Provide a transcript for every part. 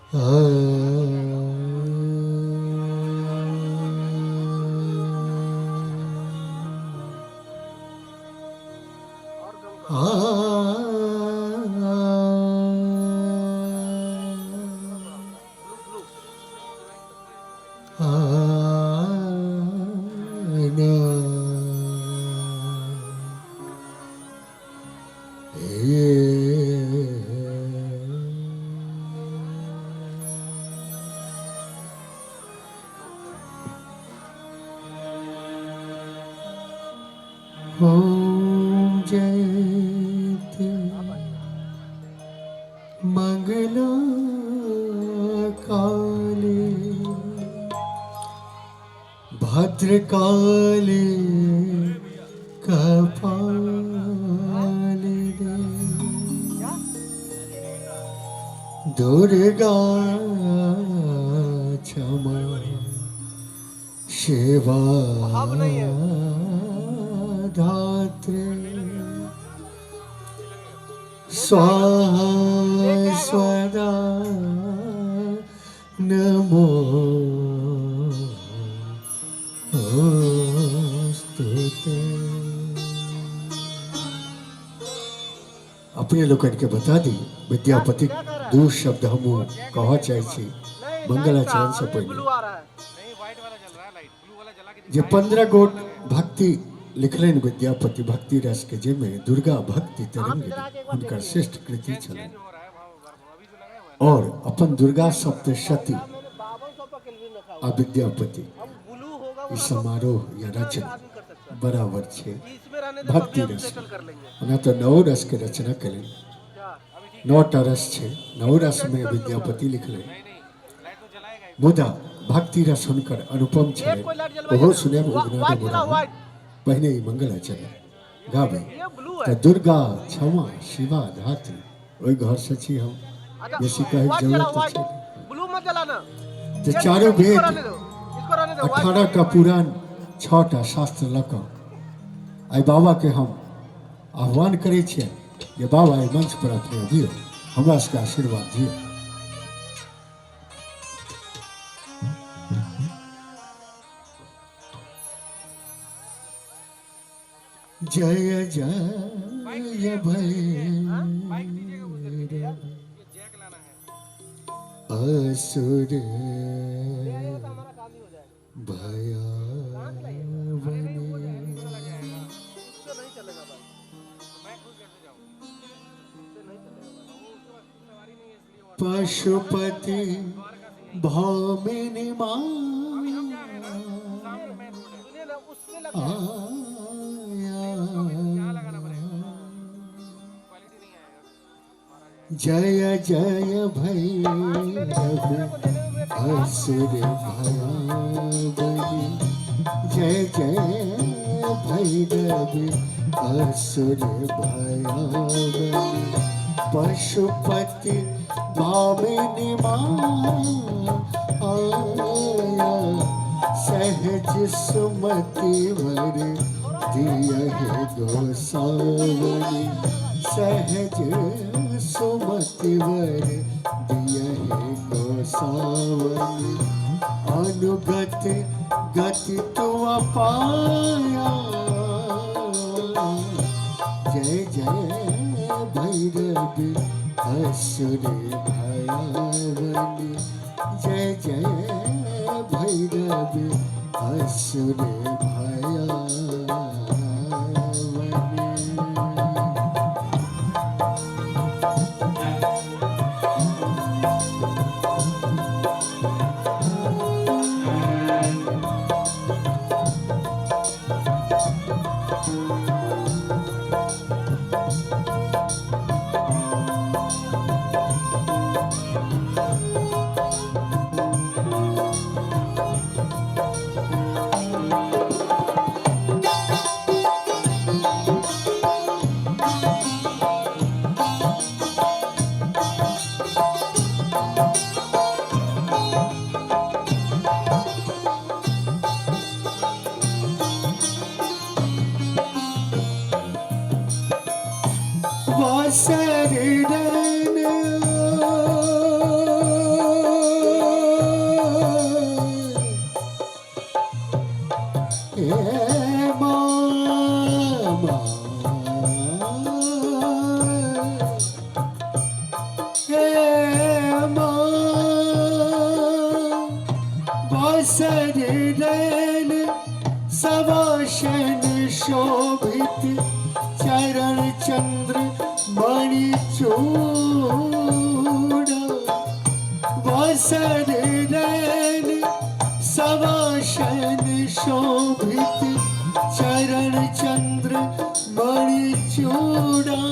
ॐ जयति मंगला काली भद्रकाली कपालिनी दुर्गा क्षमा शिवा धात्री स्वाहा स्वदा नमो स्तुते। अपने लोकनि के बता दी विद्यापति दू शब्द हम कहऽ चाहै छी मंगलाचरण से पहिले जे 15 गोट भक्ति लिखलनि विद्यापति भक्ति रस के जाहिमे दुर्गा भक्ति तरंगिणी हुनकर श्रेष्ठ कृति छलनि और अपन दुर्गा सप्तशती आ विद्यापति ई समारोह या रचना बराबर छै भक्ति रस ओना तऽ नओ रस के रचना कयलनि नओ टा रस छै नओ रस में विद्यापति लिखलनि मुदा भक्ति रस हुनकर अनुपम छलनि ओहो सुनब उगना रे पहिने ई मंगलाचरण गाबै तऽ दुर्गा क्षमा शिवा धात्री ओहि घर से छी हम बेसी कहैके जरूरत तऽ छै तऽ चारू वेद 18 टा पुराण 6 टा शास्त्र लऽ कऽ आइ बाबाके हम आह्वान करै छियै जे बाबा एहि मंच पर अपने अबियौ हमरा सबके आशीर्वाद दियौ। जय जय भैरव असुर भयावनी पशुपति भामिनी माँ आया। जय जय भैरव असुर भयावनी जय जय भैरव असुर भयावनी पशुपति भामिनी आया सहज सुमति वर दिय गोसावनी सहज सुमति वर दिय गोसावनी अनुगत गति तुआ पाया जय जय भैरव असुर भयावनी जय जय भैरव असुर भयावनी। चंद्रमा बसर रैन सवासन शोभित चरण चंद्र मणि चूड़ा। बसर रैन सवासन शोभित चरण चंद्र मणि चूड़ा।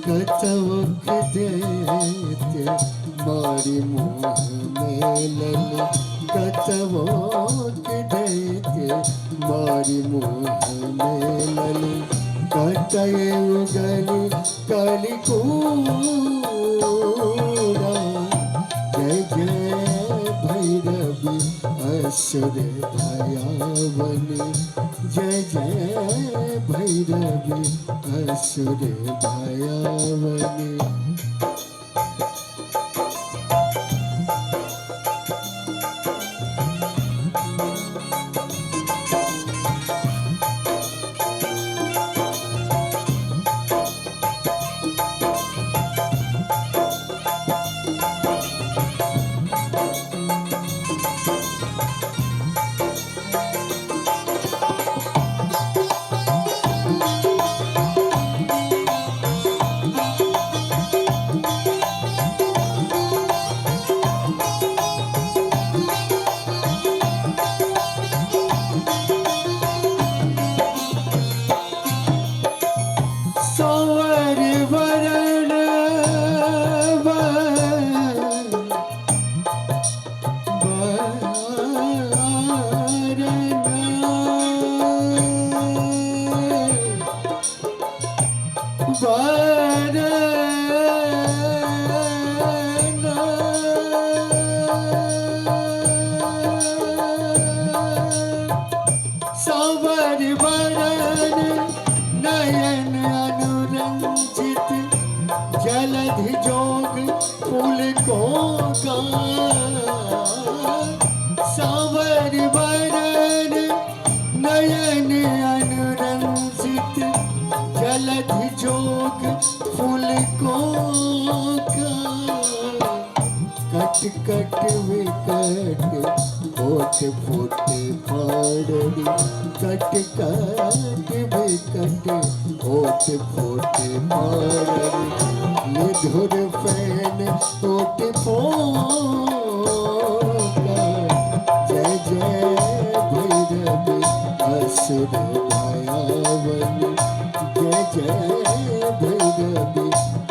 कतवक देते मारी मुँह मेलल, कतवक देते मारी मुँह मेलल, कतय उगल कलिकूड़ा। जय जय भैरवी असुर भयावनी, जय जय भैरवी असुर भयावनी। सवर वरण सवर वरण नयन अनुरंजित जलधि जोग फूल को गा। सावर वरण नयन अनुरंजित जलधि जोग फूल को गा। कट कट विकट ओठ फूटे फाड़नी, कट कट विकट ओठ फूटे फाड़नी, निधुर फैन ओठ फोका। जय जय भैरवी असुर भयावनी, जय जय भैरवी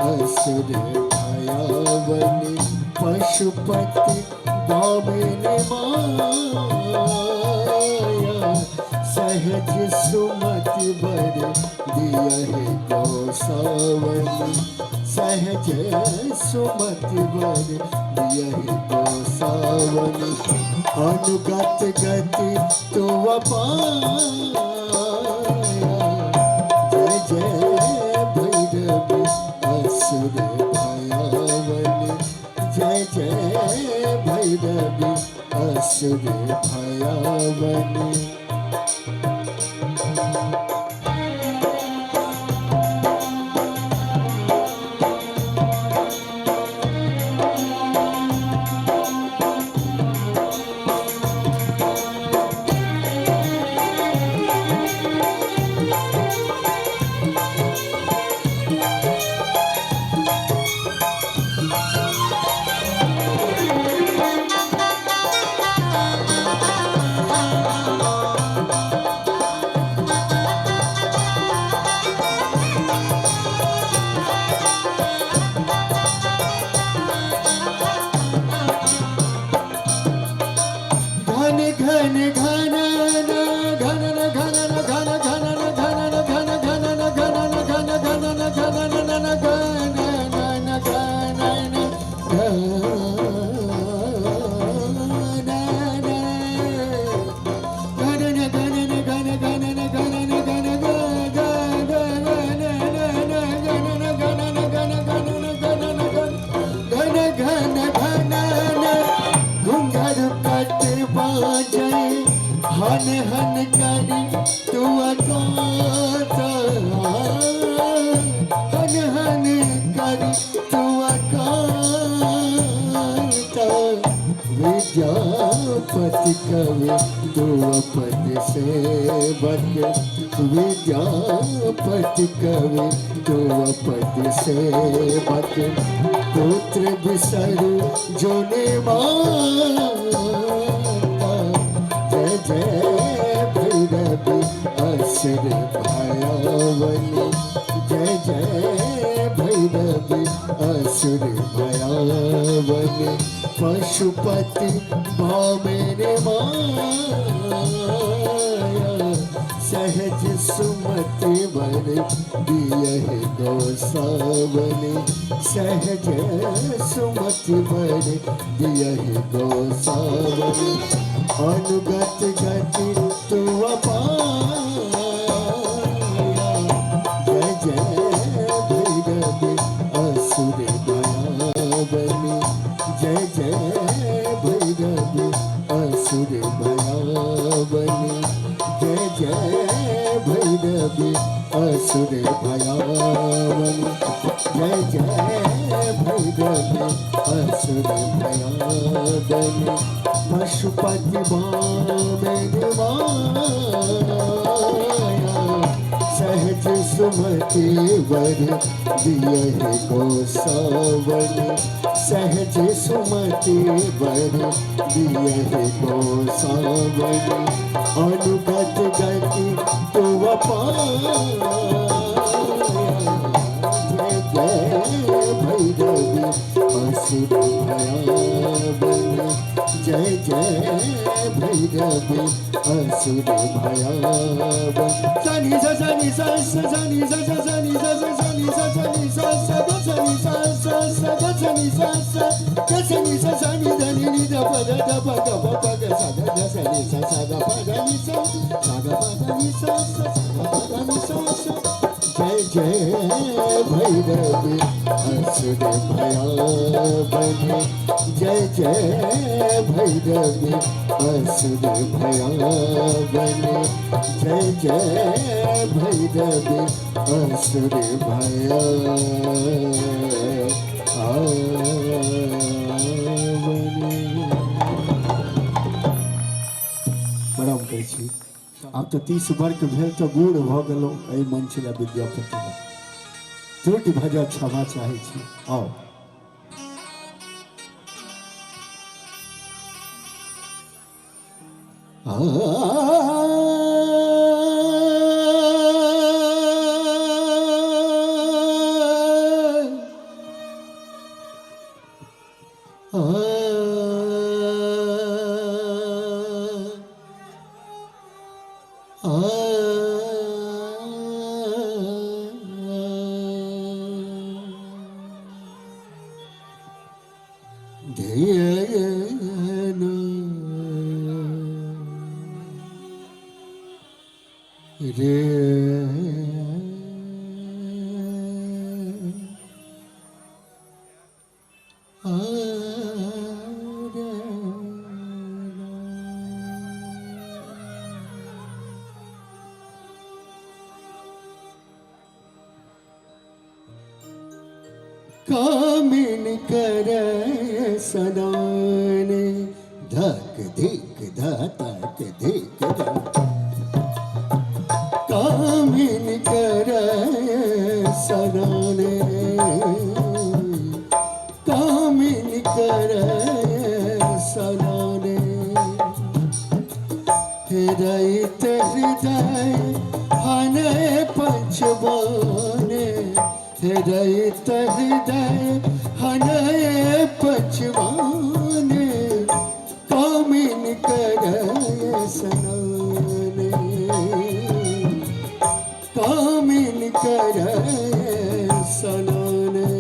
असुर भयावनी। पशुपति दामिन माया, सहज सुमति बर दिया है गोसावनी, सहज सुमति बर दिया है गोसावनी। अनुगत गति तो पाया, जय जय भैरवी असुर भयावनी, जय जय भैरवी असुर भयावनी। घन घन घन घन घन घन घन घन घन घन घन घन घन घन घन घन घन घन घन घुंघरू कट बाजे हन हन करी तू अकात, हन हन बिसर तू अकांता। विद्यापति कवि तू अपन सेवक, विद्यापति कवि तू अपन सेवक। पुत्र बिसरु जोने माता, जय जय भैरवि असुर भयावनी, जय जय भैरवि असुर भयावनी। पशुपति भामेरे माया, सहज सुमति वर दियहि गोसावनी, सहज सुमति वर दियहि गोसावनी। अनुगत गति तू अपाया, जय जय भैरवि असुर भयावनी, जय जय भैरवि असुर भयावनी, जय जय भैरवि असुर भयावनी, जय जय भैरवि असुर भयावनी। पशुपति भामेन माया, सहज सुमति वर दियहि गोसावनी, सहज सुमति वर दियहि गोसावनी। अनुगत गति तू अपाया, जय जय भैरवि असुर भयावनी, जय जय भैरवि असुर भयावनी। सा नि सा सा नि सा सा सा नि सा सा सा नि सा सा सा नि सा सा नि सा सा ग सा नि सा सा सा ग सा नि सा सा ग सा नि सा सा नि ध नि नि ध प ध ध प ग प प ग सा ग ग सा नि सा सा ग प ध नि सा सा ग प ध नि सा सा सा ग प ध नि सा सा। जय जय भैरवि असुर भयावनी, जय जय भैरवि असुर भयावनी, जय जय भैरवि असुर भयावनी। प्रणाम करै छी। आब तऽ 30 वर्ष भेल तऽ बूढ़ भऽ गेलहुँ एहि मंच लए विद्यापति लए। त्रुटि भऽ जाय क्षमा चाहै छी। आउ रे कामिन कर सदाने धक धिक धक धिक धक कामिन कर सदाने कामिन कर सदाने हृदय हृदय हने पंचवाने हृदय हृदय हने पचवाने कामिन कर सनाने कामिन कर सनाने।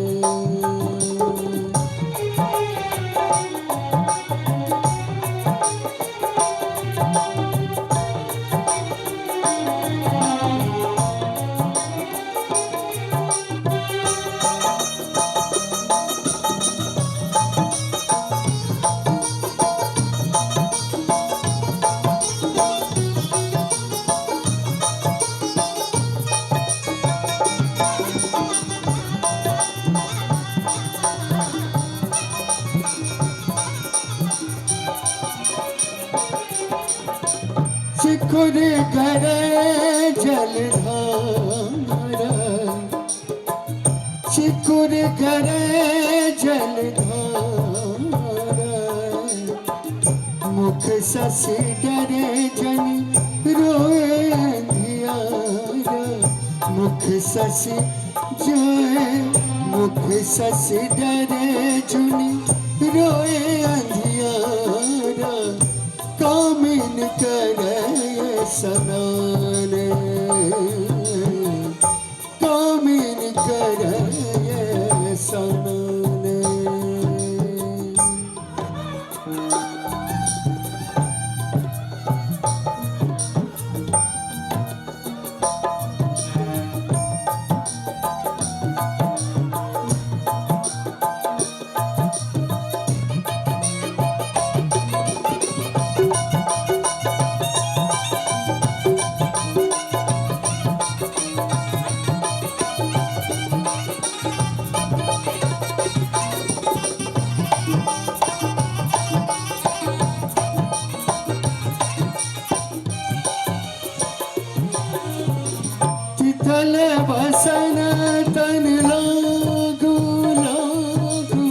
चिकुर करे जलधारा, चिकुर करे जलधारा, मुख शशि डरे जन रोए अंधियारा, मुख शशि जय, मुख शशि डरे जुनि रोए अंधियारा, कामिन करे सनाने, कामिन करे सनाने। तिथल बसन तन लागू लागू,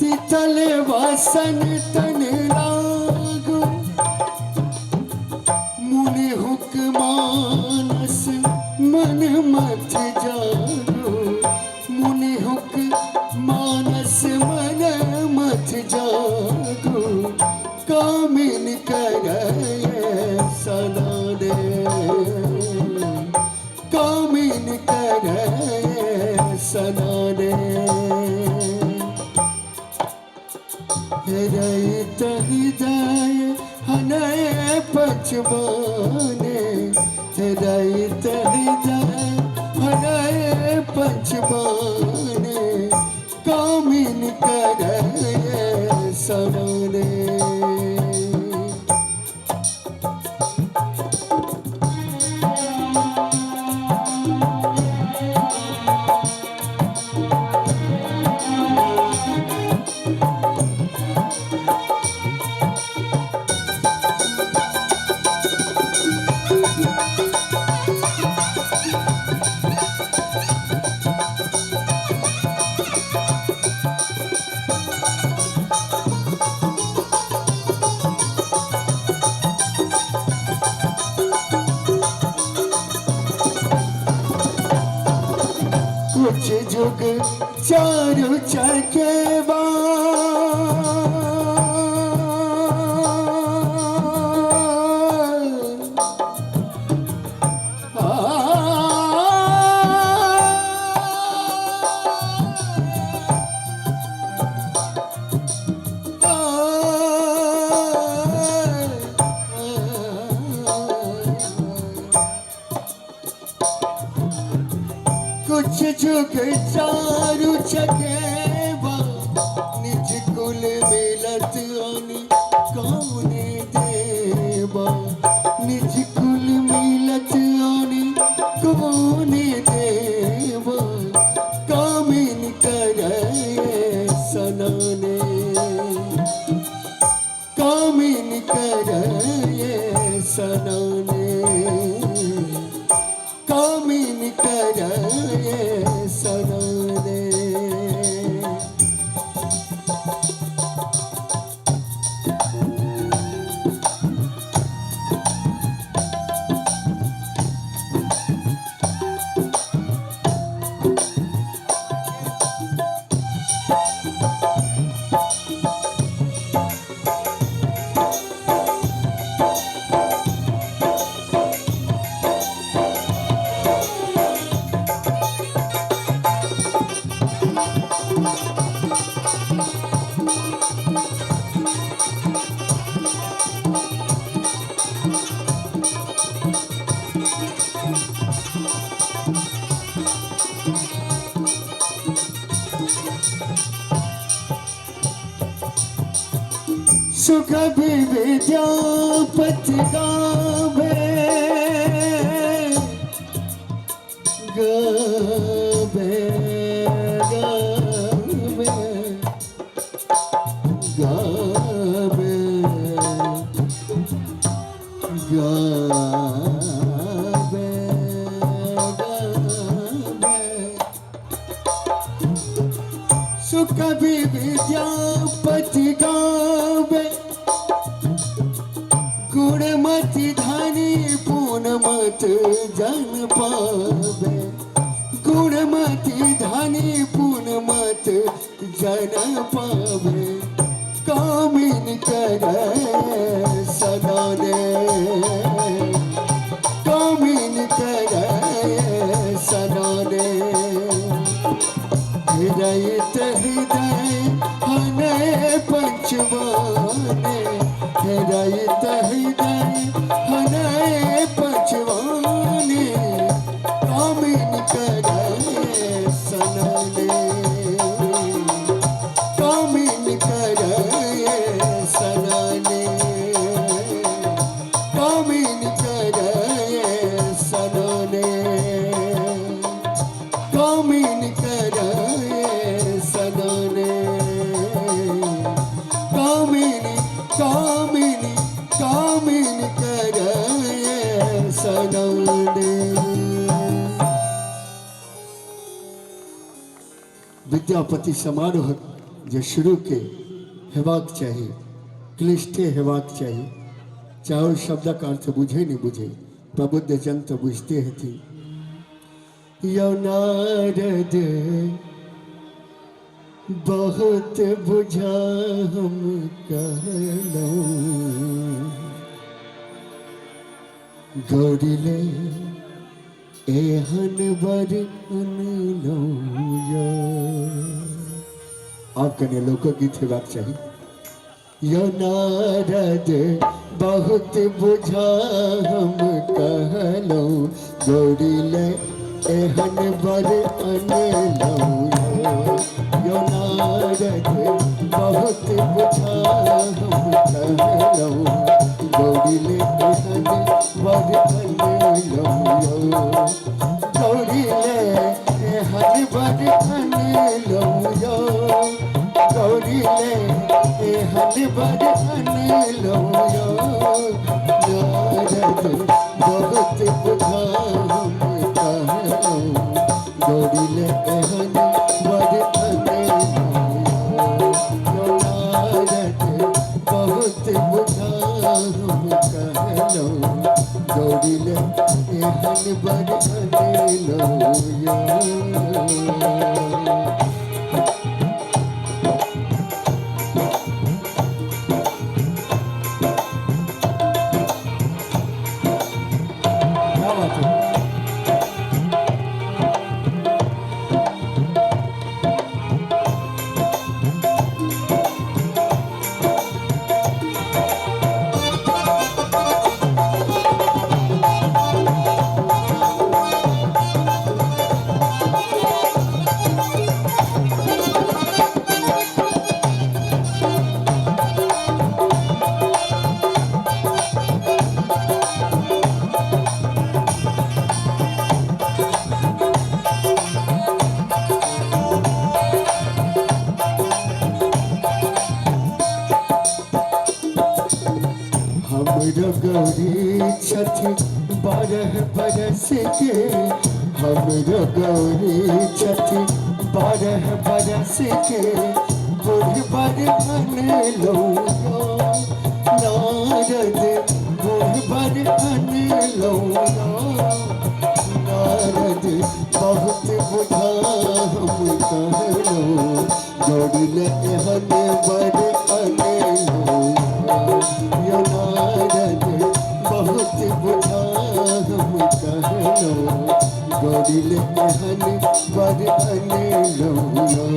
तिथल बसन तन लागू, मुनि हुक मानस मन मथ जागो, मुनि हुक मानस मन मथ जागो, कामिन करे सनाने, कामिन करे सनाने। हृदय हृदय हनय पचमाने, हृदय हृदय हनय पचमाने, कामिन करे सनाने। कुछ जुग चारु चकेवा, कुछ जुग चारु चकेवा, निज कुल मिलत आनी कौने देवा, निज कुल मिलत आनी कौने देवा, कामिन करे सनाने, कामिन करे सनाने, कामिन करे सनाने। सुख भी विद्यापति गावे, गावे गावे गावे गावे। सुकवि विद्यापति गावे, गुणमति धनी पूनमत जन पावे, गुणमति धनी पूनमत जन पावे, कामिन करे सदाने, कामिन करे सदाने। हृदय हृदय हने पंचवाने, हृदय हृदय हने पंचवाने, कामिन करे सनाने, कामिन करे सनाने, कामिन करे सनाने, कामिन करे सनाने, कामिन कामिन कामिन करे सनाने। विद्यापति समारोह जे शुरू के हेबाक चाही, क्लिष्टे हेबाक चाही, चाहे ओहि शब्दक अर्थ बुझे नहीं बुझे, प्रबुद्ध जन तो बुझते हेथिन। यौ नारद बहुत बुझा हम कहलहुँ, गौरी ले एहन बर अनलहुँ यौ। आब कने लोकोगीत हेबाक चाही। यौ नारद बहुत बुझा हम कहलहुँ, गौरी ले एहन बर अनलहुँ यौ। यौ नारद बहुत बुझा हम कहलहुँ, गौरी ले एहन बर अनलहुँ यौ। गौरी ले एहन बर अनलहुँ यौ, गौरी ले एहन बर अनलहुँ यौ। नारद बहुत बुझा हम कहलहुँ, गौरी ले एहन बर अनलहुँ यौ। नारद बहुत बुझा हम कहलहुँ, गौरी ले एहन बर अनलहुँ यौ। क्या बात है। हमरो गौरी छथि 12 बरस के, हमरो गौरी छथि 12 बरस के, बूढ़ बर अनलहुँ यौ। नारद बूढ़ बर अनलहुँ यौ। नारद बहुत बुझा हम कहलहुँ, गौरी ले एहन बर अनलहुँ यौ। नारद बहुत बुझा हम कहलहुँ, गौरी ले एहन बर अनलहुँ यौ।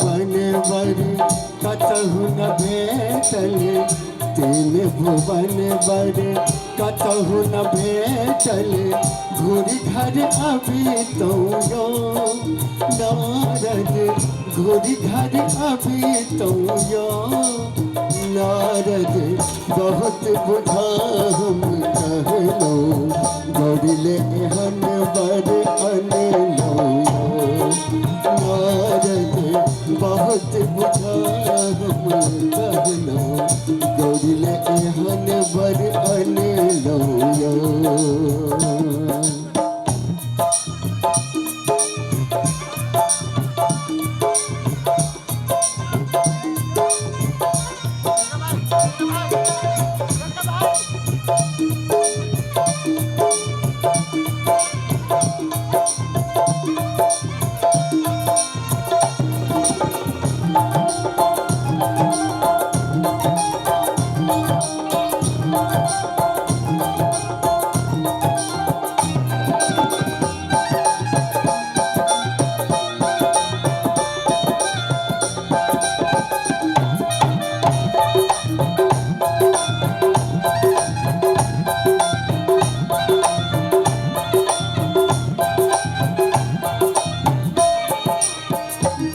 भुवन बर कतहु न भेटल, तीन भुवन बर कतहु न भेटल, घुरि घर अबितौं यौ नारद, घुरि घर अबितौं यौ नारद। बहुत बुझा हम कहलौं, गौरी एहन बर अनलौं नारद। बहुत बुझा हम कहलौं, गौरी एहन बर अनलौं।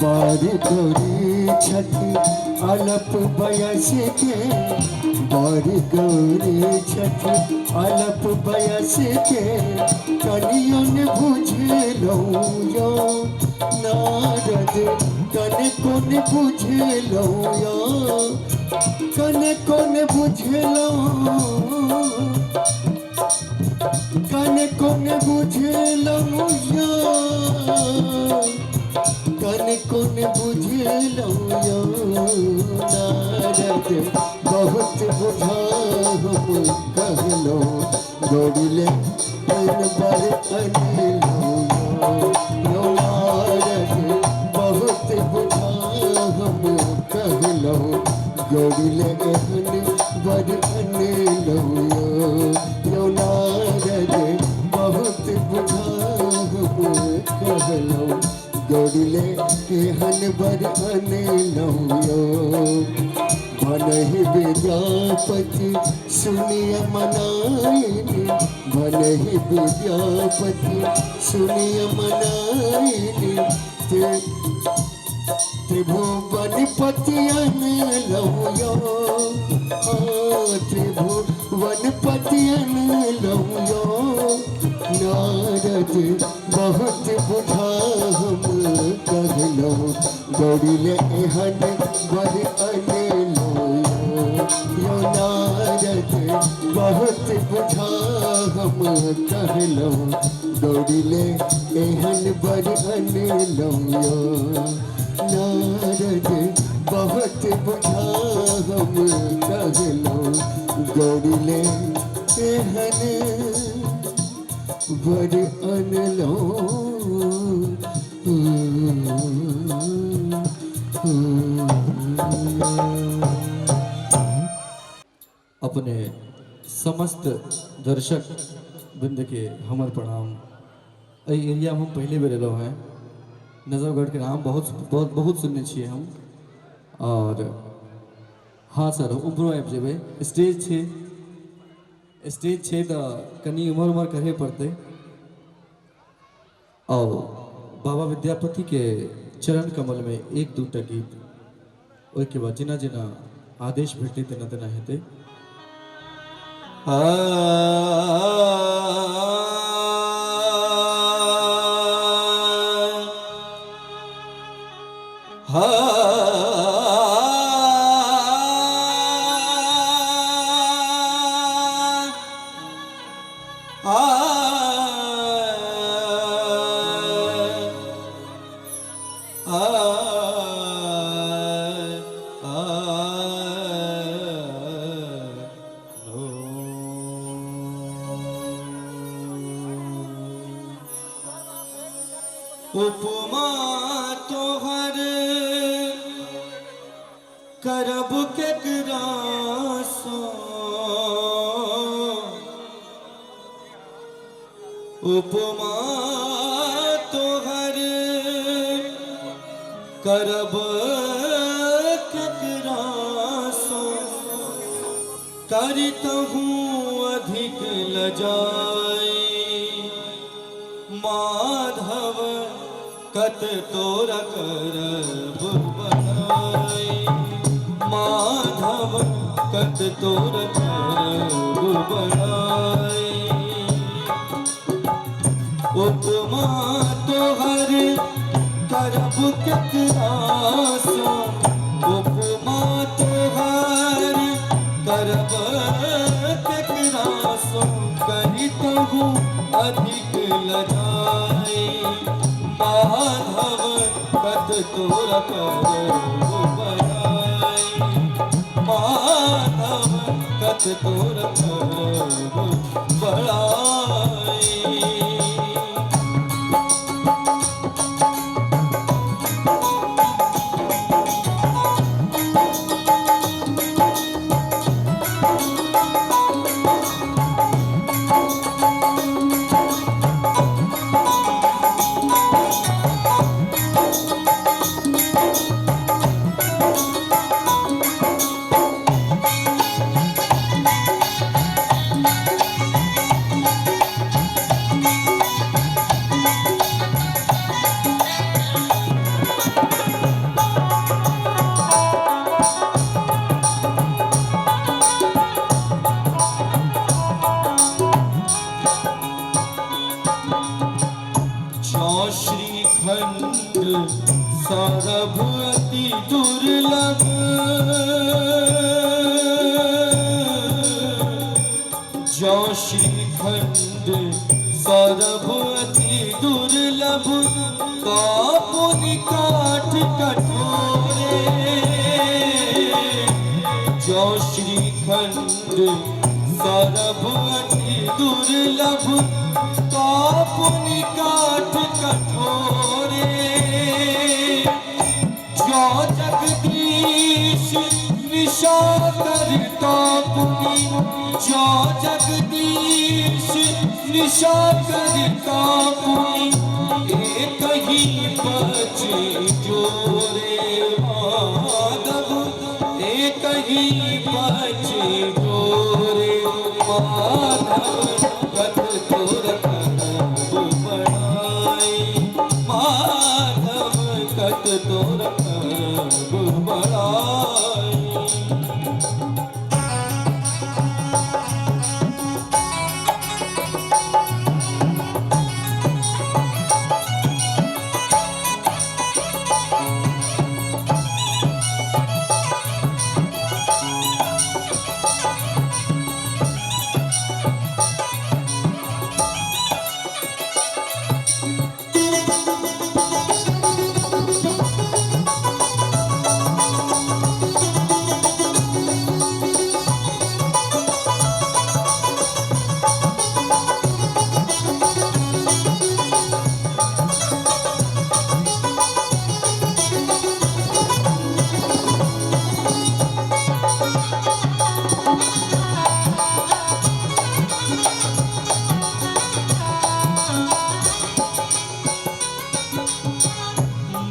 बर गौरी छथि अल्प बयस के, बर गौरी छथि अल्प बयस के, कनियो ने बुझलौं यौ नारद, कने कोन बुझलौं यौ, कने कोन बुझलौं, कने कोन बुझलौं यौ, कने कोन बुझलौं यौ नारद। बहुत बुझा हम कहलौं, गौरी एहन बर अनलौं यौ नारद। बहुत बुझा हम कहलौं, गौरी एहन बर अनलौं यौ नारद। बहुत बुझा हम कहलौं, गौरी एहन बर अनलौं यौ। भनहि विद्यापति सुनिय मनाइनी, भनहि विद्यापति सुनिय मनाइनी, त्रिभुवन पति अनलौं यौ, त्रिभुवन पति अनलौं यौ नारद। बहुत बुझा हम कहलौं, गौरी एहन बर अनलौं यौ नारद। बहुत बुझा हम कहलौं, गौरी एहन बर अनलौं यौ नारद। बहुत बुझा हम कहलौं, गौरी एहन बर अनलौं। अपने समस्त दर्शक वृंद के हमर प्रणाम। एहि एरियामे हम पहिले बेर एलहुँ हेँ। नजफगढ़के नाम बहुत बहुत बहुत सुनने छियै हम। और हाँ सर, उम्हरो आबि जेबै। स्टेज छै, स्टेज छै तऽ कनि उम्हर उम्हर करहे पड़तै। और बाबा विद्यापति के चरण कमल में एक दूटा गीत, ओहिके बाद जेना जेना आदेश भेटतै तेना तेना हेतै। उपमा तोहर करब केकरा सो, उपमा तोहर करब केकरा सो करितहूँ अधिक लजाई। माधव कत तोरा करब बड़ाई, माधव कत तोरा करब बड़ाई। उपमा तोहर करब केकरा सो, उपमा तोहर करब केकरा सो करितहूँ अधिक लजाई। माधव कत तोरा करब बड़ाई, माधव कत तोरा करब बड़ाई। श्रीखंड सौरभ अति दुर्लभ, जो श्रीखंड सौरभ अति दुर्लभ कापुनि काठ कठोरे। जो श्रीखंड सौरभ अति दुर्लभ कापुनि काठ कठोरे। जो जगदीश निशा करता पुनि, जो जगदीश निशा करता पुनि एक ही बच जोरे। माधव एक ही बच जोरे। माधव कत तोर करब बड़ाई, माधव कत तोर करब बड़ाई।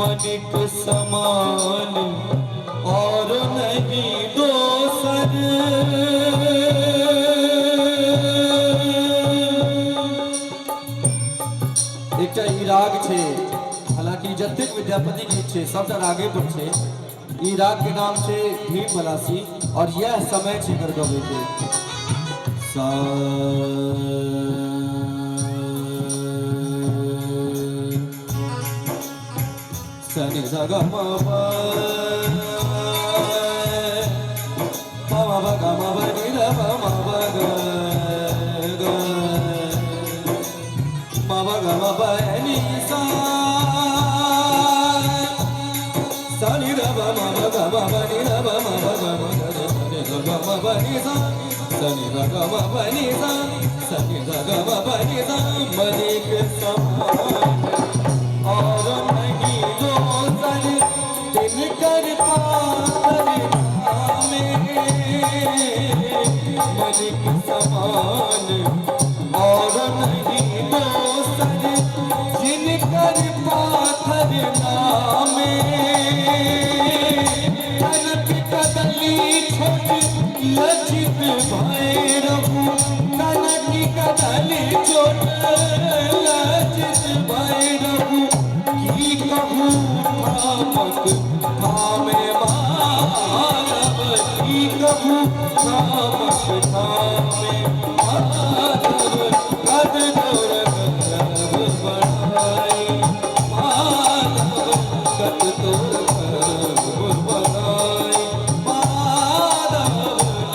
मनिक समान और नहीं दोसर, एकटा ई राग छै, हालांकि जतेक विद्यापति गीत छै सबटा रागे पर छै। ई राग के नाम छै भीम बलासी और यह समय छै एकर गबै के। सा नि सा ग म प प म प ग म प नि ध प म प ग ग म प ग म प नि सा सा नि ध प म प ग म प नि ध प म प ग म ग रे सा नि ध ग म प नि सा सा नि ध ग म प नि सा सा नि ध ग म प नि सा। मनिक समान और नहीं दोसर, तिनकर पातर नामे। मनिक समान और नहीं दोसर, जिनकर पाथर नामे। भय रहु कनकी कदली चोट लज्जित भय रहु की कहू ठामक ठामे माधव की कहू ठामक ठामे माधव कद तोर करब बढ़ाई माधव कद तोर करब बढ़ाई माधव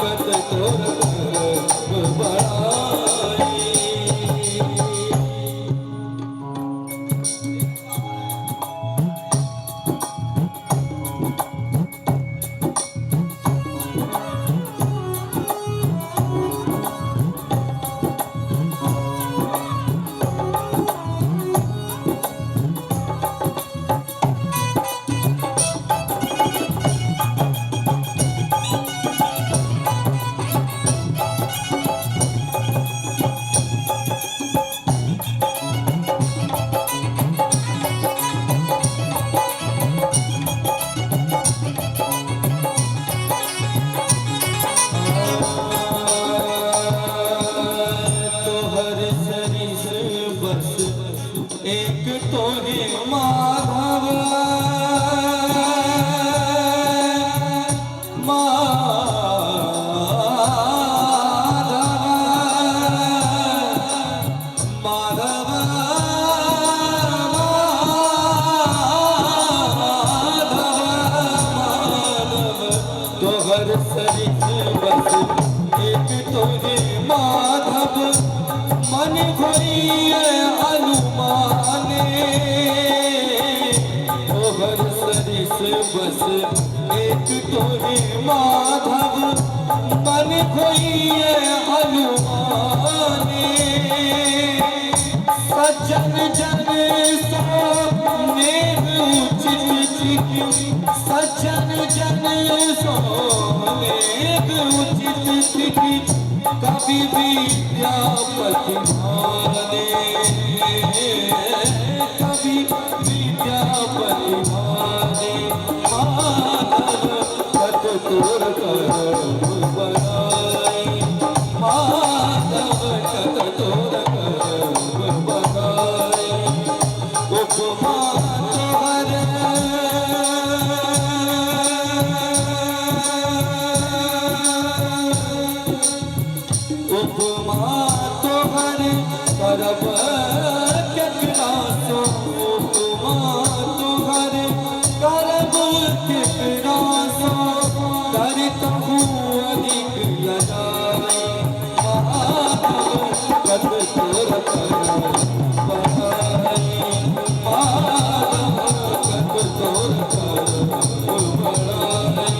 कद तोर करब बढ़ाई। तोहर सरिस बस एक तोहे माधव माधव माधव माधव तोहर सरिस बस एक तोहे माधव मन होई अनुमाने तोहर सरिस बस एक तोहे माधव मन होई अनुमाने सज्जन जन सो नेह उचित चित सज्जन जन सो नेह उचित चित कवि विद्यापति माने कवि विद्यापति माने माधव कत तोर करब बढ़ाई माधव कत तोर करब बढ़ाई उपमा तोहर उपमा तोहर करब केकरा सो उपमा तोहर करब केकरा सो करतहु अधिक लजाई माधव कत तोर करब बढ़ाई माधव कत तोर करब बढ़ाई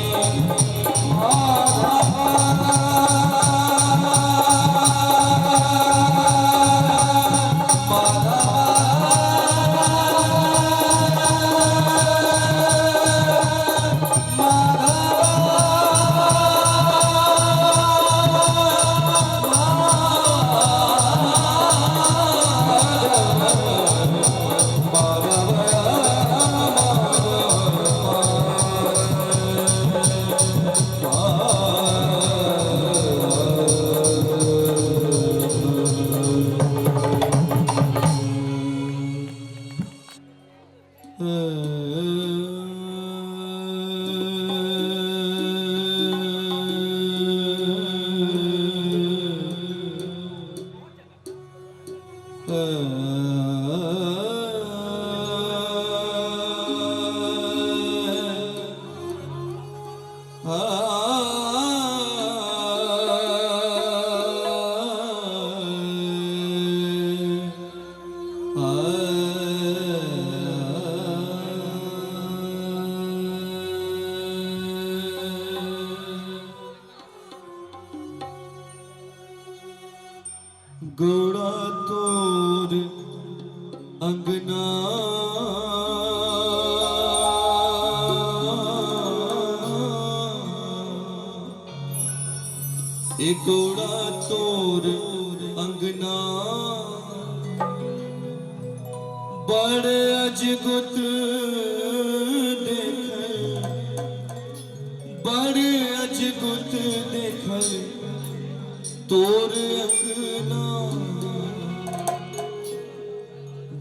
गोड़ा तोर अंगना ए गोड़ा तोर अंगना बड़ अजगुत देखल, बड़ अजगुत देखल। तोर अंगना,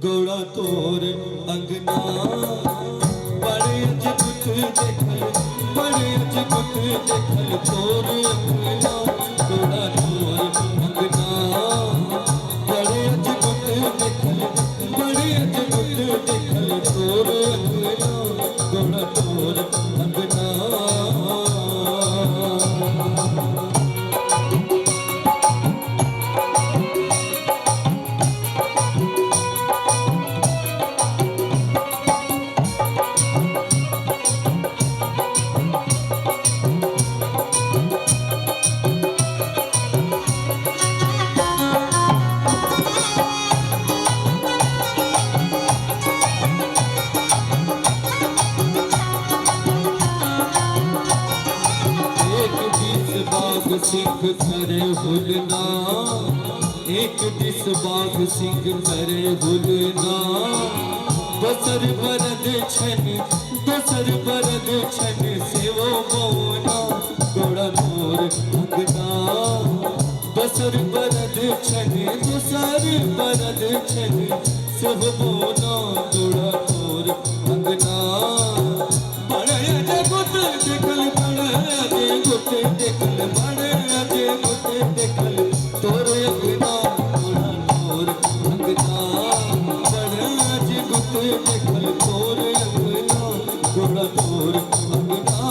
गौड़ा तोर अंगना। बड़े अजगुत देखल, बड़े अजगुत देखल तोर अंगना, गौड़ा तोर अंगना। बड़े अजगुत देखल, बड़े अजगुत देखल तोर अंगना, गौड़ा तोर अंगना। एक दिस बाघ सिंह करे हुलना, एक दिस बाघ सिंह करे हुलना। दोसर बरद छन, दोसर बरद छन सेवो मौना, गोड़ा तोर अंगना। दोसर बरद छन, दोसर बरद छन सेवो मौना, गोड़ा तोर अंगना। बड़े अजगुत देखल, बड़े अजगुत देखल, बड़े अजगुत देखल तोर अंगना, गोड़ा तोर अंगना। बड़े अजगुत देखल तोर अंगना, गोड़ा तोर अंगना।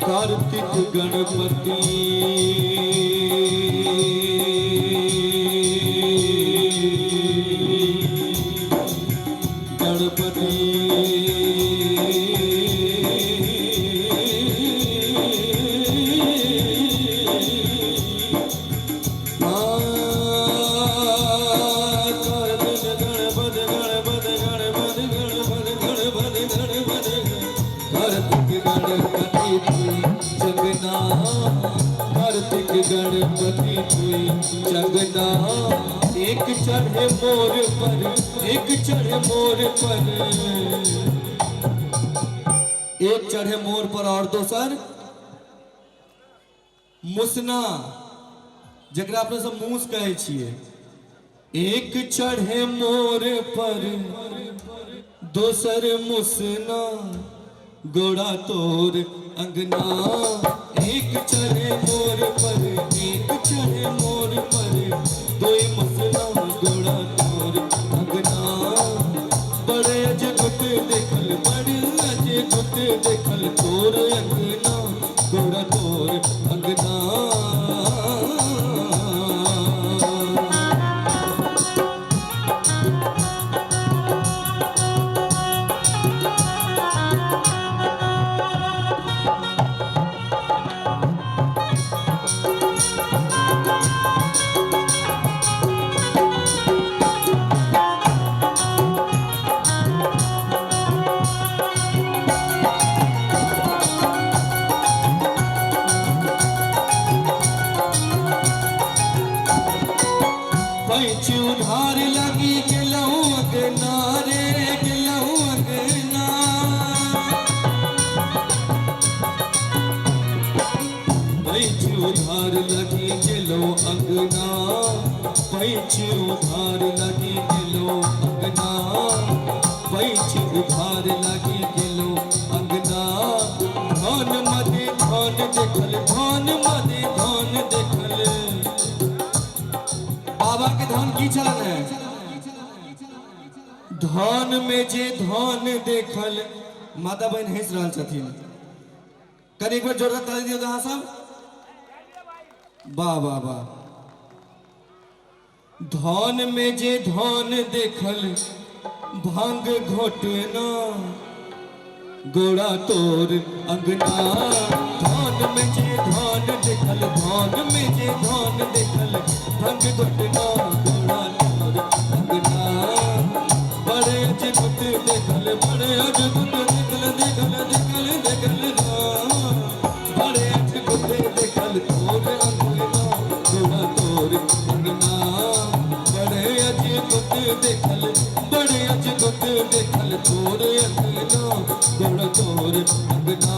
कार्तिक गणपति गणपति कार्तिक गणपति तुई चंगना, कार्तिक गणपति तुई चंगना। एक चढ़े मोर पर, एक चढ़े मोर पर, एक चढ़े मोर पर और दोसर मुसना, जकरा अपने सब मूस कहै छियै। एक चढ़े मोर पर दोसर मुसना, गोड़ा तोर अंगना। एक चढ़े मोर पर, एक चढ़े मोर पर, दोई मुसना, गोड़ा तोर अंगना। बड़े अजगुत देखल, बड़े अजगुत देखल तोर अंगना, गोड़ा तोर अंगना। पैच उधार लगी गेलहुँ अंगना रे, गेलहुँ अंगना। पैच उधार लगी गेलहुँ अंगना, पैच उधार लगी गेलहुँ अंगना, पैच उधार लगी गेलहुँ अंगना। धन मदे धन देखल, धन मदे धन देखल। बाबा के धन की चलन है, धन में जे धन देखल। माता बहन हंस रहल छथिन, कनि एक बेर जोरदार ताली दियौ तऽ अहाँ सब। वाह वाह वाह। धन में जे धन देखल भांग घोटना, गोड़ा तोर अंगना। धन धन में जे धन देखल, धन में जे धन देखल, धन घटना गोड़ा तोर अंगना। बड़े अजगुत देखल, बड़े अजगुत देखल, देखल देखल देखल ना, बड़े अजगुत देखल तोर अंगना, गोड़ा तोर अंगना। बड़े अजगुत देखल, बड़े अजगुत देखल तोर अंगना, गोड़ा तोर अंगना।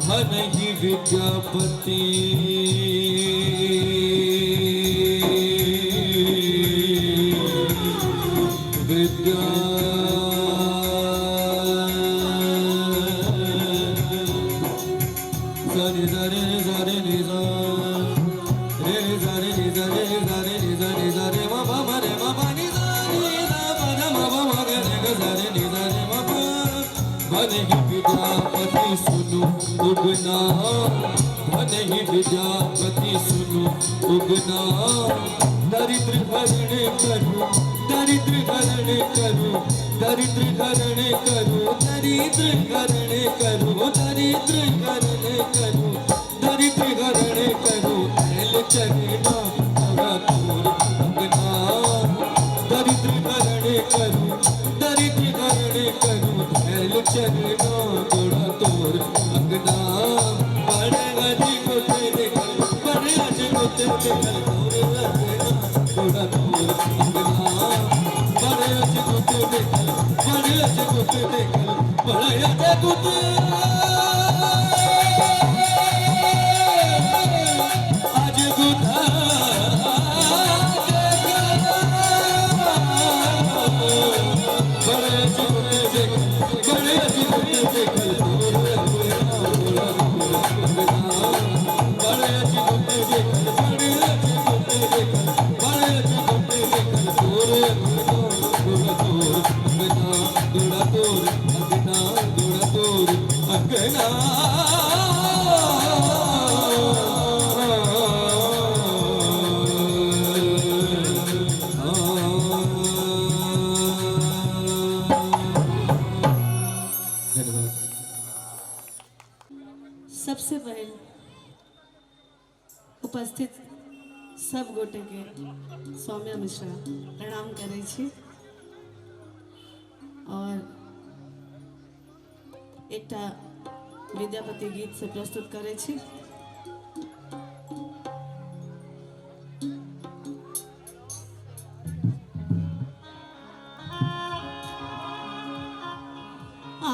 भनहि विद्यापति विद्या सरि सरि नि सरि नि सा रे सरि नि सरि सरि नि सरि सरि म प म रे म प नि सा नि सा प ध म प म ग रे ग सरि नि सरि म प। भनहि विद्यापति सुनु उगना, भनहि विद्यापति सुनु उगना, दरिद्र हरण करू, दरिद्र हरण करू, दरिद्र हरण करू, दरिद्र हरण करू, दरिद्र हरण करू, दरिद्र हरण करू, ऐल चरना तोरा तोर अंगना। दरिद्र हरण करू, दरिद्र हरण करू, ऐल चरना तोरा तोर अंगना। बड़े अजगुत देखल, बड़े अजगुत देखल तोर अंगना, तोरा तोर अंगना। बड़े अजगुत देखल, बड़े अजगुत देखल, बड़े अजगुत अजगुत बड़े अजगुत देखल, बड़े अजगुत देखल तोर अंगना, तोरा तोर अंगना। बड़े अजगुत देखल, बड़े अजगुत देखल, बड़े अजगुत देखल तोर अंगना, तोरा तोर अंगना, तोरा तोर अंगना, तोरा तोर अंगना। धन्यवाद। सबसे पहले उपस्थित सब गोटे के सौम्या मिश्रा प्रणाम करै छी और एकटा विद्यापति गीत से प्रस्तुत करै छी। आ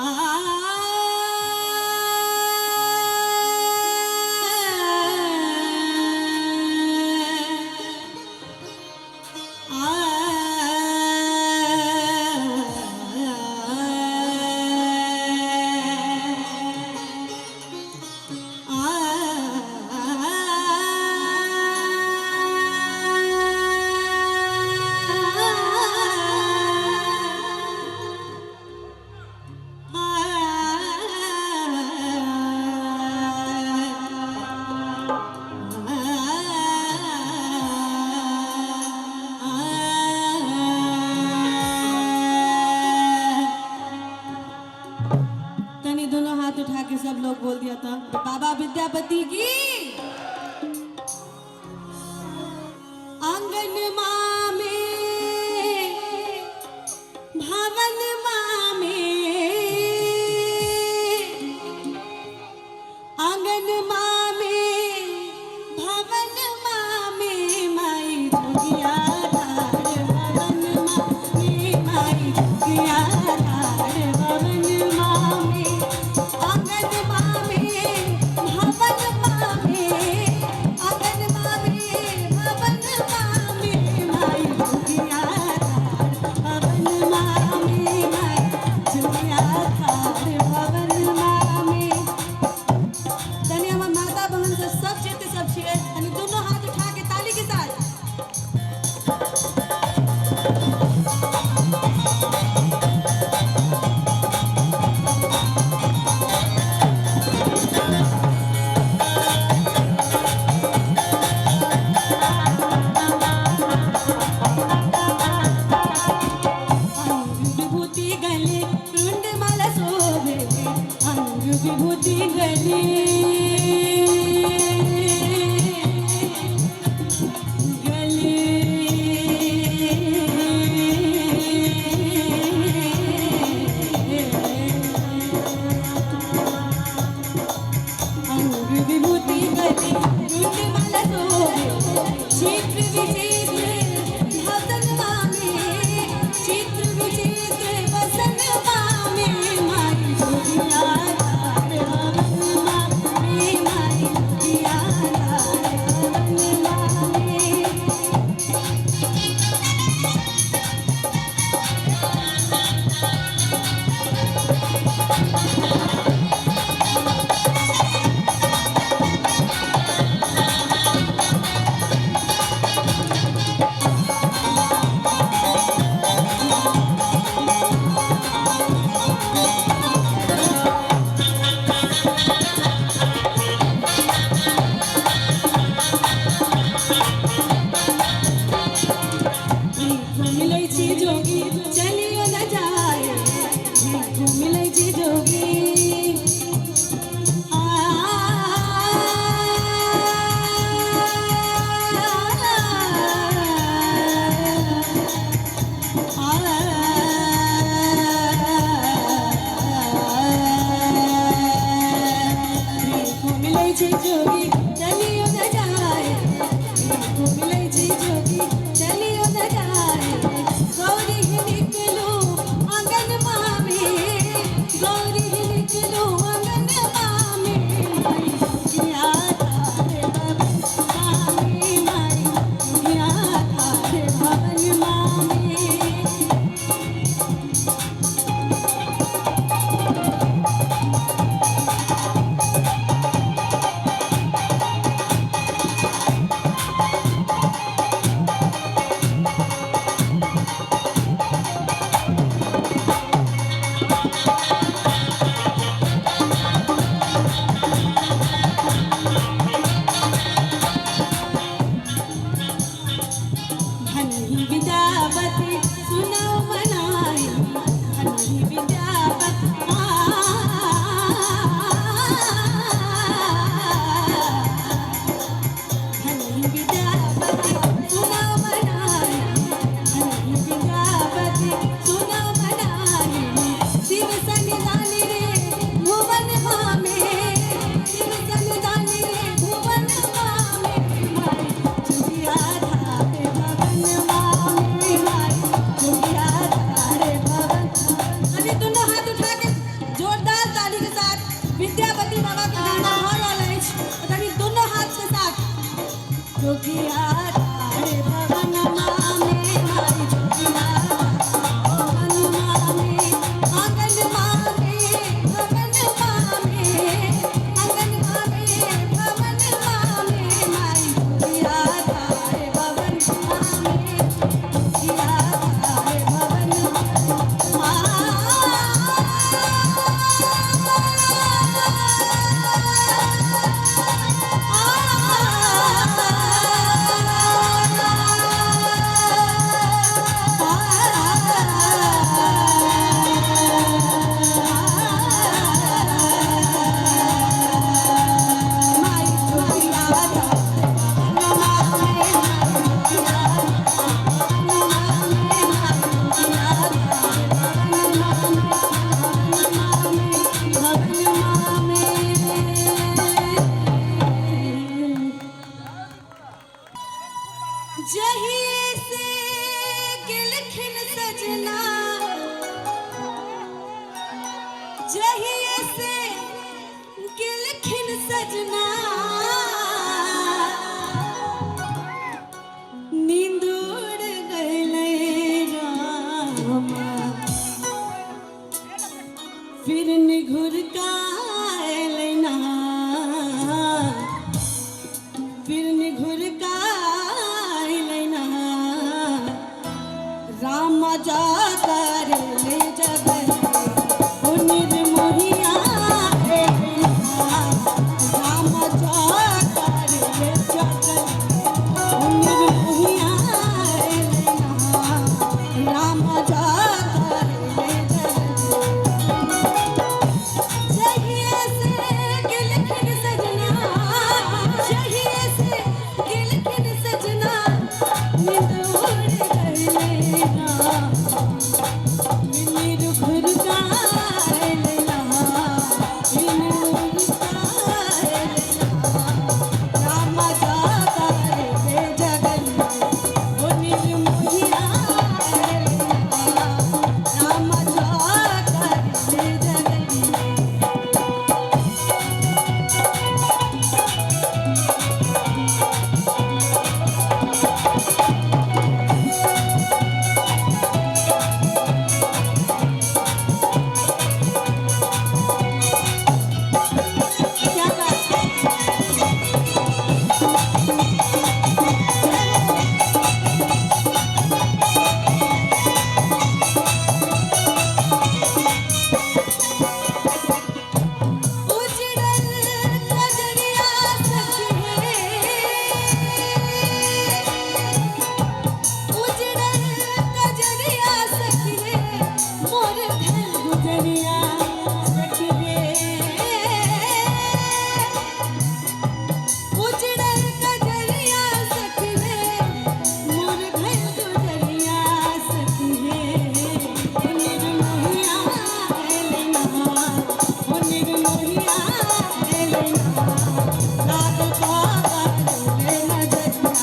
धनहि विद्यापति सुनौ मनाई, धनहि विद्यापति। धनहि विद्यापति सुनौ मनाई, धनहि विद्यापति सुनौ मनाई। शिव सन्निधान रे भुवन मामे, शिव सन्निधान रे भुवन मामे, माई जोगिया धारे भवन मामे, माई जोगिया धारे भवन। अभी दोनों हाथ उठा के जोरदार ताली के साथ विद्यापति बाबा के गाना भऽ रहल अछि। तनी दोनों हाथ के साथ जोगिया धारे भवन मामे, माई जोगिया भवन मामे, आंगन मामे भवन मामे, आंगन मामे भवन मामे, माई जोगिया धारे भवन मामे, जोगिया धारे भवन। जहिए से गिलखिन सजना, जहिए से गिलखिन सजना, नींद उड़ गइलै रामा, फिर निघुर का अयलै ना, फिर निघुर का अयलै ना। राम जा कर ले जगन ओ निर्मोहिया अयलै ना, राम जा कर ले जगन ओ निर्मोहिया अयलै ना, राम जा कर ले जगन। जहिए से गिलखिन सजना, जहिए से गिलखिन सजना, नींद उड़ गइलै ना, मिनी घुर का अयलै ना, मिनी घुर का अयलै ना। राम जा कर ले जगन ओ निर्मोहिया अयलै ना, राम जा कर ले जगन। क्या बात है? उजड़ल कजरिया सखी उजड़ल कजरिया सखी मोर धन गुजरिया सखी उजड़ल कजरिया सखी मोर धन गुजरिया सखी ओ निर्मोहिया अयलै ना, ओ निर्मोहिया अयलै ना। राग बाबा रे नजरिया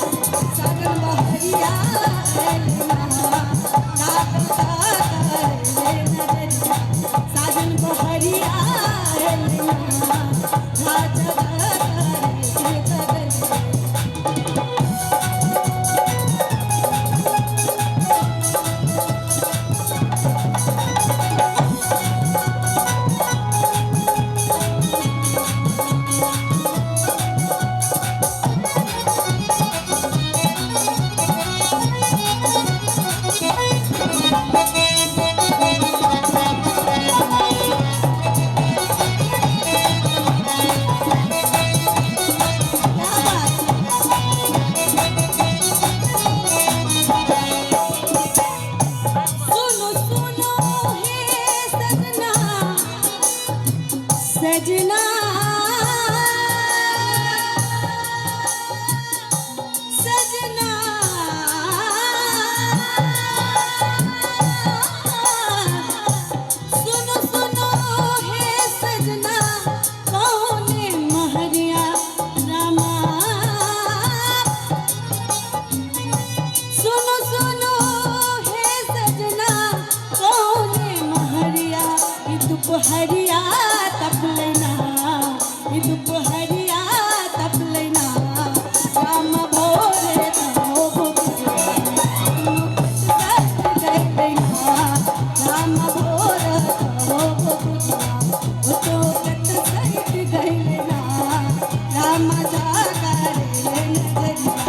सागर बहरिया अयलै ना, राग बाबा रे नजरिया साजन बहरिया अयलै ना, राजा रे जगन। दुपहरिया तपलैना, ई दुपहरिया तपलैना, राम भोरे राम भोर राम जागर नजरिया।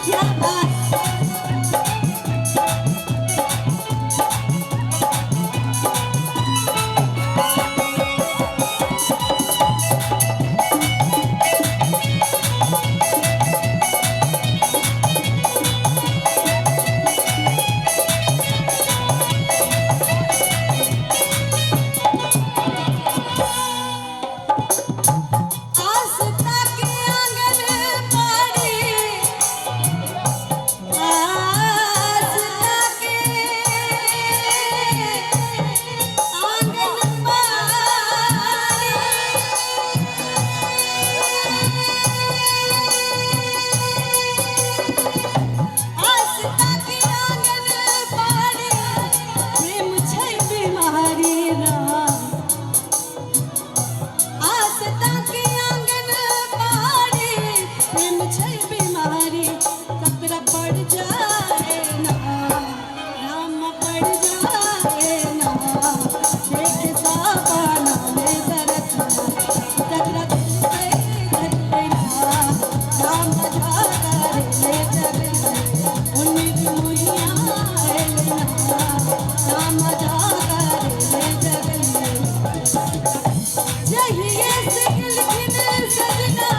क्या बात। आस्था के आंगन बाड़ी, आस्था के आंगन बाड़ी, आस्था के आंगन बाड़ी, प्रेम छै बीमारी राम, आस्था के आंगन बाड़ी, प्रेम छै बीमारी, ककरा पड़ जाए ना, राम पड़ जाए ना, देख साबाना में दरतिया, ककरा दिल पे धरते ना, राम जागर ले जगले, उन्नीर मुहिया ना, राम जागर ले जगले। जहिए से गिलखिन सजना,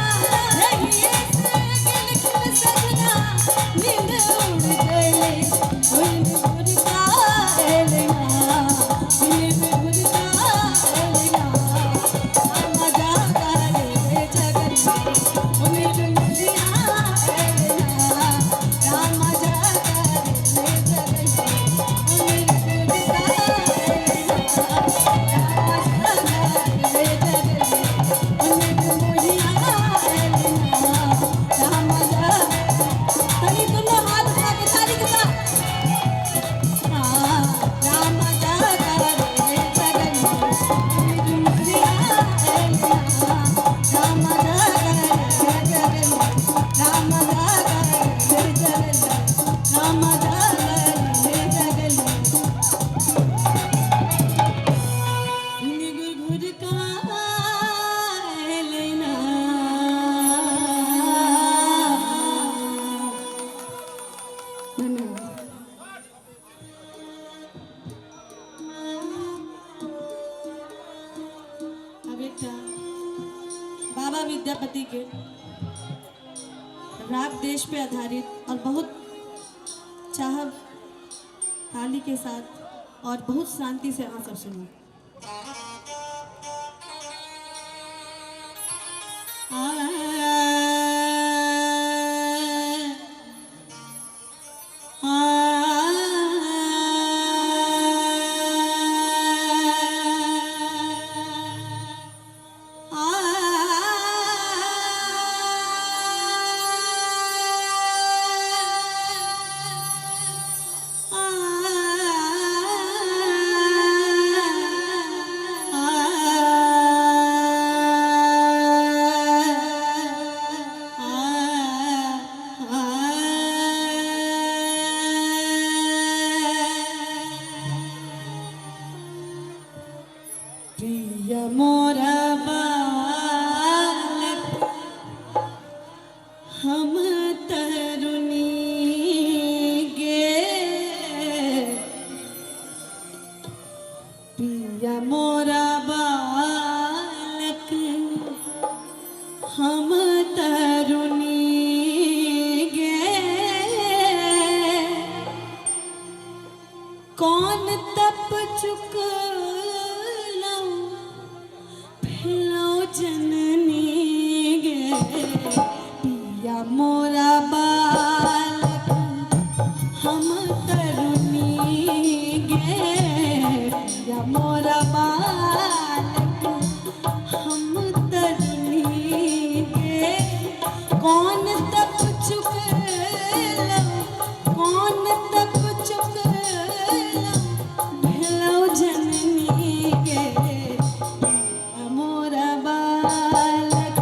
जहिए से गिलखिन सजना, नींद उड़ गई, नींद उड़ जाएना, नींद उड़ जाएना, राम जागर ले जगले, उन्नीर मुहिया एलना, राम जागर ले जगले, उन्नीर उड़ जाएना, घुर का लेना। धन्यवाद। अब एकटा बाबा विद्यापति के राग देश पे आधारित और बहुत चाहब ताली के साथ और बहुत शांति से अहाँ सब सुनू। प्रिय मोरा बालक हम तरुणी गे, प्रिय मोरा बालक हम तरुणी गे, कौन तप चुकलौ भेलौ जननी गे, पिया मोरा बालक हम तरुणी गे, पिया मोरा बालक हम तरुणी गे, कौन तप चुकलौ बालक।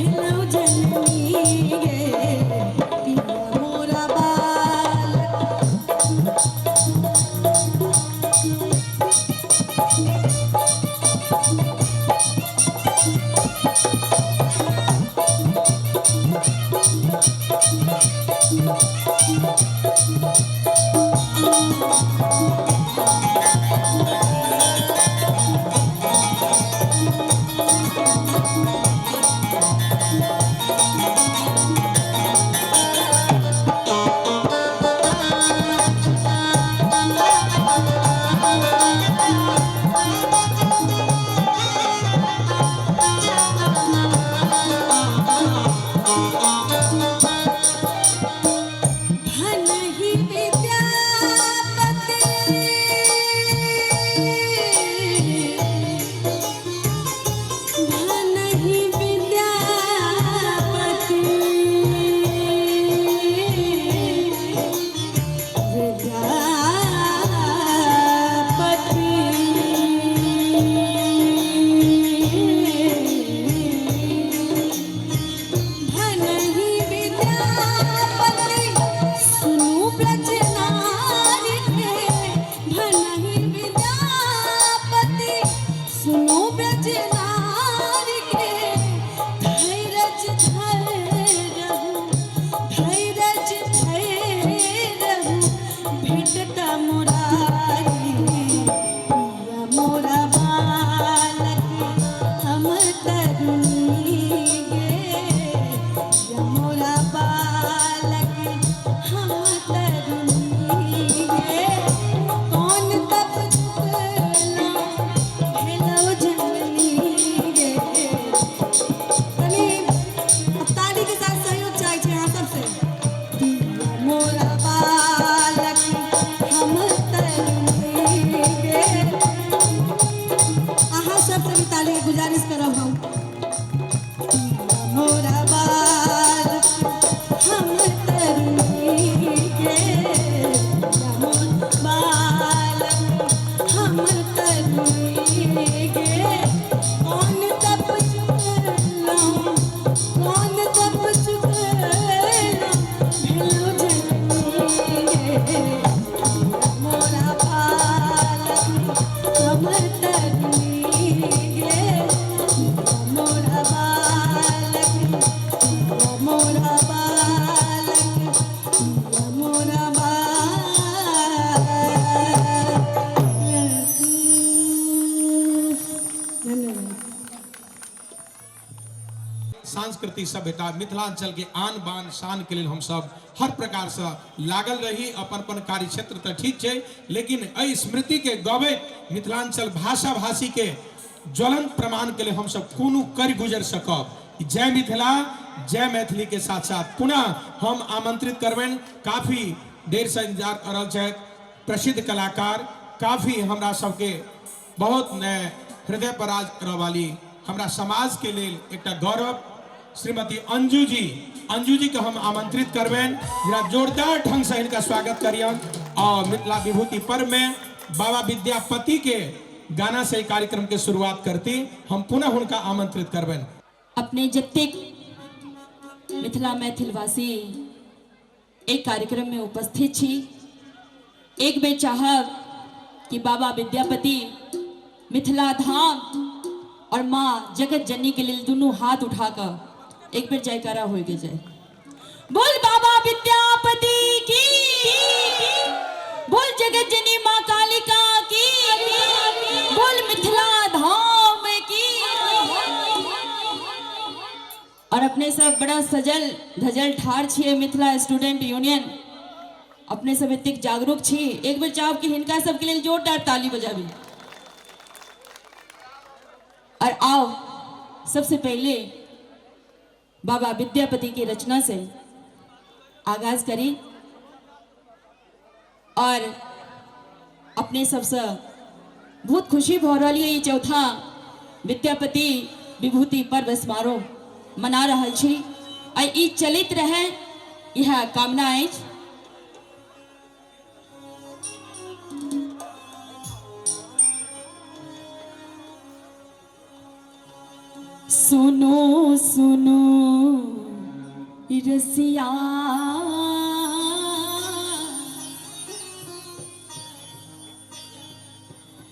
भेलौ जननी गे, पिया मोरा बालक। भनहि विद्यापति, भनहि विद्यापति, विद्यापति, भनहि विद्यापति सुनु ब्रज नारी के, भनहि विद्यापति सुनु ब्रज नारी के, धैरज धैरहु, धैरज धैरहु भेटत मुरारी, पिया मोरा बालक हम तरुणी गे, पिया मोरा बालक हम तरुणी गे। कौन तप चुकलौं भेलौ जननी गे। कनी अब ताली के साथ सहयोग चाहै छै अहाँ सबसे। पिया मोरा बालक हम तरुणी गे। अहाँ सबसे भी ताली के गुजारिश करब हम। पिया मोरा बालक हम तरुणी गे, पिया मोरा बालक हम तरुणी गे। कौन तप चुकलौं, कौन तप चुकलौं भेलौ जननी गे, मोरा बालक हम तरुणी गे, मोरा बालक, मोरा बालक, मोरा बालक। धन्यवाद। सांस्कृतिक सभ्यता मिथिलांचल के आन बान शान के लेल हम सब हर प्रकार से लागल रही। अपन अपन कार्य क्षेत्र तो ठीक छै, लेकिन एहि स्मृति के गबैत मिथिलांचल भाषा भाषी के ज्वलंत प्रमाण के लिए हम सब कोनो कर गुजर सकब। जय मिथिला, जय मैथिली के साथ साथ पुनः हम आमंत्रित करबनि, काफी देर से इंतजार कर रहल छथि प्रसिद्ध कलाकार, काफी हमरा सबके बहुत हृदय पर राज करऽ वाली, हमरा समाज के लेल एकटा गौरव श्रीमती अंजू जी। अंजू जी के हम आमंत्रित करबनि, जरा जोरदार ढंग से हिनका स्वागत करियन और मिथिला विभूति पर्व में बाबा विद्यापति के गाना से कार्यक्रम के शुरुआत करती हम पुनः हुनका आमंत्रित करबनि। अपने जतेक मिथिला मैथिलवासी एक कार्यक्रम में उपस्थित छी, एक बेर चाहब कि बाबा विद्यापति मिथिला धाम और माँ जगत जननी के लिए दोनों हाथ उठाकर एक बेर जयकारा हो के जाए। बोल बाबा विद्यापति की, बोल जगत जननी माँ कालिका की, बोल मिथिला धाम की। और अपने सब बड़ा सजल धजल ठार छियै मिथिला स्टूडेंट यूनियन, अपने सब एतेक जागरूक छी, एक बेर चाहब कि हिनका सबके लेल जोरदार ताली बजाबी। और आओ सबसे पहले बाबा विद्यापति की रचना से आगाज करी और अपने सबसे बहुत खुशी भऽ रहल ये चौथा विद्यापति विभूति पर्व समारोह मना रहल छी आ ई चलैत रहे यह कामना अछि। सुनो सुनो रसिया,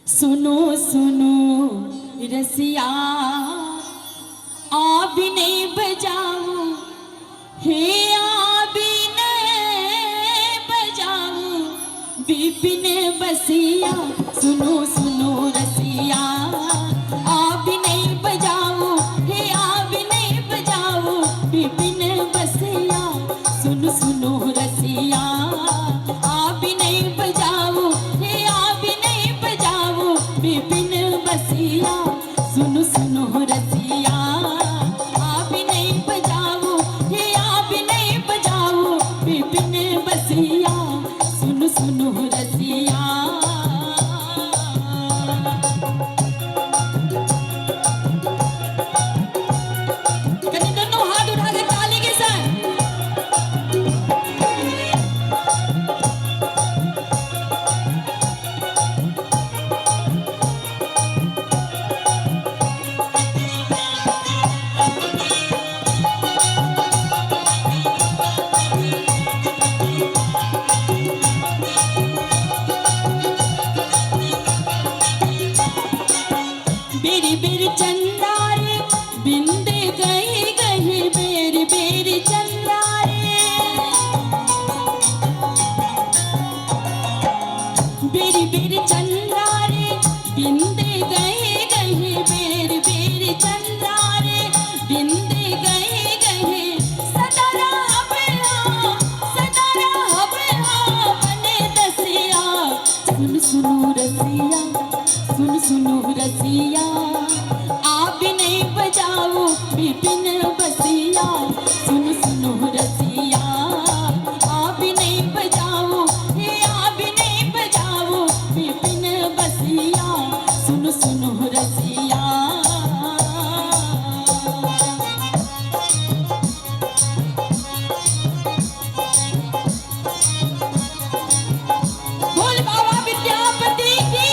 सुनो सुनो रसिया, आप नहीं बजाओ, हे आप नहीं बजाओ विपिन बसिया। सुनो सुनो रसिया, आप नहीं बजाओ, हे आप नहीं बजाओ विपिन बसिया। सुनो सुनो रसिया, आप नहीं बजाओ, हे आप नहीं बजाओ विपिन बसिया। सुनो सुनो रसिया, आप नहीं बजाओ, हे आप नहीं बजाओ विपिन बसिया। सुनो सुनो रसिया। कहीं दोनों हाथ उठा के ताली के साथ। बेरी बेरी चंदारे बिंदे गई गई, बेरी बेरी चंदारे, बेरी बेरी चंदारे बिंदे गई गई, बेरी बेरी चंदारे बिंदे गई गई। सदा राह बने दसिया। सुन सुनो रसिया, सुन सुनो रसिया, आप नहीं बजाओ विपिन बसिया। सुन सुनो रसिया, आप नहीं बजाओ, हे आप नहीं बजाओ विपिन बसिया। सुन सुनो रसिया। बोल बाबा विद्यापति की।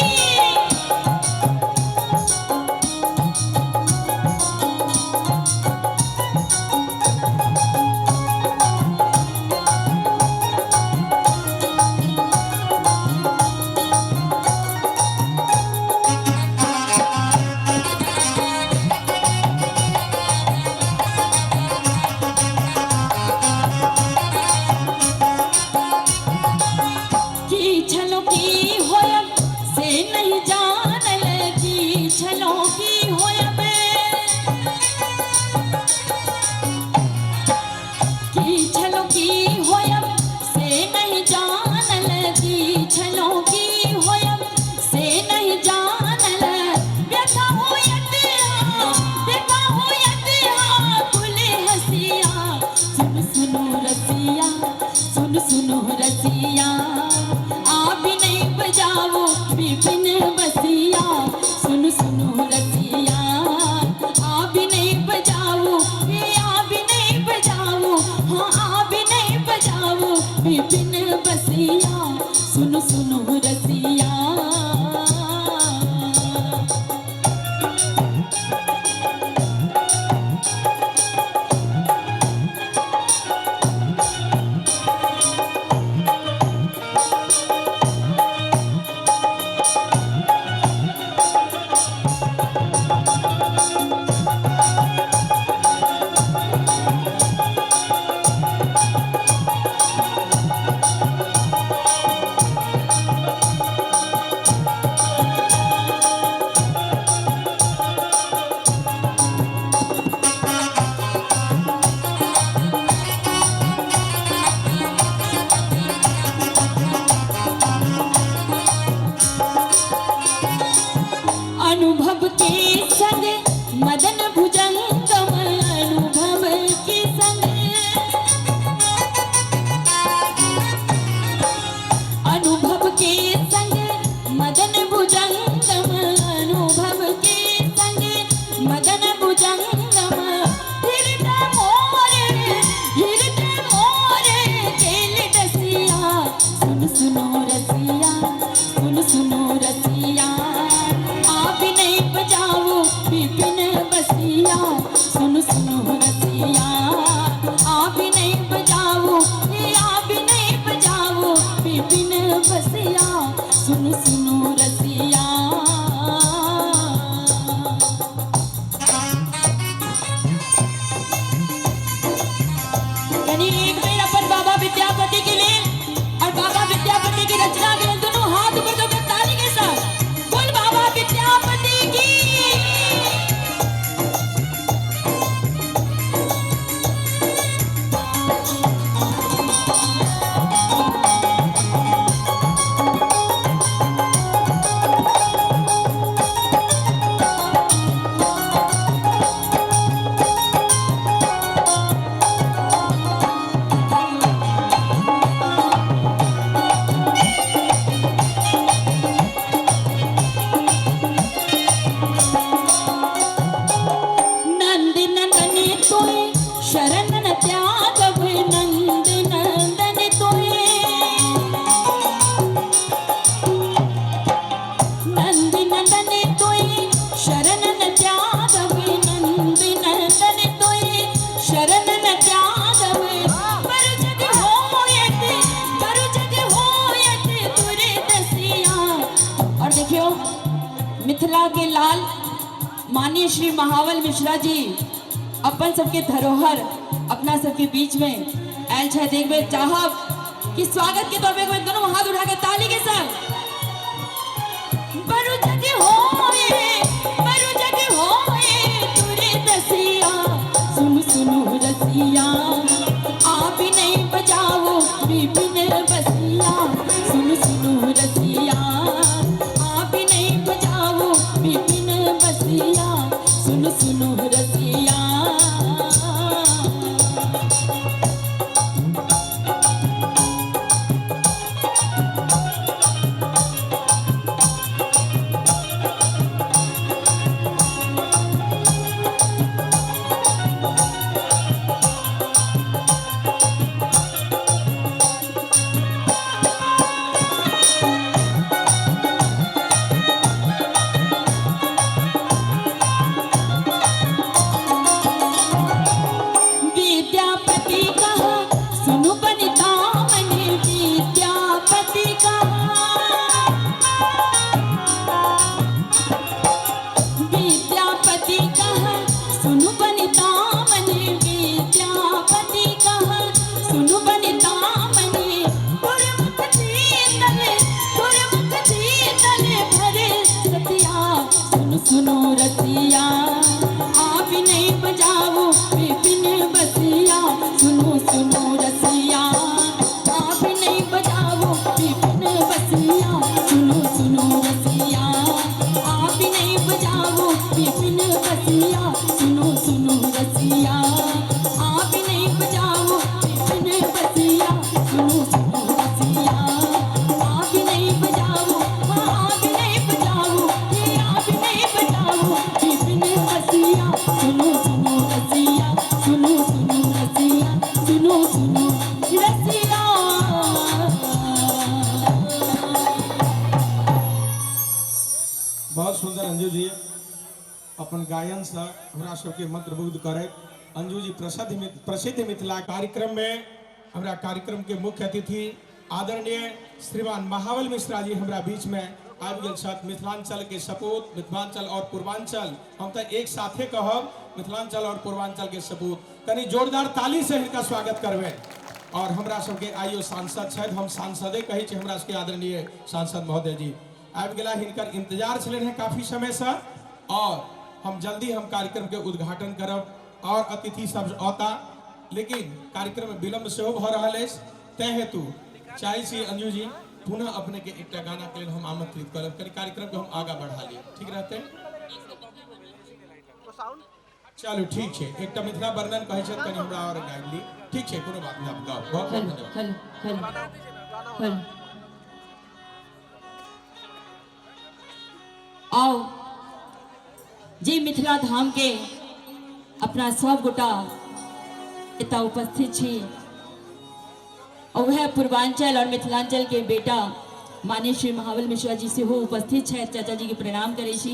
की छलो की होयब से नहीं जानल, की छलो की होयब, की छलो की होयब से नहीं जानल, की छलो की होयब से नहीं जानल। व्यथा होयत व्यथा होयत कुल हसिया। सुन सुनो रसिया, सुन सुनो रसिया, आप नहीं बजाओ विपिन बसिया। सुन सुनो रसिया, आप नहीं बजाओ, हे आप नहीं बजाओ, हाँ आप नहीं बजाओ विपिन बसिया। सुनो सुनो रसिया। अनुभव के संग मदन भुजंगम, अनुभव के संग, अनुभव के संग मदन भुजंगम, अनुभव के संग मदन भुजंगम। हृदय मोरे, हृदय मोरे केल डसिया। सुन सुनो रसिया, सुन सुनो रसिया, आप नहीं बजाओ विपिन बसिया। सुन सुनो। माननीय श्री महावल मिश्रा जी अपन सबके धरोहर अपना सबके बीच में आयल छथि। एक बेर चाहब कि स्वागत के तौर पे एक बेर दोनों हाथ उठा के ताली के संग। बरु जग होए, बरु जग होए तुरे दसिया, सुन सुनु रसिया, आप नहीं बजाओ विपिन बसिया, सुन सुनु रसिया, आप नहीं बजाओ विपिन बसिया, सुन सुनु रसिया। विद्यापति कहा सुनु बनिता मने, विद्यापति कहा, विद्यापति कहा सुनु बनिता मने, विद्यापति कहा सुनु बनिता मने, गुरमुख चीतल, गुरमुख चीतल भरे सतिया, सुनु सुनु रसिया, आप नहीं बजाओ विपिन बसिया, सुनो सुनो रसिया, आप नहीं बजाओ विपिन बसिया, सुनो सुनो रसिया, आप नहीं बजाओ विपिन बसिया, सुनो सुनो रसिया, आप नहीं बजाओ विपिन बसिया, सुनो सुनो रसिया, आप नहीं बजाओ, आप नहीं बजाओ, ये आप नहीं बजाओ विपिन बसिया, सुनो सुनो रसिया, सुनो सुनो रसिया, सुनो सुनो रसिया। बहुत सुंदर अंजू जी अपन गायन से हमरा सबके मंत्रमुग्ध करैत अंजू जी प्रसिद्ध मिथिला कार्यक्रम में हमरा कार्यक्रम के मुख्य अतिथि आदरणीय श्रीमान महाबल मिश्रा जी हमरा बीच में आबि गेल छथि। मिथिलांचल के सपूत, मिथिलांचल और पूर्वांचल, हम तो एक साथे कहब मिथिलांचल और पूर्वांचल के सपूत। कनी जोरदार ताली से हिनका स्वागत करबै। और हमरा सबके आइयो सांसद छथि, हम सांसदे कहै छी हमरा सबके आदरणीय सांसद महोदय जी आबि गेला। हिनकर इंतजार छलनि हेँ काफी समय से और हम जल्दी हम कार्यक्रम के उद्घाटन करब और अतिथि सब औता, लेकिन कार्यक्रम में विलम्ब सेहो भऽ रहल अछि, तैं हेतु चाहै छी अंजू जी पुनः अपने के एकटा गाना के लेल हम आमंत्रित करब। कनि कार्यक्रम के हम आगा बढ़ा ली, ठीक रहते? चलू ठीक छै, एकटा मिथिला वर्णन कहै छथि, कनि हमरा और गाबि ली। ठीक छै, कोनो बात नहि, आप गाउ। बहुत बहुत धन्यवाद। हेलो हेलो हेलो, आओ जी मिथिला धाम के अपना सब गोटा एतऽ उपस्थित छी और वह पूर्वांचल और मिथिलांचल के बेटा माननीय श्री महाबल मिश्रा जी सेहो उपस्थित छथि। चाचा जी के प्रणाम करै छी।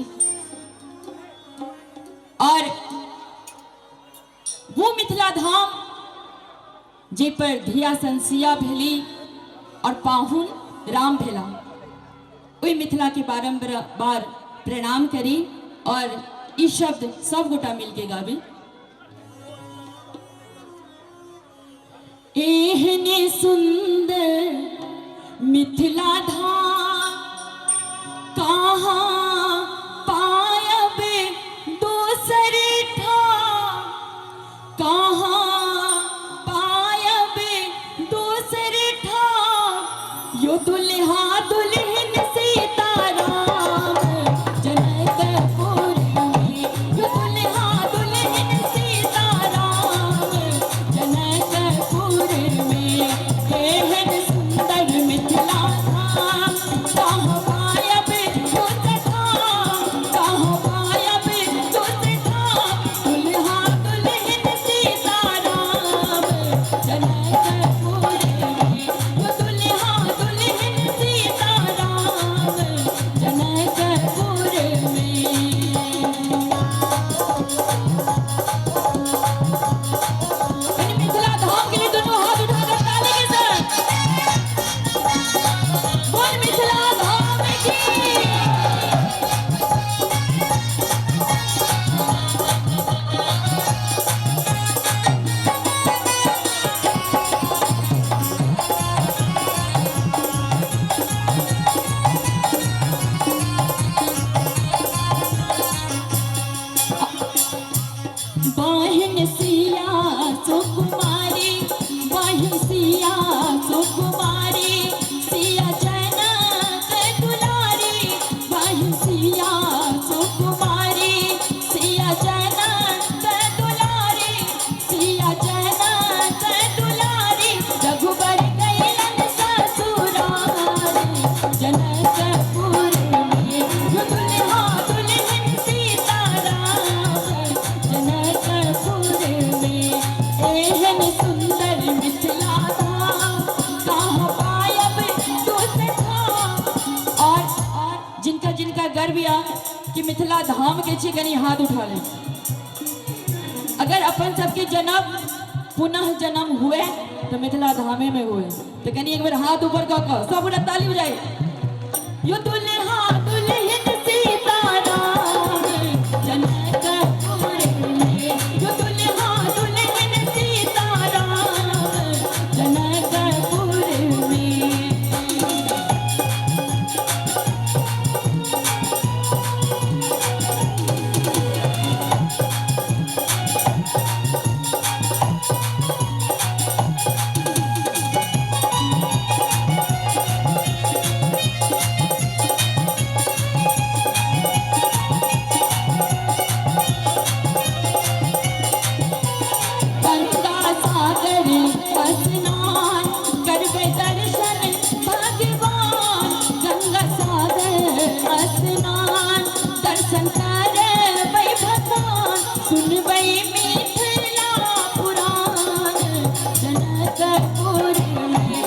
और वो मिथिला धाम जे पर धिया संसिया भेली और पाहुन राम भेला, ओहि मिथिला के बारंबार प्रणाम करी और ई शब्द सब गोटा मिलके गाबी। एहने सुंदर मिथिला धाम कहाँ पायबे दोसर ठाम, कहाँ पायबे दोसर ठाम, यो दुल्हा दुल्हन सीताराम जनकपुर में, यो दुल्हा दुल्हन सीताराम जनकपुर में, एहन सुंदर मिथिला धाम। सुकुमारी बहिन सिया सुकुमारी सिया जनक दुलारी बहिन सिया सुकुमारी सिया जनक दुलारी सिया जनक दुलारी रघुबर गैलन ससुरारी जनकपुर में यो दुल्हा दुल्हन सीताराम जनकपुर में एहन सुंदर मिथिला धाम कहाँ पायब दोसर धाम। और जिनका जिनका गर्व या कि मिथिला धाम के छी कनी हाथ उठा ले। अगर अपन सबके जन्म पुनः जन्म हुए तो मिथिला धामे में हुए, तो कनी एक बार हाथ ऊपर कऽ कऽ सब गोटा ताली बजाई। यो दुल्हा दुल्हन सीताराम जनकपुर में, यो दुल्हा दुल्हन सीताराम जनकपुर में। गंगा सागर स्नान करबै दर्शन भगवान, गंगा सागर स्नान दर्शन करबै भगवान, सुनबै मिथिला पुराण जनकपुर में,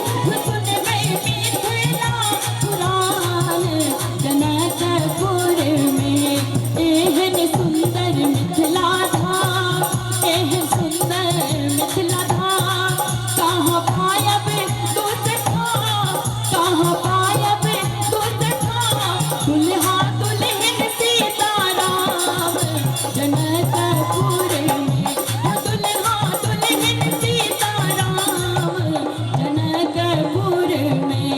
सुनबै मिथिला पुराण जनकपुर में। एहन सुंदर मिथिला धाम, एहन सुंदर मिथिला धाम कहाँ पायब दोसर धाम, कहाँ पायब दोसर धाम। दुल्हा दुल्हन सीताराम जनकपुर में, दुल्हा दुल्हन सीताराम जनकपुर में।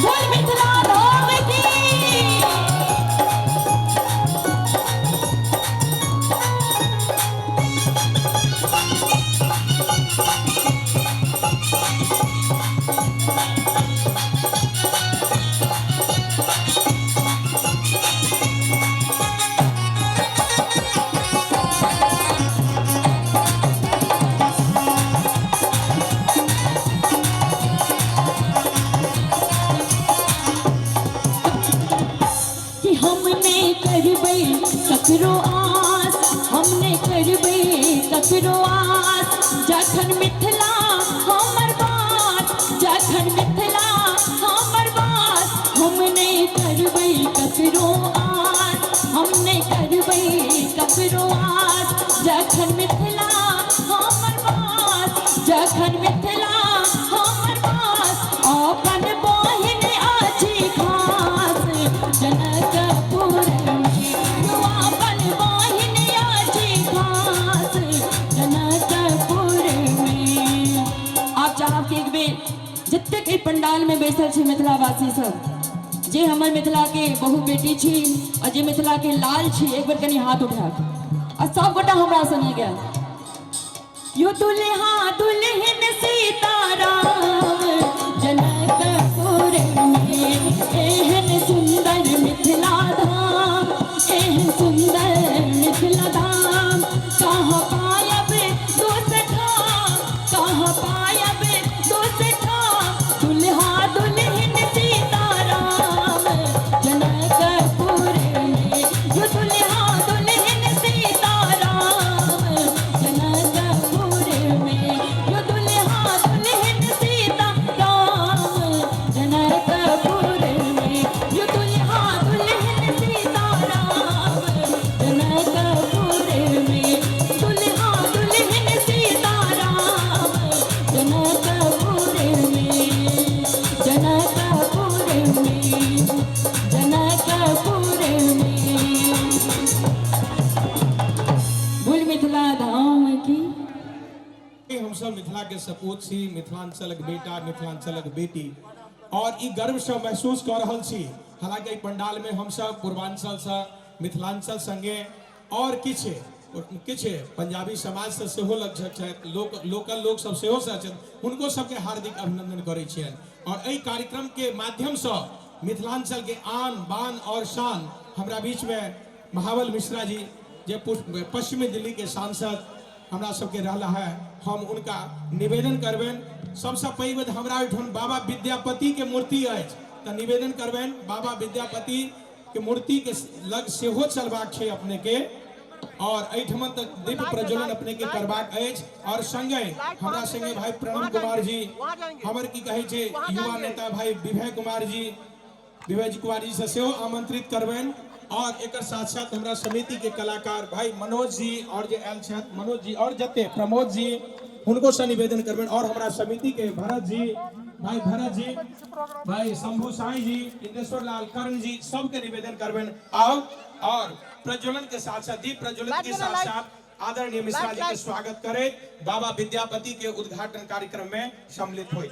बोल मिथिला धाम की। कि हमने करबै ककरो आस, हमने करबै ककरो आस, जखन मिथिला हमर बास, जखन मिथिला हमर बास, हमने करबै ककरो आस, हमने करबै ककरो आस, जखन मिथिला हमर बास, जखन मिथिला हमर बास, अपन बहिन अछि खास जनकपुर में, अपन बहिन अछि खास जनकपुर में। आप चाहब कि एक बेर जतेक एहि पंडाल में बैसल छी मिथिलावासी सब, जे हमर मिथिला के बहु बेटी छी और जे मिथिला के लाल छी, एक बेर कनी हाथ उठा आ सब गोटा हमरा संगे गेल। यो दुल्हा दुल्हन सीताराम जनकपुर में, एहन सुंदर मिथिला धाम, एहन सुंदर मिथिला धाम कहाँ पायब दोसर ठाम, कहाँ पायब दोसर ठाम। दुल्हा दुल्हन सीताराम जनकपुर में, यो दुल्हा दुल्हन सीताराम जनकपुर में, यो दुल्हा दुल्हन सीताराम जनकपुर में, यो दुल्हा दुल्हन सीताराम जनकपुर में, दुल्हा दुल्हन सीताराम जनकपुर में, जनकपुर में, जनकपुर में। बोल मिथिला धाम की। हमसब मिथिला के सपूत छी, मिथिलांचलक बेटा, मिथिलांचलक बेटी, और ई गर्व से महसूस कर रहल छी। हालांकि एहि पंडाल में हमसब पूर्वांचल से मिथिलांचल संगे और किछु किछु पंजाबी समाज से सेहो लग छथि, लोकल लोक सब सेहो से छथि, हुनको सबके हार्दिक अभिनंदन करै छियनि। और एहि कार्यक्रम के माध्यम से मिथिलांचल के आन बान और शान हमरा बीच में महाबल मिश्रा जी जे पश्चिमी दिल्ली के सांसद हमरा सबके रहला है, हम उनका निवेदन करबनि। सबसे पैघ बात हमरा ओहिठाम बाबा विद्यापति के मूर्ति अछि, तऽ निवेदन करबनि बाबा विद्यापति के मूर्ति के लग सेहो चलबाक छै अपने के, और एहिठाम तक दीप प्रज्वलन अपने के करबाक अछि। और संगे हमरा संगे भाई प्रणव कुमार जी, हमर की कहै छै युवा नेता भाई विभय कुमार जी, विभय जी कुमार जी से सेहो आमंत्रित करबनि। और एकर साथ साथ हमरा समिति के कलाकार भाई मनोज जी और जे आयल छथि मनोज जी और जते प्रमोद जी, हुनको से निवेदन करबनि। और हमरा समिति के भरत जी, भाई भरत जी, भाई शंभू साई जी, इंद्रेश्वर लाल कर्ण जी, सबके निवेदन करबनि। आओ और प्रज्वलन के साथ साथ दीप प्रज्वलन के साथ साथ आदरणीय मिश्रा जी के स्वागत करे बाबा विद्यापति के उद्घाटन कार्यक्रम में सम्मिलित हुई।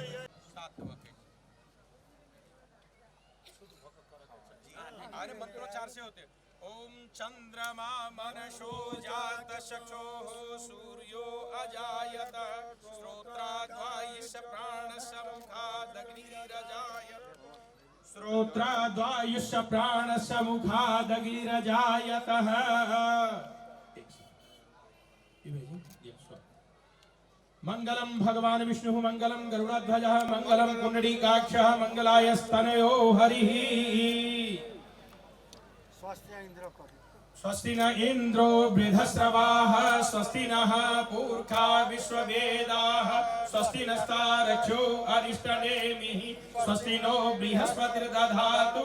अरे मंत्रोच्चार से होते। ओम चंद्रमा मनसो जात शक्षोः सूर्यो अजायत श्रोत्राद्वायुष प्राण समुखादग्निरजायत श्रोत्राद्वायुष प्राण समुखादग्निरजायत। मंगलम भगवान विष्णु मंगलम गरुड़ध्वज मंगलम पुंडरीकाक्ष मंगलाय स्तनयो हरिः। स्वस्ति न इंद्रो बृहस्रवाः स्वस्ति नः पूर्खा विश्ववेदाः स्वस्ति नस्तारक्षो अरिष्टनेमिः स्वस्ति नो बृहस्पतिर्दधातु।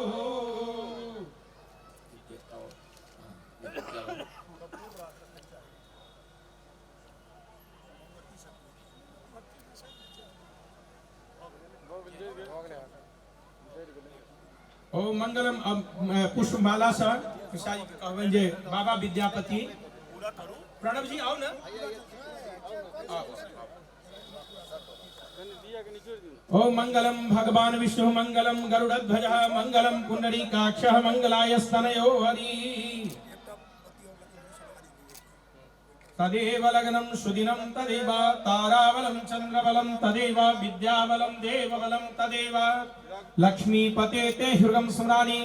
ओम मंगलम पुष्पमाला सर मिश्रा जी के कहबनि जे बाबा विद्यापति। प्रणव जी आओ ना। ओम मंगलम भगवान विष्णु मंगलम गरुड़ध्वज मंगलम पुंडरीकाक्ष मंगलाय स्तनयो हरि। तदेव लग्नं सुदिनं तदेव ताराबलं चंद्रबलं तदेव विद्याबलं देवबलं तदेव लक्ष्मीपते ते हृगं स्मरामि।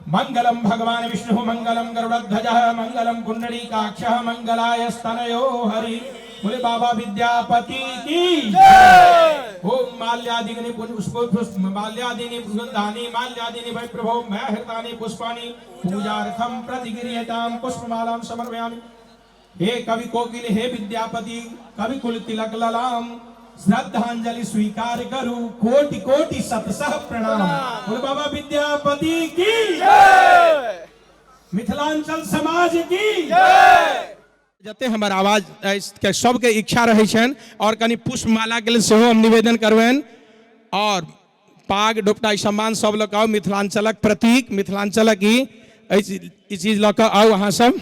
मंगलम भगवान विष्णु मंगलम गरुड़ध्वज मंगलम पुंडरीकाक्ष मंगलाय स्तनयो हरि। बोले बाबा विद्यापति की जय। ओम माल्यादिनि पुष्प माल्यादिनि सुगंधानि माल्यादिनि वै प्रभो मय पुष्पाणि पूजार्थं प्रतिगृह्यतां पुष्पमालां समर्पयामि। हे कवि कोकिल हे विद्यापति कवि कुल तिलक ललाम श्रद्धांजलि स्वीकार करू कोटि कोटि शतशः प्रणाम। बोले बाबा विद्यापति की जय। मिथिलांचल समाज की जय। जते हमर आवाज के सबके इच्छा रहे छनि और कनि पुष्पमाला के लेल सेहो हम निवेदन करबनि। और पाग डोपटा सम्मान सब लऽ कऽ आउ, मिथिलांचलक प्रतीक मिथिलांचलक ई चीज लऽ कऽ आउ अहाँ सब।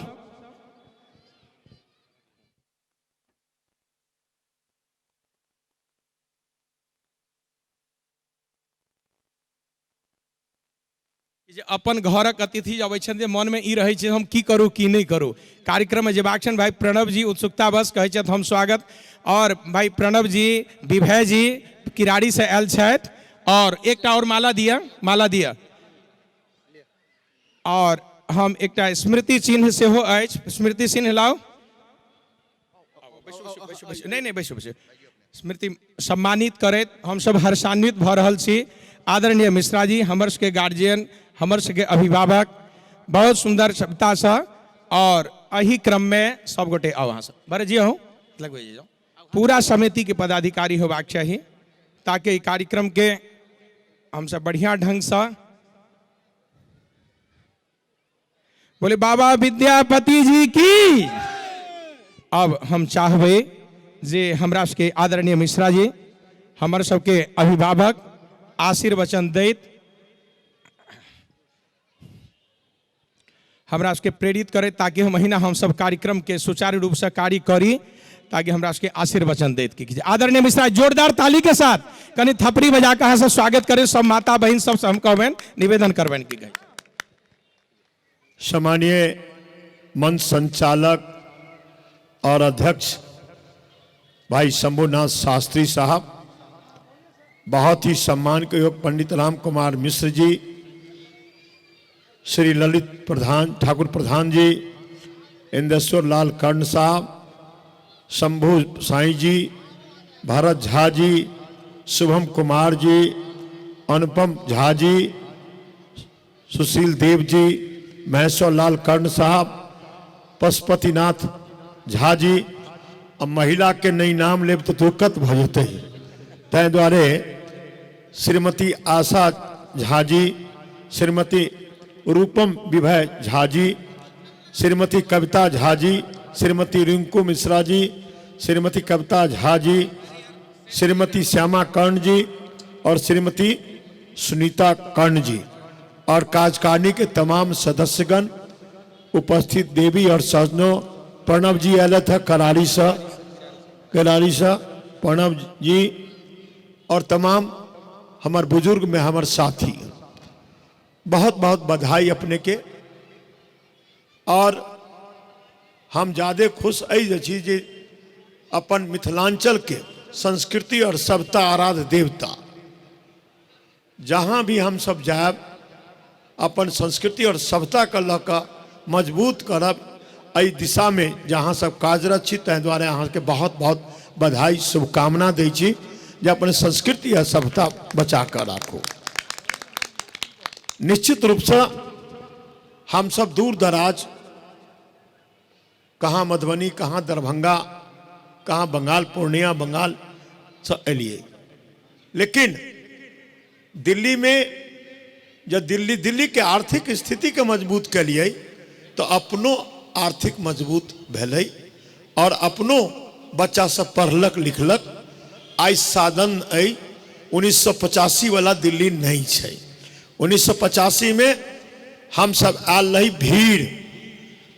जे अपन घरक अतिथि अबै छनि जे मनमे ई रहै छै हम की करू की नहि करू। कार्यक्रममे जेबाक छनि भाई प्रणव जी उत्सुकतावश कहै छथि हम स्वागत। और भाई प्रणव जी विभय जी किराड़ी से आयल छथि। और एकटा और माला दिया, माला दिया। और हम एकटा स्मृति चिन्ह सेहो अछि, स्मृति चिन्ह लाउ। नहीं नहीं बैसू बैसू। स्मृति सम्मानित करैत हमसब हर्षान्वित भऽ रहल छी। आदरणीय मिश्रा जी हमर सबके गार्जियन, हमर सबके अभिभावक, बहुत सुंदर क्षमतासँ। और एहि क्रममे सब गोटे आउ अहाँ सब बड़े जी अहूँ लगबै जाउ। पूरा समिति के पदाधिकारी होबाक चाही ताकि एहि कार्यक्रम के हमसब बढ़िया ढंगसँ बोले बाबा विद्यापति जी की। अब हम चाहबै जे हमरा सबके आदरणीय मिश्रा जी हमर सबके अभिभावक आशीर्वचन दैत हमरा सबके प्रेरित करे ताकि हम महीना हम सब कार्यक्रम के सुचारू रूप से कार्य करी। ताकि हमरा सबके आशीर्वचन दैत की आदरणीय मिश्रा जोरदार ताली के साथ कनि थपड़ी बजा के अहाँ सब स्वागत करें। सब माता बहन सबसे हम कहबनि, निवेदन करबनि की गई। सम्मानीय मंच संचालक और अध्यक्ष भाई शंभुनाथ शास्त्री साहब, बहुत ही सम्मान के योग्य पंडित राम कुमार मिश्र जी, श्री ललित प्रधान ठाकुर प्रधान जी, इंदेश्वर लाल कर्ण साहब, शंभु साईं जी, भरत झा जी, शुभम कुमार जी, अनुपम झा जी, सुशील देव जी, महेश्वर लाल कर्ण साहब, पशुपतिनाथ झा जी। अब महिला के नई नाम लेब तो दिक्कत भऽ जेतै, ताहि दुआरे श्रीमती आशा झा जी, श्रीमती रूपम विभय झा जी, श्रीमती कविता झा जी, श्रीमती रिंकू मिश्रा जी, श्रीमती कविता झा जी, श्रीमती श्यामा कर्ण जी और श्रीमती सुनीता कर्ण जी और कार्यकारिणी के तमाम सदस्यगण, उपस्थित देवी और सज्जनों, प्रणव जी आयल थे करारी से, करारी से प्रणव जी और तमाम हमार बुजुर्ग में हमार साथी, बहुत बहुत बधाई अपने के। और हम ज़्यादा खुश एहि जे छी जे अपन मिथिलांचल के संस्कृति और सभ्यता आराध्य देवता जहाँ भी हम सब जायब अपन संस्कृति और सभ्यता के लऽ कऽ मजबूत करब, एहि दिशामे जहाँ सब कार्यरत छी, ताहि दुआरे अहाँके बहुत बहुत बधाई शुभकामना दै छी जे अपन संस्कृति आ सभ्यता बचा कऽ राखू। निश्चित रूपसँ हम सब दूर दराज, कहाँ मधुबनी, कहाँ दरभंगा, कहाँ बंगाल, पूर्णिया बंगाल से एलिए, लेकिन दिल्ली में जब दिल्ली दिल्ली के आर्थिक स्थिति के मजबूत के तो अपनो आर्थिक मजबूत भेलै और अपनो बच्चा सब पढ़लक लिखलक। आइ साधन अइ 1985 वाला दिल्ली नहीं छै। 1985 में हम सब आयल रही भीड़,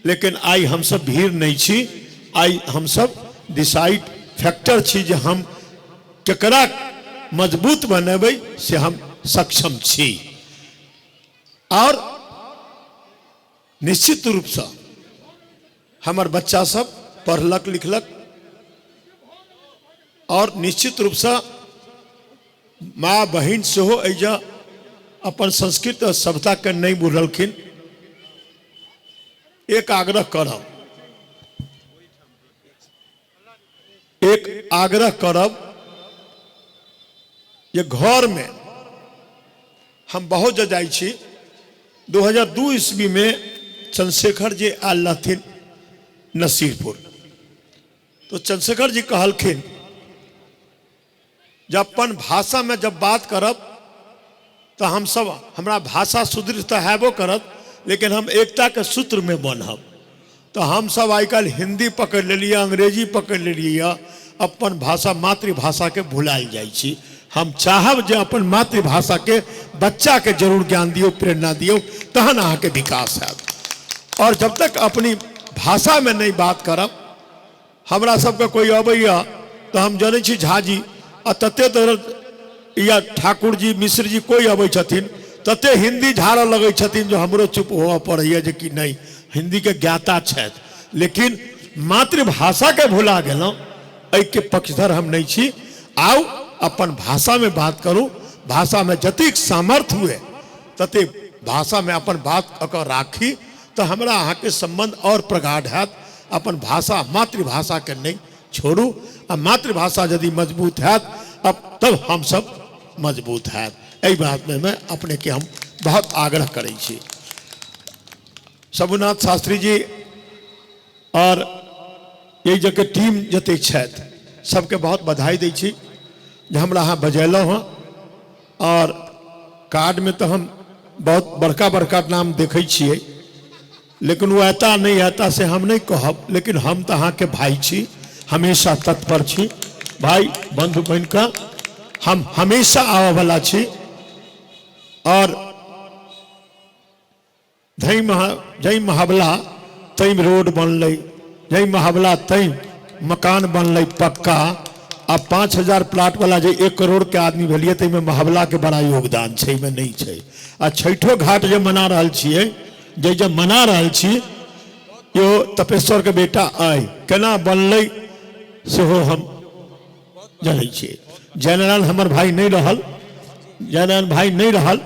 लेकिन आइ हम सब भीड़ नहीं छी। आइ हम सब डिसाइड फैक्टर छी जे हम केकरा मजबूत बनेबै से हम सक्षम छी। और निश्चित रूपसँ हमर बच्चा सब पढ़लक लिखलक और निश्चित रूपसँ माँ बहिन सेहो एहिजा अपन संस्कृत और सभ्यताके नहि बुझलखिन। एक आग्रह करब, एक आग्रह करब जे घरमे हम बहुत जगह जाइ छी। 2002 ईस्वी में चंद्रशेखर जी आयल रहथिन नसीरपुर, तो चंद्रशेखर जी कहलखिन जब अपन भाषा में जब बात करब तो हम सब हमरा भाषा सुदृढ़ तो हैबो करत, लेकिन हम एकता के सूत्र में बनब। तो हम सब आइ काल्हि हिंदी पकड़ लेलियै, अंग्रेजी पकड़ लेलियै, अपन भाषा मातृभाषा के भुलायल जाइ छी। हम चाहब जे अपन मातृभाषा के बच्चा के जरूर ज्ञान दियौ, प्रेरणा दियौ, तहन अहाँके विकास हैत। और जब तक अपनी भाषा में नहीं बात करब, हमरा सबके कोई अबैया तो हम जनै छी झाजी आ तते तरह या ठाकुर जी मिश्र जी कोई अबै छथिन तते हिंदी झाड़ऽ लगै छथिन जो हमरो चुप होअ पड़ैया जे कि नहीं हिंदी के ज्ञाता छथि, लेकिन मातृभाषा के भुला गेलहुँ, एहिके पक्षधर हम नहीं छी। आउ अपन भाषा में बात करू, भाषा में जतेक सामर्थ्य हुए तते भाषा में अपन बात कऽ कऽ राखी तो हमरा अहाँके संबंध और प्रगाढ़ हैत। अपन भाषा मातृभाषा के नहीं छोड़ू, आ मातृभाषा यदि मजबूत हैत अब तब हम सब मजबूत हैत। एहि बात में मैं अपने के हम बहुत आग्रह करै छी। शंभुनाथ शास्त्री जी और यही जगह टीम जते छथि सबके बहुत बधाई दै छी जे हमरा अहाँ बजेलहुँ हँ। और कार्ड में तो हम बहुत बड़का बड़का नाम देखै छियै, लेकिन वो एता नहीं एता से हम नहीं कहब, लेकिन हम तो अहाँके भाई छी, हमेशा तत्पर छी, भाई बंधु बहिन का हम हमेशा आबऽ वाला छी। और जै महावला तैम रोड बनलै, जै महावला तैम मकान बनलै पक्का आ 5000 प्लाट वाला जे 1 करोड़ के आदमी भेलियै ताहिमे महावला के बड़ा योगदान छै, एहिमे नहि छै। आ छठो घाट जे मना रहल छियै, जे जे मना रहल छी, यो तपेश्वर के बेटा आइ केना बनलै सेहो हम जनै छियै। जयनारायण हमर भाई नहि रहल, जयनारायण भाई नहि रहल,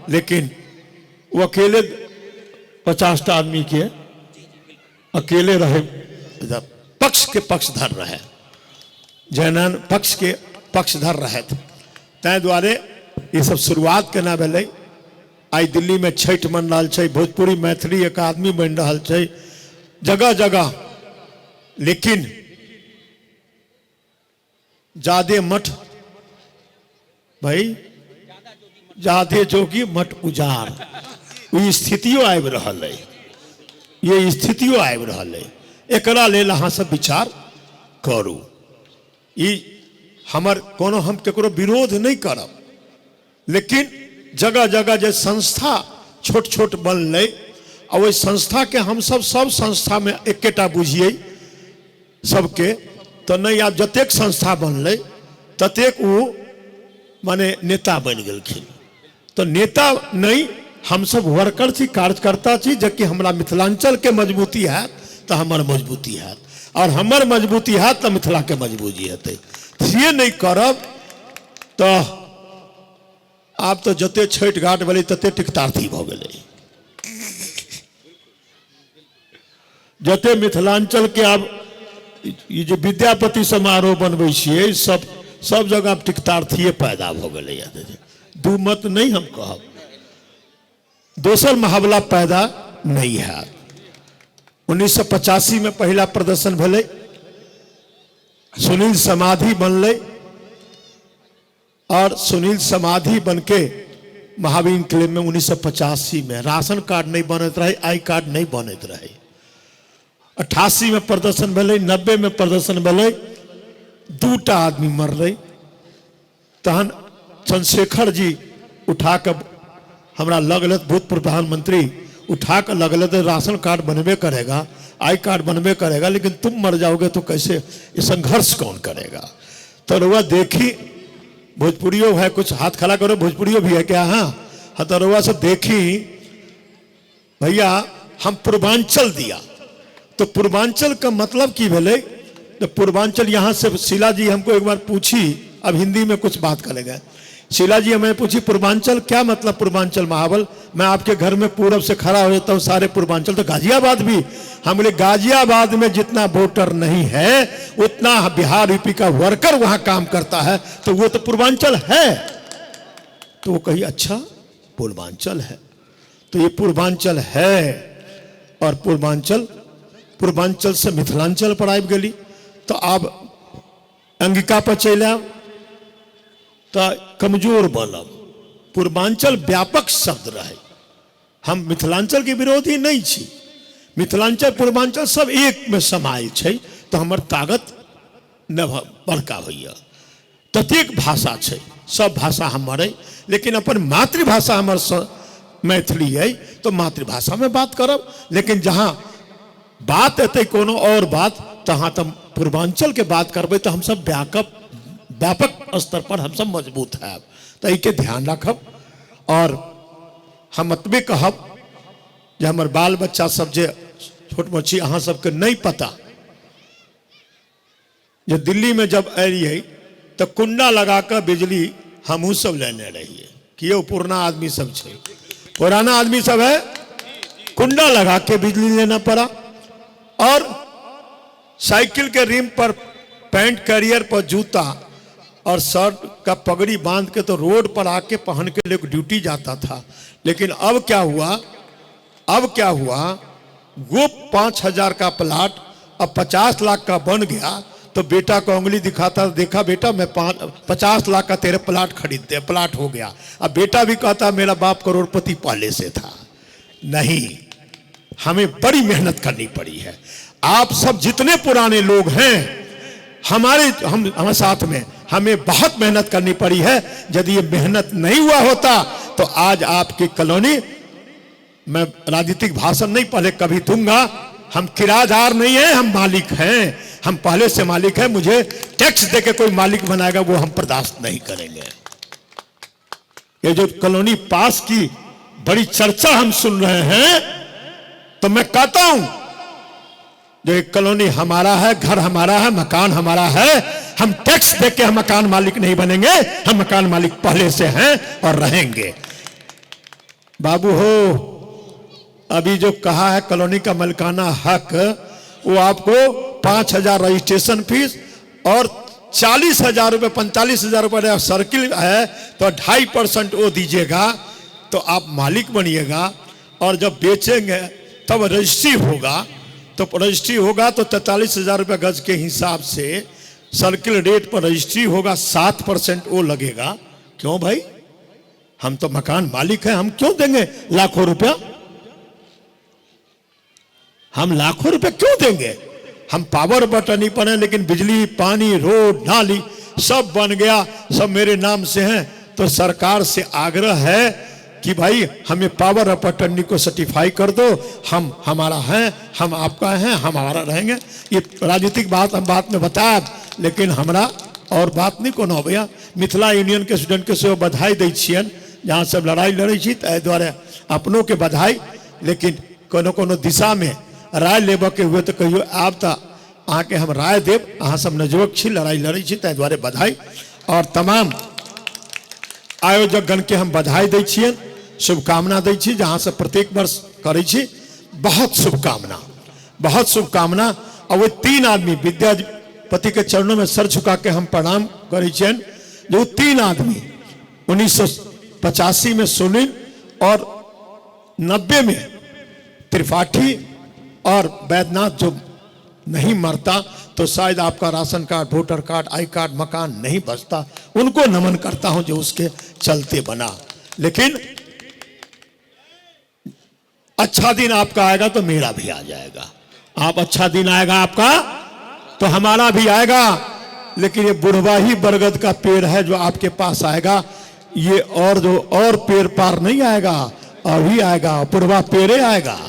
लेकिन ओ अकेले 50टा आदमी के अकेले रहे, पक्ष के पक्षधर रहे, जयनारायण पक्ष के पक्षधर रहे। ताहि दुआरे ई सब शुरुआत केना भेलै। आइ दिल्ली में छठि मन रहल छै, भोजपुरी मैथिली अकादमी बनि रहल छै जगह जगह, लेकिन जादे मठ भाई, जादे जोगी मठ उजार, ओ स्थितियो आबि रहल अइ, ये स्थितियो आबि रहल अइ। एकरा लेल अहाँ सब विचार करू। ई हमर कोनो, हम ककरो विरोध नहि करब, लेकिन जगह जगह जे संस्था छोट छोट बनलै आ ओहि संस्थाके हमसब सब संस्थामे एकेटा बुझियै सबके, तऽ नहि, आब जतेक संस्था बनलै ततेक ओ माने नेता बनि गेलखिन। तऽ नेता नहि, हमसब वर्कर छी, कार्यकर्ता छी। जबकि हमरा मिथिलांचलके मजबूती हैत तऽ हमर मजबूती हैत, आओर हमर मजबूती हैत तऽ मिथिलाके मजबूती हेतै। से नहि करब तऽ आब तऽ जते छठि घाट भेलै तते टिकतार्थी भऽ गेलै। जते मिथिलांचल के आब ई जे विद्यापति समारोह बनबै छियै, सब सब जगह आब टिकतार्थीये पैदा भऽ गेलैए। दू मत नहि हम कहब, दोसर महावला पैदा नहि हैत। 1985 में पहिला प्रदर्शन भेलै, सुनील समाधि बनलै, और सुनील समाधि बनके महावीर क्लेम में 1985 में राशन कार्ड नहीं बनैत रहे, I card नहीं बनैत रहे। 88 में प्रदर्शन भेलै, 90 में प्रदर्शन भेलै, 2टा आदमी मरलै। तहन चंद्रशेखर जी उठा के हमरा लगल, भूतपूर्व प्रधानमंत्री उठा के लगल, तो राशन कार्ड बनबे करेगा, I card बनबे करेगा, लेकिन तुम मर जाओगे तो कैसे, ये संघर्ष कौन करेगा। तो रुआ देखी, भोजपुरियो है, कुछ हाथ खड़ा करो, भोजपुरियो भी है क्या? हाँ हाँ, तो रुआ सब देखी भैया, हम पूर्वांचल दिया तो पूर्वांचल का मतलब की भेलै, तो पूर्वांचल यहाँ से शीला जी हमको एक बार पूछी, अब हिंदी में कुछ बात करेंगे। शीला जी हमें पूछी पूर्वांचल क्या मतलब, पूर्वांचल महाबल, मैं आपके घर में पूरब से खड़ा हो जाता हूँ, सारे पूर्वांचल, तो गाजियाबाद भी। हम बोले गाजियाबाद में जितना वोटर नहीं है उतना बिहार यूपी का वर्कर वहाँ काम करता है, तो वो तो पूर्वांचल है। तो वो कही अच्छा पूर्वांचल है, तो ये पूर्वांचल है। और पूर्वांचल, पूर्वांचल से मिथिलांचल पर आबि गेली, तो आब अंगिका पर चलि आयब तऽ कमजोर बनब। पूर्वांचल व्यापक शब्द रहे, हम मिथिलांचल के विरोधी नहीं छी, मिथिलांचल पूर्वांचल सब एक में समायल छै, तऽ हमर ताकत न बड़का होइए। ततेक भाषा छै, सब भाषा हमर अइ, लेकिन अपन मातृभाषा हमर मैथिली अइ, तऽ मातृभाषामे बात करब। लेकिन जहाँ बात एतै कोनो और बात, तहाँ तऽ पूर्वांचलके बात करबै, तऽ हमसब व्यापक व्यापक स्तर पर हमसब मजबूत हैब। तऽ एहिके ध्यान राखब। और हम एतबे कहब जे हमर बाल बच्चा सब जे छोट मोट छी, अहाँ सबके नहि पता जे दिल्ली में जब एलियै तऽ कुंडा लगा कऽ बिजली हमहूँ सब लेने रहियै। कियो पुराना आदमी सब छै, पुराना आदमी सब है, कुंडा लगा के बिजली लेना पड़ा। और साइकिल के रिम पर पैंट कैरियर पर जूता और शर्ट का पगड़ी बांध के तो रोड पर आके पहन के लोग ड्यूटी जाता था। लेकिन अब क्या हुआ, अब क्या हुआ, वो 5000 का प्लाट अब 50 लाख का बन गया, तो बेटा को उंगली दिखाता, देखा बेटा मैं 50 लाख का तेरे प्लाट खरीद दे, प्लाट हो गया। अब बेटा भी कहता मेरा बाप करोड़पति पहले से था। नहीं, हमें बड़ी मेहनत करनी पड़ी है। आप सब जितने पुराने लोग हैं हमारे हम हमारे साथ में, हमें बहुत मेहनत करनी पड़ी है। यदि ये मेहनत नहीं हुआ होता तो आज आपकी कॉलोनी, मैं राजनीतिक भाषण नहीं पहले कभी दूंगा, हम किराएदार नहीं हैं, हम मालिक हैं। हम पहले से मालिक हैं, मुझे टैक्स देके कोई मालिक बनाएगा वो हम बर्दाश्त नहीं करेंगे। ये जो कॉलोनी पास की बड़ी चर्चा हम सुन रहे हैं, तो मैं कहता हूं जो एक कॉलोनी हमारा है, घर हमारा है, मकान हमारा है, हम टैक्स देके हम मकान मालिक नहीं बनेंगे, हम मकान मालिक पहले से हैं और रहेंगे। बाबू हो, अभी जो कहा है कॉलोनी का मालिकाना हक, वो आपको 5,000 रजिस्ट्रेशन फीस और 40,000 रुपये, 45,000 रुपये सर्किल है तो 2.5% वो दीजिएगा तो आप मालिक बनिएगा। और जब बेचेंगे तब रजिस्ट्री होगा, तो रजिस्ट्री होगा तो 43,000 रुपये गज के हिसाब से सर्किल रेट पर रजिस्ट्री होगा, 7% वो लगेगा। क्यों भाई, हम तो मकान मालिक हैं, हम क्यों देंगे लाखों रुपया? हम लाखों रुपए क्यों देंगे? हम पावर बटन पर हैं, लेकिन बिजली, पानी, रोड, नाली सब बन गया, सब मेरे नाम से हैं। तो सरकार से आग्रह है कि भाई हमें पावर ऑफ अटर्नी को सर्टिफाई कर दो, हम हमारा है, हम आपका हैं, हम हमारा रहेंगे। ये राजनीतिक बात हम बात में बतायब, लेकिन हमरा और बात नहीं कोनो भैया। मिथिला यूनियन के स्टूडेंट के सेहो बधाई दै छियनि, जहाँ सब लड़ाई लड़ै छी तऽ एहि दुआरे अपनोके बधाई। लेकिन कोनो कोनो दिशामे राय लेबऽके हुए तऽ कहियो आब तऽ अहाँके हम राय देब। अहाँ सब नवयुवक छी, लड़ाई लड़ै छी, ताहि दुआरे बधाई। और तमाम आयोजकगण के हम बधाई दै छियनि, शुभकामना दै छी, जहाँ से प्रत्येक वर्ष करै छी। बहुत शुभकामना, बहुत शुभकामना। और वो 3 आदमी विद्यापति के चरणों में सर झुका के हम प्रणाम करै छियनि, जो 3 आदमी 1985 में सुनील और 90 में त्रिपाठी और वैद्यनाथ जो नहीं मरता तो शायद आपका ration card, voter card, I card, मकान नहीं बचता। उनको नमन करता हूं जो उसके चलते बना। लेकिन अच्छा दिन आपका आएगा तो मेरा भी आ जाएगा। आप अच्छा दिन आएगा आपका तो हमारा भी आएगा। लेकिन ये बुढ़वा ही बरगद का पेड़ है जो आपके पास आएगा, ये और जो और पेड़ पार नहीं आएगा, अभी आएगा बुढ़वा पेड़े आएगा।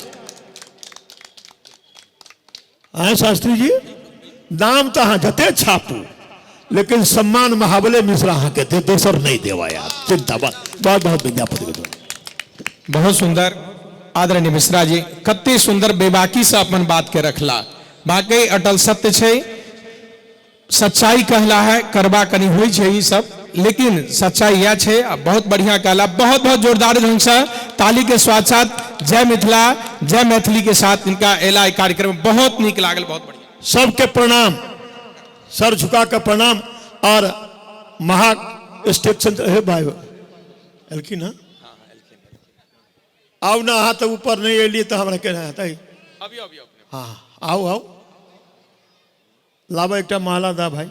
आए शास्त्री जी, नाम तो अहाँ जते छापू, लेकिन सम्मान महाबले मिश्रा अहाँ के दे, दोसर नहीं देवा यार, चिंता बात। बहुत बहुत विद्यापति के धन्यवाद। बहुत सुंदर आदरणीय मिश्रा जी, कते सुंदर बेबाकी से अपन बात के रखला। बाकी अटल सत्य छै, सच्चाई कहला है, करबा कनी होइ छै ई सब, लेकिन सच्चाई यह छै। बहुत बढ़िया कहला, बहुत बहुत जोरदार ढंग से ताली के साथ साथ जय मिथिला जय मैथिली के साथ इनका एला कार्यक्रम बहुत नीक लागल, बहुत बढ़िया। सबके प्रणाम, सर झुका के प्रणाम। और महा स्टेशन हे भाई एलखिन हँ, आउ ना, अहाँ तो ऊपर नहीं एलियै तऽ हमरा केना हेतै? हाँ आउ आउ, लाबऽ एकटा माला दा भाई।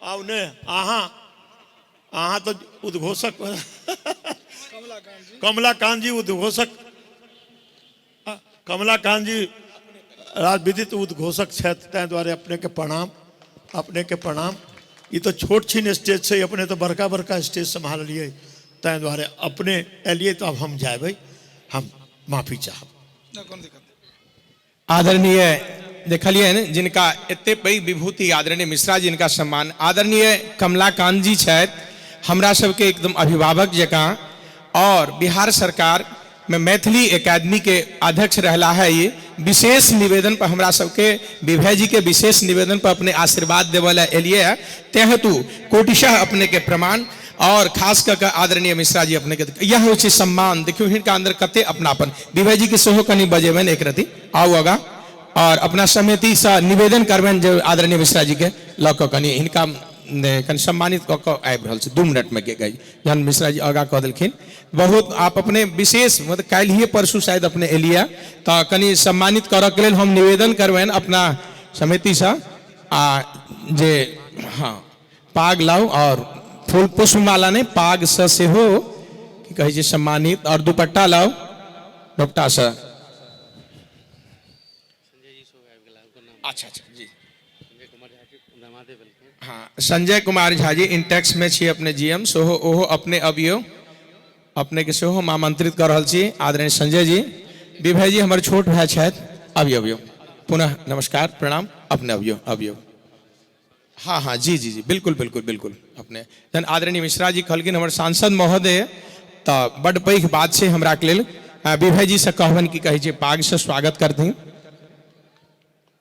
आउ ने, अहाँ अहाँ तो उद्घोषक कमलाकांत जी, उद्घोषक कमलाकांत जी राजविदित उद्घोषक छथि, ताहि दुआरे अपने के प्रणाम, अपने के प्रणाम। ई तो छोट छिन स्टेज छै, अपने तो बड़का बड़का स्टेज सम्हारलियै, ताहि दुआरे अपने एलियै तो अब हम जायबै, हम माफी चाहब। आदरणीय देखलियै ने जिनका एते पैघ विभूति आदरणीय मिश्रा जी, जिनका सम्मान आदरणीय कमलाकांत जी छथि, हमरा सबके एकदम अभिभावक जकाँ, और बिहार सरकार में मैथिली एकेडमी के अध्यक्ष रहला है। ये विशेष निवेदन पर हमरा सबके विभय जी के विशेष निवेदन पर अपने आशीर्वाद देवल ला एलिए है, ते हेतु कोटिशः अपने के प्रमाण। और खास कऽ कऽ आदरणीय मिश्रा जी अपने के यह होइ छै सम्मान। देखियौ हिनका अंदर कते अपनापन। विभय जी के सेहो कनि बजेबनि एक रति, आउ आगाँ, और अपना समिति से निवेदन करबनि जे आदरणीय मिश्रा जी के लऽ कऽ कनि हिनका कनि सम्मानित कऽ कऽ आबि रहल छै 2 मिनट में के गई। जहन मिश्रा जी आगाँ कऽ देलखिन, बहुत आप अपने विशेष मतलब काल्हिए परसू शायद अपने एलियै, तऽ कनि सम्मानित करऽ के लेल हम निवेदन करबनि अपना समिति से, आ जे हाँ पाग लाउ और फूल पुष्पमाला नहि, पाग से सेहो की कहै छै सम्मानित, और दुपट्टा लाउ दुपट्टा से। अच्छा अच्छा जी हाँ, संजय कुमार झा जी इंटेक्स में छी अपने जीएम, सोहो ओहो अपने अबियो। अपने के सेहो हम आमंत्रित कर रहल छी। आदरणीय संजय जी, विभय जी हमर छोट भाई छथि, अबियौ अबियौ, पुनः नमस्कार प्रणाम। अपने अबियौ अबियौ, हाँ हाँ जी जी जी बिल्कुल बिल्कुल बिल्कुल। अपने जहन आदरणीय मिश्रा जी कहलखिन हमर सांसद महोदय, तऽ बड पैघ बात छै हमरा के लेल। विभय जी से कहबनि की कहै छै पाग से स्वागत करथिन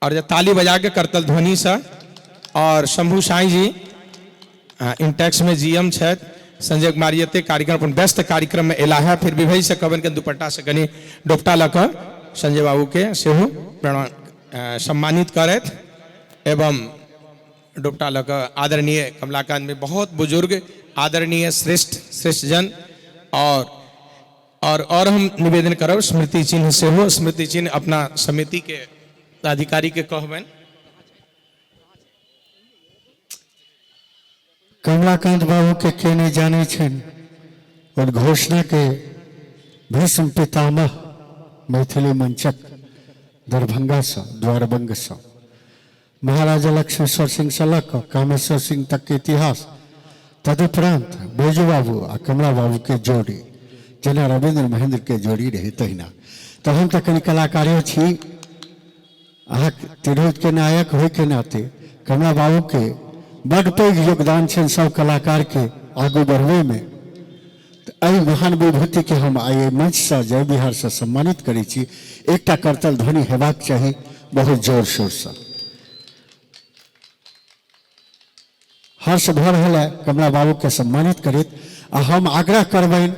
और जे ताली बजा के करतल ध्वनि से। और शंभू साई जी इंटेक्स में जीएम छथि, संजय कुमार जी एते कार्यक्रम अपन व्यस्त कार्यक्रम में एला है, फिर विभय से कहबनि के दुपट्टा से कनि डोपटा लऽ कऽ संजय बाबू के सेहो प्रणाम सम्मानित करथि एवं डोपटा लऽ कऽ आदरणीय कमलाकांत में बहुत बुजुर्ग आदरणीय श्रेष्ठ श्रेष्ठ जन और और हम निवेदन करब स्मृति चिन्ह सेहो, स्मृति चिन्ह अपना समिति के अधिकारी के कहबनि। कमलाकांत बाबू के के नहीं जाने छनि और घोषणा के भीष्म पितामह मैथिली मंचक दरभंगा से द्वारबंग से महाराजा लक्ष्मेश्वर सिंह से लऽ कऽ कामेश्वर सिंह तक के इतिहास, तदुपरांत बैजू बाबू आ कमला बाबू के जोड़ी जेना रविन्द्र महेंद्र के जोड़ी रहे तहिना। तऽ हम तऽ कनि कलाकारो छी, अहाँ तिरहुत के नायक होय के नाते कमला बाबू के बड पैघ योगदान छनि सब कलाकार के आगू बढ़बै में। तऽ एहि महान विभूति के हम आइ एहि मंच से जय बिहार से सम्मानित करै छी। एकटा करतल ध्वनि हेबाक चाही बहुत जोर शोर से। हर्ष भऽ रहल है कमला बाबू के सम्मानित करैत। आ हम आग्रह करबनि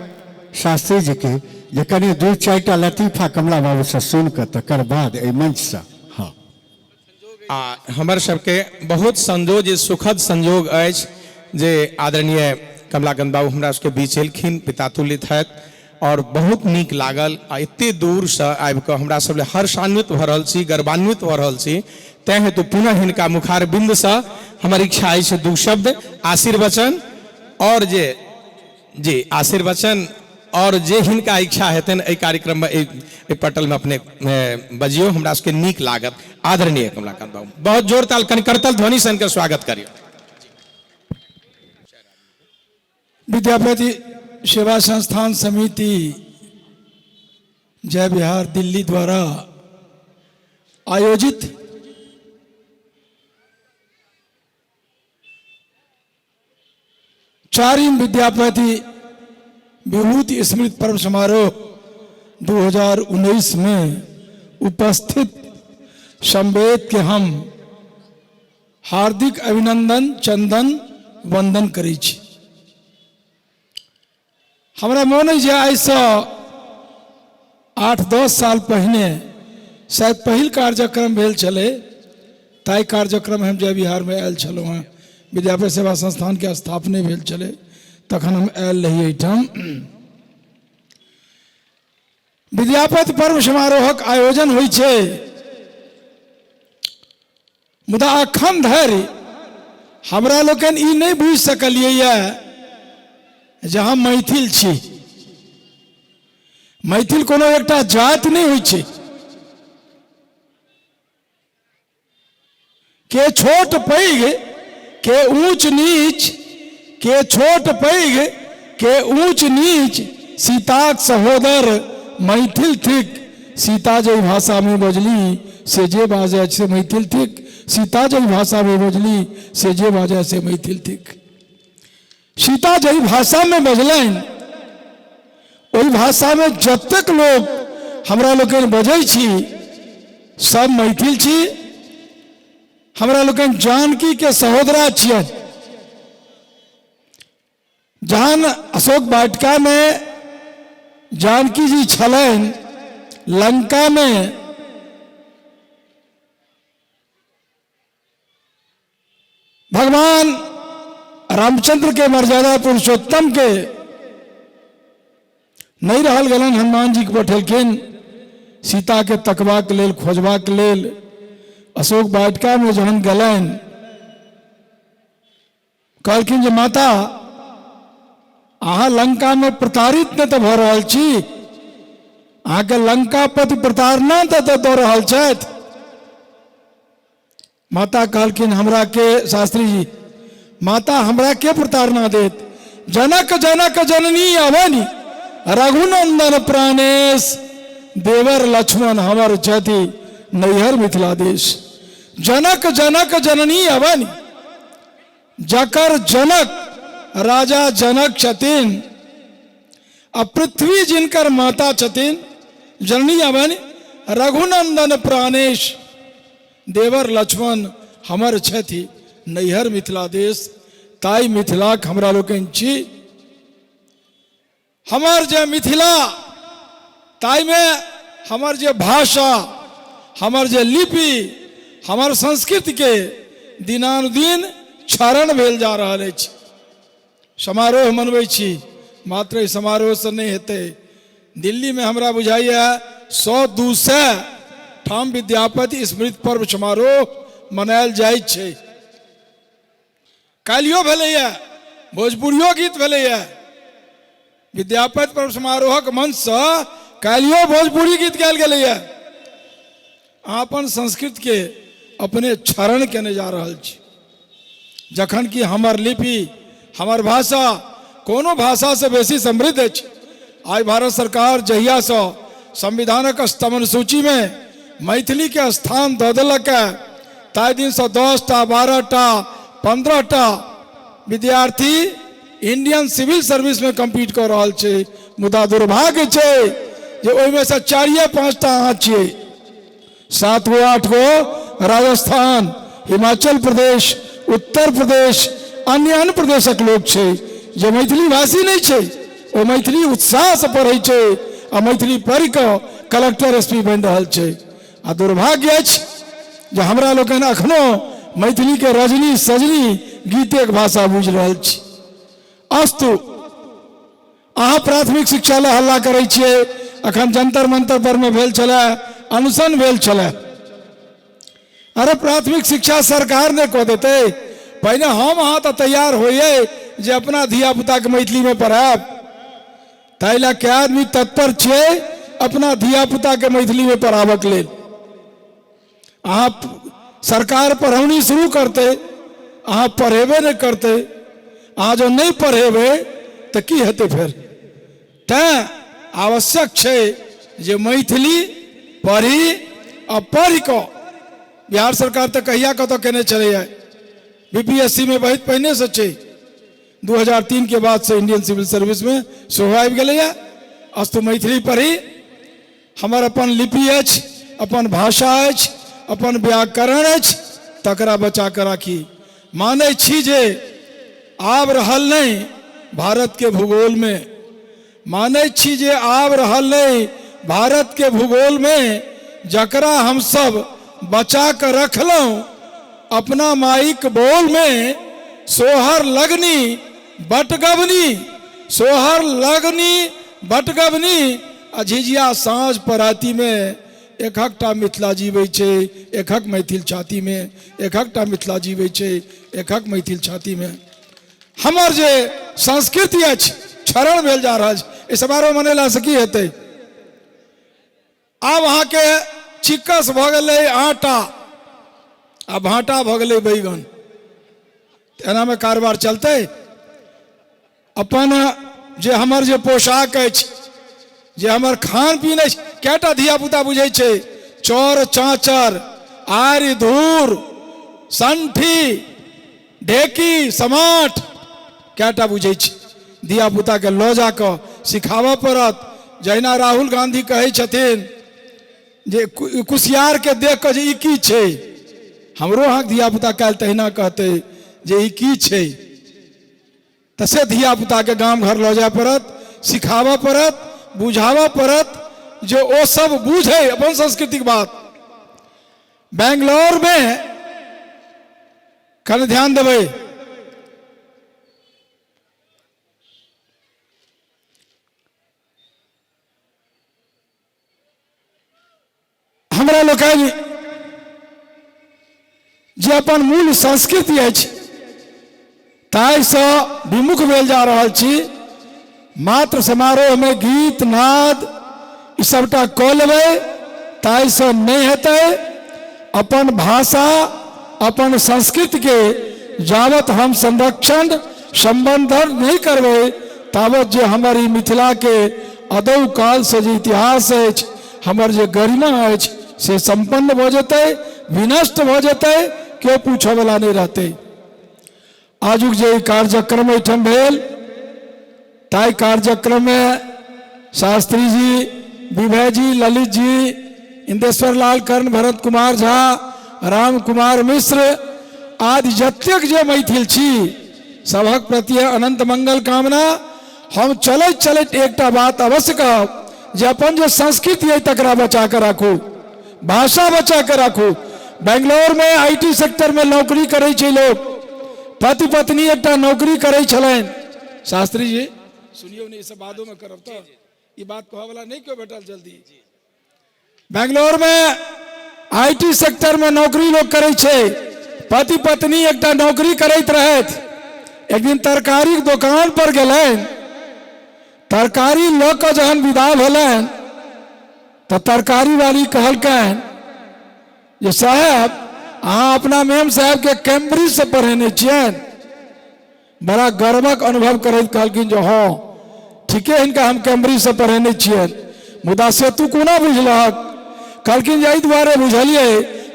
शास्त्री जी के जे कनि दू चारिटा लतीफा कमला बाबू से सुन कऽ तकर बाद एहि मंच से। हाँ, आ हमर सबके बहुत संजोग जे सुखद संजोग अछि जे आदरणीय कमलाकांत बाबू हमरा सबके बीच एलखिन, पिता तुल्य छथि और बहुत नीक लागल। आ एते दूरसँ आबि कऽ हमरा सब लए हर्षान्वित भऽ रहल छी, गर्वान्वित भऽ रहल छी। तैं हेतु पुनः हिनका मुखारबिन्दसँ हमर इच्छा अछि दू शब्द आशीर्वचन और जे जी आशीर्वचन और जे हिनका इच्छा हेतनि एहि कार्यक्रममे एहि पटलमे अपने बजियौ, हमरा सबके नीक लागत। आदरणीय कमलाकांत बाबू, बहुत जोर ताल कनि करतल ध्वनि से हिनकर स्वागत करियौ। विद्यापति सेवा संस्थान समिति जय बिहार दिल्ली द्वारा आयोजित चारिम विद्यापति विभूति स्मृति पर्व समारोह 2019 में उपस्थित संवेद के हम हार्दिक अभिनंदन चंदन वंदन करै छी। हमरा मोन अइ जे आइसँ 8-10 साल पहिने शायद पहिल कार्यक्रम भेल छलै, ताहि कार्यक्रम हम जय बिहारमे आयल छलहुँ हेँ। विद्यापति सेवा संस्थानके स्थापने भेल छलै तखन हम आयल रही एहिठाम। विद्यापति पर्व समारोहक आयोजन होइ छै, मुदा अखन धरि हमरा लोकनि ई नहि बुझि सकलियै जे हम मैथिल छी। मैथिल कोनो एकटा जाति नहि होइ छै। के छोट पैघ के ऊंच नीच, के छोट पैघ के ऊंच नीच, सीताक सहोदर मैथिल थिक। सीता जै भाषा में बजली से जे बाजै से मैथिल थिक। सीता जै भाषा में बजली से जे बाजै से मैथिल थिक। सीता जै भाषा में बजलनि ओहि भाषा में जतेक लोक हमरा लोकनि बजै छी सब मैथिल छी। हमरा लोकनि जानकी के सहोदरा छियनि। जहन अशोक वाटिका में जानकी जी छलनि, लंका में भगवान रामचंद्र के मर्यादा पुरुषोत्तम के नहीं रहल गेलनि, हनुमान जी के पठेलखिन सीता के तकबाक लेल, खोजबाक लेल। अशोक वाटिका में जहन गेलनि कहलखिन जे माता अहाँ लंका में प्रताड़ित नहि तऽ भऽ रहल छी, अहाँके लंकापति प्रताड़ना तऽ दऽ रहल छथि। माता कहलखिन हमरा के शास्त्री जी, माता हमरा के प्रताड़ना देत? जनक जनक जननी अवनि रघुनंदन प्राणेश, देवर लक्ष्मण हमर छथि नैहर मिथिला देश। जनक जनक जननी अवनि, जकर जनक राजा जनक छथिन आ पृथ्वी जिनकर माता छथिन, जननी अवनि रघुनंदन प्राणेश, देवर लक्ष्मण हमर छथि नैहर मिथिला देश। ताहि मिथिलाक हमरा लोकनि छी। हमर जे मिथिला ताहिमे हमर जे भाषा, हमर जे लिपि, हमर संस्कृतिके दिनानुदिन क्षरण भेल जा रहल अछि। समारोह मनबै छी, मात्र एहि समारोहसँ नहि हेतै। दिल्लीमे हमरा बुझाइए 100-200 ठाम विद्यापति स्मृति पर्व समारोह मनायल जाइ छै। काल्हियो भेलैए, भोजपुरियो गीत भेलैए। विद्यापति पर्व समारोहक मंचसँ काल्हियो भोजपुरी गीत गायल गेलैए। अहाँ अपन संस्कृतिके अपने क्षरण केने जा रहल छी, जखन कि हमर लिपि, हमर भाषा कोनो भाषासँ बेसी समृद्ध अछि। आइ भारत सरकार जहियासँ संविधानक स्तंभ सूचीमे मैथिलीके स्थान दऽ देलक है, ताहि दिनसँ 10टा 12टा 15टा विद्यार्थी इंडियन सिविल सर्विसमे कम्पीट कऽ रहल छै। मुदा दुर्भाग्य छै जे ओहिमे से 4-5टा अहाँ छियै, 7 गो 8 गो राजस्थान, हिमाचल प्रदेश, उत्तर प्रदेश, अन्य अन्य प्रदेशक लोक छै जे मैथिली भाषी नहि छै। ओ मैथिली उत्साहसँ पढ़ै छै आ मैथिली पढ़ि कऽ कलेक्टर एस पी बनि रहल छै। आ दुर्भाग्य अछि जे हमरा लोकनि अखनो मैथिलीके रजनी सजनी गीतेक भाषा बुझि रहल छी। अस्तु, अहाँ प्राथमिक शिक्षा लए हल्ला करै छियै। अखन जंतर मंतर पर मे भेल छलै, अनशन भेल छलै। अरे प्राथमिक शिक्षा सरकार ने कऽ देतै, पहिने हम अहाँ तऽ तैयार होइए जे अपना धियापुताके मैथिलीमे पढ़ायब। ताहि लए कए आदमी तत्पर छियै अपना धियापुताके मैथिलीमे पढ़ाबऽके लेल? अहाँ सरकार पढ़ौनी शुरू करतै, अहाँ पढ़ेबे नहि करतै। अहाँ जँ नहि पढ़ेबै तऽ की हेतै फेर? तैँ आवश्यक छै जे मैथिली पढ़ी आ पढ़ि कऽ बिहार सरकार तऽ कहिया कतऽ केने छलैए, BPSC मे बहुत पहिनेसँ छै, 2003 के बाद से इंडियन सिविल सर्विस में सेहो आबि गेलैए। अस्तु, मैथिली पढ़ी। हमर अपन लिपि अछि, अपन भाषा अछि, अपन व्याकरण अछि, तकरा बचा कऽ राखी। मानै छी जे आब रहल नहि भारत के भूगोल में, मानै छी जे आब रहल नहि भारत के भूगोल में, जकरा हमसब बचा कऽ रखलहुँ अपना माइक बोल में। सोहर लगनी बटगबनी, सोहर लगनी बटगबनी आ झिझिया साँझ पराती में एकहकटा मिथिला जीबै छै, एकहक मैथिल छाती में। एकहकटा मिथिला जीबै छै, एकहक मैथिल छाती में। हमर जे संस्कृति अछि क्षरण भेल जा रहल छै। एहि समारोह मनेलासँ की हेतै? आब अहाँके चिक्कस भऽ गेलै आटा आ भाटा भऽ गेलै बैगन, एनामे कारोबार चलतै? अपन जे हमर जे पोशाक अछि, जे हमर खान पीन अछि, कएटा धियापुता बुझै छै? चौर चाँचर, आरि धूर, संठी, ढेकी, समाठ कएटा बुझै छै? धियापुताके लऽ जाकऽ सिखाबऽ पड़त। जहिना राहुल गांधी कहै छथिन जे कुसियारके देख कऽ जे ई की छै, हमरो अहाँके धियापुता काल्हि तहिना कहतै जे ई की छै। तऽ से धियापुताके गाम घर लऽ जाय पड़त, सिखाबऽ पड़त, बुझाबऽ पड़त जे ओ सब बुझै अपन संस्कृतिक बात। बेंगलौरमे कनि ध्यान देबै, हमरा लोकनि जे अपन मूल संस्कृति अछि ताहिसँ विमुख भेल जा रहल छी। मात्र समारोहमे गीत नाद ई सबटा कऽ लेबै ताहिसँ नहि हेतै। अपन भाषा, अपन संस्कृतिके जावत हम संरक्षण संवर्धन नहि करबै तावत जे हमर ई मिथिलाके अदौ कालसँ जे इतिहास अछि, हमर जे गरिमा अछि से सम्पन्न भऽ जेतै, विनष्ट भऽ जेतै, केओ पूछऽवला नहि रहतै। आजुक जे ई कार्यक्रम एहिठाम भेल ताहि कार्यक्रममे शास्त्री जी, विभय जी, ललित जी, इंदेश्वर लाल कर्ण, भरत कुमार झा, राम कुमार मिश्र आदि जतेक जे मैथिल छी सभक प्रति अनंत मंगल कामना। हम चलैत चलैत एकटा बात अवश्य कहब जे अपन जे संस्कृति अइ तकरा बचा कऽ राखू, भाषा बचा कऽ राखू। बेंगलोर में IT sector में नौकरी करै छै लोग, पति पत्नी एकटा नौकरी करै छलनि। शास्त्री जी सुनियौ ने, ई सब बादो में करब तऽ ई बात कहऽ वाला नहि केओ भेटल जल्दी। बेंगलोर में IT sector में नौकरी लोग करै छै, पति पत्नी एकटा नौकरी करैत रहथि। एक दिन तरकारी के दोकान पर गेलनि, तरकारी लऽ कऽ जहन विदा भेलनि तऽ तरकारी वाली कहलकनि जे साहेब अहाँ अपना मेम साहेब के कैम्ब्रिज से पढ़ेने छियनि। बड़ा गर्वक अनुभव करैत कहलखिन जे हँ ठीके हिनका हम कैम्ब्रिज से पढ़ेने छियनि, मुदा से तू कोना बुझलहक? कहलखिन जे एहि दुआरे बुझलियै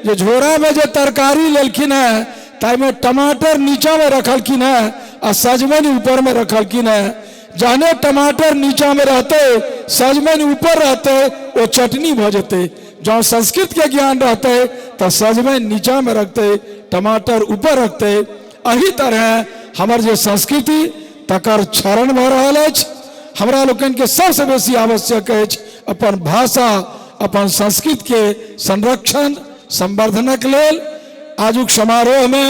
जे झोरामे जे तरकारी लेलखिन हेँ ताहिमे टमाटर नीचाँमे रखलखिन हेँ आ सजमनि ऊपरमे रखलखिन हेँ। जहने टमाटर नीचाँमे रहतै सजमनि ऊपर रहतै ओ चटनी भऽ जेतै। जँ संस्कृतके ज्ञान रहतै तऽ सजमनि नीचाँमे रखतै, टमाटर ऊपर रखतै। एहि तरहे हमर जे संस्कृति तकर क्षरण भऽ रहल अछि। हमरा लोकनिके सबसँ बेसी आवश्यक अछि अपन भाषा अपन संस्कृतिके संरक्षण संवर्धनक लेल। आजुक समारोहमे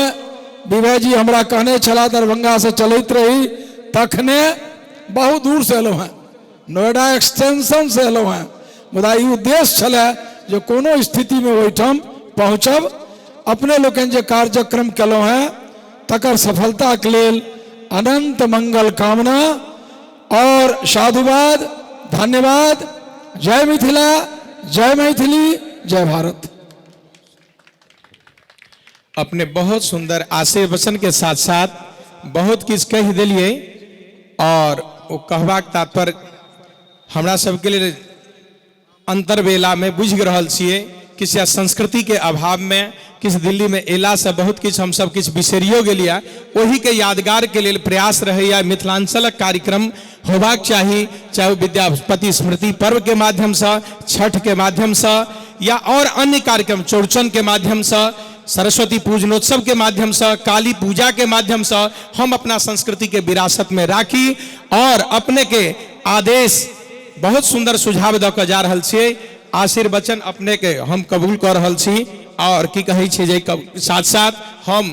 विभय जी हमरा कहने छलाह, दरभंगासँ चलैत रही तखने बहुत दूरसँ एलहुँ हेँ, नोएडा एक्सटेंशनसँ एलहुँ हेँ, मुदा ई उद्देश्य छलए जे कोनो स्थितिमे ओहिठाम पहुँचब। अपने लोकनि जे कार्यक्रम केलहुँ हेँ तकर सफलताके लेल अनंत मंगल कामना और साधुवाद, धन्यवाद। जय मिथिला, जय मैथिली, जय भारत। अपने बहुत सुंदर आशीर्वचन के साथ साथ बहुत किछु कहि दिलियै और ओ कहबाक तात्पर्य हमरा सबके लेल अंतर्वेला में बुझि रहल छियै किछु या संस्कृति के अभाव में किछु दिल्ली में अयलासँ बहुत किछु हमसब किछु बिसरियो गेलियै, ओहि के यादगार के लेल प्रयास रहैया मिथिलांचलक कार्यक्रम होबाक चाही, चाहे ओ विद्यापति स्मृति पर्व के माध्यमसँ, छठ के माध्यमसँ या और अन्य कार्यक्रम चौड़चन के माध्यमसँ, सरस्वती पूजनोत्सव के माध्यमसँ, काली पूजा के माध्यमसँ हम अपना संस्कृति के विरासत में राखी। और अपने के आदेश बहुत सुंदर सुझाव दऽ कऽ जा रहल छियै, आशीर्वचन अपने के हम कबूल कऽ रहल छी। और की कहै छै जे साथ साथ हम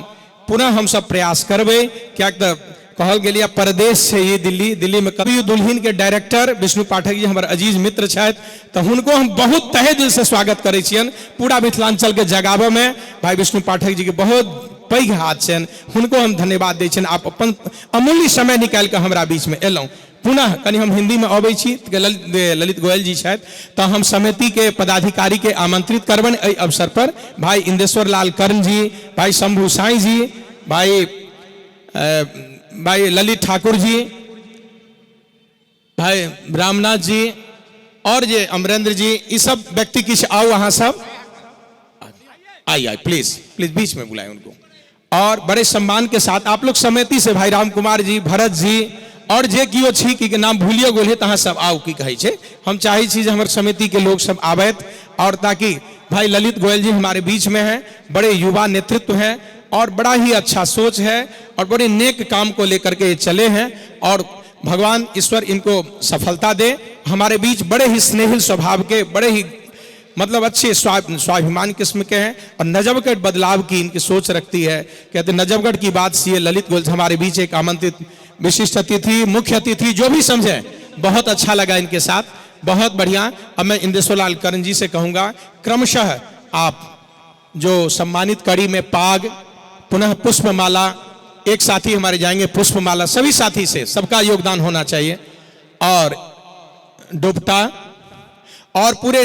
पुनः हमसब प्रयास करबै, किएक तऽ कहल गेल परदेश छै ये दिल्ली, दिल्ली में कभी दुल्हिन के डायरेक्टर विष्णु पाठक जी हमर अजीज मित्र छथि, तऽ हुनको हम बहुत तहे दिल से स्वागत करै छियनि। पूरा मिथिलांचल के जगाबऽ में भाई विष्णु पाठक जी के बहुत पैघ हाथ छनि, हुनको हम धन्यवाद दै छियनि। आप अपन अमूल्य समय निकालि कऽ हमरा बीच में एलहुँ। पुनः कनि हम हिंदी में अबै छी, ललित गोयल जी छथि, तऽ हम समिति के पदाधिकारी के आमंत्रित करबनि एहि अवसर पर, भाई इंदेश्वर लाल कर्ण जी, भाई शंभू साई जी, भाई ललित ठाकुर जी, भाई रामनाथ जी और जे अमरेंद्र जी, ई सब व्यक्ति किछु आउ, अहाँ सब आई आई प्लीज प्लीज बीच में बुलाए उनको। और बड़े सम्मान के साथ आप लोग समिति से भाई राम कुमार जी, भरत जी और जे कियो छी कि के नाम भूलियो गेल है, तहाँ सब आउ। की कहै छै, हम चाहै छी जे हमर समिति के लोग सब आबैत, और ताकि भाई ललित गोयल जी हमारे बीच में हैं, बड़े युवा नेतृत्व हैं और बड़ा ही अच्छा सोच है और बड़े नेक काम को लेकर के ये चले हैं, और भगवान ईश्वर इनको सफलता दे। हमारे बीच बड़े ही स्नेहिल स्वभाव के, बड़े ही अच्छे स्वाभिमान किस्म के हैं और नजफगढ़ बदलाव की इनकी सोच रखती है। कहते नजफगढ़ की बात सी है। ललित गोयल हमारे बीच एक आमंत्रित विशिष्ट अतिथि, मुख्य अतिथि जो भी समझें, बहुत अच्छा लगा इनके साथ, बहुत बढ़िया। अब मैं इंदेश्वर लाल कर्ण जी से कहूँगा क्रमशः आप जो सम्मानित कड़ी में पाग, पुनः पुष्पमाला, एक साथी हमारे जाएंगे पुष्पमाला, सभी साथी से सबका योगदान होना चाहिए, और डोपटा और पूरे,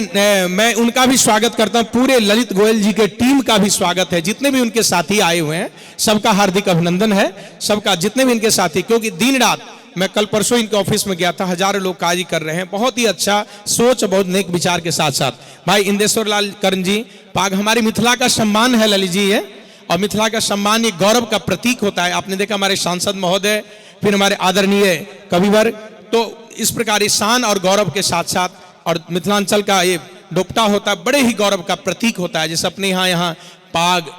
मैं उनका भी स्वागत करता हूं, पूरे ललित गोयल जी के टीम का भी स्वागत है, जितने भी उनके साथी आए हुए हैं सबका हार्दिक अभिनंदन है, सबका जितने भी इनके साथी, क्योंकि दिन रात मैं कल परसों इनके ऑफिस में गया था, हजारों लोग कार्य कर रहे हैं, बहुत ही अच्छा सोच, बहुत नेक विचार के साथ साथ। भाई इंदेश्वर लाल कर्ण जी, पाग हमारी मिथिला का सम्मान है ललित जी ये, और मिथिला का सम्मान ये गौरव का प्रतीक होता है। आपने देखा हमारे सांसद महोदय, फिर हमारे आदरणीय कविवर, तो इस प्रकार ये शान और गौरव के साथ साथ, और मिथिलांचल का ये दोपटा होता है, बड़े ही गौरव का प्रतीक होता है। जैसे अपने यहाँ यहाँ पाग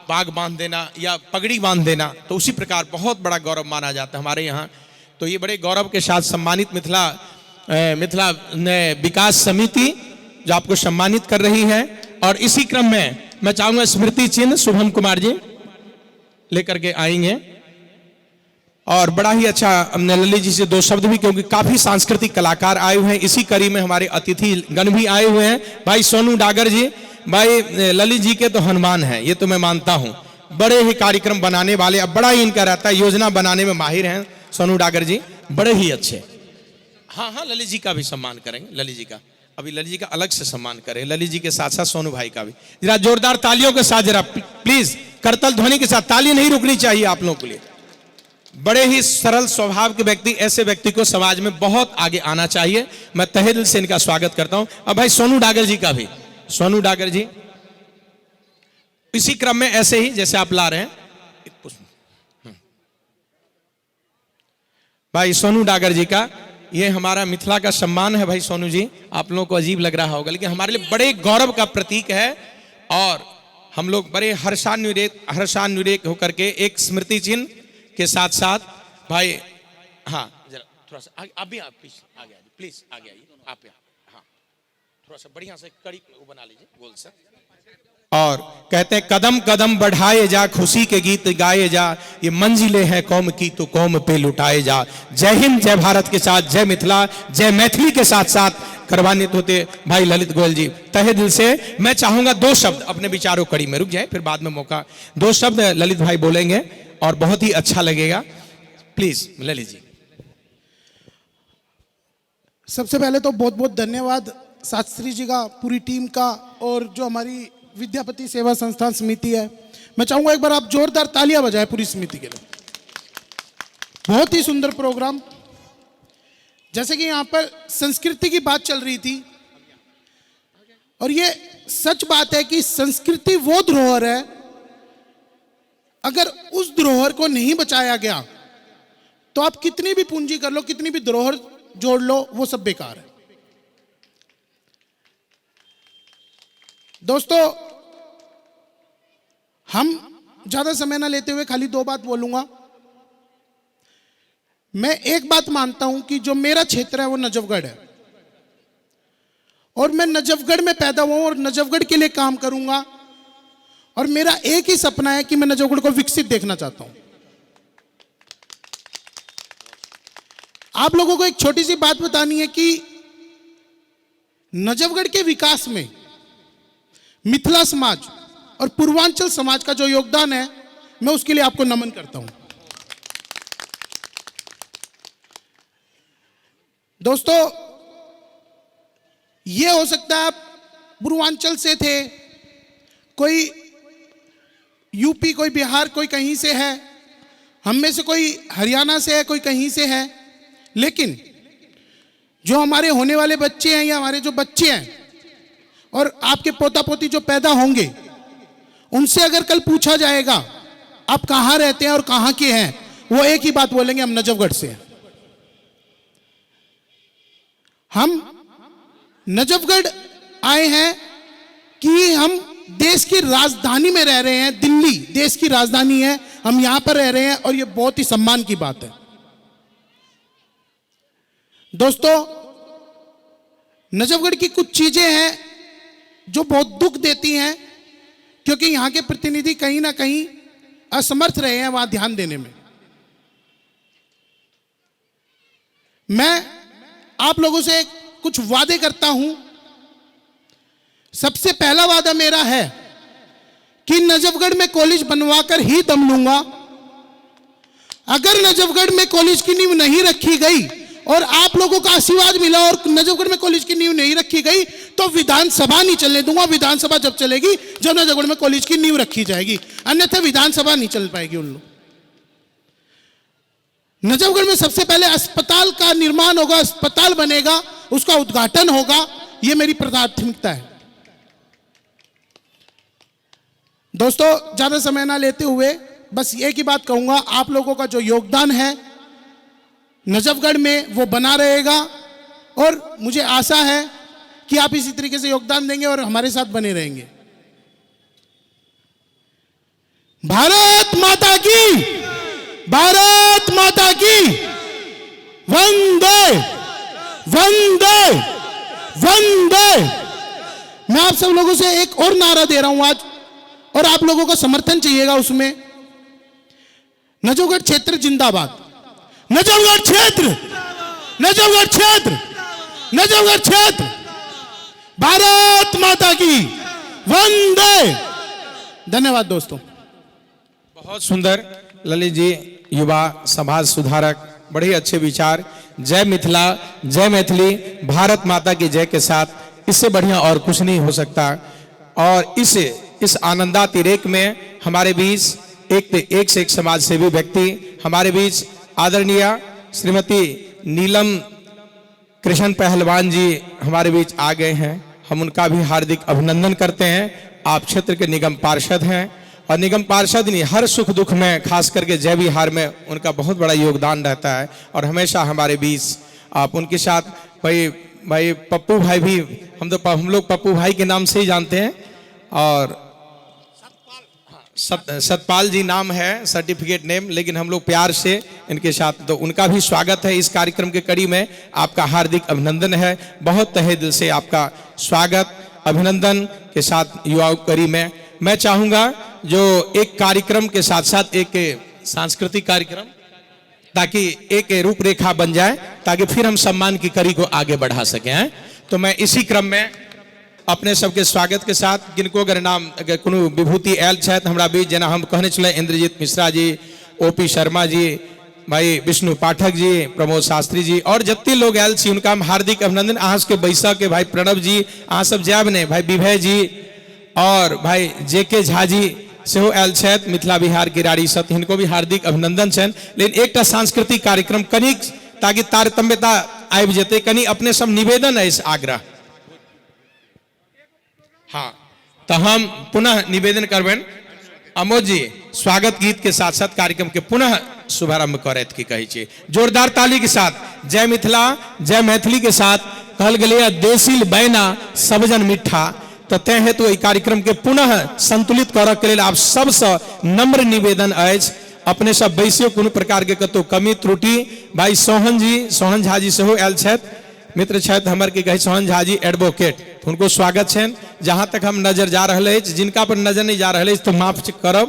पाग बांध देना या पगड़ी बांध देना, तो उसी प्रकार बहुत बड़ा गौरव माना जाता है हमारे यहाँ। तो ये बड़े गौरव के साथ सम्मानित मिथिला मिथिला विकास समिति जो आपको सम्मानित कर रही है। और इसी क्रम में मैं चाहूंगा स्मृति चिन्ह शुभम कुमार जी लेकर के आएंगे। और बड़ा ही अच्छा ललित जी से दो शब्द भी, क्योंकि काफी सांस्कृतिक कलाकार आए हुए हैं, इसी कड़ी में हमारे अतिथि गण भी आए हुए हैं। भाई सोनू डागर जी, भाई ललित जी के तो हनुमान हैं, ये तो मैं मानता हूं, बड़े ही कार्यक्रम बनाने वाले, अब बड़ा ही इनका रहता है, योजना बनाने में माहिर हैं सोनू डागर जी, बड़े ही अच्छे। हाँ हाँ, ललित जी का भी सम्मान करेंगे, ललित जी का अभी ललित जी का अलग से सम्मान करें, ललित जी के साथ साथ सोनू भाई का भी। जरा जोरदार तालियों के साथ, जरा प्लीज करतल ध्वनि के साथ, ताली नहीं रुकनी चाहिए आप लोगों के लिए। बड़े ही सरल स्वभाव के व्यक्ति, ऐसे व्यक्ति को समाज में बहुत आगे आना चाहिए। मैं तहे दिल से इनका स्वागत करता हूं। अब भाई सोनू डागर जी का भी, सोनू डागर जी इसी क्रम में ऐसे ही जैसे आप ला रहे हैं, भाई सोनू डागर जी का, ये हमारा मिथिला का सम्मान है। भाई सोनू जी, आप लोगों को अजीब लग रहा होगा, लेकिन हमारे लिए बड़े गौरव का प्रतीक है। और हम लोग बड़े हर्षानुरेक होकर के एक स्मृति चिन्ह के साथ साथ भाई, हाँ जरा थोड़ा सा आगे, आप भी आप प्लीज आगे आइए, प्लीज आगे आइए आप, हाँ थोड़ा सा बढ़िया से कड़ी वो बना लीजिए गोल सा। और कहते हैं कदम कदम बढ़ाए जा, खुशी के गीत गाए जा, ये मंजिलें हैं कौम की तो कौम पे लुटाए जा। जय हिंद, जय भारत के साथ, जय मिथिला, जय मैथिली के साथ साथ करवानित होते भाई ललित गोयल जी। तहे दिल से मैं चाहूंगा दो शब्द अपने विचारों कड़ी में, रुक जाए फिर बाद में मौका, दो शब्द ललित भाई बोलेंगे और बहुत ही अच्छा लगेगा। प्लीज ललित जी। सबसे पहले तो बहुत बहुत धन्यवाद शास्त्री जी का, पूरी टीम का, और जो हमारी विद्यापति सेवा संस्थान समिति है। मैं चाहूंगा एक बार आप जोरदार तालियां बजाएं पूरी समिति के लिए। बहुत ही सुंदर प्रोग्राम। जैसे कि यहाँ पर संस्कृति की बात चल रही थी, और ये सच बात है कि संस्कृति वो धरोहर है, अगर उस धरोहर को नहीं बचाया गया तो आप कितनी भी पूंजी कर लो, कितनी भी धरोहर जोड़ लो, वो सब बेकार है। दोस्तों, हम ज्यादा समय ना लेते हुए खाली दो बात बोलूंगा। मैं एक बात मानता हूं कि जो मेरा क्षेत्र है वो नजफगढ़ है, और मैं नजफगढ़ में पैदा हुआ हूं और नजफगढ़ के लिए काम करूंगा। और मेरा एक ही सपना है कि मैं नजफगढ़ को विकसित देखना चाहता हूं। आप लोगों को एक छोटी सी बात बतानी है कि नजफगढ़ के विकास में मिथिला समाज और पूर्वांचल समाज का जो योगदान है, मैं उसके लिए आपको नमन करता हूं। दोस्तों, ये हो सकता है आप पूर्वांचल से थे, कोई यूपी, कोई बिहार, कोई कहीं से है, हम में से कोई हरियाणा से है, कोई कहीं से है, लेकिन जो हमारे होने वाले बच्चे हैं या हमारे जो बच्चे हैं और आपके पोता पोती जो पैदा होंगे, उनसे अगर कल पूछा जाएगा आप कहाँ रहते हैं और कहाँ के हैं, वो एक ही बात बोलेंगे, हम नजफगढ़ से हैं। हम नजफगढ़ आए हैं कि हम देश की राजधानी में रह रहे हैं, दिल्ली देश की राजधानी है, हम यहां पर रह रहे हैं, और ये बहुत ही सम्मान की बात है। दोस्तों, नजफगढ़ की कुछ चीजें हैं जो बहुत दुख देती हैं, क्योंकि यहां के प्रतिनिधि कहीं ना कहीं असमर्थ रहे हैं वहां ध्यान देने में। मैं आप लोगों से कुछ वादे करता हूं। सबसे पहला वादा मेरा है कि नजफगढ़ में कॉलेज बनवाकर ही दम लूंगा। अगर नजफगढ़ में कॉलेज की नींव नहीं रखी गई और आप लोगों का आशीर्वाद मिला और नजफगढ़ में कॉलेज की नींव नहीं रखी गई तो विधानसभा नहीं चलने दूंगा। विधानसभा जब चलेगी जब नजफगढ़ में कॉलेज की नींव रखी जाएगी, अन्यथा विधानसभा नहीं चल पाएगी उन लोग। नजफगढ़ में सबसे पहले अस्पताल का निर्माण होगा, अस्पताल बनेगा, उसका उद्घाटन होगा, ये मेरी प्राथमिकता है। दोस्तों ज्यादा समय ना लेते हुए बस एक ही बात कहूंगा, आप लोगों का जो योगदान है नजफगढ़ में वो बना रहेगा और मुझे आशा है कि आप इसी तरीके से योगदान देंगे और हमारे साथ बने रहेंगे। भारत माता की, भारत माता की, वंदे वंदे वंदे। मैं आप सब लोगों से एक और नारा दे रहा हूं आज, और आप लोगों का समर्थन चाहिएगा उसमें। नजफगढ़ क्षेत्र जिंदाबाद, नजफगढ़ क्षेत्र, नजफगढ़ क्षेत्र, नजफगढ़ क्षेत्र, भारत माता की वंदे। धन्यवाद दोस्तों। बहुत सुंदर ललित जी, युवा समाज सुधारक, बड़े अच्छे विचार। जय मिथिला, जय मैथिली, भारत माता की जय के साथ इससे बढ़िया और कुछ नहीं हो सकता। और इस आनंदातिरेक में हमारे बीच एक से एक समाज सेवी व्यक्ति हमारे बीच आदरणीय श्रीमती नीलम कृष्ण पहलवान जी हमारे बीच आ गए हैं। हम उनका भी हार्दिक अभिनंदन करते हैं। आप क्षेत्र के निगम पार्षद हैं और निगम पार्षद नहीं, हर सुख दुख में खास करके जय विहार में उनका बहुत बड़ा योगदान रहता है और हमेशा हमारे बीच आप उनके साथ भाई भाई पप्पू भाई भी, हम लोग पप्पू भाई के नाम से ही जानते हैं और सतपाल जी नाम है सर्टिफिकेट नेम, लेकिन हम लोग प्यार से इनके साथ, तो उनका भी स्वागत है इस कार्यक्रम के कड़ी में। आपका हार्दिक अभिनंदन है, बहुत तहे दिल से आपका स्वागत अभिनंदन के साथ युवा कड़ी में। मैं चाहूँगा जो एक कार्यक्रम के साथ साथ एक सांस्कृतिक कार्यक्रम, ताकि एक रूपरेखा बन जाए, ताकि फिर हम सम्मान की कड़ी को आगे बढ़ा सकें। हैं तो मैं इसी क्रम में अपने सबके स्वागत के साथ किनको अगर नाम अगर कोनो विभूति आयल छथि हमरा बीच, जेना हम कहने छलै इंद्रजीत मिश्रा जी, ओ पी शर्मा जी, भाई विष्णु पाठक जी, प्रमोद शास्त्री जी और जते लोग आयल छी उनका हम हार्दिक अभिनंदन। अहाँ सबके बैसऽ के भाई प्रणव जी, अहाँ सब जायब नहि, भाई विभय जी और भाई जे के झा जी सेहो आयल छथि मिथिला बिहार किराड़ी सँ, हिनको भी हार्दिक अभिनंदन छनि। लेकिन एकटा सांस्कृतिक कार्यक्रम कनिक ताकि तारतम्यता आबि जेतै, कनि अपने सब निवेदन अछि आग्रह। हाँ तो हम पुनः निवेदन करबनि अमोद जी स्वागत गीत के साथ साथ कार्यक्रम के पुनः शुभारंभ करैत की कहै छी जोरदार ताली के साथ। जय मिथिला जय मैथिली के साथ कहल गेलैए देसिल बैना सबजन मिठा, तो तैं हेतु एहि कार्यक्रम के पुनः संतुलित करऽ के लेल आप सबसँ नम्र निवेदन अछि। अपने सब बैसियो कोनो प्रकार के कतौ कमी त्रुटि, भाई सोहन जी, सोहन झा जी सेहो आयल छथि, मित्र छथि हमर की कहै सोहन झा जी एडवोकेट, हुनको स्वागत छनि। जहाँ तक हम नजर जा रहल अछि, जिनका पर नजर नहीं जा रहल अछि तो माफ करब,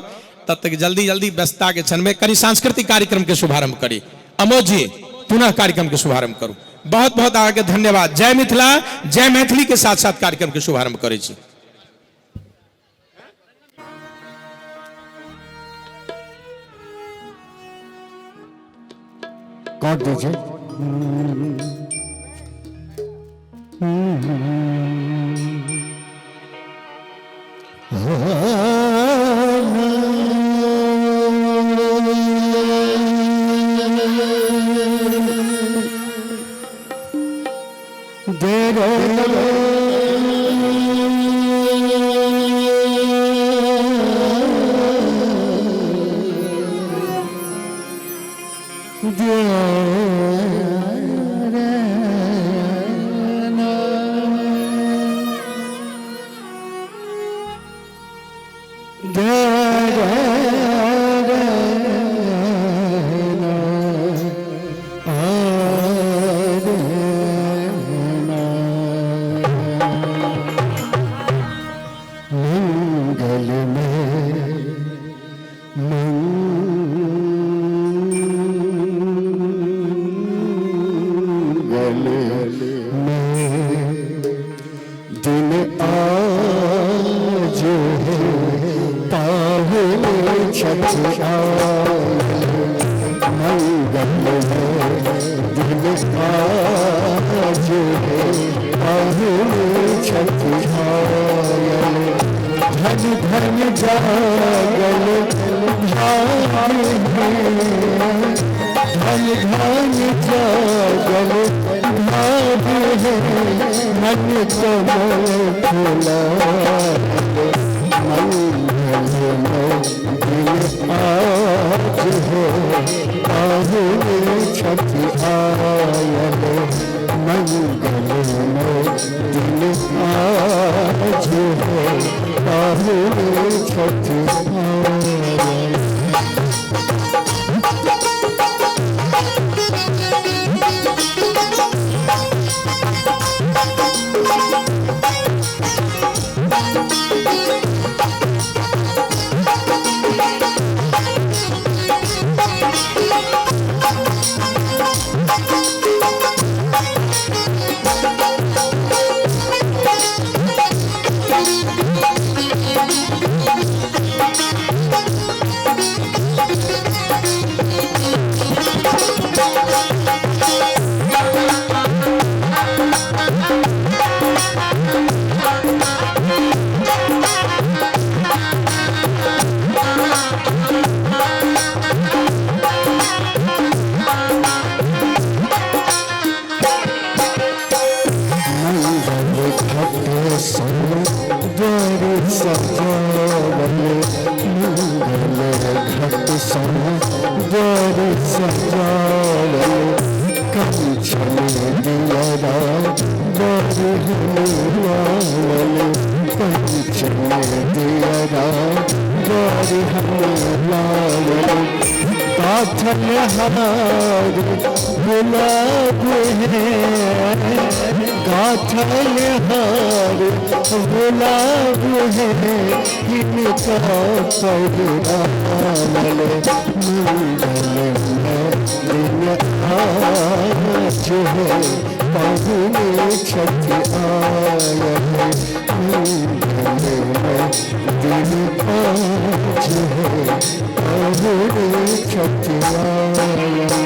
तब तक जल्दी जल्दी व्यस्तता के क्षण में कनि सांस्कृतिक कार्यक्रम के शुभारंभ करी। अमोद जी पुनः कार्यक्रम के शुभारंभ करू। बहुत बहुत अहाँके धन्यवाद। जय मिथिला जय मैथिली के साथ साथ कार्यक्रम के शुभारंभ करै छी। कौन दीजिए। धन धन जागल भाग है मन कमल फुलायल मंगलमय दिन आज है पाहुन छठि आयल मंगलमय दिन आज है पाहुन छठि आयल। हार गुलाब है गाथल हार गुलाब है इनका पगड़ावल मंगलमय दिन आज है पाहुन छठि आयल मंगलमय दिन आज है पाहुन छठि आयल।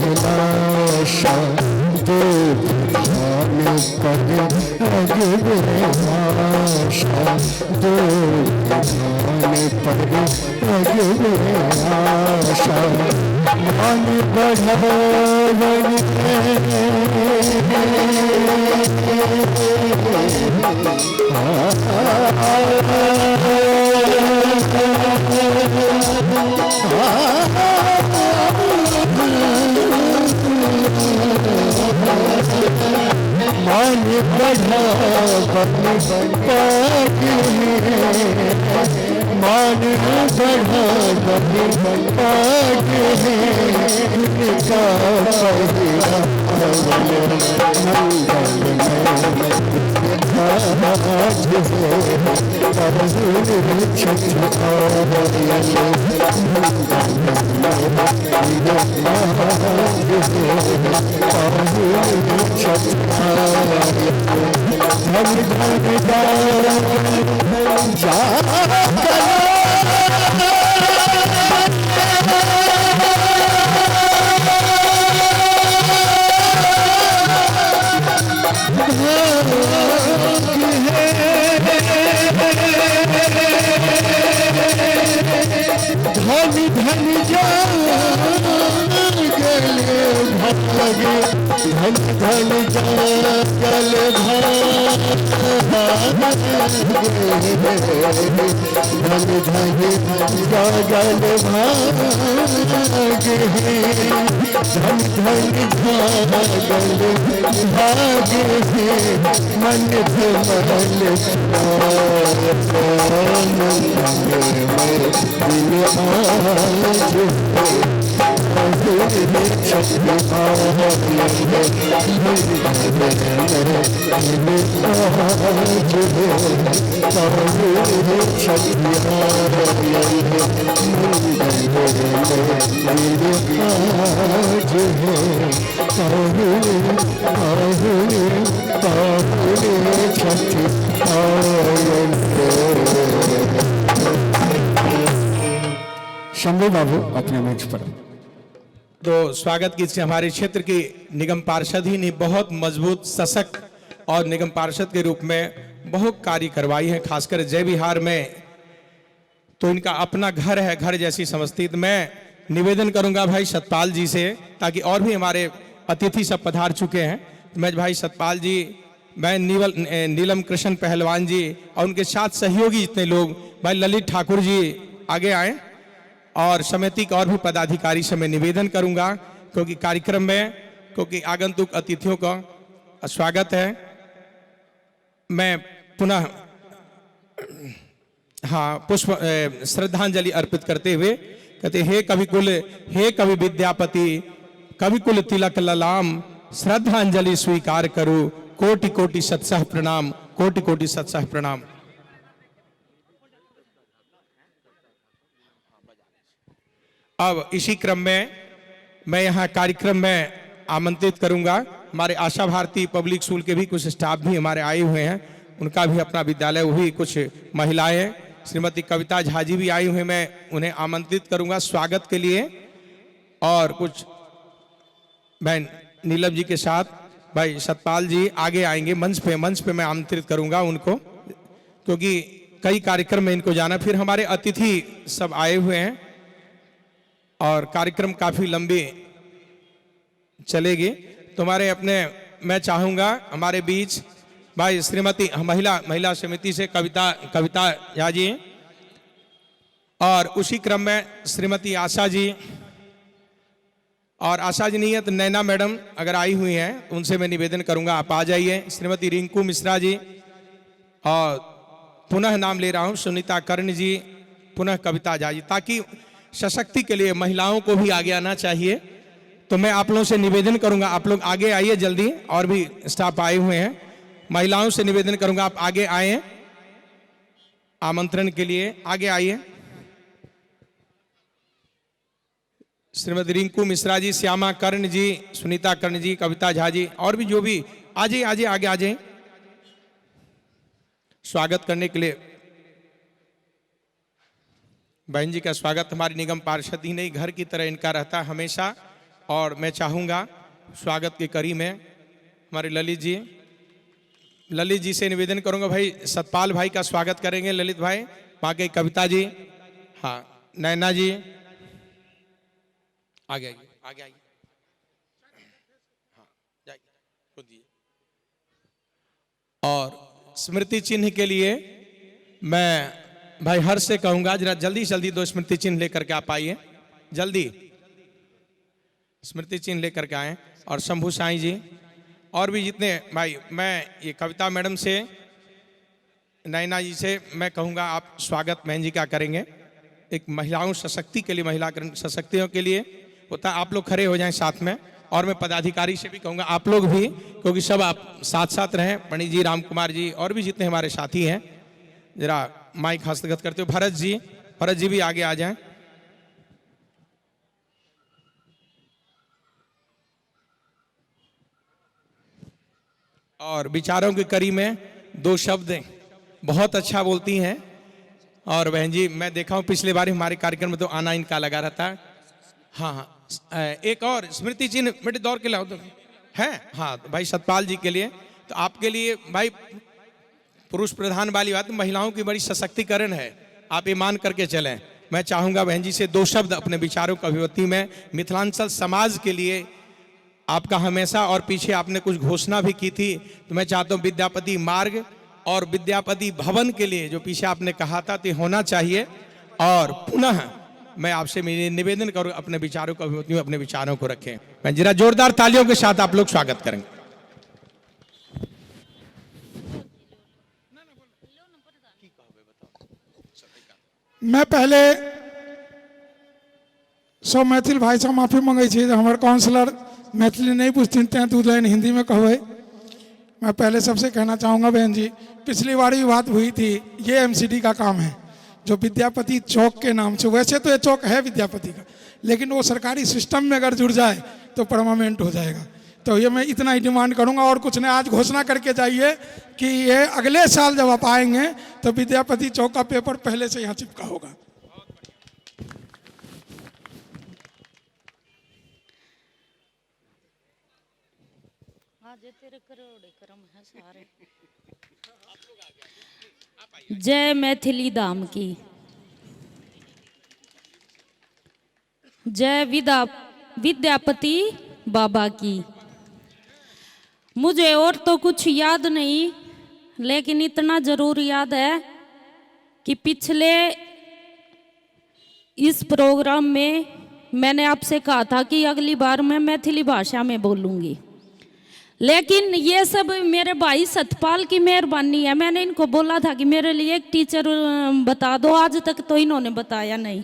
अभिलाषा देव ध्यान पर अगवे आशा देव ध्यान पर अगवे आशा मान बढ़ावन मान बढ़ावन पाग है मान बढ़ावन पाग है इनका धन धन जागले भागे धन धन जागल भाग्य, धन धन जागल भाग्य, धन धन जागल भाग्य, मन कमल मंगलमय दिन आज शंभू बाबू अपने मंच पर। तो स्वागत कीजिए हमारे क्षेत्र की निगम पार्षद ही ने बहुत मजबूत सशक्त और निगम पार्षद के रूप में बहुत कार्य करवाई है, खासकर जय बिहार में तो इनका अपना घर है, घर जैसी समझती। तो मैं निवेदन करूंगा भाई सतपाल जी से, ताकि और भी हमारे अतिथि सब पधार चुके हैं, तो मैं भाई सतपाल जी, मैं नीलम कृष्ण पहलवान जी और उनके साथ सहयोगी जितने लोग, भाई ललित ठाकुर जी आगे आए और समिति के और भी पदाधिकारी से मैं निवेदन करूंगा, क्योंकि कार्यक्रम में क्योंकि आगंतुक अतिथियों का स्वागत है। मैं पुनः हाँ पुष्प श्रद्धांजलि अर्पित करते हुए कहते, हे कवि कुल, हे कवि विद्यापति, कवि कुल तिलक ललाम, श्रद्धांजलि स्वीकार करो, कोटि कोटि सत्सह प्रणाम, कोटि कोटि सत्सह प्रणाम। अब इसी क्रम में मैं यहाँ कार्यक्रम में आमंत्रित करूंगा हमारे आशा भारती पब्लिक स्कूल के भी कुछ स्टाफ भी हमारे आए हुए हैं, उनका भी अपना विद्यालय, वही कुछ महिलाएं, श्रीमती कविता झा जी भी आई हुई, मैं उन्हें आमंत्रित करूंगा स्वागत के लिए। और कुछ बहन नीलम जी के साथ भाई सतपाल जी आगे आएंगे मंच पे मैं आमंत्रित करूंगा उनको, क्योंकि कई कार्यक्रम में इनको जाना। फिर हमारे अतिथि सब आए हुए हैं और कार्यक्रम काफ़ी लंबी चलेगी। तुम्हारे अपने मैं चाहूँगा हमारे बीच भाई श्रीमती महिला समिति से कविता झा जी और उसी क्रम में श्रीमती आशा जी, और आशा जी नहीं है तो नैना मैडम अगर आई हुई हैं उनसे मैं निवेदन करूंगा आप आ जाइए। श्रीमती रिंकू मिश्रा जी, और पुनः नाम ले रहा हूं सुनीता कर्ण जी, पुनः कविता झा जी, ताकि सशक्ति के लिए महिलाओं को भी आगे आना चाहिए। तो मैं आप लोगों से निवेदन करूंगा आप लोग आगे आइए जल्दी, और भी स्टाफ आए हुए हैं, महिलाओं से निवेदन करूंगा आप आगे आए आमंत्रण के लिए, आगे आइए। श्रीमती रिंकू मिश्रा जी, श्यामा कर्ण जी, सुनीता कर्ण जी, कविता झा जी, और भी जो भी आ जाइए, आ जाइए, आगे आ जाइए स्वागत करने के लिए। बहन जी का स्वागत हमारी निगम पार्षद ही नहीं, घर की तरह इनका रहता है हमेशा। और मैं चाहूँगा स्वागत के करी में हमारे ललित जी से निवेदन करूँगा भाई सतपाल भाई का स्वागत करेंगे, ललित भाई, बाकी कविता जी, हाँ नैना जी, आगे आइए, आगे आइए, हाँ जाइए खुद जी। और स्मृति चिन्ह के लिए मैं भाई हर्ष से कहूंगा जरा जल्दी जल्दी दो स्मृति चिन्ह लेकर के आप आइए, जल्दी स्मृति चिन्ह लेकर के आए। और शंभू साईं जी और भी जितने भाई, मैं ये कविता मैडम से, नैना जी से मैं कहूँगा आप स्वागत बहन जी का करेंगे। एक महिलाओं सशक्ति के लिए, महिला सशक्तियों के लिए होता है, आप लोग खड़े हो जाएं साथ में। और मैं पदाधिकारी से भी कहूँगा आप लोग भी, क्योंकि सब आप साथ साथ रहें, पंडित जी, राम कुमार जी और भी जितने हमारे साथी हैं, जरा माइक हस्तगत करते हो। भरत जी भी आगे आ जाएं। और विचारों की कड़ी में दो शब्द बहुत अच्छा बोलती हैं। और बहन जी मैं देखा हूँ पिछले बार हमारे कार्यक्रम में तो आना इनका लगा रहता है। हाँ हाँ, एक और स्मृति चिन्ह बेटे दौड़ के लाओ तो है, हाँ तो भाई सतपाल जी के लिए, तो आपके लिए भाई पुरुष प्रधान वाली बात, महिलाओं की बड़ी सशक्तिकरण है, आप ये मान करके चलें। मैं चाहूँगा बहन जी से दो शब्द अपने विचारों की अभिव्यक्ति में मिथिलांचल समाज के लिए आपका हमेशा, और पीछे आपने कुछ घोषणा भी की थी, तो मैं चाहता हूँ विद्यापति मार्ग और विद्यापति भवन के लिए जो पीछे आपने कहा था तो होना चाहिए। और पुनः मैं आपसे निवेदन करूँ, अपने विचारों को अभिव्यक्ति, अपने विचारों को रखें। मैं जरा जोरदार तालियों के साथ आप लोग स्वागत करेंगे। मैं पहले सब मैथिल भाई से माफी मंगे छी जे हमर काउंसलर मैथिली नहीं बुझथिन तें 2 लाइन हिंदी में कहबै। मैं पहले सबसे कहना चाहूँगा बहन जी, पिछली बार भी बात हुई थी, ये एमसीडी का काम है जो विद्यापति चौक के नाम से, वैसे तो ये चौक है विद्यापति का, लेकिन वो सरकारी सिस्टम में अगर जुड़ जाए तो परमानेंट हो जाएगा। तो ये मैं इतना ही डिमांड करूंगा और कुछ नहीं। आज घोषणा करके जाइए कि ये अगले साल जब आप आएंगे तो विद्यापति चौक का पेपर पहले से यहाँ चिपका होगा। जय मैथिली धाम की जय, विद्यापति बाबा की। मुझे और तो कुछ याद नहीं, लेकिन इतना ज़रूर याद है कि पिछले इस प्रोग्राम में मैंने आपसे कहा था कि अगली बार मैं मैथिली भाषा में बोलूँगी, लेकिन ये सब मेरे भाई सतपाल की मेहरबानी है। मैंने इनको बोला था कि मेरे लिए एक टीचर बता दो, आज तक तो इन्होंने बताया नहीं,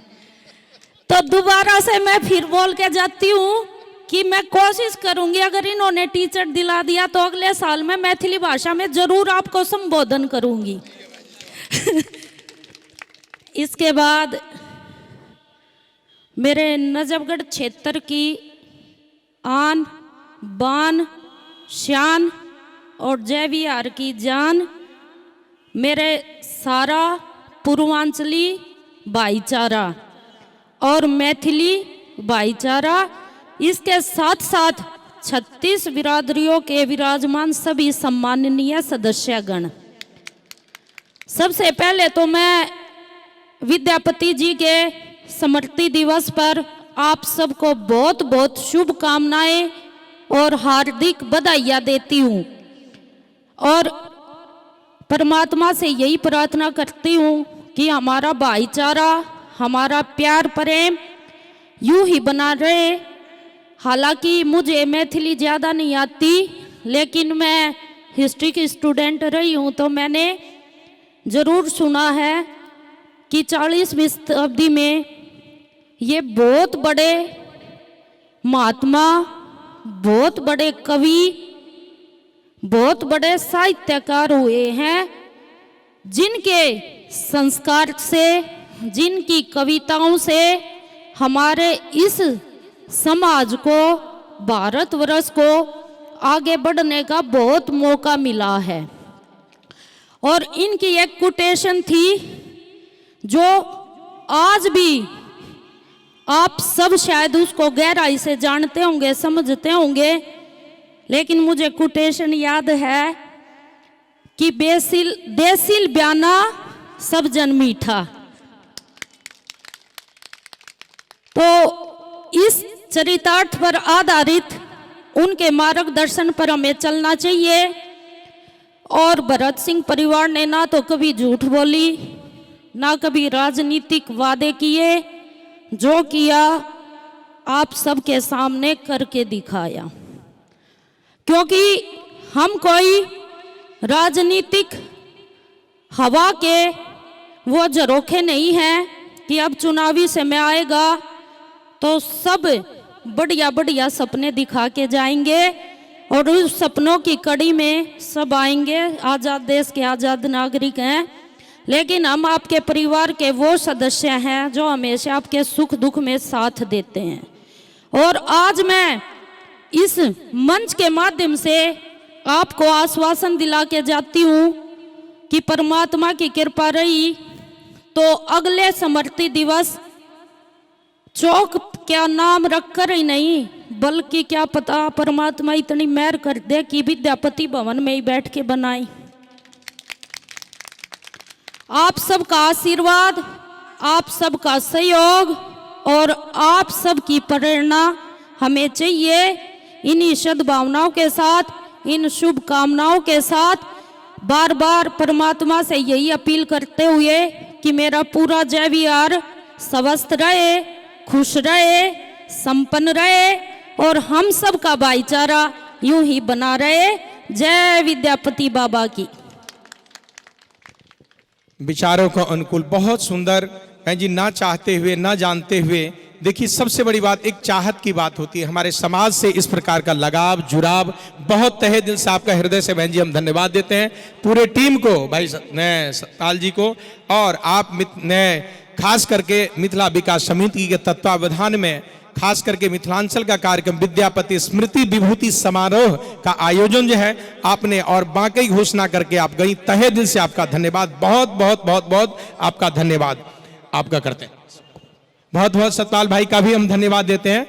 तो दोबारा से मैं फिर बोल के जाती हूँ कि मैं कोशिश करूँगी, अगर इन्होंने टीचर दिला दिया तो अगले साल मैं मैथिली भाषा में ज़रूर आपको संबोधन करूँगी। इसके बाद मेरे नजफगढ़ क्षेत्र की आन बान शान और जय विहार की जान, मेरे सारा पूर्वांचली भाईचारा और मैथिली भाईचारा, इसके साथ साथ 36 बिरादरियों के विराजमान सभी सम्माननीय सदस्यगण, सबसे पहले तो मैं विद्यापति जी के स्मृति दिवस पर आप सबको बहुत बहुत शुभकामनाएं और हार्दिक बधाइयाँ देती हूँ और परमात्मा से यही प्रार्थना करती हूँ कि हमारा भाईचारा, हमारा प्यार प्रेम यूं ही बना रहे। हालांकि मुझे मैथिली ज़्यादा नहीं आती, लेकिन मैं हिस्ट्री की स्टूडेंट रही हूँ, तो मैंने ज़रूर सुना है कि 40वीं शताब्दी में ये बहुत बड़े महात्मा, बहुत बड़े कवि, बहुत बड़े साहित्यकार हुए हैं, जिनके संस्कार से, जिनकी कविताओं से हमारे इस समाज को, भारतवर्ष को आगे बढ़ने का बहुत मौका मिला है। और इनकी एक कोटेशन थी जो आज भी आप सब शायद उसको गहराई से जानते होंगे, समझते होंगे, लेकिन मुझे कोटेशन याद है कि बेसिल देसिल बयाना सब जन मीठा। तो इस चरितार्थ पर आधारित उनके मार्गदर्शन पर हमें चलना चाहिए। और भरत सिंह परिवार ने ना तो कभी झूठ बोली, ना कभी राजनीतिक वादे किए, जो किया आप सबके सामने करके दिखाया। क्योंकि हम कोई राजनीतिक हवा के वो झरोखे नहीं हैं कि अब चुनावी समय आएगा तो सब बढ़िया बढ़िया सपने दिखा के जाएंगे और उस सपनों की कड़ी में सब आएंगे। आज़ाद देश के आज़ाद नागरिक हैं, लेकिन हम आपके परिवार के वो सदस्य हैं जो हमेशा आपके सुख दुख में साथ देते हैं। और आज मैं इस मंच के माध्यम से आपको आश्वासन दिला के जाती हूँ कि परमात्मा की कृपा रही तो अगले स्मृति दिवस चौक क्या नाम रखकर ही नहीं, बल्कि क्या पता परमात्मा इतनी मेहर कर दे कि विद्यापति भवन में ही बैठ के बनाए। आप सबका आशीर्वाद, आप सबका सहयोग और आप सबकी प्रेरणा हमें चाहिए। इन्हीं सद्भावनाओं के साथ, इन शुभ कामनाओं के साथ बार बार परमात्मा से यही अपील करते हुए कि मेरा पूरा जयविहार स्वस्थ रहे, खुश रहे, संपन्न रहे और हम सब का भाईचारा यूं ही बना रहे। जय विद्यापति बाबा की। विचारों को अनुकूल बहुत सुंदर है जी। ना चाहते हुए, ना जानते हुए, देखिए सबसे बड़ी बात एक चाहत की बात होती है। हमारे समाज से इस प्रकार का लगाव जुड़ाव बहुत तहे दिल से आपका हृदय से बहन जी हम धन्यवाद देते हैं पूरे टीम को, भाई सतपाल जी को, और आप ने खास करके मिथिला विकास समिति के तत्वावधान में खास करके मिथिलांचल का कार्यक्रम विद्यापति स्मृति विभूति समारोह का आयोजन जो है आपने और बाकी घोषणा करके आप गई, तहे दिल से आपका धन्यवाद, बहुत बहुत बहुत बहुत आपका धन्यवाद आपका करते हैं। बहुत बहुत सतपाल भाई का भी हम धन्यवाद देते हैं।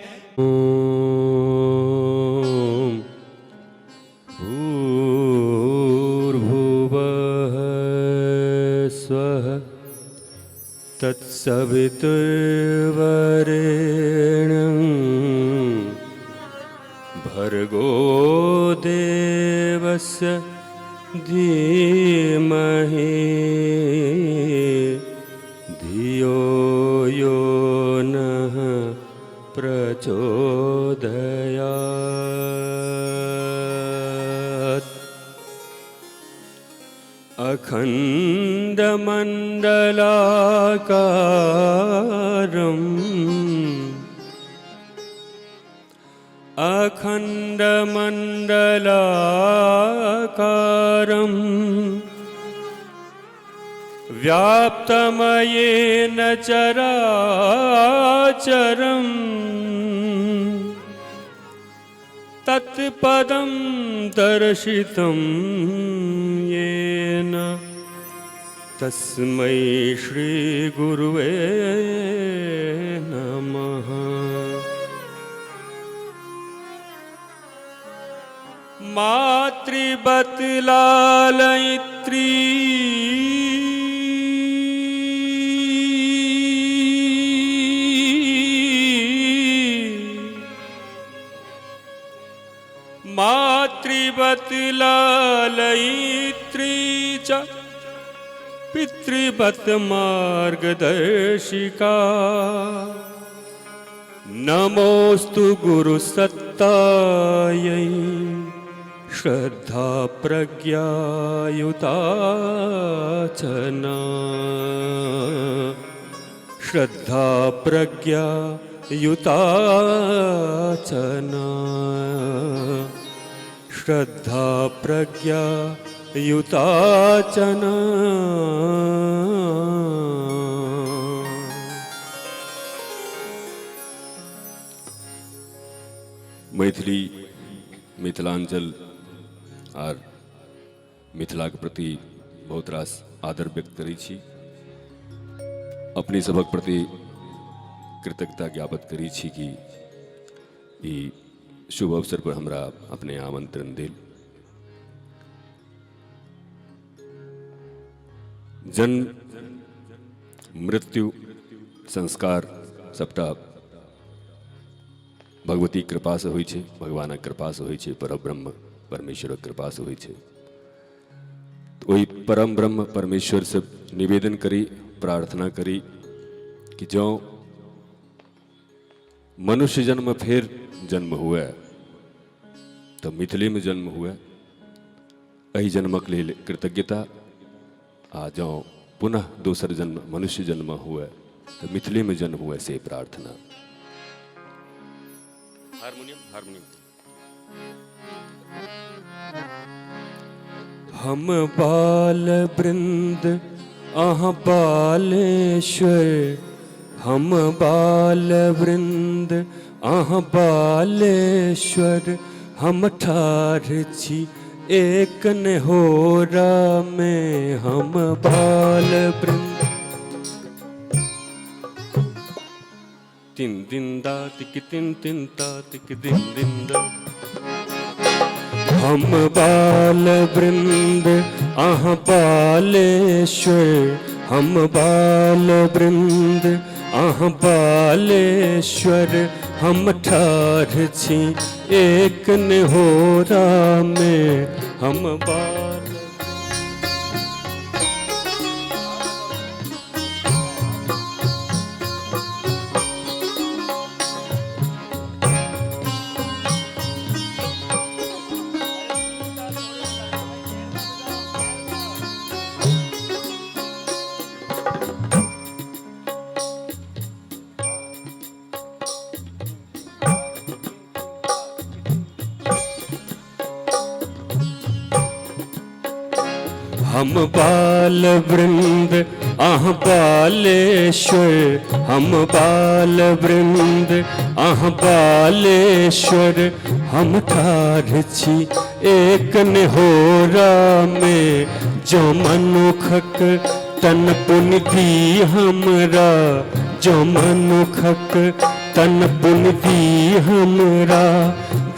भूर्भुवः स्वः तत्सवितुर्वरेण्यं भर्गो देवस्य धीमहि धियो यो नः प्रचोदयात्। अखण्डमण्डलाकारम् अखण्डमण्डलाकारम् व्याप्तमयेन चराचरम् तत्पदं दर्शितं येन तस्मै श्री गुरुवे नमः। मातृवत लालयित्री मातृवत लालयित्री च पितृवत मार्गदर्शिका नमोस्तु गुरुसत्तायै श्रद्धा प्रज्ञायुता च ना श्रद्धा प्रज्ञायुता च ना श्रद्धा प्रज्ञायुता च ना। मैथिली मिथिलांचल आर मिथिलाके प्रति बहुत रास आदर व्यक्त करै छी, अपने सबक प्रति कृतज्ञता ज्ञापित करै छी कि ई शुभ अवसर पर हमरा अपने आमंत्रण देल। जन्म मृत्यु संस्कार सबटा भगवती कृपा से होइ छै, भगवानक कृपा से होइ छै, परब्रह्म परमेश्वरक कृपा से होइ छै। तो ओहि परम ब्रह्म परमेश्वर से निवेदन करी, प्रार्थना करी कि जँ मनुष्य जन्म फेर जन्म हुए तो मिथिले में जन्म हुए, एहि जन्मक लेल कृतज्ञता, आ जँ पुनः दोसर जन्म मनुष्य जन्म हुए तो मिथिले में जन्म हुए से प्रार्थना। Harmonium harmonium. हम बाल वृंद अहाँ बालेश्वर, हम बाल वृंद अहाँ बालेश्वर, हम ठाढ़ छी एक नेहोरा में, हम बाल वृंद। तिन दिन दा तिक तिन तिन ता तिक दिन दिन दा। हम बाल वृंद अहाँ बालेश्वर, हम बाल वृंद अहाँ बालेश्वर हम ठाढ़ छी एक नेहोरा में हम बाल। हम बाल वृंद अहाँ बालेश्वर, हम बाल वृंद अहाँ बालेश्वर हम ठाढ़ छी एक नेहोरा में। जो मनुखक तन पुनि दी हमरा, जो मनुखक तन पुनि दी हमरा,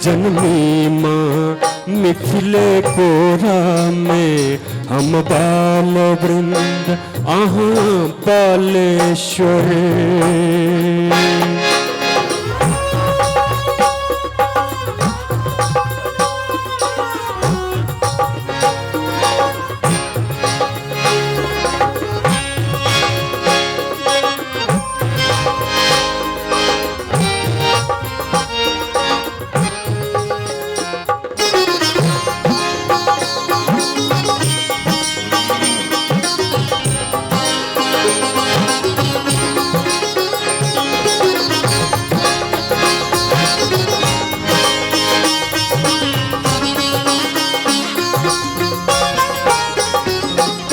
जनमी माँ मिथिले कोरा में। हम बाल वृंद अहाँ बालेश्वर।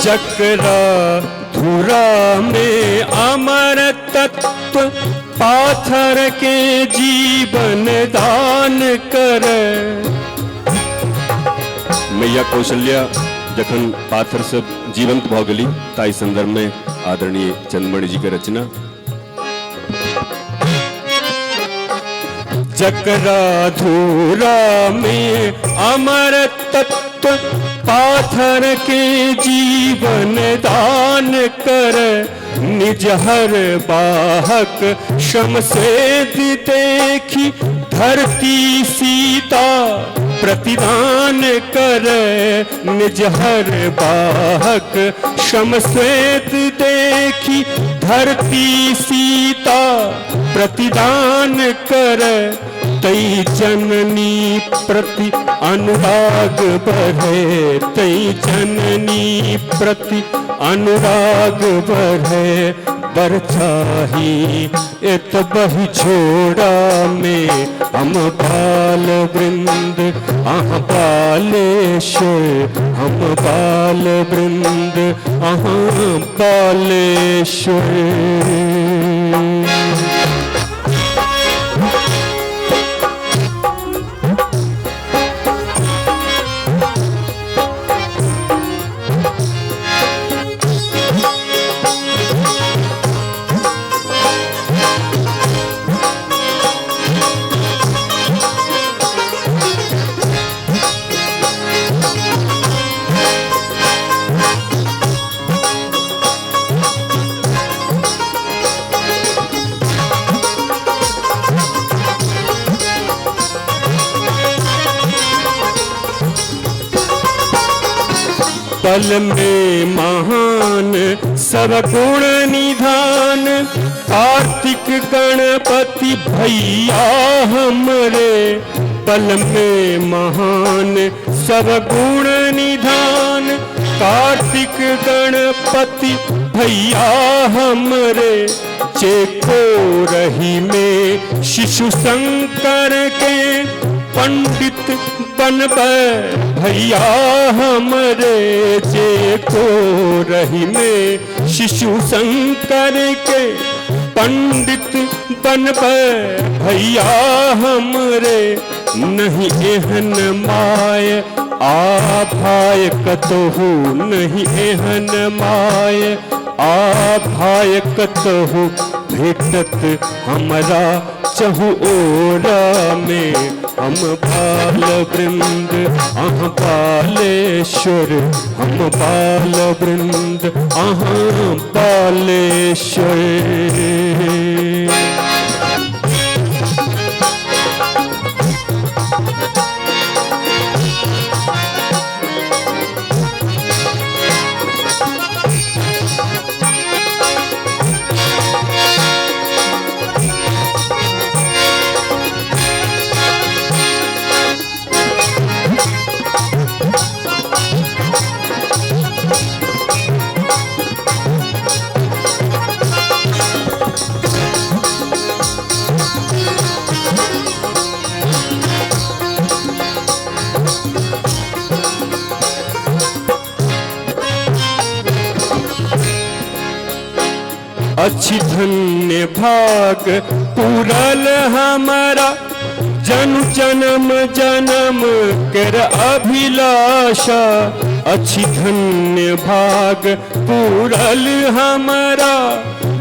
जकरा धुरा में अमर तत्व पाथर के जीवन दान कर। मैया कौशल्या जखन पाथर से जीवंत भ गेली ताहि संदर्भ में आदरणीय चंद्रमणि जी के रचना। जकरा धुरा में अमर तत्व पाथर के जीवन दान कर, निज हर बाहक श्रम से देखी धरती सीता प्रतिदान कर। निज हर बाहक श्रम से देखी धरती सीता प्रतिदान कर। तई जननी प्रति अनुराग बढ़े, तई जननी प्रति अनुराग बढ़े, बर चाही एत बही झोड़ा में। हम बाल वृंद अहाँ बालेश्वर, हम बाल वृंद अहाँ बालेश्वर। बल में महान सब गुण निधान कार्तिक गणपति भैया हमरे। बल में महान सब गुण निधान कार्तिक गणपति भैया हमरे। जे को रही में शिशु शंकर के पंडित बनबै भैया हमरे। जे को रही में शिशु शंकर के पंडित बनबै भैया हमरे। नहीं एहन my आ भाय कतहु, नहीं एहन my आ भाय कतहु भेटत हमरा चहु ओरा में। हम बाल वृंद अहाँ बालेश्वर, हम बाल वृंद अहाँ बालेश्वर। अच्छी धन्य भाग पूरल हमारा जन जन्म जन्म कर अभिलाषा। अच्छी धन्य भाग पूरल हमारा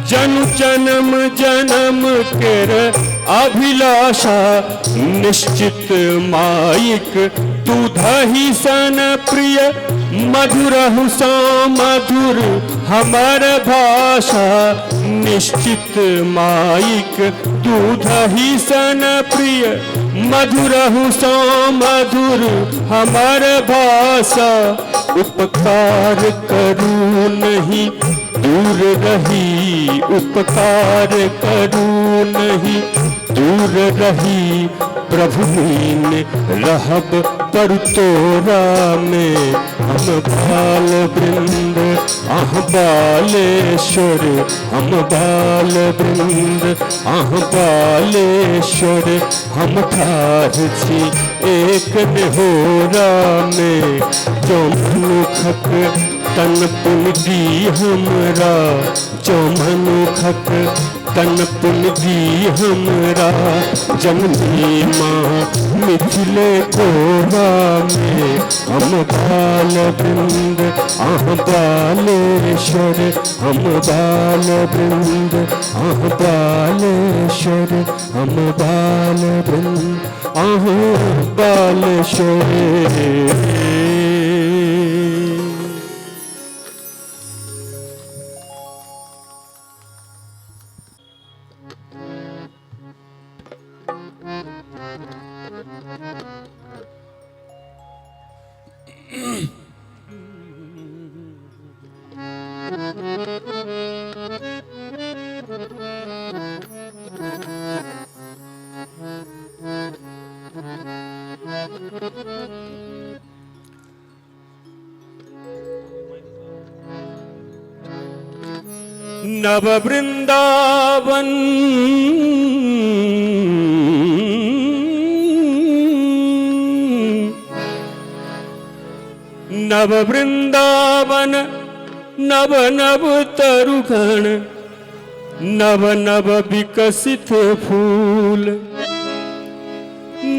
जन जन्म जन्म कर अभिलाषा। निश्चित माइक दूधहि सन प्रिय मधुरहु सा मधुर हमर भाषा। निश्चित माइक दूधहि सन प्रिय मधुरहु सा मधुर हमर भाषा। उपकार करू नहीं दूर रही, उपकार करू नहीं दूर रही। प्रभु मीन रहब पर तोरा में। हम बाल वृंद अहाँ बालेश्वर, हम बाल वृंद अहाँ बालेश्वर। हम ठाढ़ छी एक नेहोरा में। जौं मनुखक तन पुन दी हमरा, जौं मनुखक तन पुन दी हमरा। जननी माँ मिथिले कोरा में। हम बाल वृंद अहाँ बालेश्वर, हम बाल वृंद अहाँ बालेश्वर, हम बाल वृंद अहाँ बालेश्वर। नव वृंदावन नव वृंदावन नव नव तरुगण नव नव विकसित फूल।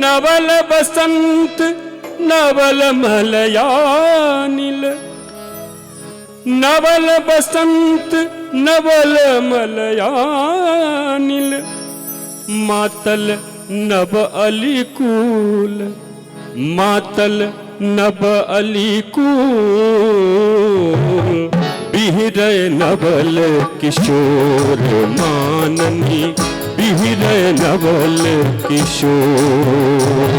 नवल बसंत नवल मलयानिल, नवल बसंत नवल मलयानिल। मातल नव अलिकूल, मातल नव अलिकूल। बिहरय नवल किशोर माननी, बिहरय नवल किशोर,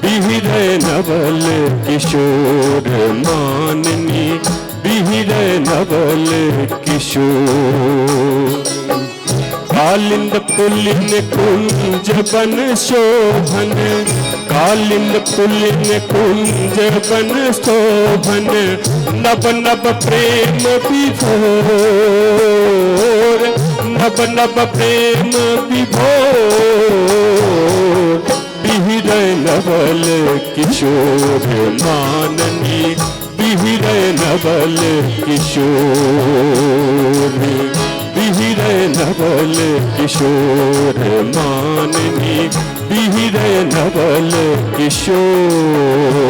बिहरय नवल किशोर माननी, बिहरय नवल किशोर। कालिंद पुलिन कुंज बन शोभन, कालिंद पुलिन कुंज बन शोभन। नव नव प्रेम विभोर, नव नव प्रेम विभोर। बिहरय नवल किशोर माननी, बिहरय नवल किशोर, बिहरय नवल किशोर माननी, बिहरय बिहरे नवल किशोर।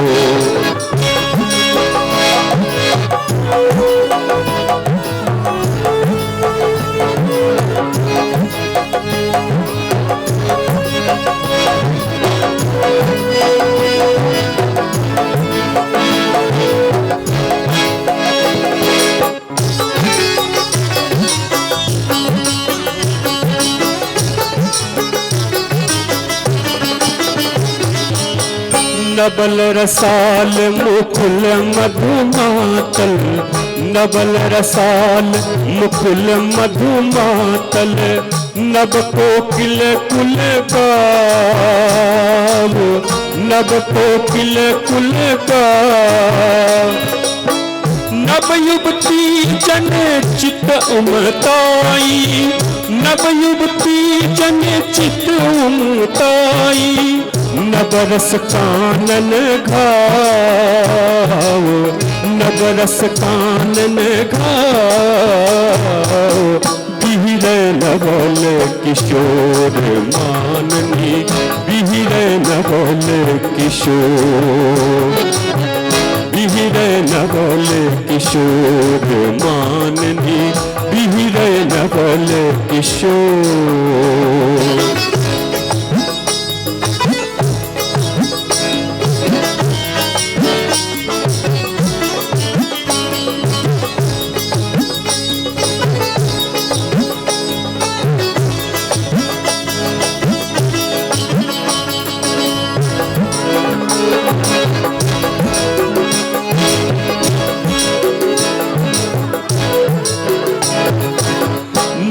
नबल रसाल मुकुल मधुमातल, नबल रसाल मुकुल मधुमातल, नब कोकिल कुल गाव, नब कोकिल कुल गाव। नव युवती जन चित उमताई, नव युवती जन चित उमताई, नवरस कानन घाव, नवरस कानन घाव। बिहरे नवल किशोर माननी, बिहरे नवल किशोर, बिहरे नवल किशोर माननी, बिहरे नवल किशोर।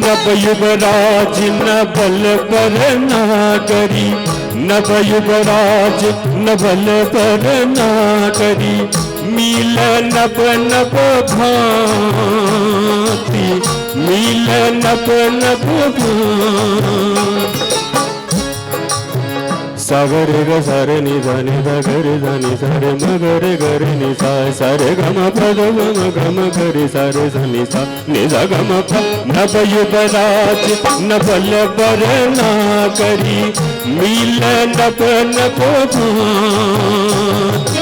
नव युवराज नबल बर नागरी, नव युवराज नबल बर नागरी, मिल नब नब भांति, मिल नब नब भांति। सागर ग सारे नि सा नि सा ग रे सा नि सा रे म ग रे ग रे नि सा सा रे ग म प ग म म ग म ग रे सा रे सा नि सा नि सा ग म प। नव युवराज नवल बर नागरी, मिल नब नब भांति।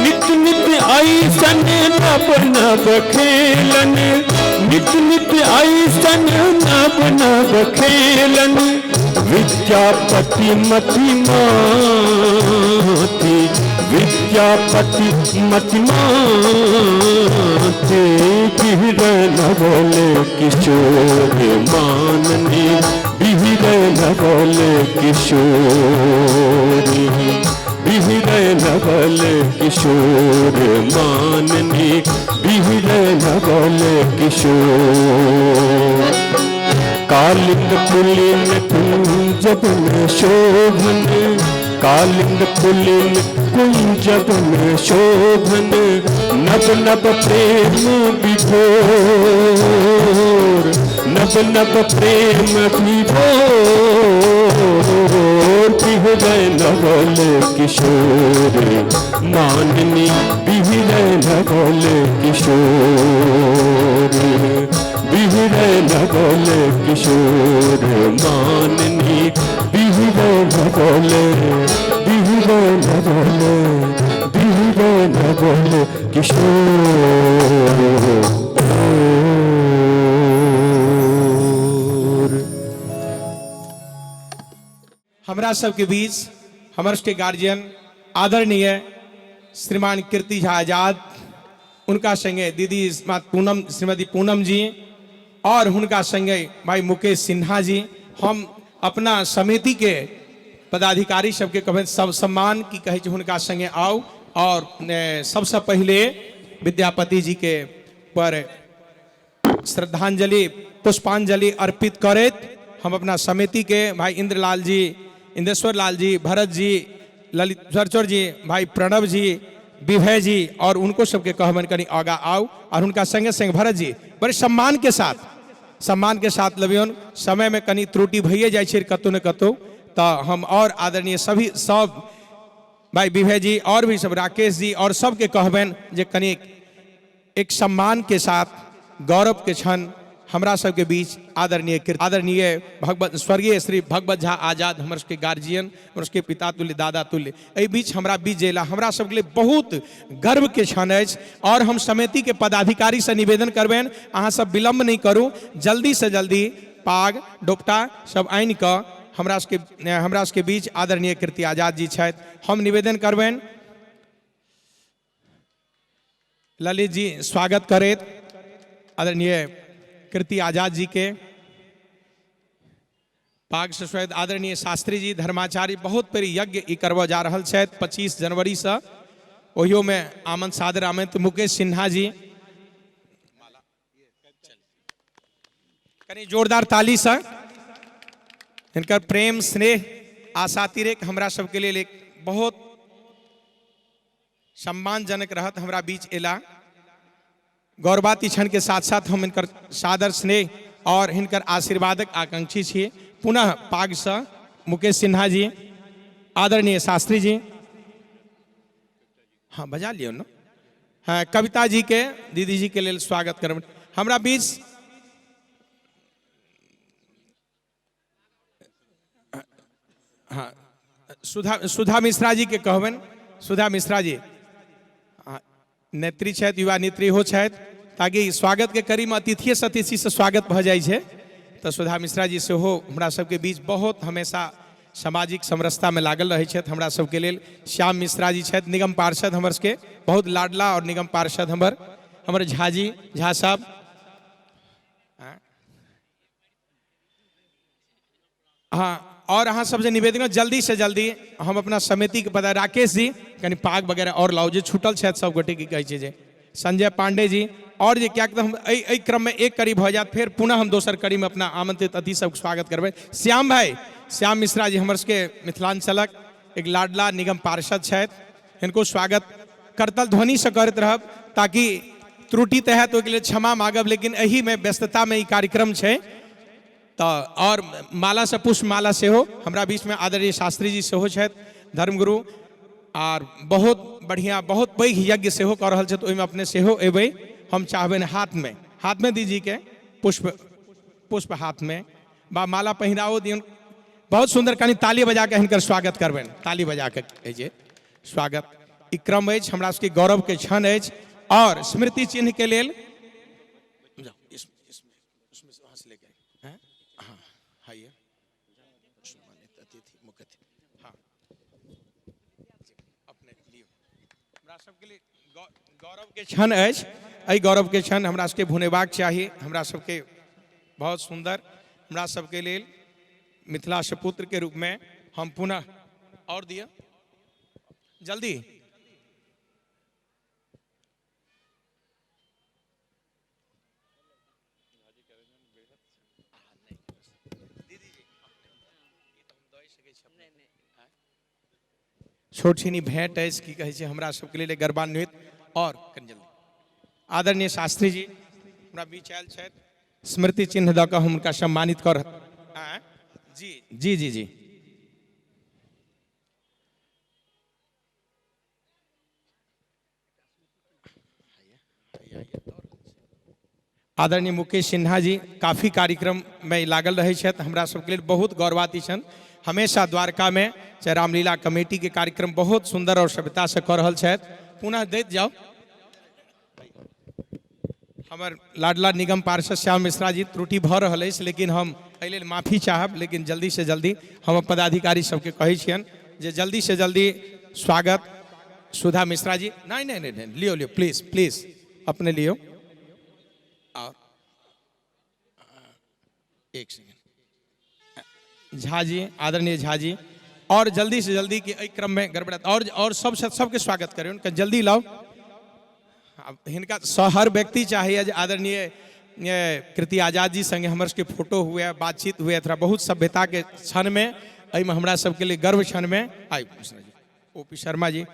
नित नित ऐसन नब नब खेलन, नित नित ऐसन नब नब खेलन, विद्यापति मति माते, विद्यापति मति माते, बिहरे नवल किशोर माननी, बिहरे नवल किशोर, बिहरे नवल किशोर माननी, बिहरे नवल किशोर। कालिंद पुलिन कुंजबन शोभन, कालिंद पुलिन कुंजबन शोभन, नब नब प्रेम विभोर, नब नब प्रेम विभोर। बिहरे नवल किशोर माननी, बिहरे नवल किशोर, बिहरे नवल किशोर माननी, बिहरे नवल, बिहरे नवल, बिहरे नवल किशोर। हमरा सबके बीच हमर सबके गार्जियन आदरणीय श्रीमान कीर्ति झा आजाद, उनका संगे दीदी पूनम, श्रीमती पूनम जी और हुनका संगे भाई मुकेश सिन्हा जी, हम अपना समिति के पदाधिकारी सबके कहबनि सब सम्मान की कहै छै हुनका संगे आउ और सबसे पहले विद्यापति जी के पर श्रद्धांजलि पुष्पांजलि अर्पित करैत हम अपना समिति के भाई इंद्रलाल जी, इंद्रेश्वर लाल जी, भरत जी, ललित सरचर जी, भाई प्रणव जी, विभय जी और उनको सबके कहबनि कनि आगा आउ और उनका संगे संग भरत जी बड़े सम्मान के साथ, सम्मान के साथ लबियौन। समय में कनि त्रुटि भइए जाइ छै कतौ ने कतौ, तो हम और आदरणीय सभी सब भाई विभय जी और भी सब राकेश जी और सबके कहबनि जे कनि एक सम्मान के साथ गौरव के क्षण हमरा सबके बीच आदरणीय आदरणीय भगवत स्वर्गीय श्री भगवत झा आजाद हमर सबके गार्जियन, हमर सबके पिता तुल्य, दादा तुल्य, एहि बीच हमरा बीच जेला हमरा सबके लिए बहुत गर्वके क्षण अछि। और हम समितिके पदाधिकारी से निवेदन करबनि, अहाँ सब विलम्ब नहि करू, जल्दी से जल्दी पाग डोपटा सब आनि कऽ हमरा सबके बीच आदरणीय कीर्ति आजाद जी छथि। हम निवेदन करबनि ललित जी स्वागत करैत आदरणीय कीर्ति आजाद जी के पाग से स्वागत। आदरणीय शास्त्री जी धर्माचार्य बहुत पैघ यज्ञ ई करबऽ जा रहल छथि 25 जनवरी से, ओहियोमे आमन सादर आमंत्रित मुकेश सिन्हा जी। कनि जोरदार ताली से हिनकर प्रेम स्नेह आशातिरेक हमरा सबके लेल एक बहुत सम्मानजनक रहत। हमरा बीच एला गौरवाती क्षण के साथ साथ हम हिनकर सादर स्नेह और हिनकर आशीर्वादक आकांक्षी छी। पुनः पाग से मुकेश सिन्हा जी, आदरणीय शास्त्री जी, हाँ बजा लियौ ने। हाँ, कविता जी के, दीदी जी के लेल स्वागत करब। हमरा बीच हाँ सुधा सुधा मिश्रा जी के कहबनि। सुधा मिश्रा जी, हाँ, नेत्री छथि, युवा नेत्री हो छथि, ताकि स्वागत के कड़ी में अतिथिये से अतिथि से स्वागत भऽ जाइ छै। तऽ सुधा मिश्रा जी सेहो हमरा सबके बीच बहुत हमेशा सामाजिक समरसता में लागल रहै छथि हमरा सबके लेल। श्याम मिश्रा जी छथि, निगम पार्षद हमर सबके बहुत लाडला और निगम पार्षद हमर हमर झा जी, झा साहब। हाँ, और अहाँ सबसे निवेदन, जल्दी से जल्दी हम अपना समिति के पता राकेश जी कनि पाग वगैरह और लाउ जे छूटल छथि सब गोटे। की कहै छै जे संजय पांडे जी और जे क्या हम एहि एहि क्रम में एक कड़ी भऽ जायत, फेर पुनः हम दोसर कड़ी में अपना आमंत्रित अतिथि सबके स्वागत करबै। श्याम भाई, श्याम मिश्रा जी हमर सबके मिथिलांचलक एक लाडला निगम पार्षद छथि, हिनको स्वागत करतल ध्वनि से करैत रहब, ताकि त्रुटि तऽ हैत, ओहिके लेल क्षमा मांगब, लेकिन एहिमे व्यस्ततामे ई कार्यक्रम छै। तऽ और माला से पुष्प माला सेहो हमरा बीचमे आदरणीय शास्त्री जी सेहो छथि, धर्मगुरु, आर बहुत बढ़िया बहुत पैघ यज्ञ सेहो कऽ रहल छथि, ओहिमे अपने सेहो एबै। हम चाहबनि हाथमे हाथमे दीजीके पुष्प पुष्प हाथमे बा माला पहिराओ दियौन। बहुत सुंदर, कनि ताली बजा के हिनकर स्वागत करबनि, ताली बजा के जे स्वागत। ई क्रम अछि, हमरा सबके गौरव के क्षण अछि और स्मृति चिन्ह के लेल जाओ, इस, इसमें उसमें से वहाँ से लेके आइए। हैं? हाँ हाँ, ये सम्मानित अतिथि मुख्य अतिथि, हाँ अपने लियो। हमरा सबके लिए गौरव के क्षण अछि। एहि गौरव के क्षण हमरा सबके भुनेबाक चाही। हमरा सबके बहुत सुंदर हमरा सबके लेल मिथिला सपुत्र के रूप में हम पुनः और दिया जल्दी। छोट छिनी भेंट अछि, की कहै छै, हमरा सबके लेल गर्वान्वित। और कनि जल्दी आदरणीय शास्त्री जी हमरा बीच आयल छथि, स्मृति चिन्ह दऽ कऽ हम हुनका सम्मानित कर। जी जी जी जी। आदरणीय मुकेश सिन्हा जी काफी कार्यक्रम में लागल रहै छथि, हमरा सबके लेल बहुत गौरवाती छनि। हमेशा द्वारका में चाहे रामलीला कमेटी के कार्यक्रम बहुत सुंदर और सभ्यता से कऽ रहल छथि। पुनः दैत जाउ। हमर लाडला निगम पार्षद श्याम मिश्रा जी, त्रुटि भऽ रहल अछि, लेकिन हम एहि लेल माफी चाहब, लेकिन जल्दी से जल्दी हम पदाधिकारी सबके कहै छियनि जे जल्दी से जल्दी स्वागत। सुधा मिश्रा जी, नहीं नहीं नहीं नहीं, लियो लियो, प्लीज प्लीज अपने लियो। और एक सेकेंड, झा जी, आदरणीय झा जी, और जल्दी से जल्दी कि एहि क्रम में गड़बड़ा और सब सबके स्वागत करियौ, उनका जल्दी लाओ। अब हिनका हर व्यक्ति चाहिए जे आदरणीय कृति आजाद जी संगे हमर सबके फोटो हुए, बातचीत हुए, थोड़ा बहुत सभ्यता के क्षण में एहिमे हमरा सबके लिए गर्व क्षण में आई मिश्रा जी, ओ पी शर्मा जी,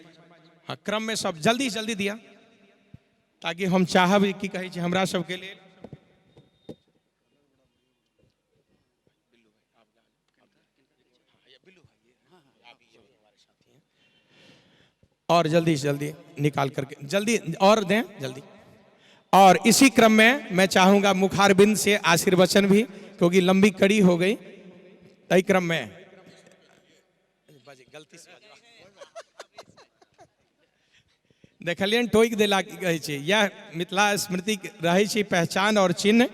हाँ क्रम में सब जल्दी जल्दी दिया, ताकि हम चाहब की कहै छै हमरा सबके लेल। और जल्दी से जल्दी निकाल करके जल्दी और दें जल्दी। और इसी क्रम में मैं चाहूंगा मुखारबिंद से आशीर्वचन भी, क्योंकि लंबी कड़ी हो गई। तय क्रम में देखलियन टोकि देला की कहै छै, यह मिथिला स्मृति रहै छै पहचान और चिन्ह।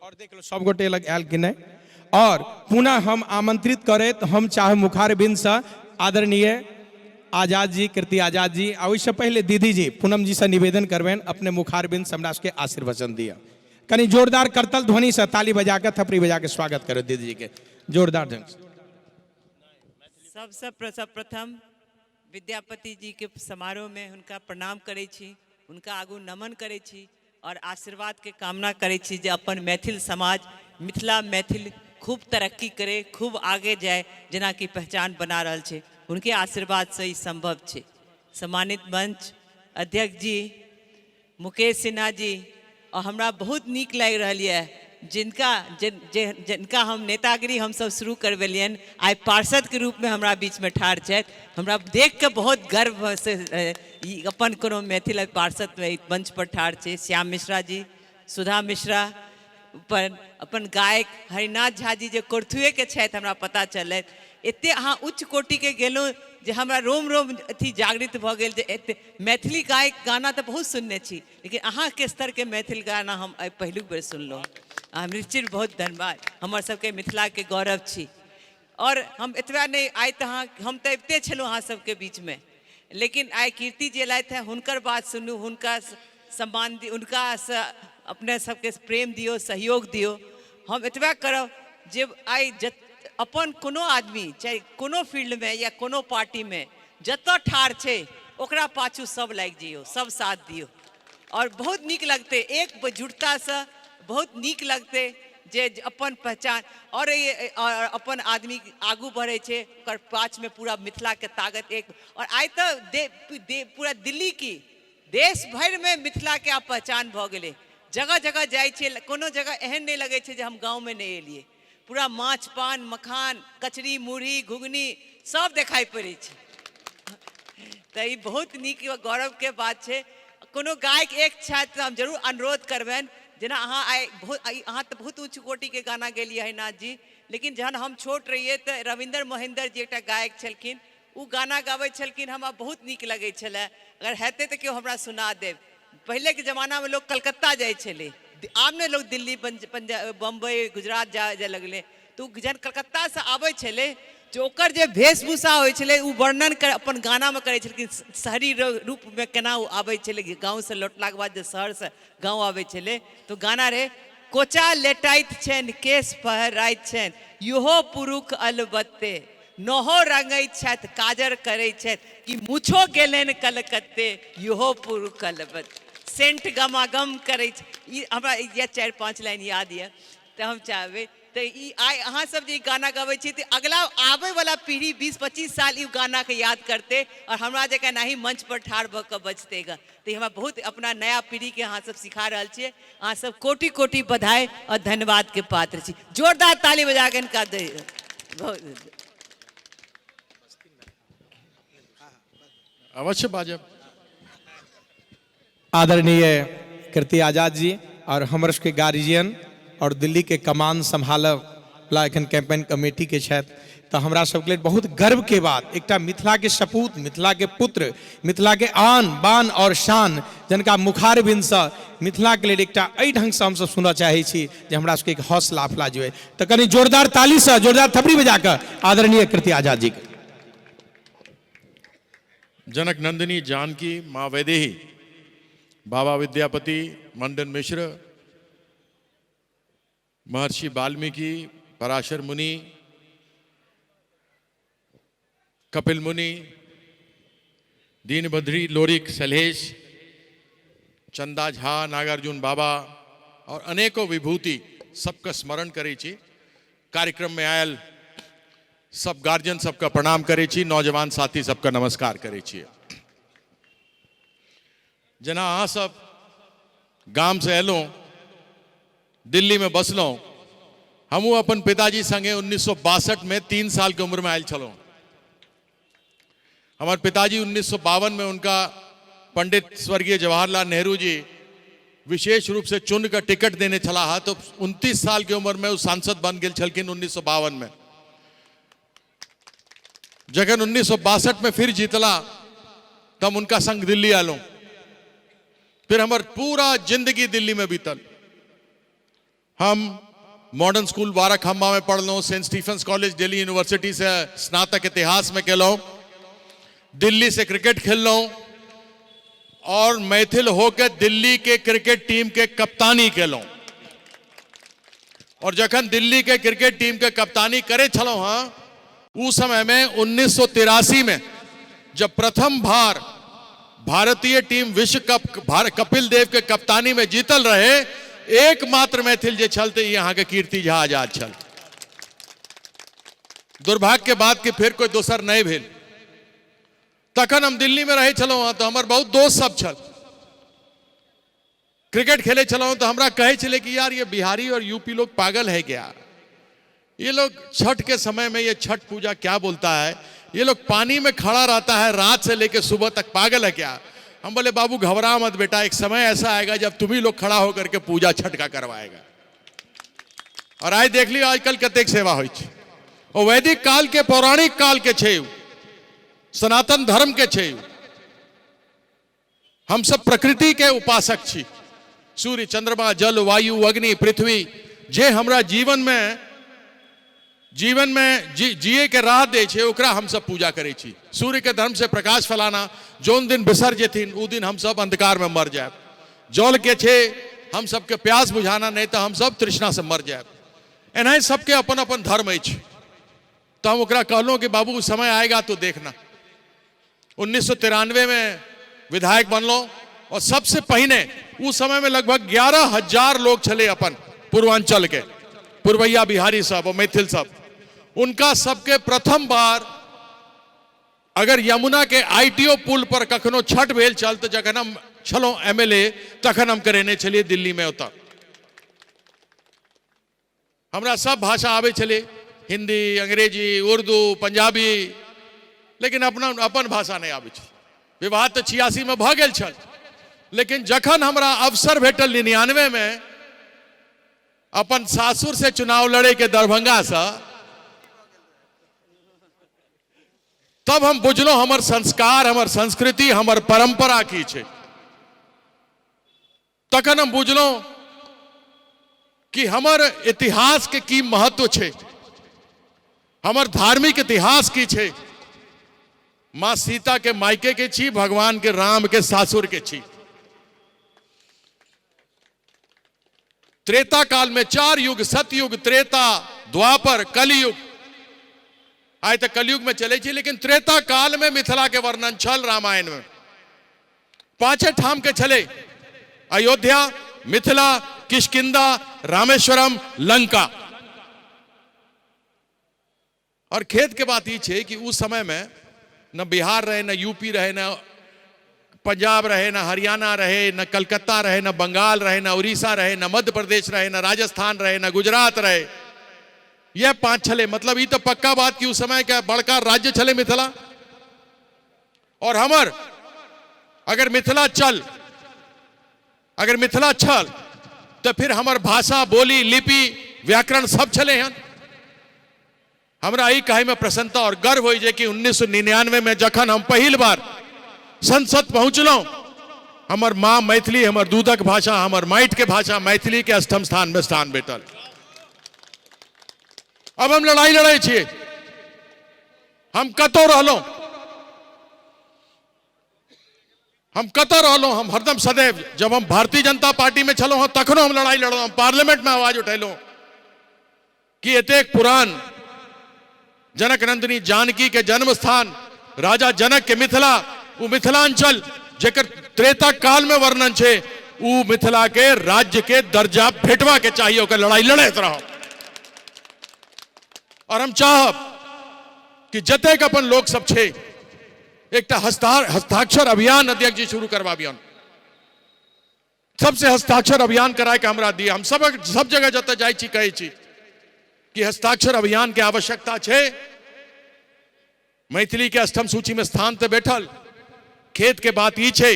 और देख लो सब गोटे लग आयल कि नहीं। और पुनः हम आमंत्रित करैत हम चाहे मुखारबिंद से आदरणीय आजाद जी, कीर्ति आजाद जी, आ ओहिसँ पहिले दीदी जी पूनम जी से निवेदन करबनि अपने मुखारबिंद से हमरा सबके आशीर्वचन दिअ। कनि जोरदार करतल ध्वनि से ताली बजा के थपड़ी बजा के स्वागत करो दीदी जी के जोरदार ढंग से। सबसे प्रथम विद्यापति जी के समारोह में हुनका प्रणाम करै छी, हुनका आगू नमन करै छी और आशीर्वाद के कामना करै छी जे अपन मैथिल समाज मिथिला मैथिल खूब तरक्की करे, खूब आगे जाए, जेना कि पहचान बना रहल छै, हुनके आशीर्वाद से ई संभव छै। सम्मानित मंच अध्यक्ष जी मुकेश सिन्हा जी, और हमरा बहुत नीक लागि रहल यऽ जिनका जिनका हम नेतागिरी हमसब शुरू करबेलियनि, आइ पार्षदके रूपमे हमरा बीचमे ठाढ़ छथि। हमरा देख कऽ बहुत गर्व से ई अपन कोनो मैथिल पार्षद मंच पर ठाढ़ छै। श्याम मिश्रा जी, सुधा मिश्रा, अपन गायक हरिनाथ झा जी जे कोर्थुएके छथि, हमरा पता चलल। एते अहाँ उच्च कोटिके गेलहुँ जे हमरा रोम रोम अथी जागृत भऽ गेल जे एते मैथिली गायक गाना तऽ बहुत सुनने छी, लेकिन अहाँके स्तरके मैथिल गाना हम आइ पहिलुक बेर सुनलहुँ। हम निश्चित बहुत धन्यवाद, हमर सबके मिथिलाके गौरव छी। और हम एतबा नहि, आइ तऽ अहाँ हम तऽ अबिते छलहुँ अहाँ सबके बीचमे, लेकिन आइ कीर्ति जे एलथि हँ हुनकर बात सुनू, हुनका सम्मान दियौ, हुनकासँ अपने सबके प्रेम दियौ, सहयोग दियौ। हम एतबा करब जे आइ अपन कोनो आदमी चाहे कोनो फील्डमे या कोनो पार्टीमे जतऽ ठाढ़ छै ओकरा पाछू सब लागि जइयौ, सब साथ दियौ और बहुत नीक लगतै। एक जुटतासँ बहुत नीक लगतै जे अपन पहचान और अपन आदमी आगू बढ़ै छै, ओकर पाछमे पूरा मिथिलाके ताकत एक। और आइ तऽ पूरा दिल्ली की देश भरिमे मिथिलाके आब पहचान भऽ गेलै। जगह जगह जाइ छियै, कोनो जगह एहन नहि लगै छै जे हम गाँवमे नहि एलियै। पूरा माछ पान मखान कचरी मुरही घुघनी सब देखाइ पड़ै छै। तऽ ई बहुत नीक गौरवके बात छै। कोनो गायक एक छथि तऽ हम जरूर अनुरोध करबनि, जेना अहाँ आइ बहुत अहाँ तऽ बहुत उच्च कोटिके गाना गेलियै हरिनाथ जी, लेकिन जहन हम छोट रहियै तऽ रविन्द्र महेन्द्र जी एकटा गायक छलखिन, ओ गाना गाबै छलखिन, हमरा बहुत नीक लगै छलै। अगर हेतै तऽ केओ हमरा सुना देब। पहिलेके जमानामे लोक कलकत्ता जाइ छलै, आब ने लोक दिल्ली बम्बई गुजरात जाय लगलै। तऽ ओ जहन कलकत्तासँ आबै छलै जे ओकर जे वेशभूषा होइ छलै ओ वर्णन अपन गानामे करै छलखिन। शहरी रूपमे केना ओ आबै छलै गाँवसँ लौटलाके बाद, जे शहरसँ गाँव आबै छलै तऽ गाना रहै, कोचा लेटाइत छनि केश फहराइत छनि इहो पुरुख अलबत्ते, नहो रंगै छथि काजर करै छथि कि मूछो गेलनि कलकत्ते इहो पुरुख अलबत्ते, सेंट गमागम करै छै। ई हमरा इएह 4-5 लाइन याद यऽ तऽ हम चाहबै तऽ ई आइ अहाँ सब जे ई गाना गबै छी तऽ अगला आबैवला पीढ़ी 20-25 साल ई गानाके याद करतै और हमरा जकाँ एनाही मंच पर ठाढ़ भऽ कऽ बजतै ग। तऽ ई हमरा बहुत अपना नया पीढ़ीके अहाँ सब सिखा रहल छियै। अहाँ सब कोटि कोटि बधाई और धन्यवाद के पात्र छी। जोरदार ताली बजा के इनका दे। बहुत अवश्य बाजब। आदरणीय कीर्ति आजाद जी और हमर सबके गार्जियन और दिल्ली के कमान संभालऽ एखन कैंपेन कमेटी के छथि, तऽ हमरा सबके लेल बहुत गर्व के बात, एकटा मिथिला के सपूत, मिथिला के पुत्र, मिथिला के आन बान और शान, जिनका मुखारबिंदसँ मिथिला के लेल एकटा एहि ढंगसँ हमसब सुनऽ चाहै छी जे हमरा सबके एक हौसला अफला जे होइ। तऽ कनि जोरदार तालीसँ जोरदार थपड़ी बजा कऽ आदरणीय कीर्ति आजाद जी के। जनक नंदिनी जानकी माँ वैदेही, बाबा विद्यापति, मंडन मिश्र, महर्षि वाल्मीकि, पराशर मुनि, कपिल मुनि, दीनबद्री लोरिक सलहेश, चंदा झा, नागार्जुन बाबा और अनेकों विभूति सबका स्मरण करै छी। कार्यक्रम में आयल सब गार्जियन सबका प्रणाम करै छी, नौजवान साथी सबका नमस्कार करै छी। जेना अहाँ सब गाम से एलहुँ, दिल्ली में बसलहुँ, हमहूँ अपन पिताजी संगे 1962 में 3 साल के उम्र में आयल छलहुँ। हमर पिताजी 1952 में उनका पंडित स्वर्गीय जवाहरलाल नेहरू जी विशेष रूप से चुन कर टिकट देने छलाह, तो 29 साल के उम्र में वो सांसद बन गेल छलखिन 1952 में। जखन 1962 में फिर जीतला तो हम उनका संग दिल्ली आलो। फिर हमर पूरा जिंदगी दिल्ली में बीतल। हम मॉडर्न स्कूल बाराखंबा में पढ़लहुँ, Saint Stephen's College Delhi University से स्नातक इतिहास में केलहुँ, दिल्ली से क्रिकेट खेललहुँ और मैथिल होकर दिल्ली के क्रिकेट टीम के कप्तानी केलहुँ। और जखन दिल्ली के क्रिकेट टीम के कप्तानी करे छलहुँ हँ, उस समय में 1983 में जब प्रथम बार भारतीय टीम विश्व कप कपिल देव के कप्तानी में जीतल रहे, एकमात्र मैथिल जे छल ते यहाँ के कीर्ति झा आजाद छल। दुर्भाग्य के बाद कि फिर कोई दोसर नहीं भेल। तखन हम दिल्ली में रहे छलहुँ हँ, तो हमर बहुत दोस्त सब छल, क्रिकेट खेले छलहुँ, तो हमरा कहै छलै कि यार ये बिहारी और यूपी लोग पागल है क्या, ये लोग छठ के समय में ये छठ पूजा क्या बोलता है, ये लोग पानी में खड़ा रहता है रात से लेकर सुबह तक, पागल है क्या। हम बोले बाबू घबरा मत बेटा, एक समय ऐसा आएगा जब तुम ही लोग खड़ा होकर के पूजा छठ का करवाएगा। और आज देख लियो आजकल कतेक सेवा होइ छै। ओ वैदिक काल के पौराणिक काल के छै, सनातन धर्म के छै। हम सब प्रकृति के उपासक छी। सूर्य चंद्रमा जल वायु अग्नि पृथ्वी जे हमरा जीवन में जिए के राह दे छै, ओकरा हम सब पूजा करै छी। सूर्य के धर्म से प्रकाश फैलाना, जोन दिन बिसर जेथिन उ दिन हम सब अंधकार में मर जाए। जल के छे हम सबके प्यास बुझाना, नहीं तो हम सब तृष्णा से मर जाए। एनाही सबके अपन अपन धर्म अछि। तो हम ओकरा कहलहुँ कि बाबू समय आएगा तो देखना। 1993 में विधायक बनलहुँ और सबसे पहिने उस समय में लगभग 11,000 लोग छले अपन पूर्वांचल के, पूर्वैया बिहारी सब और मैथिल सब। उनका सबके प्रथम बार अगर यमुना के आईटीओ पुल पर कखनो छठ भेल छल तो जखन हम छलहुँ एमएलए तखन हम करेने छलियै दिल्ली में। ओतऽ हमरा सब भाषा आबै छलै, हिंदी अंग्रेजी उर्दू पंजाबी, लेकिन अपना अपन भाषा नहीं आबै छल। विवाह तऽ 86 में भऽ गेल छल, लेकिन जखन हमरा अवसर भेटल 99 में अपन सासुर से चुनाव लड़े के दरभंगा से, तब हम बुझलहुँ हमर संस्कार हमर संस्कृति हमर परंपरा की छै। तखन हम बुझलहुँ कि हमर इतिहास के की महत्व छै, हमर धार्मिक इतिहास की छै। माँ सीता के मायके के छी, भगवान के राम के सासुर के छी। त्रेता काल में 4 युग, सतयुग, त्रेता, द्वापर, कलयुग। आइ तऽ कलयुग में चले छी, लेकिन त्रेता काल में मिथिला के वर्णन छल रामायण में। 5 ठाम के छले, अयोध्या, मिथिला, किष्किंधा, रामेश्वरम, लंका। और खेत के बात ई छै कि उस समय में न बिहार रहे, न यूपी रहे, न पंजाब रहे, न हरियाणा रहे, न कलकत्ता रहे, न बंगाल रहे, न उड़ीसा रहे, न मध्य प्रदेश रहे, न राजस्थान रहे, न गुजरात रहे। यह 5 छले। मतलब ई तो पक्का बात कि उस समय के बड़का राज्य छले मिथिला। और हमर अगर मिथिला चल, अगर मिथिला छल तो फिर हमर भाषा बोली लिपि व्याकरण सब छले हन। हमरा ई कहै में प्रसन्नता और गर्व होइ जे कि 1999 में जखन हम पहिल बार संसद पहुँचलहुँ, हमर माँ मैथिली, हमर दूधक भाषा, हमर माटि के भाषा मैथिली के अष्टम स्थान में स्थान भेटल। अब हम लड़ाई लड़ै छियै। हम कतौ रहलहुँ, हम कतौ रहलहुँ, हम हरदम सदैव, जब हम भारतीय जनता पार्टी में छलहुँ हँ तखनो हम लड़ाई लड़लहुँ, हम पार्लियामेंट में आवाज उठेलहुँ कि एतेक पुरान जनक नंदिनी जानकी के जन्म स्थान, राजा जनक के मिथिला, उ मिथिलांचल जेकर त्रेता काल में वर्णन छे, उ मिथिला के राज्य के दर्जा भेटवा के चाहिए, ओकर लड़ाई लड़ैत रहो। और हम चाहब कि जतेक अपन लोक सब छे, एकटा हस्ताक्षर अभियान अध्यक्ष जी शुरू करवाबियन। सबसे हस्ताक्षर अभियान कराए के हमरा दिए। हम सब जगह जतऽ जाइ छी कहै छी कि हस्ताक्षर अभियान के आवश्यकता छै। मैथिली के अष्टम सूची में स्थान ते बैठल। खेत के बात ई छै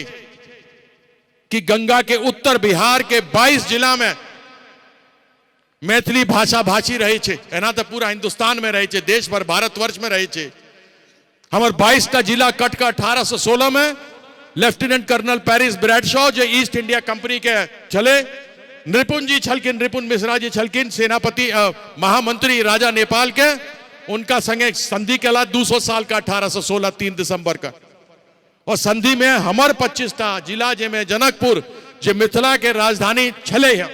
कि गंगा के उत्तर बिहार के 22 जिला में मैथिली भाषा भाषी रहे छै। एना तो पूरा हिंदुस्तान में रहे छै, देश भर भारतवर्ष में रहे छै। हमर 22 टा जिला कट के 1816 में लेफ्टिनेंट कर्नल पेरिस ब्रैडशॉ जे ईस्ट इंडिया कंपनी के छले, नृपुण जी छलखिन, नृपुण मिश्रा जी छलखिन सेनापति महामंत्री राजा नेपाल के, उनका संगे संधि केला 200 साल का 1816 3 दिसंबर का। और संधि में हमर 25 टा जिला जे में जनकपुर जे मिथिला के राजधानी छले हैं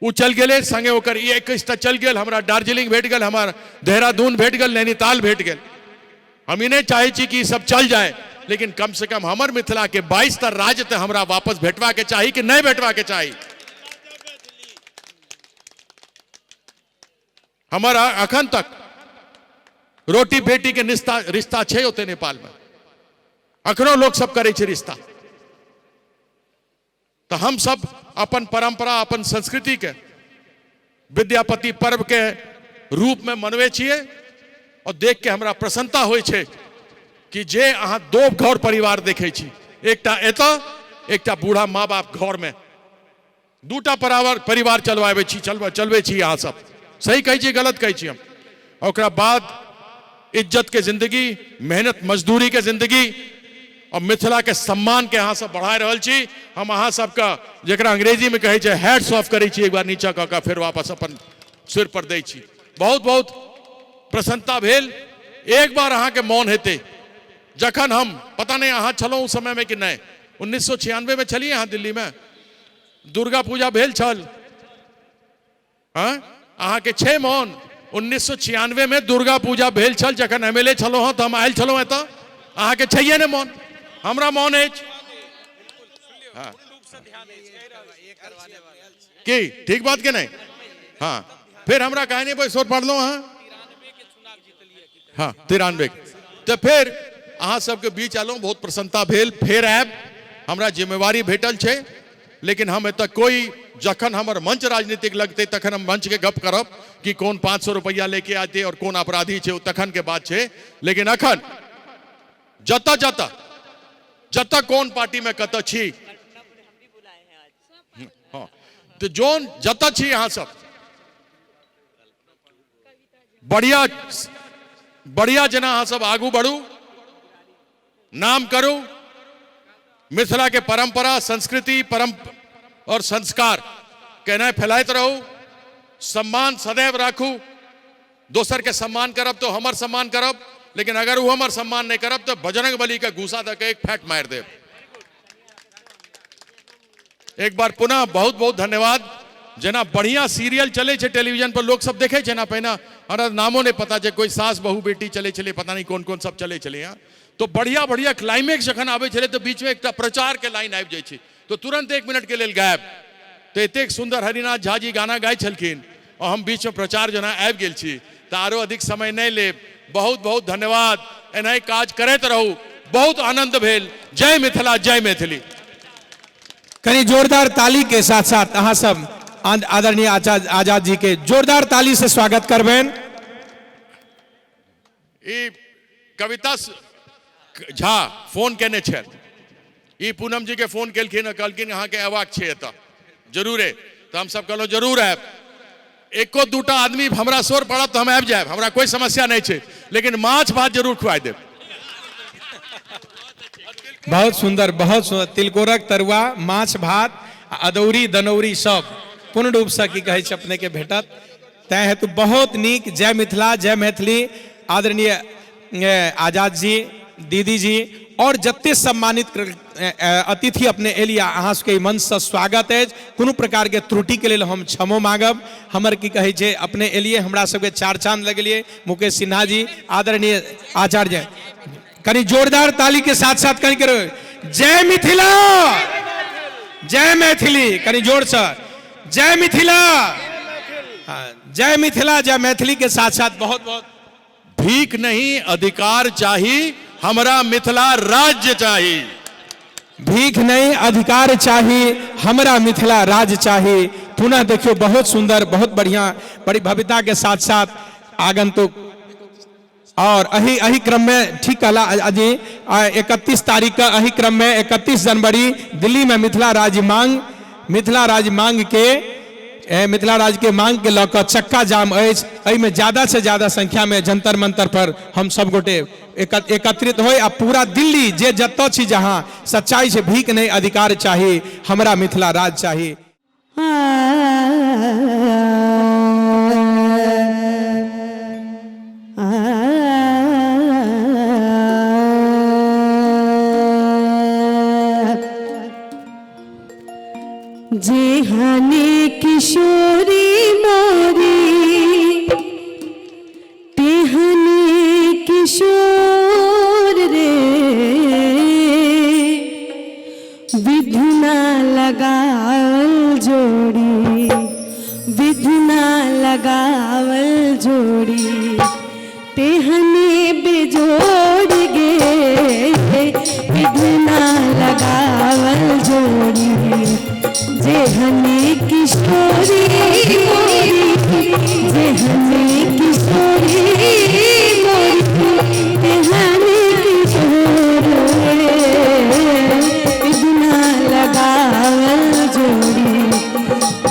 उ चल गेलै, संगे ओकर 21 टा चल गेल। हमरा दार्जिलिंग भेट गेल, हमर देहरादून भेट गेल, नैनीताल भेट गेल। हम ई नहीं चाहे छी कि ई सब चल जाए, लेकिन कम से कम हमर मिथिला के 22 टा राज्य तो हमरा वापस भेटवा के चाही कि नहीं भेटवा के चाही? हमर अखन तक रोटी बेटी के रिश्ता रिश्ता छै ओते नेपाल में, अखनो लोग सब करै छै रिश्ता। तो हम सब अपन परंपरा अपन संस्कृति के विद्यापति पर्व के रूप में मनवे छियै और देख के हमरा प्रसन्नता होइ छै कि जे अहाँ दो घर परिवार देखै छी, एकटा एतऽ एकटा बूढ़ा माँ बाप घर में, दूटा परिवार परिवार चलवाबै छी, चलबै छी अहाँ सब। सही कहै छी गलत कहै छी हम? ओकरा बाद इज्जत के जिंदगी, मेहनत मजदूरी के जिंदगी और मिथिला के सम्मान के अहाँ सब बढ़ा रहल छी। हम अहाँ सबके जकरा अंग्रेजी में कहै छै हैट्स ऑफ करै छी, एक बार नीचा कऽ कऽ फेर वापस अपन सिर पर दै छी। बहुत बहुत प्रसन्नता भेल। एक बार अहाँके मोन हेतै जखन हम पता नहीं अहाँ छलहुँ उस समय में कि नहीं, 1996 में छलियै अहाँ दिल्ली में, दुर्गा पूजा भेल छल। हाँ अहाँके छै मोन? 1996 में दुर्गा पूजा भेल छल, जखन एम एल ए छलहुँ हँ तऽ हम आयल छलहुँ एतऽ। अहाँके छैहे ने मोन? हमरा मोन अछि। हाँ की ठीक बात के नहीं? हाँ फिर हमरा काहे नहीं पैसोर पढ़लहुँ अहाँ? हाँ 93। तऽ फेर अहाँ सबके बीच एलहुँ, बहुत प्रसन्नता भेल। फेर आयब, हमरा जिम्मेवारी भेटल छै, लेकिन हम एतऽ कोई जखन हमर मंच राजनीतिक लगतै तखन हम मंच के गप करब कि कोन 500 रुपया लेके आते और कोन अपराधी छै, ओ तखन के बात छै। लेकिन अखन जतऽ जतऽ जतऽ कोन पार्टी में कतऽ छी, हाँ तो जोन जतऽ छी अहाँ सब बढ़िया बढ़िया जेना अहाँ सब आगू बढ़ू, नाम करू, मिथिला के परंपरा संस्कृति परम और संस्कार केना फैलाइत रहू, सम्मान सदैव राखू। दोसर के सम्मान करब तो हमर सम्मान करब, लेकिन अगर वो हमर सम्मान नहीं करब तो बजरंग बली के घूसा दे के एक फैट मार देब। एक बार पुनः बहुत बहुत धन्यवाद। जेना बढ़िया सीरियल चले छै टेलीविजन पर, लोग सब देखे छै ना, पहिने हमरा नामो नहीं पता छै, कोई सास बहू बेटी चले छलै, पता नहीं कौन कौन सब चले छलै। यहाँ तो बढ़िया बढ़िया क्लाइमेक्स जखन आबै छलै तो बीच में एकटा प्रचार के लाइन आबि जाइ छै, तो तुरंत 1 मिनट के लेल गायब। तो एतेक सुंदर हरिनाथ झा जी गाना गाय छलखिन और हम बीच में प्रचार जेना आबि गेल छी, तो आरो अधिक समय नहीं लेब। बहुत बहुत धन्यवाद। एनाही काज करैत रहू, बहुत आनंद भेल। जय मिथिला, जय मैथिली। कनी जोरदार ताली के साथ साथ अहाँ सब आदरणीय आजाद जी के जोरदार ताली से स्वागत करबेन। ई कविता झा फोन केने छल, ई पूनम जी के फोन केलखिन, कहलखिन अहाँके अयबाक छै एतऽ जरूरे, तऽ हम सब कहलहुँ जरूर आयब। एको दूटा आदमी हमरा शोर पड़त तऽ हम आबि जायब, हमरा कोई समस्या नहीं छै, लेकिन माछ भात जरूर खुआइ देब। बहुत सुंदर, बहुत सुंदर। तिलकोरक तरुआ, माछ भात, अदौरी दनौरी सब पूर्ण रूप से की कहै छै अपने के भेटत। तैं हेतु बहुत नीक। जय मिथिला, जय मैथिली। आदरणीय आजाद जी, दीदी जी और जते सम्मानित अतिथि अपने एलिया, अहाँ सबके मंच से स्वागत अछि। कोनो प्रकार के त्रुटि के लेल हम क्षमो मांगब। हमर की कहै छै अपने एलिए, हमरा सबके चार चांद लगलिए। मुकेश सिन्हा जी, आदरणीय आचार्य, कनी जोरदार ताली के साथ साथ कनी करो जय मिथिला, जय मैथिली। कनी जोर से जय मिथिला, हाँ, जय मिथिला, जय मैथिली के साथ साथ बहुत बहुत। भीख नहीं अधिकार चाही, हमरा मिथिला राज्य चाही। भीख नहीं अधिकार चाही, हमरा मिथिला राज्य चाही। पुनः देखियो बहुत सुंदर बहुत बढ़िया बड़ी भव्यता के साथ साथ आगंतुक और अही अही क्रम में ठीक कहला अजी 31 तारीख का अही क्रम में 31 जनवरी दिल्ली में मिथिला राज्य मांग मिथिला राज्य मांग के मिथिला राज्य के मांग के लऽ कऽ चक्का जाम अछि। एहिमे ज्यादा से ज्यादा संख्या में जंतर मंतर पर हम सब गोटे एकत्रित होय आ पूरा दिल्ली जे जतऽ छी जहाँ सच्चाई से भीख नहीं अधिकार चाही, हमरा मिथिला राज्य चाही। जेहने किशोरी मोरी तेहने किशोर रे, विधुना लगावल जोड़ी, विधुना लगावल जोड़ी, तेहने बेजोड़ गे, विधुना लगावल जोड़ी। जेहने किशोरी मोरी, जेहने किशोरी मोरी, तेहने किशोर रे, विधुना लगावल जोड़ी,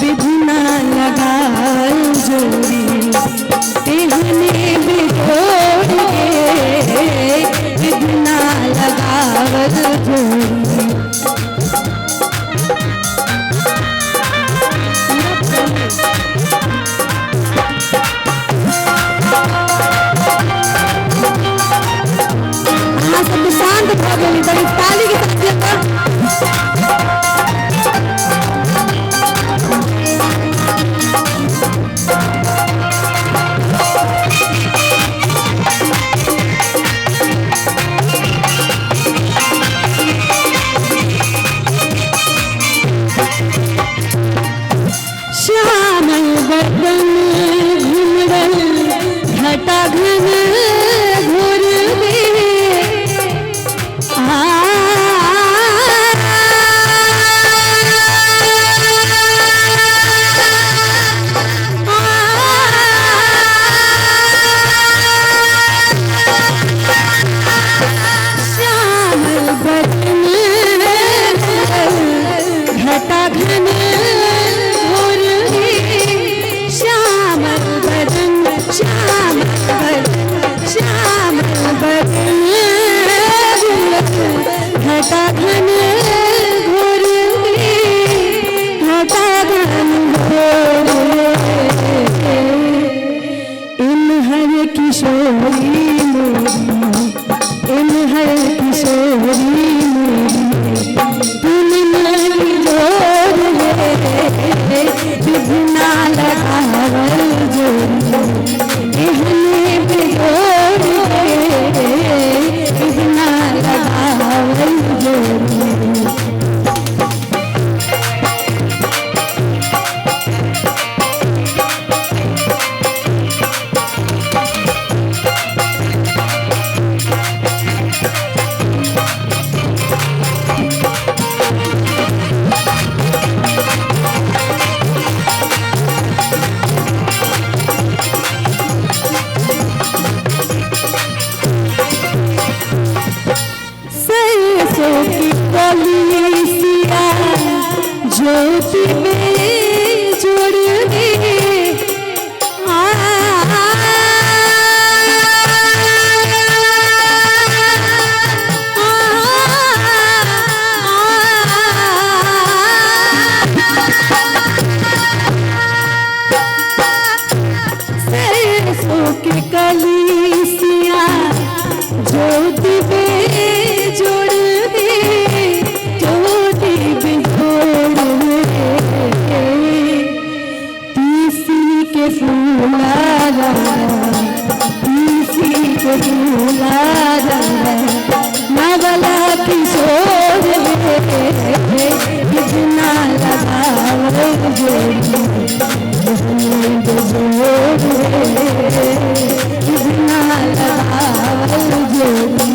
विधुना लगावल जोड़ी, तेहने बेजोड़ गे, विधुना लगावल जोड़ी। अहाँ सब शांत भऽ गेली, बड़ी ताली के साथ श्यामल बदन घुमरल घटा घन घोर में, श्यामल बदन घटा घन घोर में, श्यामल बदन, श्यामल बदन, श्यामल बदन घटा घन घोर में, घटा घन घोर में। In Har Kishori Mori, in हर किशोरी मोरी, तुम मेरी जोर रे, विधुना लगावल जोड़ी, एहने बेजोड़ रे, विधुना लगावल जोड़ी। सरसों की कली सिया ज्योति में जोड़ दे, सरसों की कली सिया ज्योति में जोड़ दे, ज्योति में जोड़ दे। तीसी के फूला तीसी के फूला नवला किशोर रे, विधुना लगावल जोड़ी, बेजोड़ रे, विधुना लगावल जोड़ी।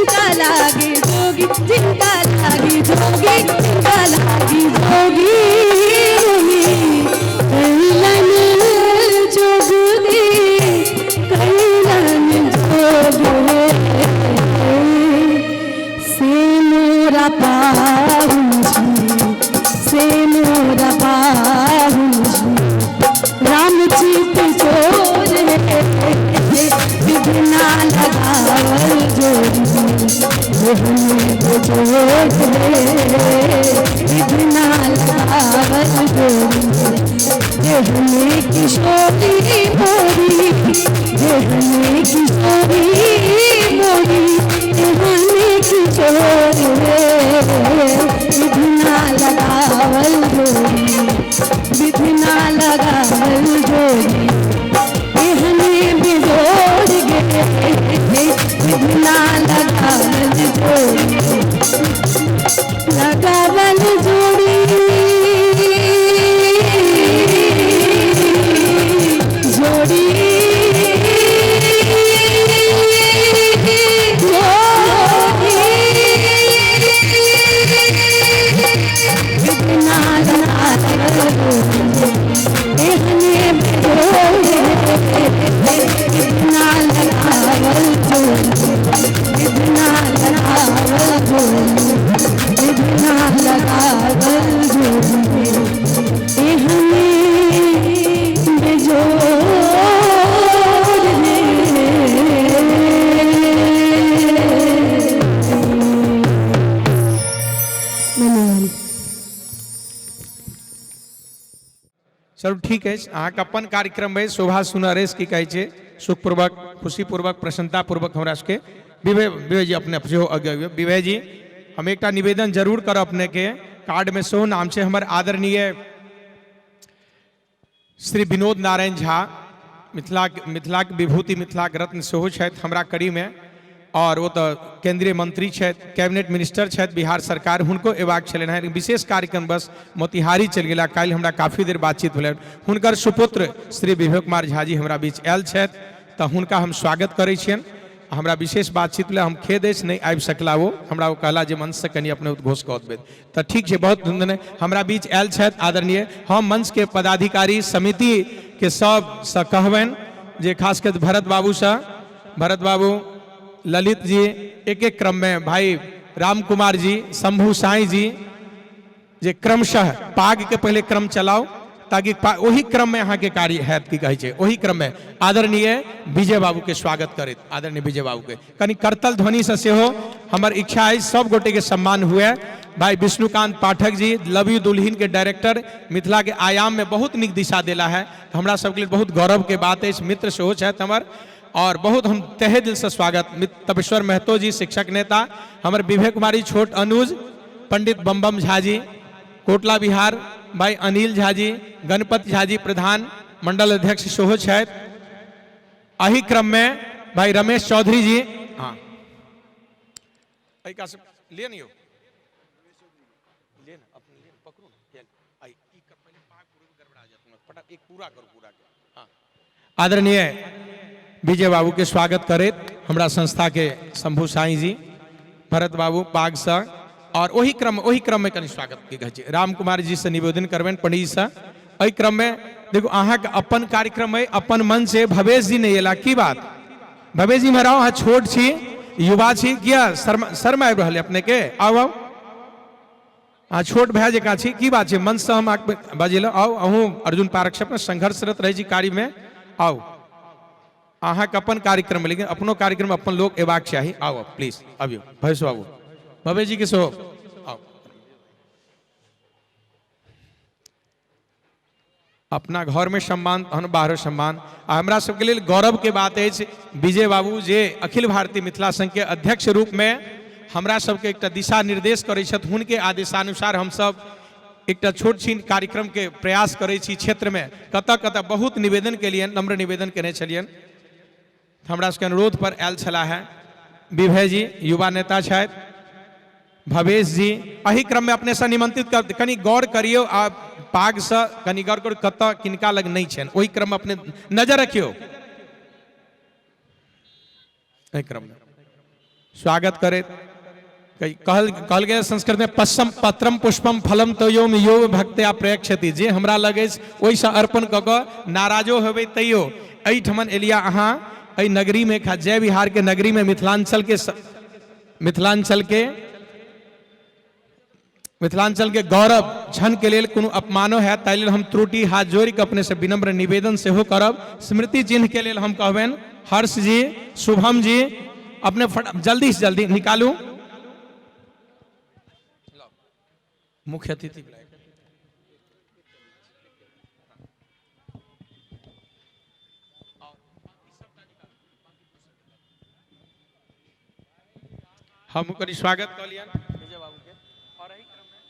जिनका लागे जोगी, जिनका लागे जोगी, जिनका लागे जोगी। कैलन जोगी, कैलन जोगी से मोरा पाहुन जी, से मोरा पाहुन जी, राम चित चोर है, विघ्ना लगावल जोड़ी, जोड़ है, विघ्ना लगावल जोड़ी। देहने किशोरी मोरी, देहने किशोरी मोरी, देहने किशोर रे, विघ्ना लगावल जोड़ी, विघ्ना लगावल जोड़ी, एहने बिजोड़ गे, विघ्ना लगावल जोड़ी, लगावल जोड़ी, जोड़ी चलू ठीक है, अहाँके अपन कार्यक्रम है, शोभा सुनर अछि, की कहै छै, सुखपूर्वक खुशीपूर्वक प्रसन्नतापूर्वक हमरा सबके विवेक जी अपने सेहो आगे अबियौ। विवेक जी, हम एकटा निवेदन जरूर करब अपने के, कार्ड में सेहो नाम छै हमर आदरणीय श्री विनोद नारायण झा, मिथिलाक विभूति, मिथिलाक रत्न सेहो छथि हमरा कड़ीमे, और वो तो केंद्रीय मंत्री छथि, कैबिनेट मिनिस्टर छथि बिहार सरकार, हुनको अयबाक छलनि हेँ, विशेष कार्यक्रम बस मोतिहारी चलि गेला। काल्हि हमरा काफी देर बातचीत भेलै, हुनकर सुपुत्र श्री विवेक कुमार झा जी हमरा बीच आयल छथि, तऽ हुनका हम स्वागत करै छियनि। हमरा विशेष बातचीत भेलै, हम खेद अछि नहि आबि सकला ओ, हमरा ओ कहला जे मंचसँ कनि अपने उद्घोष कऽ देबै, तऽ ठीक छै, बहुत धन्यवाद। हमरा बीच आयल छथि आदरणीय, हम मंचके पदाधिकारी समितिके सबसँ कहबनि जे खास कऽ भरत बाबूसँ, भरत बाबू, ललित जी, एक एक क्रम में भाई राम कुमार जी, शंभू साई जी, जे क्रमशः पाग के पहले क्रम चलाओ ताकि ओही क्रम में अहाँ के कार्य हैत, की कहै छै, ओही क्रम में आदरणीय विजय बाबू के स्वागत करैत, आदरणीय विजय बाबू के कनि करतल ध्वनि से सेहो हमर इच्छा है सब गोटे के सम्मान हुए। भाई विष्णुकांत पाठक जी, लव you दुल्हिन के डायरेक्टर, मिथिला के आयाम में बहुत नीक दिशा देला है, हमरा सबके लिए बहुत गौरव के बात है, मित्र सेहो छथि हमर, और बहुत हम तहे दिल से स्वागत। तपेश्वर महतो जी, शिक्षक नेता, हमर विवेक कुमारी छोट अनुज, पंडित बमबम झा जी, कोटला बिहार, भाई अनिल झा जी, गणपति झा जी प्रधान मंडल अध्यक्ष सेहो छथि। एहि क्रम में भाई रमेश चौधरी जी, हाँ लिए नहीं हो, लिए ना, अपने लिए पकड़ो ना, आई, ई का पहले पाग पूरे गड़बड़ा जाता है, फटाफट एक पूरा करो, पूरा के। हाँ, आदरणीय विजय बाबू के स्वागत करैत हमरा संस्था के शंभू साई जी, भरत बाबू पाग सर, और ओही क्रम में कनि स्वागत के कहै छी। राम कुमार जी से निवेदन करबनि पंडित जी से, एहि क्रम में देखो अहाँके अपन कार्यक्रम है, अपन मन से भवेश जी नहीं एला, की बात भवेश जी महाराज, अहाँ छोट छी, युवा छी, किया शर्म आबि रहल है अपने के? आउ आउ, अहाँ छोट भाई जकाँ छी, की बात छै? मन से हम बजेलहुँ, आउ अहूँ अर्जुन पारक से अपना संघर्षरत रहै छी कार्य में, आउ अहाँके अपन कार्यक्रम, लेकिन अपनो कार्यक्रम अपन लोक अयबाक चाही। आउ प्लीज अबियौ भवेश बाबू, भवेश जी के सेहो आउ। अपना घर में सम्मान तहन बाहरो सम्मान। आ हमरा सबके लेल गौरव के बात अछि विजय बाबू जे अखिल भारतीय मिथिला संघ के अध्यक्ष रूप में हमरा सबके एकटा दिशा निर्देश करै छथि, हुनके आदेशानुसार हमसब एकटा छोट छीन कार्यक्रम के प्रयास करै छी क्षेत्र में। कतऽ कतऽ बहुत निवेदन केलियनि, नम्र निवेदन केने छलियनि, हमरा सबके अनुरोध पर आयल छलाह है विभय जी, युवा नेता छथि, भवेश जी। एहि क्रम में अपने से निमंत्रित कर, कनि गौर करियौ आ पाग से कनि गौर करू कतऽ किनका लग नहीं छनि, ओहि क्रम में अपने नजर रखियौ। एहि क्रम में स्वागत करैत कहल कहल गेल संस्कृत में पश्चम पत्रम पुष्पम फलम तयोम यो भक्त्या प्रयक्षति, जे हमरा लग अछि ओहिसँ अर्पण कऽ कऽ नाराजो हेबै तैयो एहिठमन एलिया अहाँ एहि नगरी में, जय बिहार के नगरी में, मिथिलांचल के गौरव क्षण के लेल कोनो अपमानो है ताहि लेल हम त्रुटि हाथ जोड़ि कऽ अपने से विनम्र निवेदन सेहो करब। स्मृति चिन्ह के लेल हम कहबनि हर्ष जी, शुभम जी, अपने जल्दी से जल्दी निकालू। मुख्य अतिथि हम कनि स्वागत कऽ लियनि विजय बाबू के। और एहि क्रम में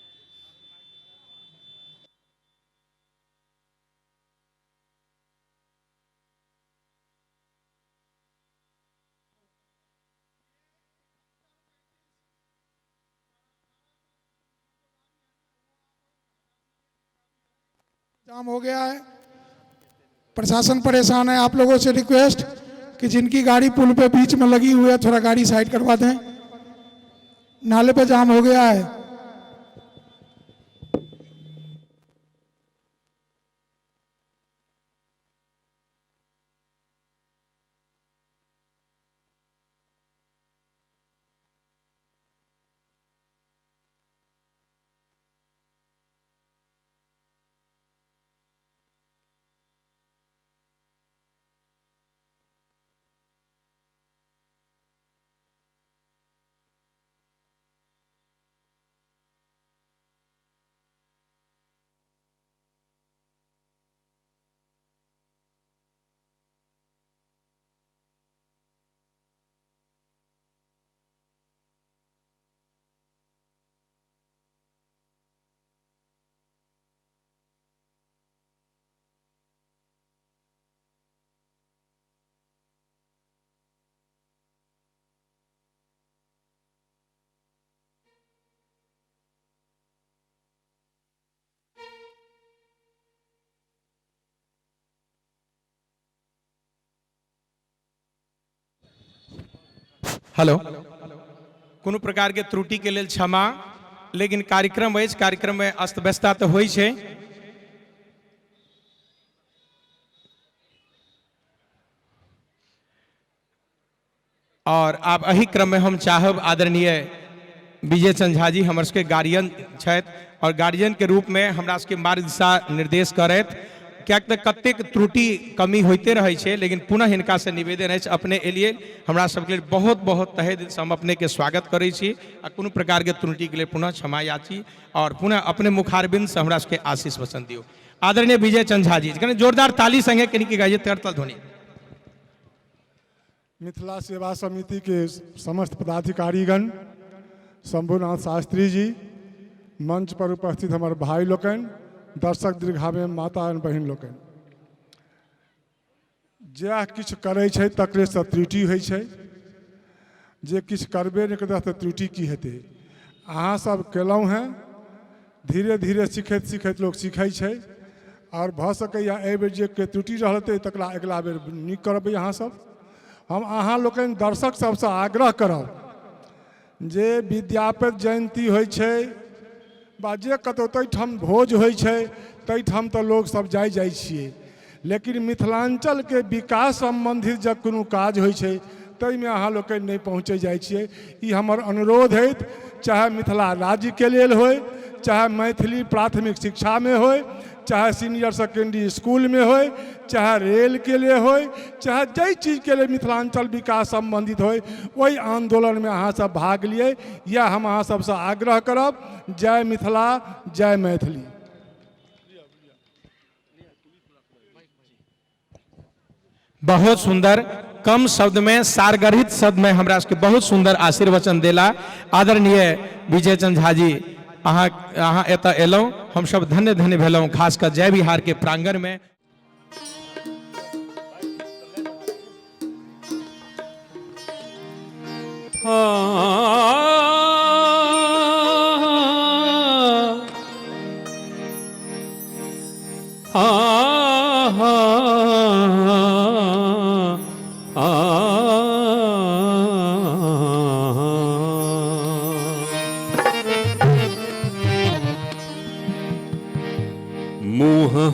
जाम हो गया है, प्रशासन परेशान है। आप लोगों से रिक्वेस्ट कि जिनकी गाड़ी पुल पे बीच में लगी हुई है थोड़ा गाड़ी साइड करवा दें, नाले पे जाम हो गया है। हेलो, कोनो प्रकार के त्रुटि के लेल क्षमा, लेकिन कार्यक्रम अछि, कार्यक्रम में अस्त व्यस्तता तऽ होइ छै। और आब एहि क्रम में हम चाहब आदरणीय विजय चंद झा जी हमर सबके गार्जियन छथि और गार्जियन के रूप में हमरा सबके मार्ग दिशा निर्देश करथि, किएक तऽ कतेक त्रुटि कमी होइते रहै छै, लेकिन पुनः हिनका से निवेदन अछि अपने एलियै हमरा सबके लेल बहुत बहुत तहे दिल से हम अपने के स्वागत करै छी आ कोनो प्रकार के त्रुटि के लेल पुनः क्षमा याची और पुनः अपने मुखारबिंद से हमरा सबके आशीष वचन दियौ। आदरणीय विजय चंद झा जी, कनि जोरदार ताली संगे कनि की गाइए करतल ध्वनि। मिथिला सेवा समिति के समस्त पदाधिकारीगण, शंभुनाथ शास्त्री जी, मंच पर उपस्थित हमारे भाई लोकनि, दर्शक दीर्घा में माता एवं बहिन लोकनि, जएह किछु करै छै तकरे से त्रुटि होइ छै, जे किछु करबे नहि करतै तऽ त्रुटि की हेतै। अहाँ सब केलहुँ हेँ, धीरे धीरे सीखैत सीखैत लोक सीखै छै और भऽ सकैए एहिबेर जे के त्रुटि रहतै तकरा अगिला बेर नीक करबै अहाँ सब। हम अहाँ लोकनि दर्शक सबसँ आग्रह करब जे विद्यापति जयन्ती होइ छै बा जे कतहु ताहिठाम भोज होइ छै ताहिठाम तऽ लोकसब जाइ जाइ छियै, लेकिन मिथिलाञ्चलके विकास सम्बन्धित जब कोनो काज होइ छै ताहिमे अहाँ लोकनि नहि पहुँचै जाइ छियै। ई हमर अनुरोध अछि, चाहे मिथिला राज्यके लेल होइ, चाहे मैथिली प्राथमिक शिक्षामे होइ, चाहे सीनियर सेकेंडरी स्कूलमे होइ, चाहे रेलके लिए होइ, चाहे जाहि चीजके लिए मिथिलाञ्चल विकास सम्बन्धित होइ, ओहि आन्दोलनमे अहाँ सब भाग लियै, इएह हम अहाँ सबसँ आग्रह करब। जय मिथिला, जय मैथिली। बहुत सुंदर, कम शब्द में सारगर्भित शब्द में हमरा सबके बहुत सुंदर आशीर्वचन देला आदरणीय विजय चंद झा जी। अहाँ अहाँ एतऽ एलहुँ, हम सब धन्य धन्य भेलहुँ, खास कऽ जय बिहार के प्रांगण में।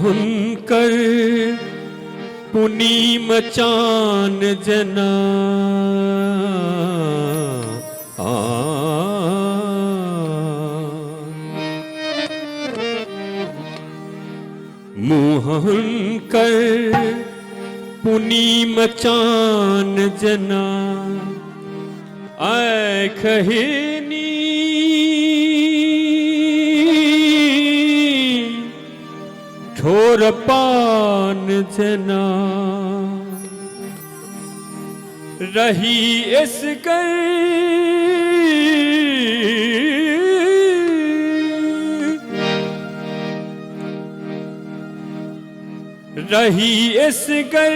हुनकर पुनीम चान जना आ मुँह हुनकर पुनीम चान जना आँखिनी ठोर पान जना रही इसकर रही इसगर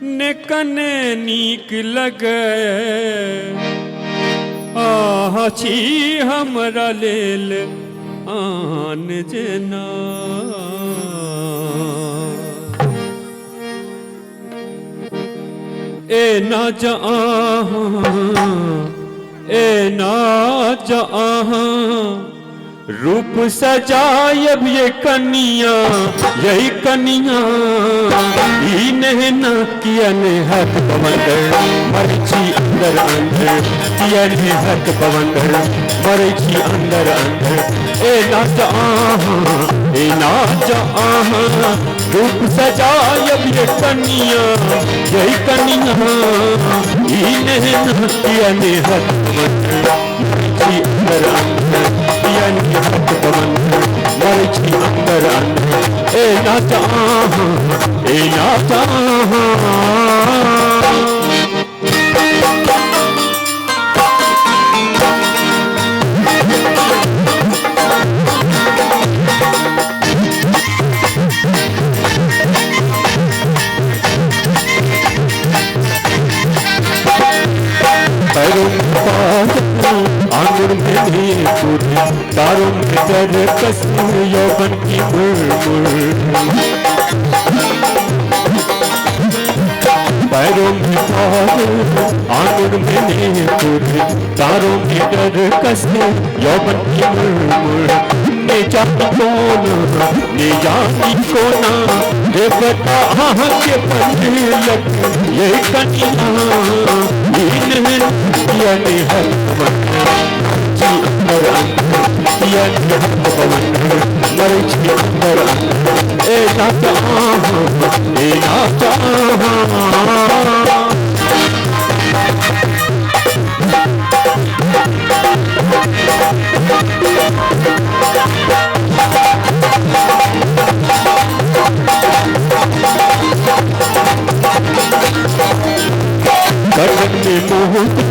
ने कने नीक लगे आह छी हमरा लेल आन जेना ए ना जा ए ना जा रूप सजायब ये कनिया यही कनिया ई नहना किया ने हक पवंदर मरची अंदर अंदर किया ने हक पवंदर मरची अंदर अंदर ए नाच आहा रूप सजायब ये कनिया यही कनिया ई नहना किया ने हक पवंदर मरची अंदर अंदर मरची अंदर अंदर ए नाच ए नाच। आंगुर में धीपुर तारों में दर कसूर यौवन की मुरमुर पैरों में पार आंगुर में धीपुर तारों में दर कसूर यौवन की मुरमुर ने जानी कोना रे बता के लग ये कनिया ए नाच ए नाच। गर्दन में मोती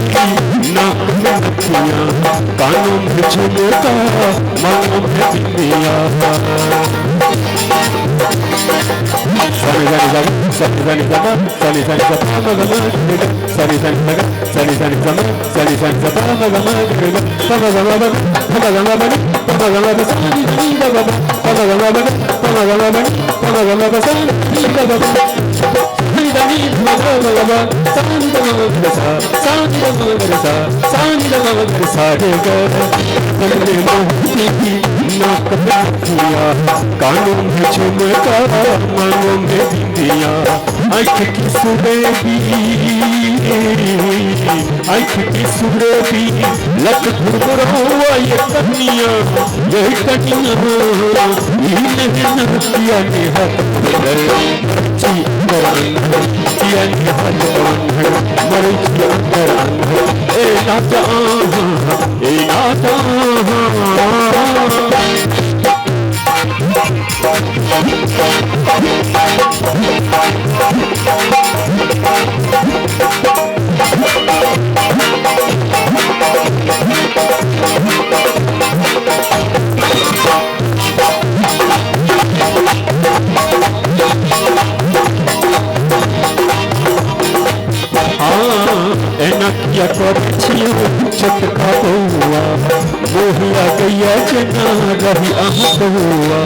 नाक में नथिया कानों में झुमका मांगों में बिंदिया सनी सनी सनी सनी सनी सनी सनी सनी सनी सनी कानों में झुमका मांगों में बिंदिया आँख की सुरेबी आँख की सुरेबी लत घुघरावा ये कनिया ये कनिया ए नाच ए नाच। एना किया करै छियौ छोटका बौआ मोहिया गैया जेना रही अहाँ बौआ।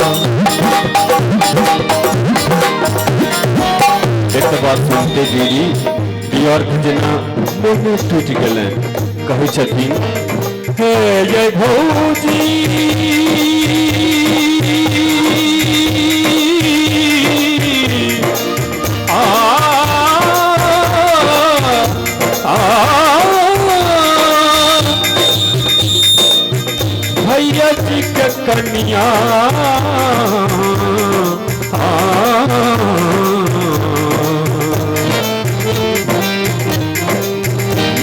एक बात सुनते देरी दियर जेना मोने टूटि गेलनि कहै छथिन हे जय भौजी मुखिया जी के कनिया।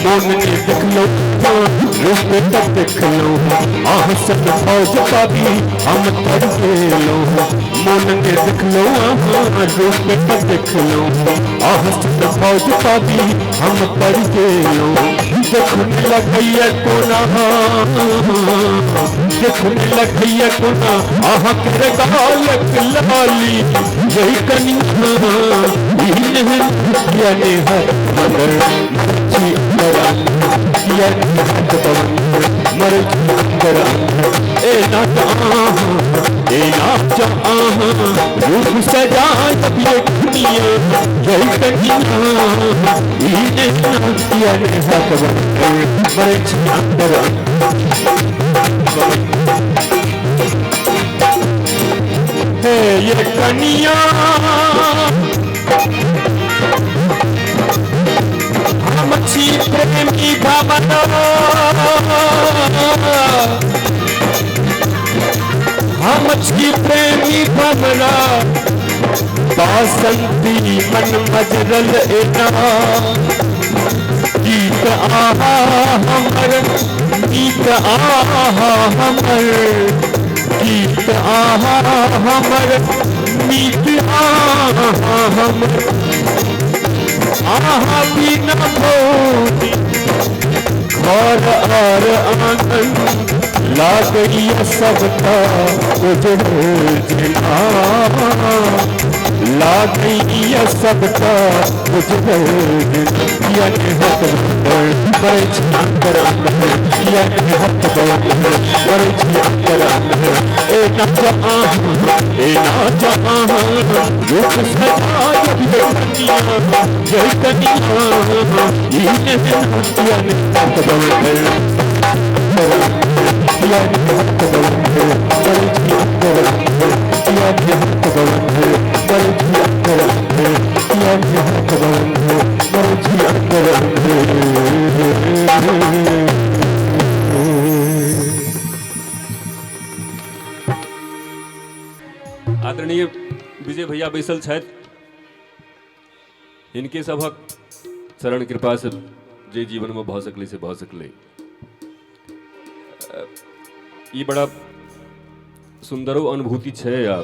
मोन ने देखलो रूप तक देखलो आह सब फौज पाबी हम तर गेलो। मोन ने देखलो रूप तक देखलो आह सब फौज पाबी हम तर गेलो। देखने लगैया कोना, देखने लगैया कोना आह के गालक लाली यही कनिया ने हर मगर ए नाच ए नाच रूप सजा ये कनिया यही कनिया हे ये कनिया हम छी प्रेमी भावना, हम छी प्रेमी भवना बासंती मन मजरल एना। गीत आहा हमर, गीत आहा हमर, गीत आहा हमर, गीत आहा हमर। आहा बिना भोली घर और आंगन लागैया सबका उजड़ जना, लागैया सबका उजड़ जना। हक ए नाच ए नाच रूप सजा जय कनिया आदरणीय विजय भैया बैसल छथि, इनके सभक चरण कृपा से जे जीवन में भऽ सकलै से भऽ सकलै। ई बड़ा सुंदरो अनुभूति छै आ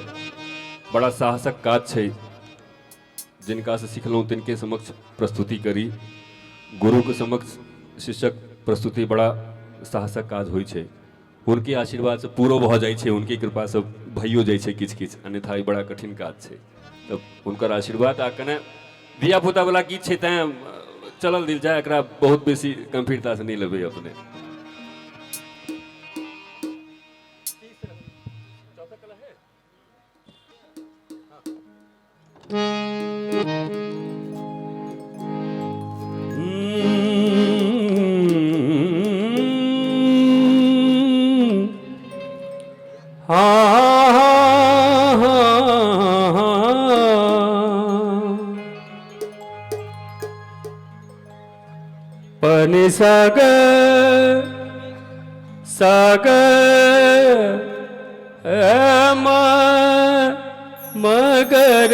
बड़ा साहसक काज छै। जिनका से सिखलहुँ तिनके समक्ष प्रस्तुति करी, गुरु के समक्ष शिष्यक प्रस्तुति बड़ा साहसक काज होइ छै। हुनके आशीर्वाद से पूरो भऽ जाइ छै, हुनके कृपा से भइयो जाइ छै किछु किछु, अन्यथा ई बड़ा कठिन काज छै। तऽ हुनकर आशीर्वाद आ कने धिया पुता वाला गीत छै तैं चलल दिल जाय, एकरा बहुत बेसी गंभीरता से नहीं लेबै अपने। पनि सागर सागर मगर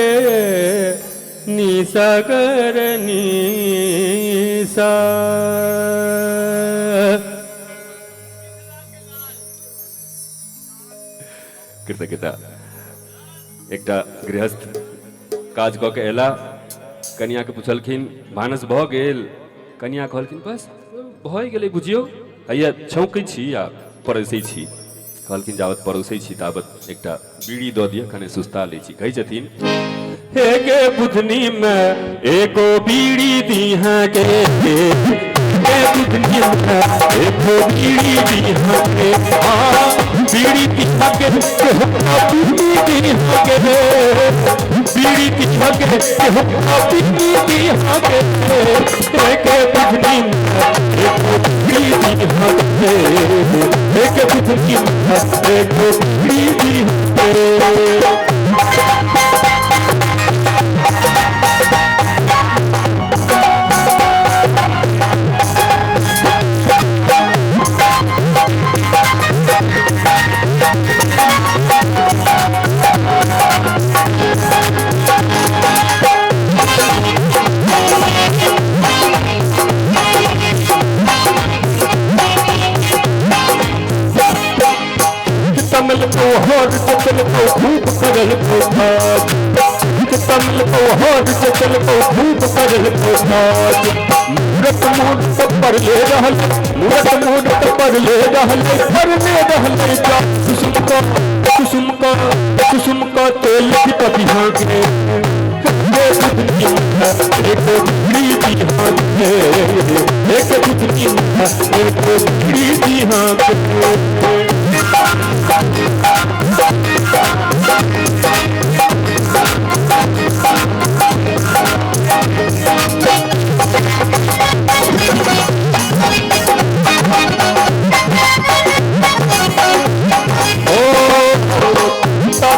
निसागर निसा। कृतज्ञता। एकटा गृहस्थ काज कऽ के अयला, कनिया के पुछलखिन भानस भऽ गेल? कनिया कहलखिन बस भऽ गेलै बुझियौ, हैया छौंकै छी आ परोसै छी। कहलखिन जाबत परोसै छी ताबत एकटा बीड़ी दऽ दिअ, कने सुस्ता लै छी। कहै छथिन हे गे बुधनी में एगो बीड़ी दीहा गे, हे बुधनी में एगो बीड़ी दीहा गे, हाँ बीड़ी दीहा गे, बीड़ी दीहा गे, बीड़ी दीहा गे, बीड़ी दीहा गे, हे गे बुधनी में एगो बीड़ी दीहा गे, हे गे बुधनी में एगो बीड़ी दीहा गे। को हार चल को खूब करल को काज तमिल को हार चल को खूब करल को काज मूरत मूरत पर ले रहल मूरत मूरत पर ले रहल पर ले रहल कुसुम का कुसुम का कुसुम का तेल की पतिहा के एक बीड़ी हाथ एक बुद्धि एक बीड़ी हाथ।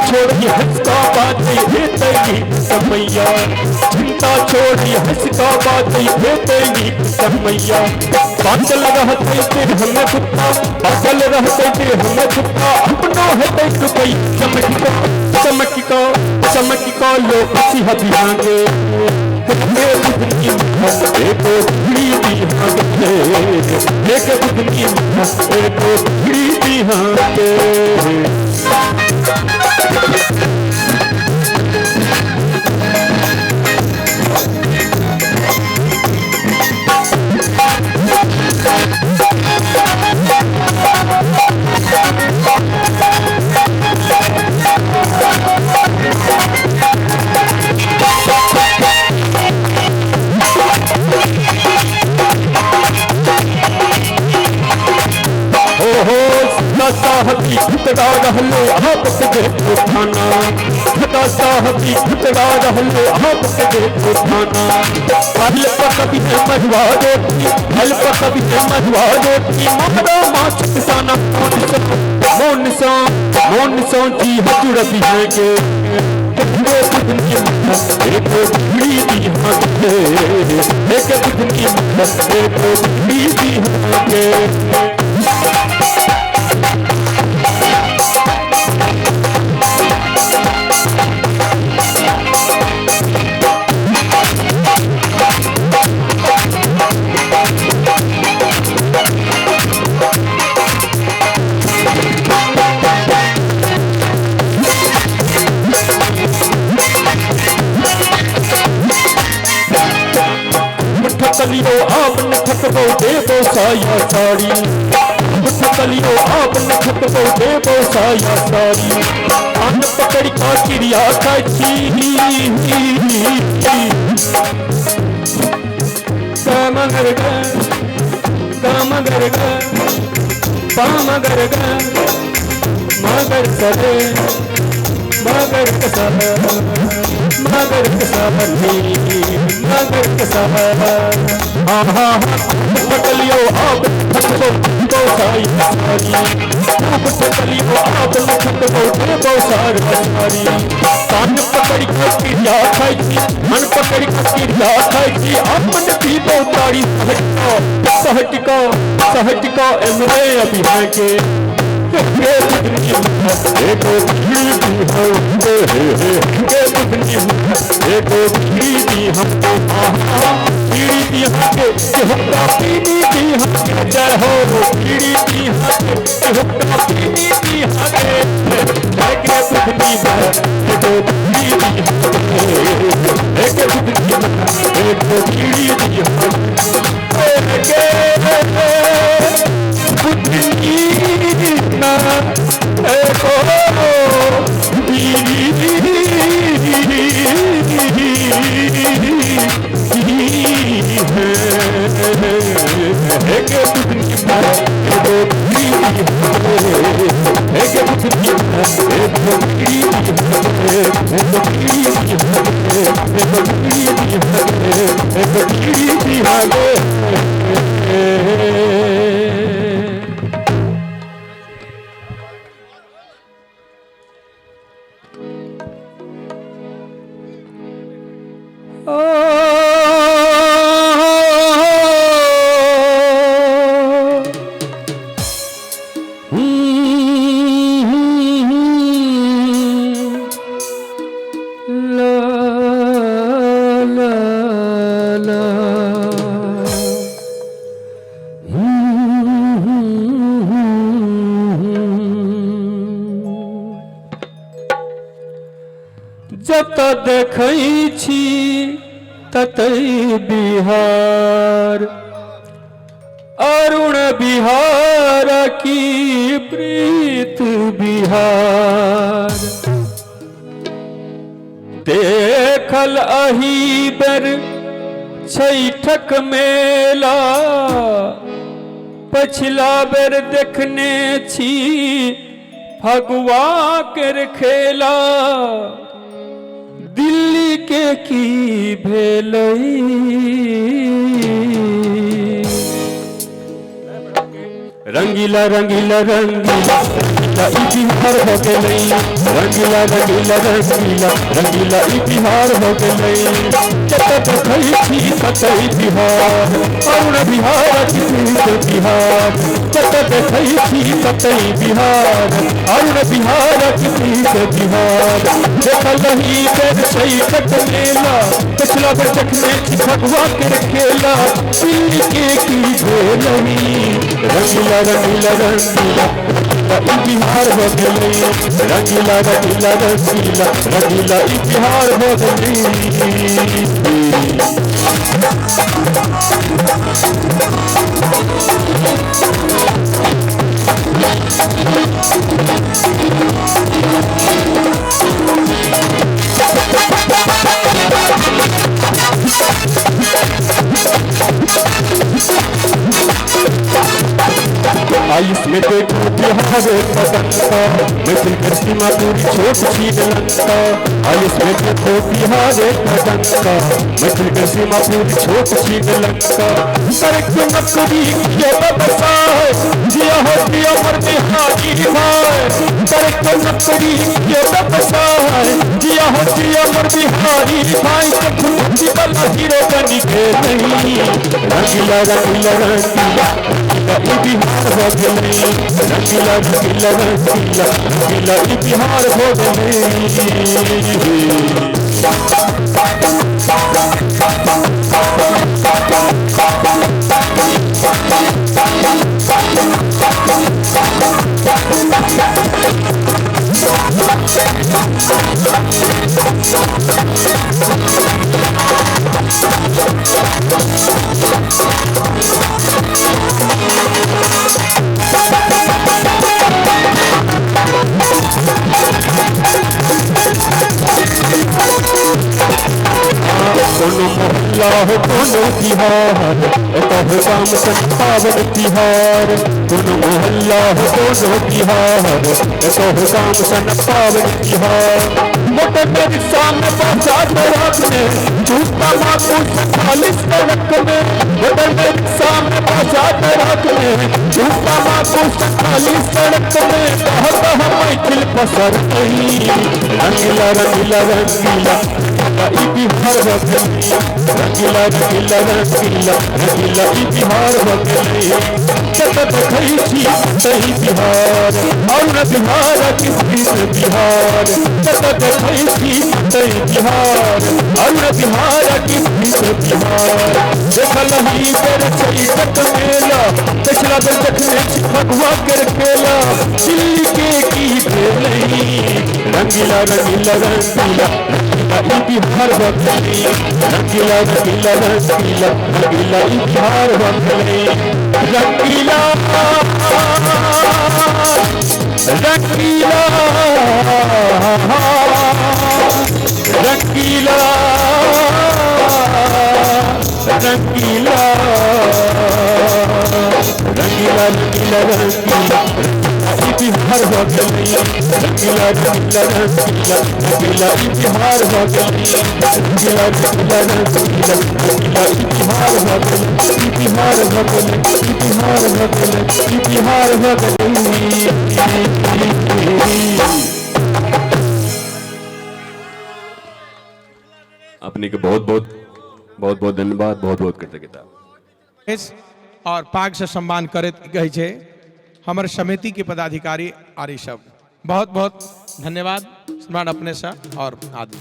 छोड़ी हंसका बात हे तेरी समैया चिंता छोड़ी हंसका बात हे तेरी समैया बादल रहते ते हमें कुत्ता बादल रहते ते हमें कुत्ता अपना है ते रुपई चमकी चमकी चमकी का लोग सिंह बिहांगे एक बीड़ी हाथे एक बुद्धि एक बीड़ी हाथे। साहबी खुतरा रहले आप के देखो खाना खुदा साहबी खुतरा रहले आप के देखो खाना हल पकबी मधुआ रोटी हल पकबी मधुआ रोटी मारा माछ किसाना मोन सो मोन सो जी हजुर बिहे के एक बीड़ी हाथे एक बुद्धि एक बीड़ी हाथे। ठकलियो आपन ठकबो देबो साया साड़ी ठकलियो आपन ठकबो देबो साया साड़ी अन्न पकड़ का क्रिया खाची मगर मगर मगर मगर सरे मगर मगर मगर मगर ठकलियो आप ठकबो देबो साया साड़ी ठकलियो आप ठकबो देबो साया साड़ी कान पकड़ के क्रिया खाई मन पकड़ के क्रिया खाई आपन पीबो ताड़ी सहटिका सहटिका एमरे अभिहाय के एक बीड़ी हमको बीड़ी हमके हुक्का पीनी दी हमके जय हो बीड़ी दी हमके हुक्का पीनी दी हमके एक बुद्धि एक बीड़ी एक बुद्धि एक बीड़ी दी बुद्धि ना एको la la la. छी ततै बिहार, अरुण बिहार की प्रीत बिहार। देखल अही बेर छैठक मेला, पछिला बेर देखने छी फगुआ केर खेला। दिल्ली के की भेलै, रंगीला रंगीला रंगीला रंगीला ई बिहार हो गेलै, रंगीला रंगीला रंगीला रंगीला ई बिहार हो गेलै। जतऽ देखै छी ततै बिहार, अरुण बिहार की बिहार। जतऽ देखै छी ततै बिहार, अरुण बिहार की बिहार। देखल रही बेर छैठक मेला, पिछला बेर देखने छी फगुआ के खेला। दिल्ली के की भेलै, रंगीला रंगीला रंगीला ई बिहार हो गेलै, रंगीला रंगीला रंगीला रंगीला ई बिहार हो गेलै। आयुष में देखो बिहार का, मैथिल के सीमा पूरी छोट छीन लंका। आयुष में देखो बिहार का, मैथिल के सीमा पूरी छोट छीन लंका। सड़क नौकरी किया व्यवसाय, जिया हो जिया मर बिहारी भाई। सड़क नौकरी किया व्यवसाय, जिया हो जिया मर बिहारी भाई। तो वाला हीरो बनी के नहीं, रंगीला रंगीला रंगीला ई बिहार हो गेलै, रंगीला रंगीला रंगीला रंगीला ई बिहार हो गेलै। कोनो मोहल्ला हो कोनो तिहार, एतऽ हो काम सन पावन तिहार। कोनो मोहल्ला हो कोनो तिहार, एतऽ हो काम सन पावन तिहार। मोटर पे रिक्शा में पहुंचा दो रात में, जूता माकूस 40 सड़क में। मोटर पे रिक्शा में पहुंचा दो रात में, जूता माकूस 40 सड़क में। बहुत हम मैथिल पसर नहीं, रंगीला रंगीला रंगीला ई बिहार हो गेलै, रंगीला रंगीला रंगीला रंगीला ई बिहार हो गेलै। जतऽ देखै छी ततै बिहार, अरुण बिहार की बिहार। जतऽ देखै छी ततै बिहार, अरुण बिहार की बिहार। देखल ही बेर छैठक मेला, पिछला बेर देखने छी फगुआ केर खेला। दिल्ली के की भेलै, रंगीला रंगीला रंगीला ई बिहार हो गेलै, रंगीला रंगीला रंगीला रंगीला ई बिहार हो गेलै। रंगीला रंगीला रंगीला रंगीला रंगीला रंगीला रंगीला ई बिहार हो गेलै, रंगीला रंगीला रंगीला रंगीला ई बिहार हो गेलै, रंगीला रंगीला रंगीला रंगीला ई बिहार हो गेलै, ई बिहार हो गेलै, ई बिहार हो गेलै, ई बिहार हो गेलै। अपने के बहुत बहुत बहुत बहुत धन्यवाद, बहुत बहुत कृतज्ञता। और पाग से सम्मान करैत कहै छै हमर समिति के पदाधिकारी आरी सब, बहुत बहुत धन्यवाद सम्मान अपने से और आदि।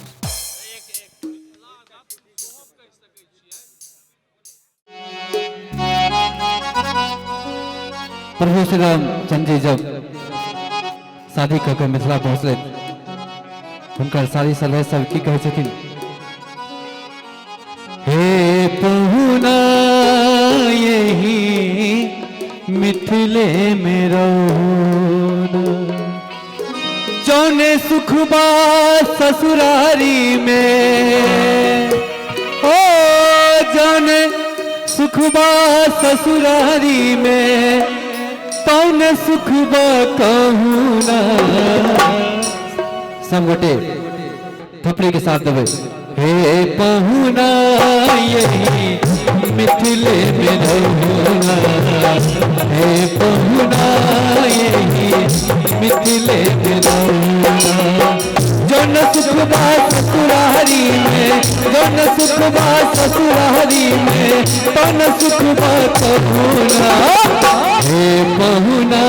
प्रभु श्री राम चंद्र जी जब शादी कऽ के मिथिला पहुँचलथि, हुनकर सारी सलह सब की कहै छथिन, पहुना यही मिथिले में रहुना। जौने सुखबा ससुरारी में, ओ जौने सुखबा ससुरारी में, तौने सुखबा कहूँ ना। सब गोटे थपड़ी के साथ देवे। हे पहुना यही मिथिले में रहुना, हे पहुना यही मिथिले में रहुना। जौन सुखबा ससुरारी में, जौन सुखबा ससुरारी में, तौन सुखबा कहूना। हे पहुना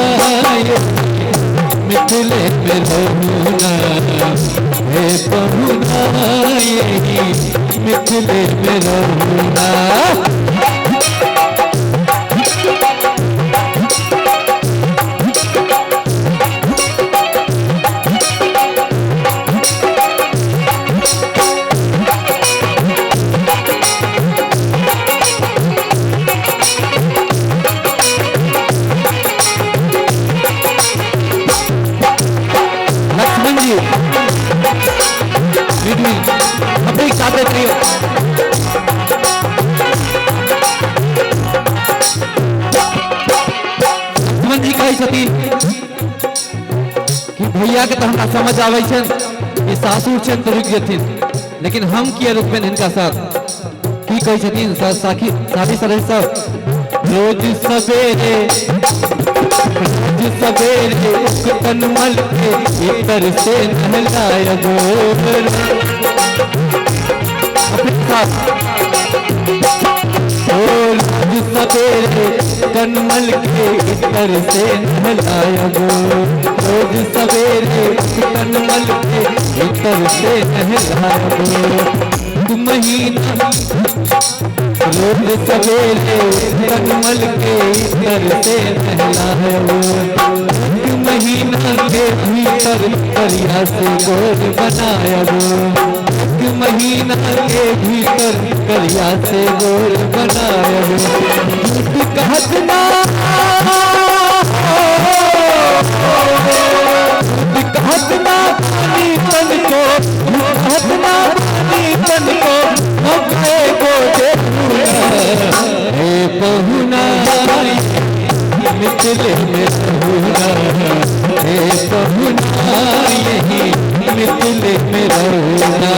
मिथिले में रहुना, हे पहुना यही मिथिले में रहुना। लक्ष्मण जी अपने साथ रहिए। लक्ष्मण जी कहै छथिन कि भैया के तो हमरा समझ आबै छनि कि सासुर छनि तो रुकि जेथिन, लेकिन हम किया रुकबनि हिनका साथ। की कहै छथिन साखी साथी सर सब, रोज सवेरे रोज सवेरे उकतन मल के इतर से नहलायबो। अपने साथ रोज सवेरे तनमल के इतर से नहलायबो, रोज सवेरे तनमल के इतर से नहलायबो। महीना रोज सवेरे तनमल के इतर से नहलायबो, महीना के भीतर करिया से गोर बनायबो, महीना के भीतर करिया से गोर बनायबो। झूठ कहत ना, झूठ कहत ना पानी तन को, झूठ कहत ना पानी तन को, मौके को दे। हे पहुना मिथिले में रहुना, हे पहुना यही मिथिले में रहुना।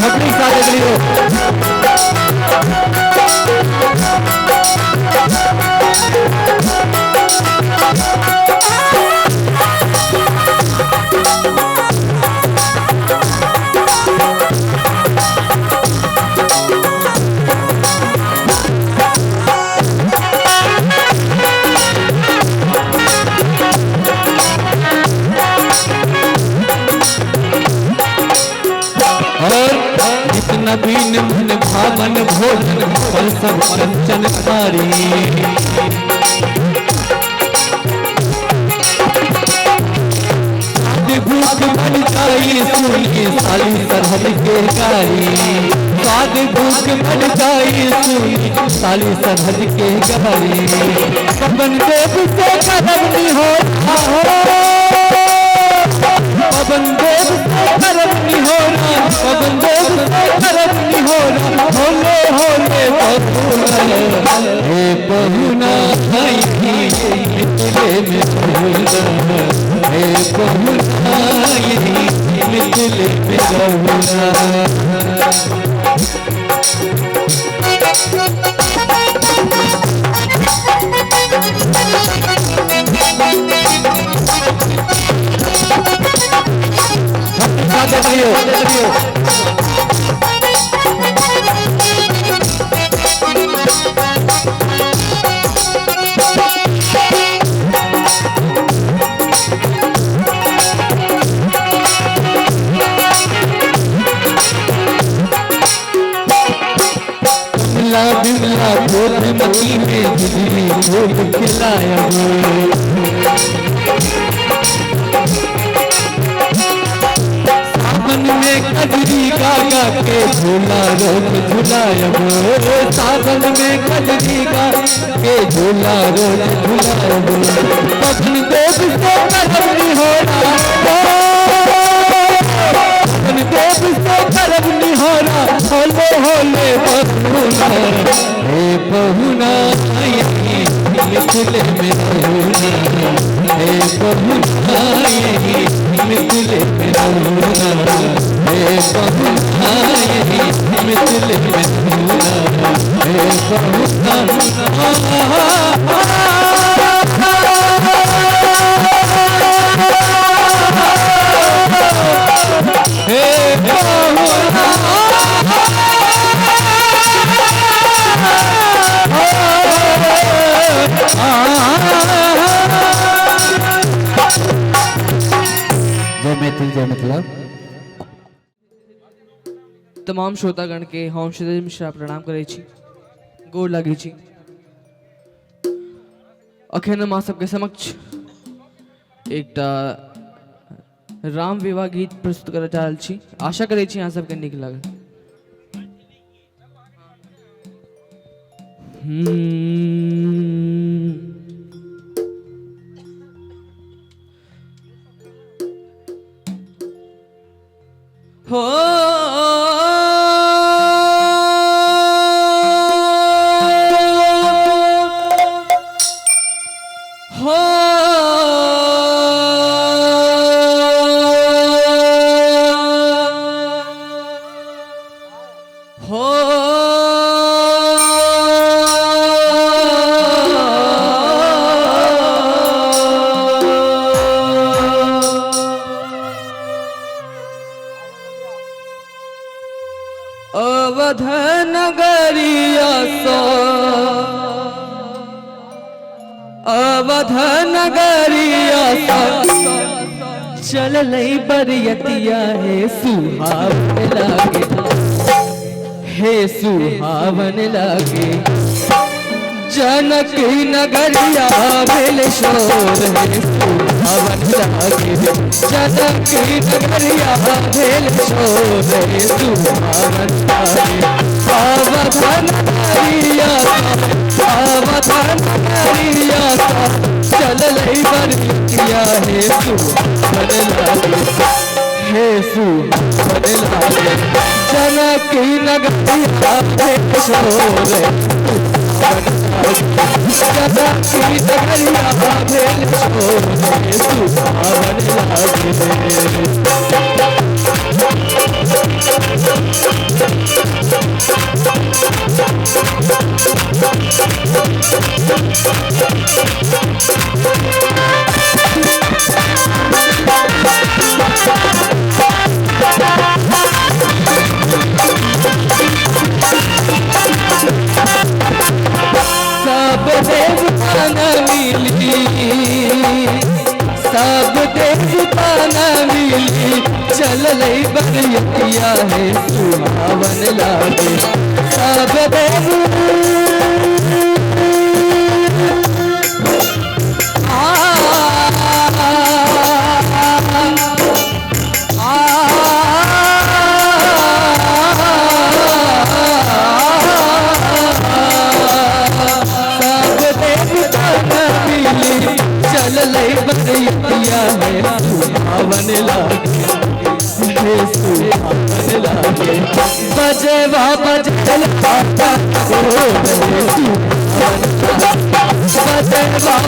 अपनी साथ करियो। और इतना बीन मन भावन भोजन पर सब कंचन थारी, भूख मन जाई सुनी साली सरहद के गारी, स्वाद भूख मन जाई सुनी साली सरहद के गारी। पवन देव से करम निहोरा हो, पवन देव से करम निहोरा, पवन देव से करम निहोरा, होले होले पहुना। हे पहुना मिथिले में रहुना, हे पहुना यही मिथिले में रहुना। कमला बिमला गोधमती में बिजली भोग खिलाया सावन में कजरी गा गा के झूला रोज झुलायब, सावन में कजरी गा के झूला रोज झुलायब। पवन देव से करब निहोरा, पवन देव से करब निहोरा, होले होले पहुना, हे पहुना यही मिथिले में रहुना, हे पहुना यही मिथिले में रहुना, हे पहुना यही मिथिले में रहुना, हे पहुना। हे पहुना। जय मैथिल, जय मिथिला। तमाम श्रोतागण के हम क्षितिज मिश्रा प्रणाम करै छी, गोर लगै छी। अखन हम अहाँ सबके समक्ष एकटा राम विवाह गीत प्रस्तुत करऽ जा रहल छी। आशा करै छी अहाँ सबके नीक लागत। हो हो हो अवध नगरिया सो, अवध नगरिया सो, चललै बरियतिया हे सुहावन लागे, हे सुहावन लागे। जनक नगरिया भेल शोर, हे सुहावन लागे। जनक नगरिया भेल शोर, हे सुहावन लागे। अवध नगरिया, अवध नगरिया चललै बरियतिया हे सुहावन लागे, हे सुहावन लागे। जनक नगरिया भेल शोर, जनक नगरिया भेल शोर, हे सुहावन लागे। सब देवता न मिली, सब देवता न मिली, चललै बरियतिया हे सुहावन लागे। सब देव चललै बरियतिया हे सुहावन लागे, हे सुहावन लागे। बजवा बजला बजवा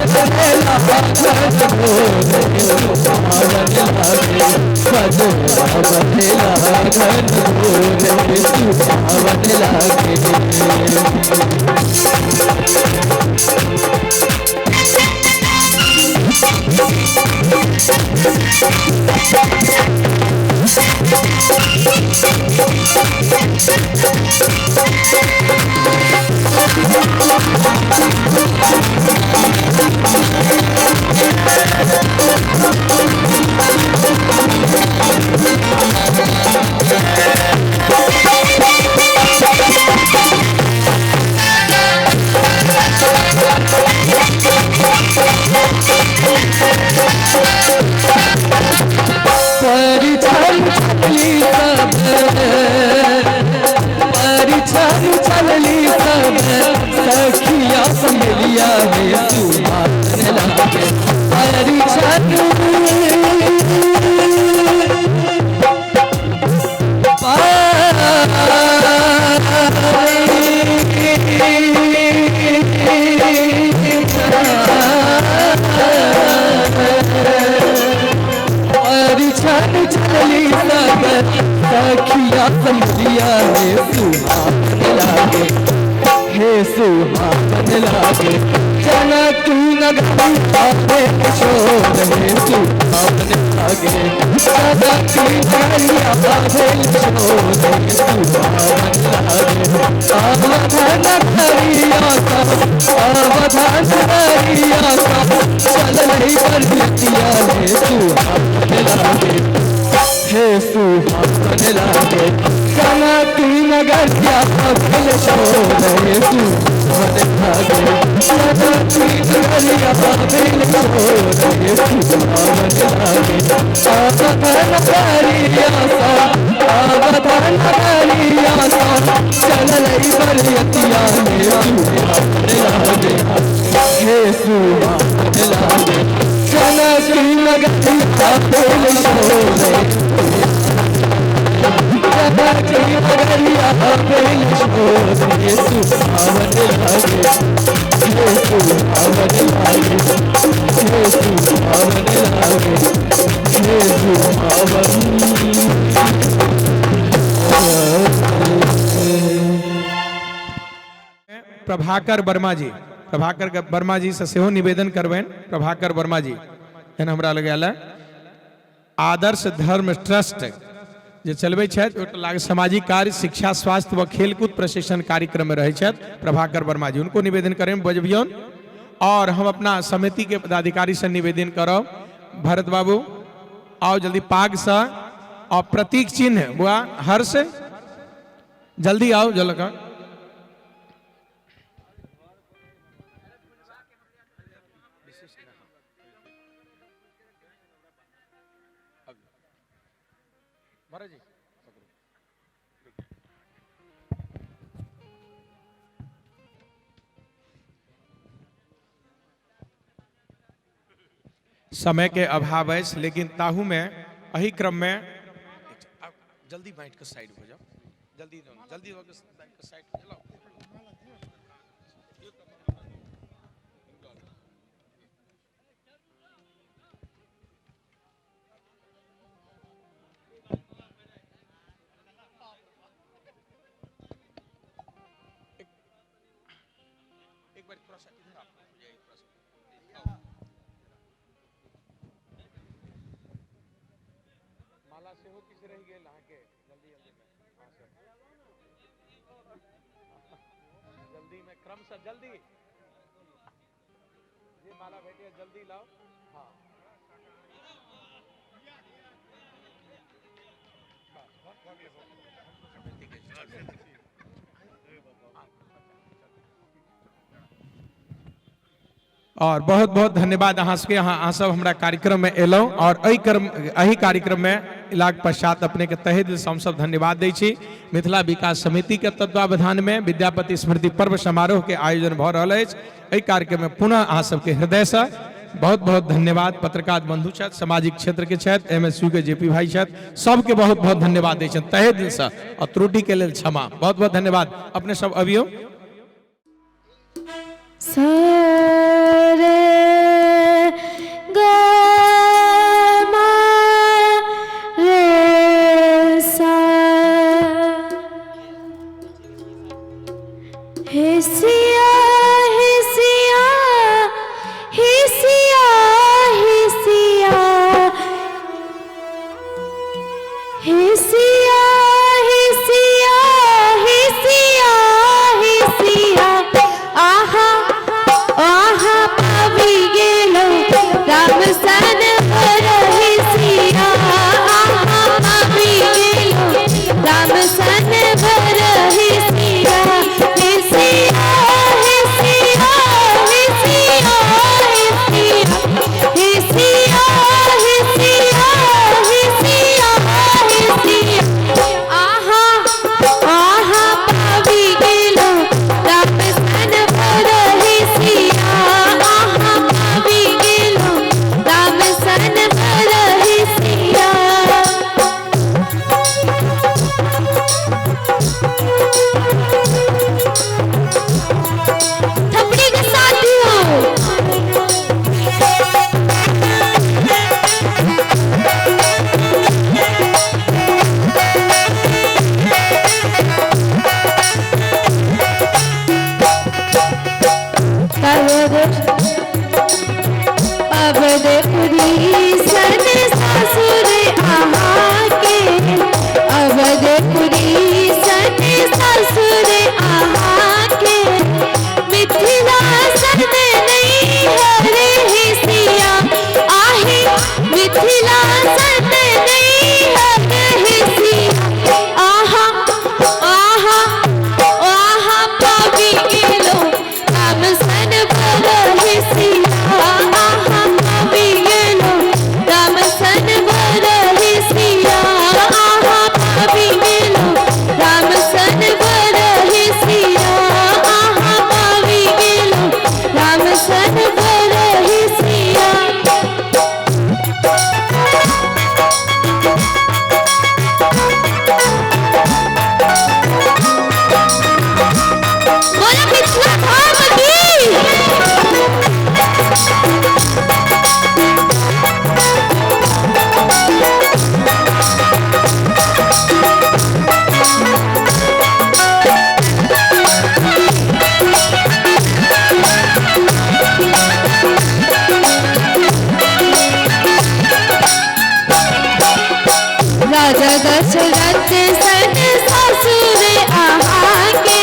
बजला सुहावन लागे, बजवा बजला सुहावन लागे। परिछन चली लागे सखिया सहेलिया हे सुहावन लागे हे सुहावन लागे जनक नगरिया भेल शोर हे सुहावन लागे जनक नगरिया भेल शोर हे सुहावन लागे अवध नगरिया अवध नगरिया चलई बरतिया हे सुहावन लागे हे सुहावन लागे जनक नगरिया भेल शोर हे सुहावन लागे जनक नगरिया भेल शोर हे सुहावन लागे अवध नगरिया अवध नगरिया चलई बरतिया हे सुहावन लागे हे सुहावन लागे जनक नगरिया भेल शोर जनक नगरिया भेल शोर हे सुहावन लागे हे सुहावन लागे हे सुहावन लागे हे सुहावन। प्रभाकर वर्मा जी, प्रभाकर वर्मा जी से सेहो निवेदन करबनि। प्रभाकर वर्मा जी एहन हमरा लग आयल आदर्श धर्म ट्रस्ट जे चलबै छथि, ओहि लाग सामाजिक कार्य, शिक्षा, स्वास्थ्य व खेलकूद प्रशिक्षण कार्यक्रम में रहै छथि प्रभाकर वर्मा जी, उनको निवेदन करें बजबियौन। और हम अपना समिति के पदाधिकारी से निवेदन करब, भरत बाबू आओ जल्दी पाग से और प्रतीक चिन्ह बुआ हर्ष जल्दी आओ जल का। समय के अभाव अछि, लेकिन ताहू में एही क्रम में जल्दी बाँट के साइड हो जाओ, जल्दी जल्दी साइड हो जाओ। एक बार थोड़ा सा इधर आप हो जाइए, थोड़ा सा। माला सेहो किछु रहि गेल अहाँके, जल्दी जल्दी में, हाँ सर जल्दी में क्रम से जल्दी जे माला भेटे जल्दी लाओ। हाँ और बहुत बहुत धन्यवाद अहाँ सबके, अहाँ सब हमरा कार्यक्रम में एलहुँ और एहि कार्यक्रम में एलाक पश्चात अपने के तहे दिल से हम सब धन्यवाद दै छी। मिथिला विकास समिति के तत्वावधान में विद्यापति स्मृति पर्व समारोह के आयोजन भऽ रहल अछि। एहि कार्यक्रम में पुनः अहाँ सबके हृदय से बहुत बहुत धन्यवाद। पत्रकार बंधु छथि, सामाजिक क्षेत्र के छथि, MSU के JP भाई छथि, सबके बहुत बहुत धन्यवाद दै छथि तहे दिल से और त्रुटि के लेल क्षमा। बहुत बहुत धन्यवाद। अपने सब अबियौ। सारे ग म रे सा हे सिया हे सिया हे सिया हे सिया हे सिया हे सिया हे सिया हे सिया आहा। दशरथ सन ससुर अहाँके,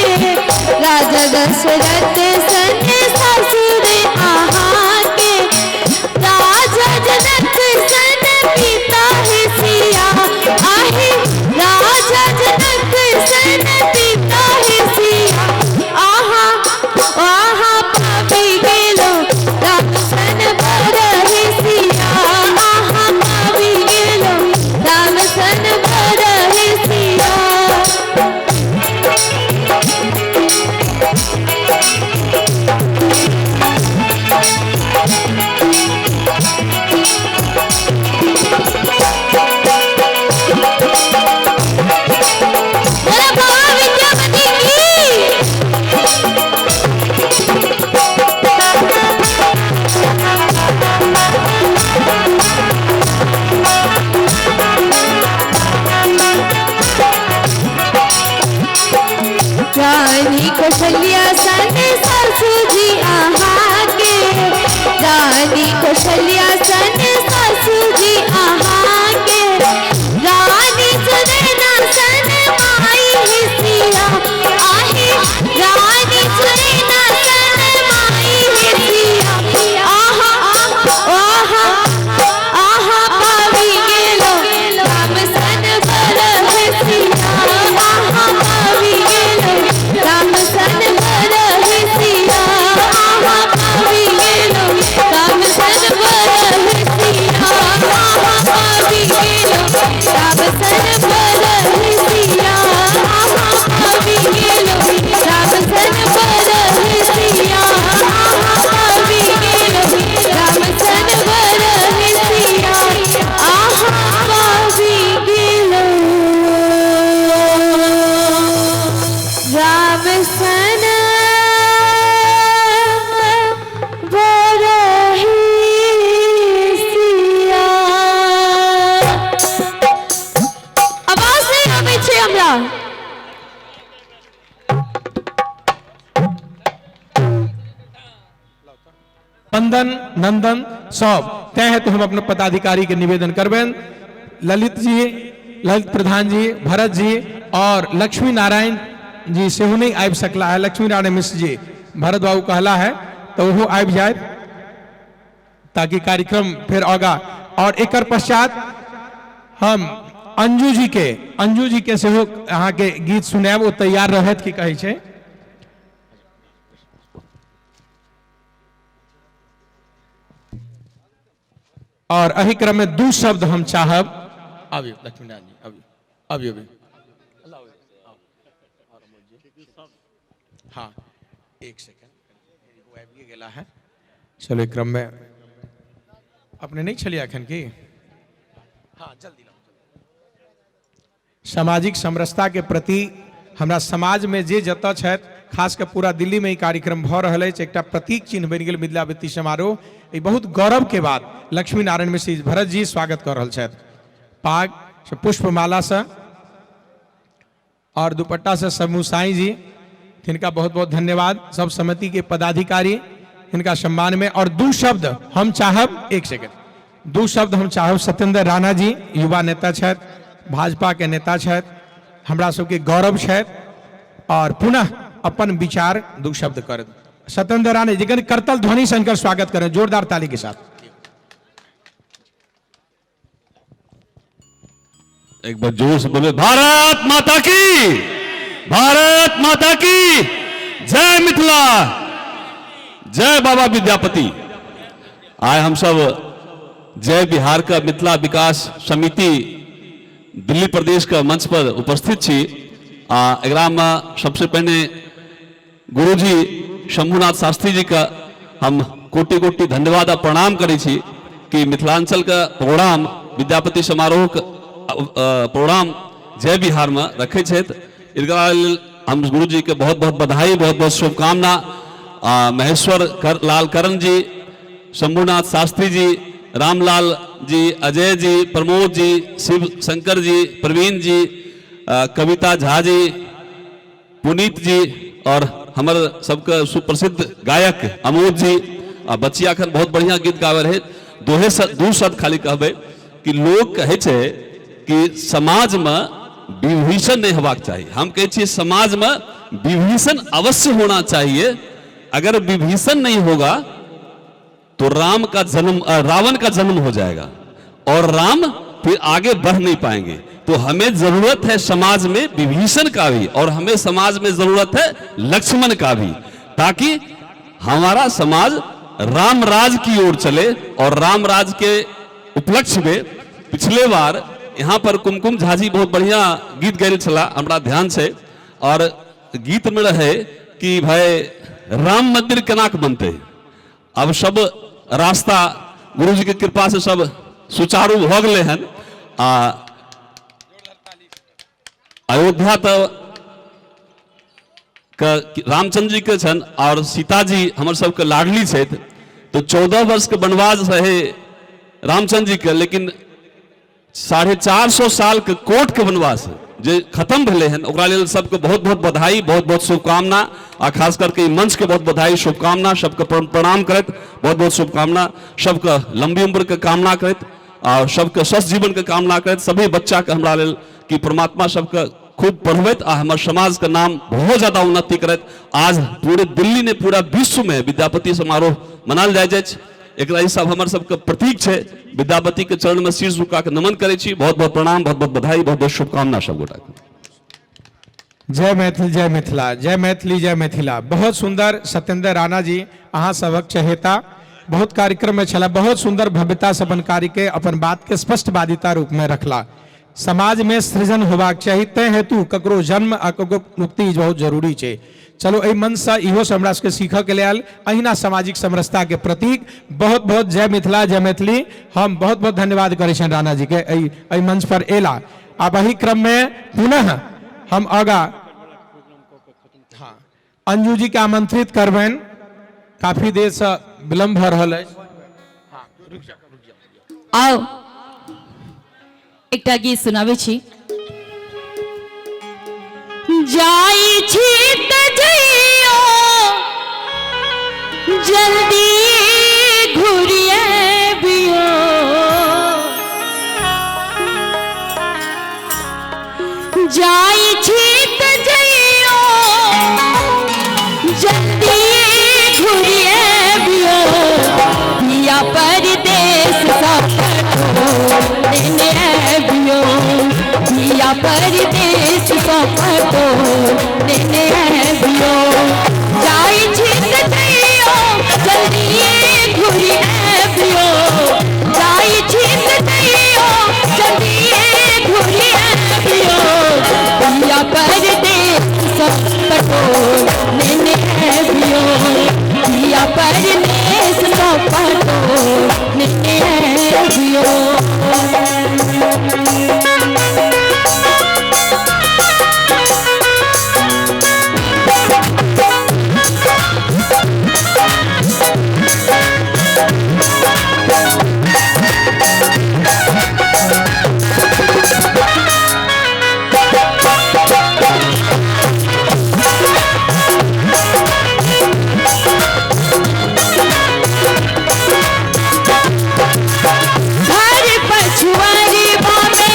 राजा दशरथ सन ससुर अहाँके, राजा जनक सन पिता हे सिया आहे, राजा जनक सन पिता हे सिया, आहा आहा पाबि गेलो राम सन बर हे सिया, आहा पाबि गेलो राम सन बर हे सिया। बोला बाबा विद्यापति की। रानी कौशल्या सन सासू जी अहाँके, रानी कौशल्या सन सासू जी अहाँके, रानी सुनैना सन माई हे सिया आहे, रानी सुनैना सन माई हे सिया, आहा आहा आहा पाबि गेलो राम सन बर हे सिया, आहा पाबि गेलो राम सन बर हे सिया, आहा पाबि गेलो राम सन बर हे सिया, आहा पाबि गेलो राम सन बर हे सिया, आहा पाबि गेलो राम सन बर हे सिया, आहा पाबि गेलो राम सन बर हे सिया, आहा पाबि गेलो राम सन बर हे सिया। आवाज नहि आबै छै हमरा। वंदन नंदन सब तय हेतु हम अपने पदाधिकारी के निवेदन करबनि। ललित जी, ललित प्रधान जी, भरत जी और लक्ष्मी नारायण जी सेहो नहि आबि सकला है। लक्ष्मी नारायण मिश्र जी भरत बाबू कहला है तो ओहो आबि जाए ताकि कार्यक्रम फिर आगा। और एकर पश्चात हम अंजू जी के सेहो अहाँके गीत सुनायब, ओ तैयार रहत की कहै छै। और एहि क्रम में दू शब्द हम चाहब। आबियौ लक्ष्मीनारायण जी, आबियौ आबियौ आबियौ। हाँ एक सेकेंड, ओ आबिए गेला है। चलो क्रम में अपने नहीं छलिए अखन की। हाँ जल्दी लाओ। सामाजिक समरसता के प्रति हमरा समाज में जे जतऽ छथि, खास कऽ पूरा दिल्ली में ई कार्यक्रम भऽ रहल अछि, एकटा प्रतीक चिन्ह बनि गेल विद्यापति समारोह। ई बहुत गौरव के बात। लक्ष्मी नारायण मिश्र भरत जी स्वागत कऽ रहल छथि पाग से, पुष्पमाला से और दुपट्टा से समूह साई जी, तिनका बहुत बहुत धन्यवाद। सब समिति के पदाधिकारी हिनका सम्मान में। और दू शब्द हम चाहब, एक सेकेंड, दू शब्द हम चाहब सत्येंद्र राणा जी युवा नेता छथि, भाजपा के नेता छथि, हमरा सबके गौरव छथि, और पुनः अपन विचार दू शब्द कर सत्येंद्र राणा जी के करतल ध्वनि से हिनकर स्वागत करें जोरदार ताली के साथ। एक बार जोर से बोले भारत माता की, भारत माता की जय, मिथिला जय, बाबा विद्यापति। आए हम सब जय बिहार का मिथिला विकास समिति दिल्ली प्रदेश का मंच पर उपस्थित छी। आ एकरा में सबसे पहले गुरुजी शंभुनाथ शास्त्री जी का हम कोटि कोटि धन्यवाद आ प्रणाम करै छी कि मिथिलांचल का प्रोग्राम विद्यापति समारोह का प्रोग्राम जय बिहार में रखे छथि। एकरा लेल हम गुरुजी के बहुत बहुत बधाई, बहुत बहुत शुभकामना। महेश्वर लाल करण जी, शंभुनाथ शास्त्री जी, रामलाल जी, अजय जी, प्रमोद जी, शिव शंकर जी, प्रवीण जी, कविता झा जी, पुनीत जी और हमर सबके सुप्रसिद्ध गायक अमोद जी। आ बच्चिया अखन बहुत बढ़िया गीत गावे रहे। दोहे दू शब्द खाली कहबै कि लोग कहै छै कि समाजमे विभीषण नहि हेबाक चाही। हम कहै छियै समाजमे विभीषण अवश्य होना चाहिए। अगर विभीषण नहीं होगा तो राम का जन्म, रावण का जन्म हो जाएगा और राम फिर आगे बढ़ नहीं पाएंगे। तो हमें जरूरत है समाज में विभीषण का भी और हमें समाज में जरूरत है लक्ष्मण का भी, ताकि हमारा समाज राम राज की ओर चले। और राम राज के उपलक्ष्य में पिछले बार यहाँ पर कुमकुम झाजी बहुत बढ़िया गीत गैल छला, हमरा ध्यान से, और गीत में रहे कि भाई राम मंदिर केना के बनते। अब सब रास्ता गुरु जी के कृपा से सब सुचारू भ गेलै हन। आ अयोध्या तो रामचंद्र जी के छन और सीता जी हमर सबके लाडली छथि। तो 14 वर्ष के वनवास रहे रामचंद्र जी के, लेकिन 450 साल के कोर्ट के वनवास जे खत्म भेलै हन, ओकरा लेल सबके बहुत बहुत बधाई, बहुत बहुत शुभकामना। आ खास करके मंच के बहुत बधाई शुभकामना, सबके प्रणाम करैत बहुत बहुत शुभकामना, सबके लंबी उम्र के कामना करैत आ सबके स्वस्थ जीवन के कामना करैत, सभी बच्चा के हमरा लेल कि परमात्मा सबके खूब पढ़बैत आ हमर समाज के नाम बहुत ज्यादा उन्नति करैत। आज पूरे दिल्ली ने पूरा विश्व में विद्यापति समारोह मनाल जाय छै, एकरा ई सब हमर सबके प्रतीक छै। विद्यापति के चरण में शीश झुका के नमन करै छी। बहुत बहुत प्रणाम, बहुत बहुत बधाई, बहुत बहुत शुभकामना सब गोटा के। जय मैथिल, जय मिथिला, जय मैथिली, जय मिथिला। बहुत सुंदर सत्येंद्र राणा जी, अहाँ सबक चहेता बहुत कार्यक्रम में छला, बहुत सुंदर भव्यता से अपन कार्य के अपन बात के स्पष्टवादिता रूप में रखला। समाज में सृजन होबाक चाही, तैं हेतु ककरो जन्म आ ककरो मुक्ति बहुत जरूरी छै। चलो एहि मंच से इहो से हमरा सबके सीखऽ के लेल अहिना सामाजिक समरसता के प्रतीक। बहुत बहुत जय मिथिला, जय मैथिली। हम बहुत बहुत धन्यवाद करै छियनि राणा जी के एहि मंच पर एला। आब एहि क्रम में पुनः हम आगा अंजू जी के आमंत्रित करबनि, काफी देर से विलम्ब भऽ रहल अछि। आउ एकटा गीत सुनाबै छी। जाई छी त जइयो जल्दी घुरी आबियो, जाई छी त जइयो जल्दी घुरी आबियो, पिया परदेस लेने आबियो, पिया परदेस सपटो लेने आबियो। जाई छी त जइयो जल्दी घुरी आबियो, जाई छी त जइयो जल्दी घुरी आबियो, पिया परदेस सपटो लेने आबियो, पिया परदेस सपटो लेने आबियो। घर पछुआरी बामे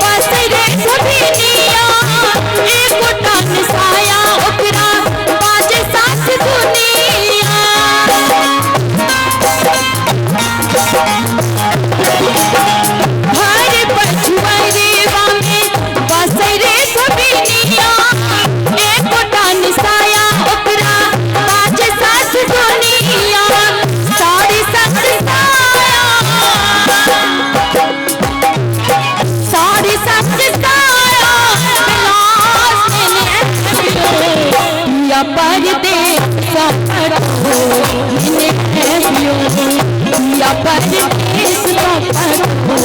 बसरे सभिनिया, एकोटा साया ओकरा बाजे साथ दुनिया। घर पछुआरी बामे बसरे सभिनिया, एकोटा साया ओकरा बाजे साथ दुनिया। साड़ी साथ साया, साड़ी साथ साया बिलास लेने आबियो, पिया परदेस सपटो लेने आबियो, पिया परदेस सपटो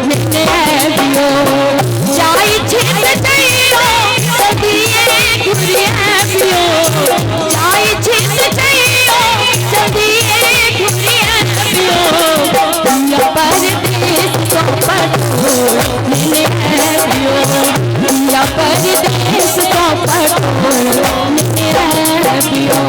लेने आबियो। जाई छी त जइयो जल्दी घुरी आबियो, जाई छी त जइयो जल्दी घुरी आबियो, पिया परदेस सपटो लेने आबियो, पिया परदेस सपटो लेने आबियो।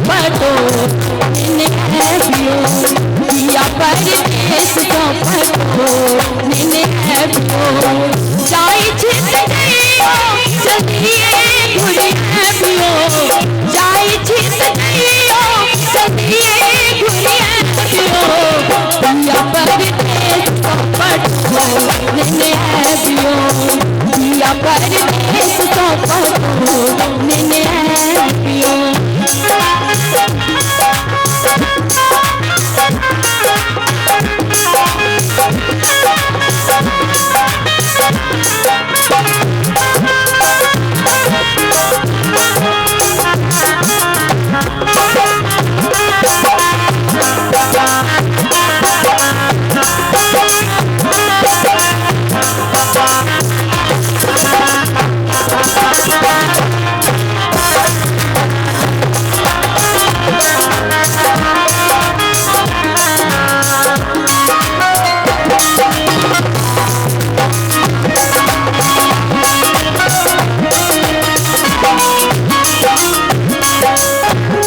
पटो नेने आबियो पिया परदेश सँ पटो नेने आबियो जाई छी त जइयो जल्दिए घुरि आबियो जाई छी त जइयो जल्दिए घुरि आबियो पिया परदेश सँ पटो नेने आबियो पिया परदेश सँ पटो नेने आबियो।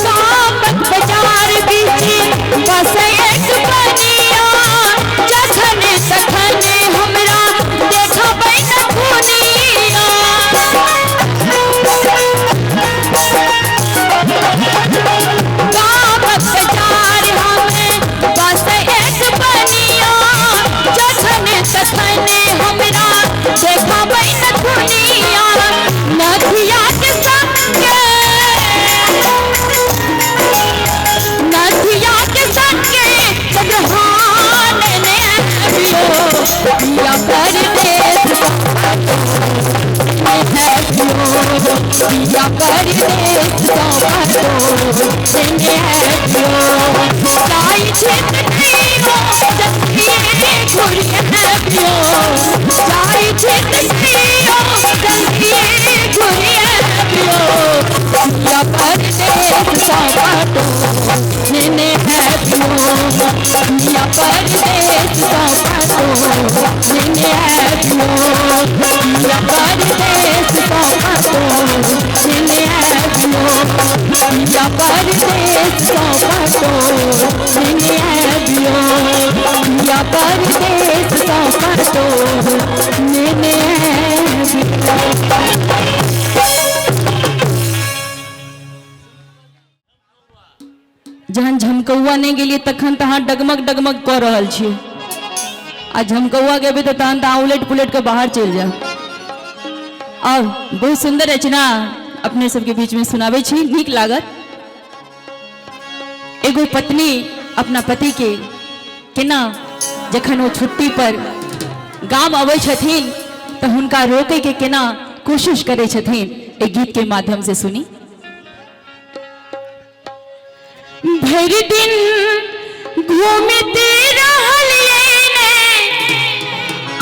गामक बाजार बीच बस एक बनिया जखन तखन हमरा देखबै न दुनिया गामक बाजार हमें बस एक बनिया जखन तखन हमरा देखबै न दुनिया नथिया के संगे नथिया के संगे चंद्रहान ने आबियो पिया परदेश आबियो पिया परदेश सँ पटो नेने आबियो जाई छी त जइयो जल्दिए घुरि आबियो जाई छी त जइयो जल्दिए घुरि आबियो पिया परदेश सँ पटो नेने आबियो पिया परदेश सँ पटो नेने आबियो पिया परदेश सँ पटो नेने आबियो पिया परदेश सँ पटो नेने आबियो पिया परदेश सँ पटो नेने आबियो। जहन झमकौआ नहीं गेलियै तखन तऽ अहाँ डगमग डगमग कऽ रहल छी आ झमकौआ गेबै तऽ तहन तऽ अहाँ उलटि पुलटि कऽ बाहर चलि जायब। आउ बहुत सुन्दर रचना अपने सबके बीचमे सुनाबै छी, नीक लागत। एगो पत्नी अपना पति के केना जखन ओ छुट्टी पर गाम अबै छथिन तऽ हुनका रोकै के केना कोशिश करै छथिन, एक गीत के माध्यम से सुनी। भरि दिन घूमते रहलियै ने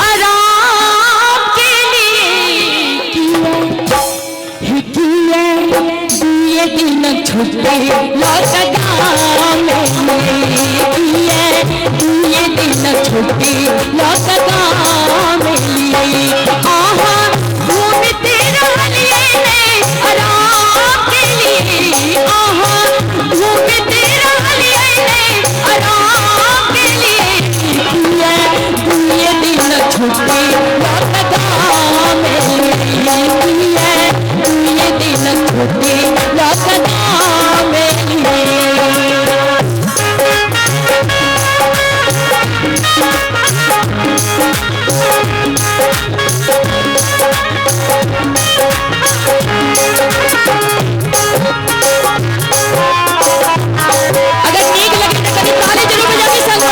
आराम के लिए किया हे किया दिए दिन छुट्टी लौट गाम में किया दिए दिन छुट्टी लौट गाम में लिए आहा घूमते रहलियै ने आराम के लिए आहा घूमते रहलियै ने आराम के लिए किया दिए दिन छुट्टी लौट गाम में लिए किया दिए दिन छुट्टी लौट गाम में लिए। अगर नीक लगे तो कभी ताली जरूर बजाबी संग में।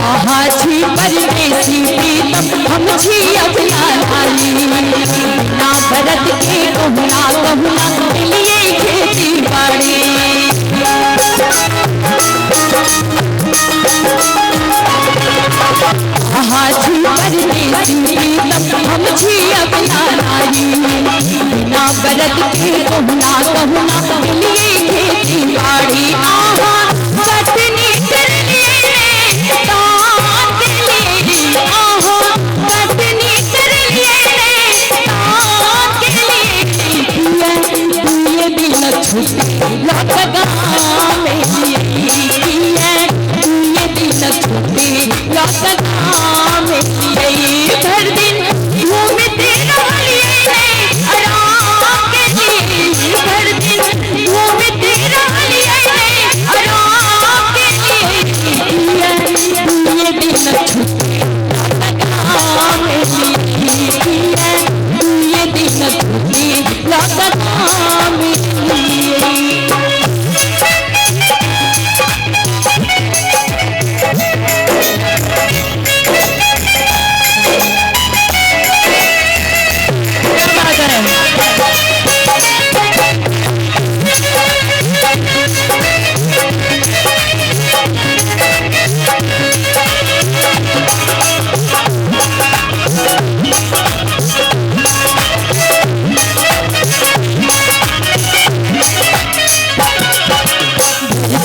आहा छी परदेसी प्रीतम हम छी अपना लाली बिना भरत के कहुना कहुना लिए खेती बाड़ी। आहा छी परदेसी प्रीतम हम छी अपना लाली ननद के कहुना कहुना लिए खेती बाड़ी आहा कटनी कर लिए तात लिए आहा कटनी कर लिए तात लिए ये दिन छुट्टी लौट गाँव में लिए ये दिन छुट्टी लौट गाँव में लिए भर दिन घूमते रहिए आराम के लिए भर दिन घूमते रहिए आराम के लिए ये दिन छुट्टी लौट गाँव में लिए ये दिन छुट्टी लौट गाँव में लिए।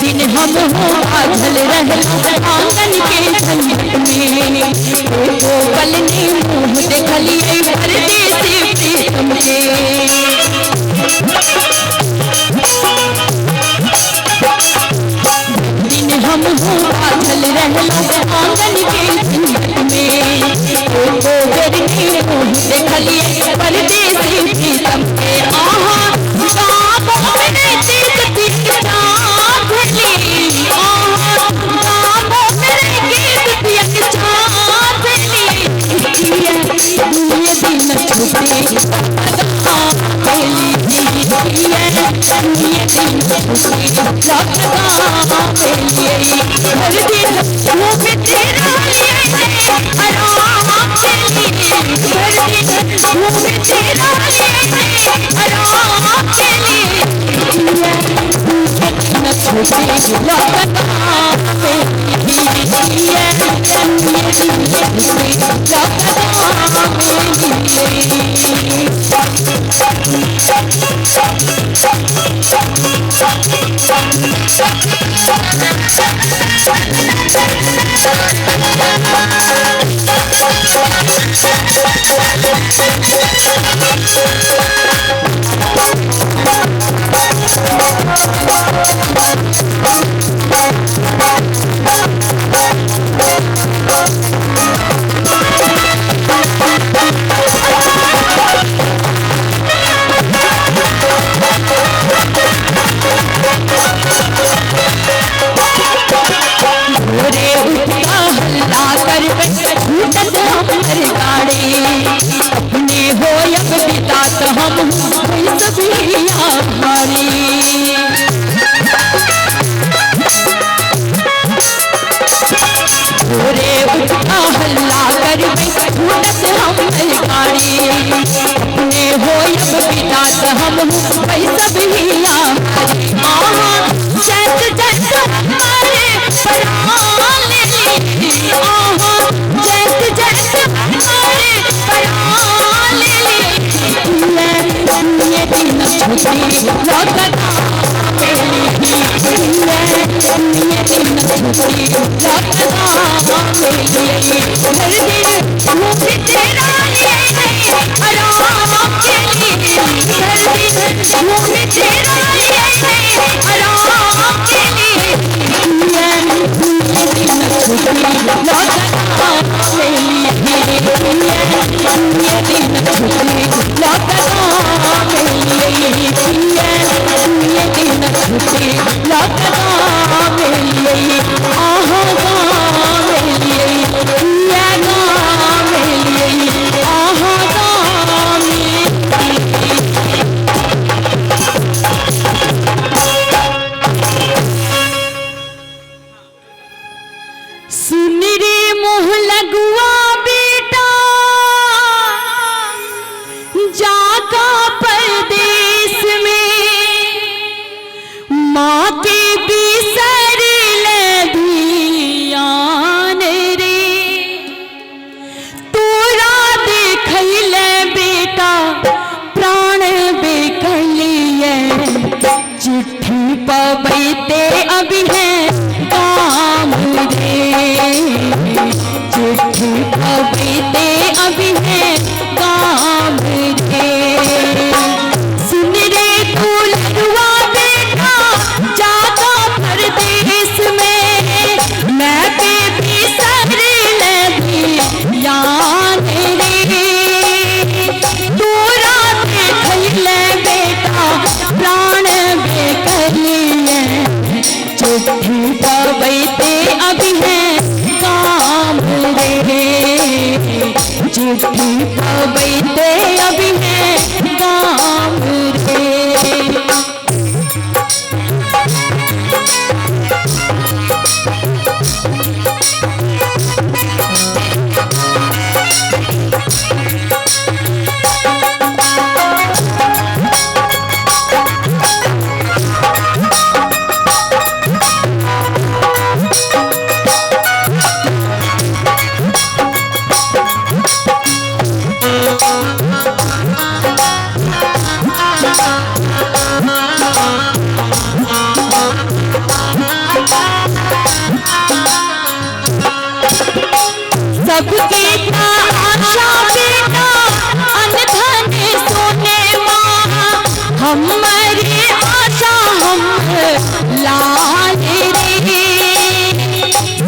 दिन हम हो बाझल रहलो आंगन के झंझट में एको पल ने मुँह देखलिए परदेसी प्रीतम के। दिन हम हो बाझल रहलो आंगन के झंझट में एको बेर ने मुँह देखलिए परदेसी प्रीतम के। आहा गाँव में तीत तीत भोरे उठता हल्ला कर छूटत हमर गाड़ी अपने हो अब बितात हम सभी हमारी। भोरे उठता हल्ला कर छूटत हमर गाड़ी अपने हो अब बितात हम सभी हमारी। आहा चैत चैत हमारे परान ले ली आहा जैत जैत हमारे परान ले ली ये दिन छुट्टी लौट में ली ये दिन छुट्टी लौट में ली हर दिन घूमते रहिए आराम के लिए हर दिन घूमते रहिए आराम के लिए सुन रे मोह लगुआ बेटा जाका परदेश में माँ के बिसर ले धियान रे तोरा देख ले बेटा प्राण बेकल चिट्ठी पबैते अभी है गाम रे। सबके आशा बेटा अनधन सोने माँ, हमारे आशा हम लाल रे।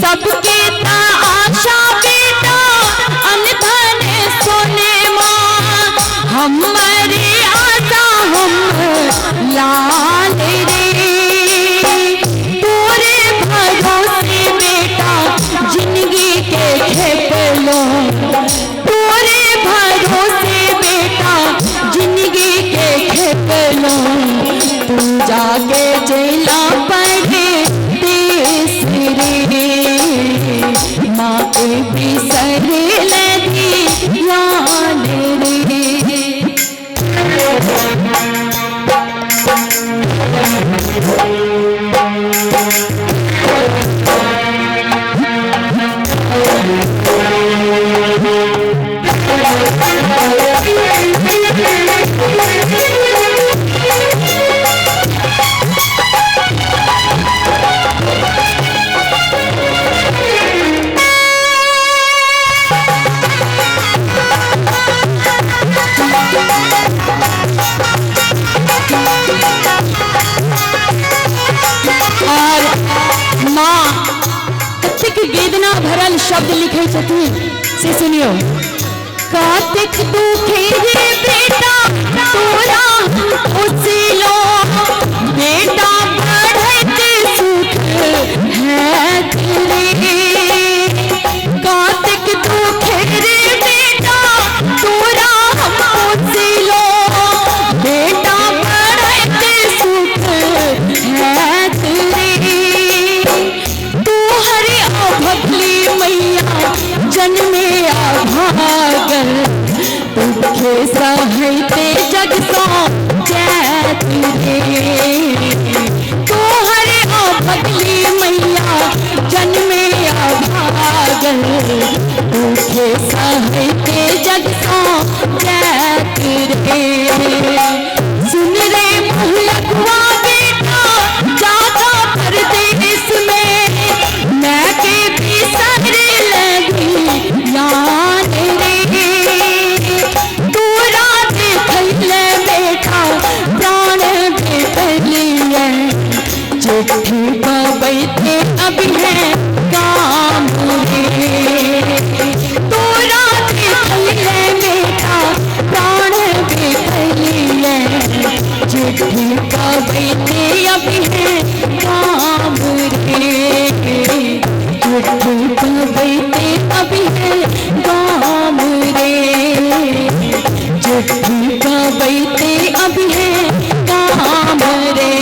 सबके आशा बेटा अनधन सोने माँ, हमारे आशा हम लाल रे। तोरे भरोसे बेटा जिंदगी के खेपलो, तोरे भरोसे बेटा जिंदगी के खेपलो। तू जाके चला पड़े देश रे, माँ के बिसर लगी यान रे। और माँ कतेक वेदना भरल शब्द लिखे छथिन से सुनियो। कार्तिक दुखी रे बेटा तोरा उसिलो, बेटा बढ़ते सुख है रे। कार्तिक दुखी रे बेटा तोरा उसिलो, बेटा बढ़ते सुख है रे। तू हरे अभगली मैया जन्मे अभागल, दुखे सहते जग सो चैत रे। तू हरे अभगली मैया जन्मे अभागल, दुखे सहते जग सो चैत रे। सुन रे मुहलकुआ बेटा जाता परदेश में, मैं के भी सर लगी यान रे। तोरा देखल बेटा प्राण बेटलिए, चिट्ठी पबैते अभी है काम रे। तोरा देखल बेटा प्राण बेटलिए, चिट्ठी पबैते अभी है काम रे। चिट्ठी पबैते अभी है काम रे, चिट्ठी पबैते अभी है काम रे।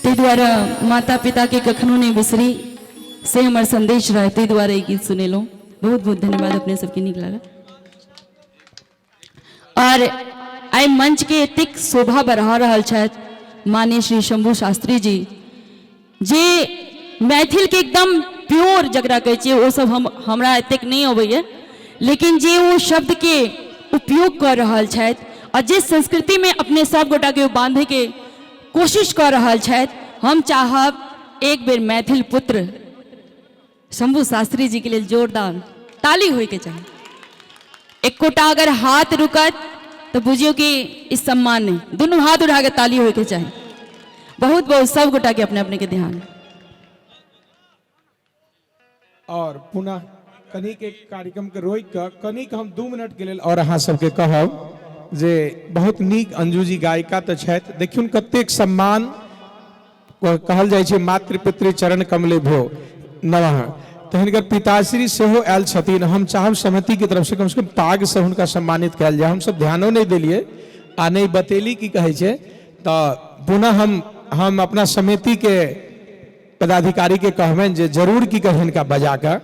ताहि दुआरे माता पिता के कखनो नहीं बिसरी, से हमर संदेश रहे, ताहि दुआरे ई गीत सुनेलहुँ। बहुत बहुत धन्यवाद, अपने सबके नीक लागल। और आइ मंच के एतेक शोभा बढ़ा रहल छथि माननीय श्री शंभू शास्त्री जी, जे मैथिल के एकदम प्योर जकरा कहै छियै ओ सब हमरा एतेक नहीं अबैया, लेकिन जे ओ शब्द के उपयोग कर रहल छथि और जे संस्कृति में अपने सब गोटा के बांधे के कोशिश कर रहल छथि, हम चाहब एक बेर मैथिल पुत्र शंभू शास्त्री जी के लिए जोरदार ताली होय के चाही। एकोटा अगर हाथ रुकत तो बुझियो कि इस सम्मान नहीं, दोनों हाथ उठा के ताली होय के चाही। बहुत बहुत सब गोटा के अपने अपने के ध्यान। और पुनः कनिक एक कार्यक्रम के रोकि कऽ कनिक हम 2 मिनट के लेल और अहाँ सबके कहब जे बहुत नीक अंजू जी गायिका तऽ छथि, देखियौन कतेक सम्मान कहल जाइ छै मातृ पितृ चरण कमले भो नमः। तऽ हिनकर पिताश्री सेहो आयल छथिन। हम चाहब समितिके तरफसँ कमसँ कम पागसँ हुनका सम्मानित कयल जाय। हमसब ध्यानो नहि देलियै आ नहि बतेली की कहै छै, तऽ पुनः हम अपना समितिके पदाधिकारीके कहबनि जे जरूर की कहै हिनका बजा कऽ।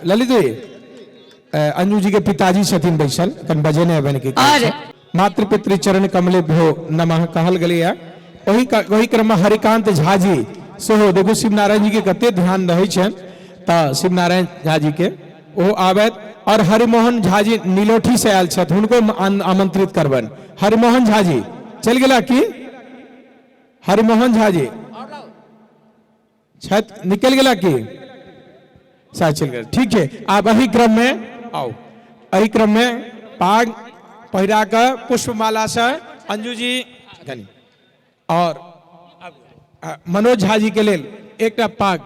ललित जी, अंजू जी के पिताजी छथिन बैसल, कनि बजेने हेबनि की कहै छै। मातृ पितृ चरण कमले भो नमः कहल गेलैए। ओहि क्रममे हरिकांत झा जी सेहो, देखू शिवनारायण जी के कते ध्यान रहै छनि, तऽ शिवनारायण झा जी के ओहो आबथि। और हरिमोहन झा जी नीलोठी से आयल छथि, हुनको आमंत्रित करबनि। हरिमोहन झा जी चलि गेला की? हरिमोहन झा जी छथि, निकलि गेला की? शायद चलि गेल। ठीक छै, आब एहि क्रम में आउ, एहि क्रम में पाग पहिरा कऽ पुष्पमाला से अंजू जी कनि और मनोज झा जी के लेल एकटा पाग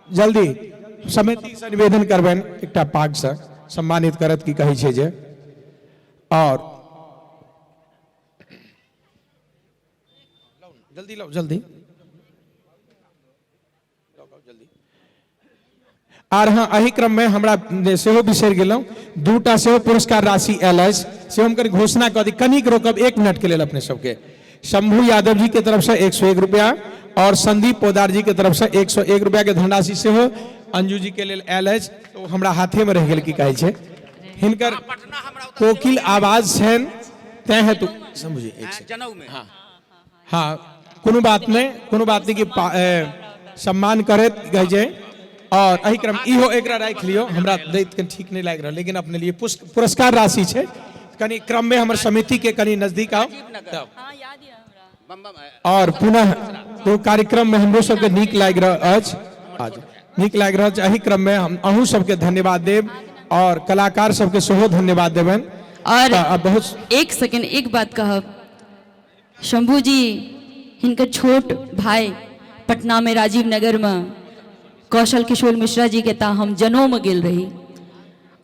जल्दी समिति से निवेदन करबनि, एकटा पाग से सम्मानित करत की कहै छै जे। और जल्दी लाओ, जल्दी आर हाँ, एहि क्रम में हमरा सेहो बिसरि गेलहुँ, दूटा सेहो पुरस्कार राशि आयल अछि, से हम कनि घोषणा कऽ दी। कनिक रोकब 1 मिनट के लेल अपने सबके। शंभू यादव जी के तरफ से 101 रुपया और संदीप पोदार जी के तरफ से 101 रुपया के धनराशि सेहो अंजू जी के लेल आयल अछि, तो हमरा हाथे में रहि गेल की कहै छै। हिनकर कोकिल आवाज छनि तैं हेतु शंभू जी एक सेकंड। हाँ हाँ, कोनो बात नहीं, कोनो बात नहीं कि सम्मान करैत कहै छै। और एहि क्रम इहो एकरा राखि लियौ, हमरा दैत कनि ठीक नहि लागि रहल, लेकिन अपने लिए पुरस्कार राशि छै। कनि क्रम में हमर समिति के कनि नजदीक आउ। और पुनः तो कार्यक्रम में हमरो सबके नीक लागि रहल अछि, आज नीक लागि रहल अछि। एहि क्रम में हम अहूँ सबके धन्यवाद देब और कलाकार सबके सेहो धन्यवाद देबनि। और तऽ बहुत एक सेकेंड एक बात कहब, शंभू जी हिनकर छोट भाई पटना में राजीव नगर में कौशल किशोर मिश्रा जी के ता हम जनों में गेल रही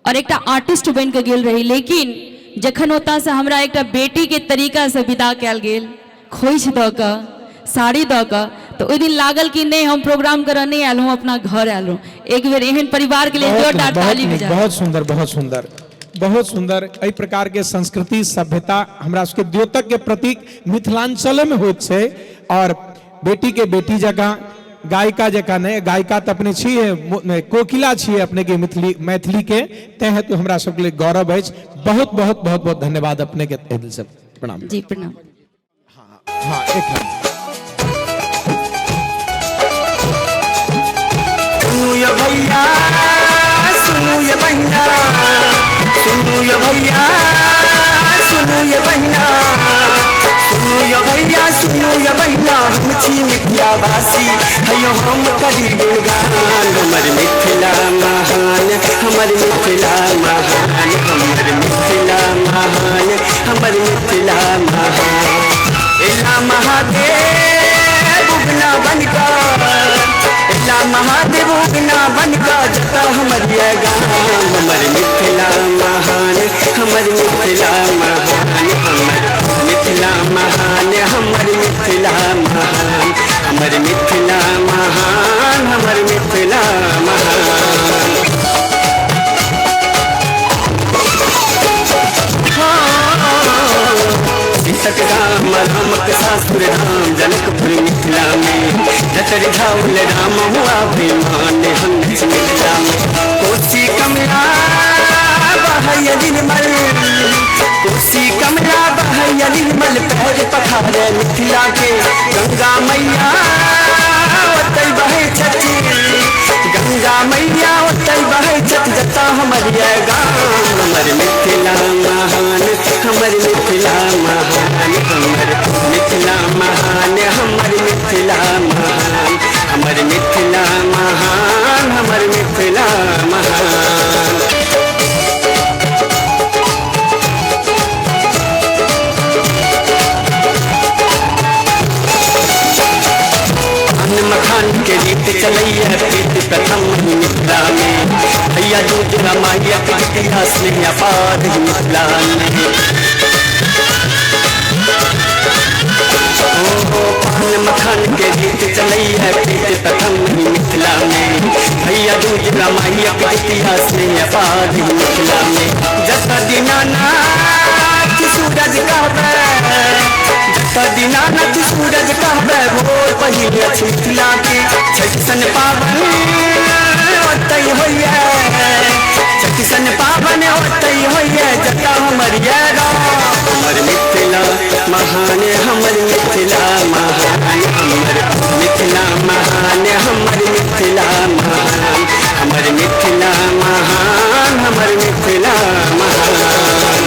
और एकटा आर्टिस्ट बन के गेल रही, लेकिन जखन ओतऽ से हमरा एकटा बेटी के तरीका से विदा कयल गेल, खोइछ दऽ कऽ, साड़ी दऽ कऽ, तऽ ओहि दिन लागल कि नहि हम प्रोग्राम करऽ नहि आयल हूँ, अपना घर आयल हूँ। एक बेर एहन परिवार के लिए बहुत जोरदार नीक, बहुत ताली नीक, बजा। बहुत सुंदर, बहुत सुंदर, बहुत सुंदर। एहि प्रकार के संस्कृति सभ्यता हमरा सबके द्योतक के प्रतीक मिथिलांचल में होइत छै। और बेटी के बेटी जकाँ, गायिका जकाँ नहि, गायिका तऽ अपने छियै, कोकिला छियै अपने के मैथिली के, तैं हेतु हमरा सबके लिए गौरव अछि। बहुत बहुत बहुत बहुत धन्यवाद अपने के, तहे दिल से प्रणाम। जी प्रणाम। हाँ, एक मिनट। सुनू ये भैया, सुनू ये बहना, सुनू ये भैया, सुनू ये बहना, सुनू ये भैया, सुनू ये बहना, हम छी मिथिलावासी, हयो हम करी गुणगान। हमर मिथिला महान, हमर मिथिला महान, हमर मिथिला महान, हमर मिथिला महान। एला महादेव उगना बनका, एला महादेव उगना बनका, जता हमर ये गान। हमर मिथिला महान, हमर मिथिला महान, हमर मिथिला महान, हमर मिथिला महान, हमर मिथिला महान, हमर मिथिला महान। सीतक राम रामक सासुर राम जनकपुर मिथिला में, जतर झाउल राम हुआ बेमान हम मिथिला में। कोसी कमला बहैया निर्मल, कोसी कमला बहैया निर्मल, पैर पखारे मिथिला के। गंगा मैया ओतै बहै छथि, गंगा मैया ओतै बहै छथि, जता हमर ये गाम। हमर मिथिला महान, हमर मिथिला महान, हमर मिथिला महान, हमर मिथिला महान, हमर मिथिला महान, हमर मिथिला महान। अन्न मखान के रीत चलैया प्रीत प्रथम मिथिला में, भैया दूज रमाइया इतिहास में अपार मिथिला में। पान मखान के गीत चलैया प्रीत प्रथम ही मिथिला में भैया दूज रामायण के इतिहास में अपार ही मिथिला में। जत दीनानाथ सूरज कहबै, जत दीनानाथ सूरज कहबै, भोर पहिले अछि मिथिला के। छठि सन पावन ओतै होइए, छठि सन पावन ओतै होइए, जत हमर ये गाँव। हमर मिथिला महान, हमर मिथिला महान, हमर मिथिला महान, हमर मिथिला महान, हमर मिथिला महान, हमर मिथिला महान।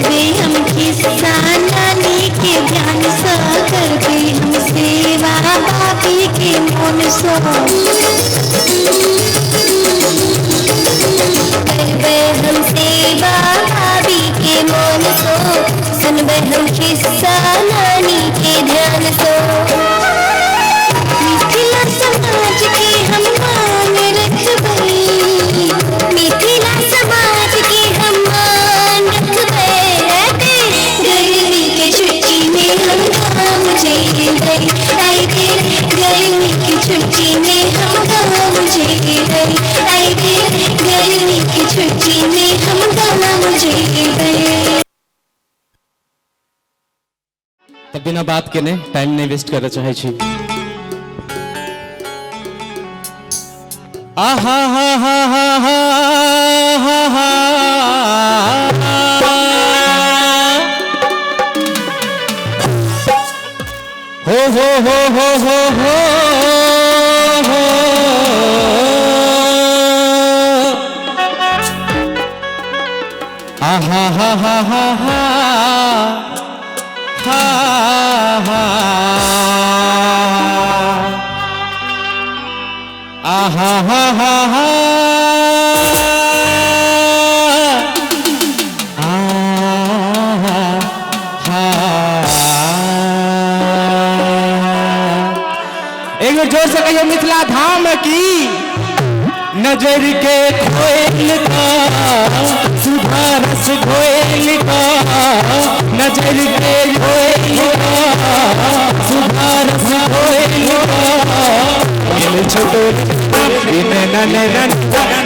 वे हम किस्सा नानी के ध्यान सा करके हम सेवा बापी के मन सो करबे हम सेवा भाभी के मन सो सुनबे हम किस्सा नानी के ध्यान सो। मिथिला समाज के हम मान रखबै, मिथिला समाज के हम मान रखबै। गर्मी के छुट्टी में हम गाँव जेबै, गर्मी की छुट्टी में हम गाँव जेबै, गर्मी की छुट्टी में हम गाँव जेबै। तब बिना बात के ने टाइम नहीं वेस्ट करना चाहे छी। आहा हा हा हा हा हा हा हो हो हो हो हो हो हो आहा हा हा हा हा हा हा आहा हा हा हा एक बार जोर से कहिए मिथिला धाम की। नजर के खोयल का सुधारस घोयल का, नजर के खोयल का सुधारस घोयल का। छोटो नन नन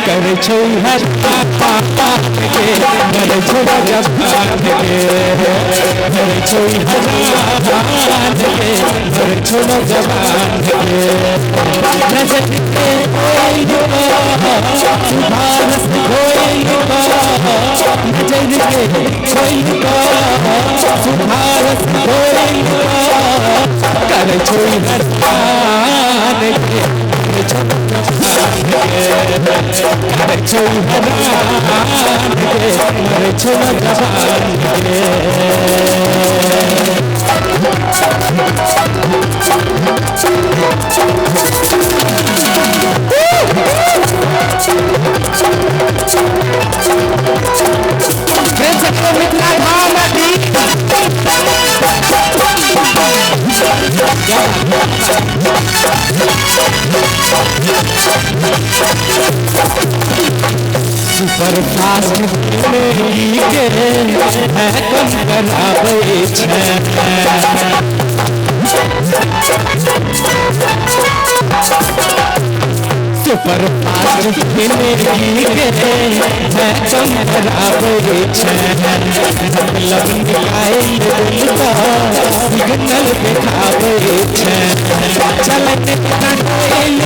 कर छौ हर पापा के, मर छौ जबान के, मर छौ हर के, मर छौ जबान के। नजर के खोयल का सुधारस घोयल का, नजर के खोयल का सुधारस घोयल का। कर छौ हर के, मिथिला धाम की। सुपर फास्ट में के है कम कराबै छै, सुपर फास्ट में के है कम कराबै छै। मतलब निकालि दिल का सिग्नल देखाबै छै। चलन डोल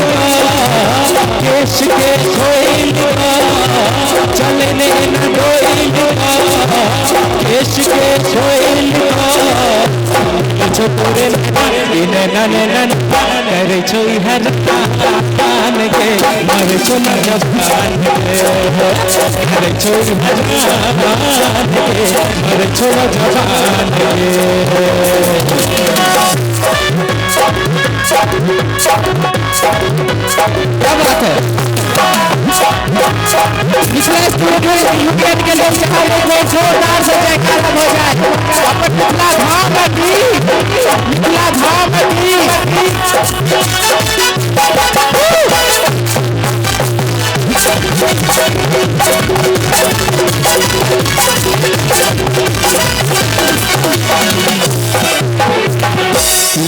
केश के खोल, चलन डोल केश के खोल। छोटोरे नन नन कर छौ हर तान के, मर छौ न जबान के, कर छौ हर तान के, मर छौ न जबान के। क्या बात है। मिथिला स्टूडियो यूक्रेन के लोग चाह रहे थे जोरदार से जयकारा हो जाए। अपन मिथिला धाम की, मिथिला धाम की।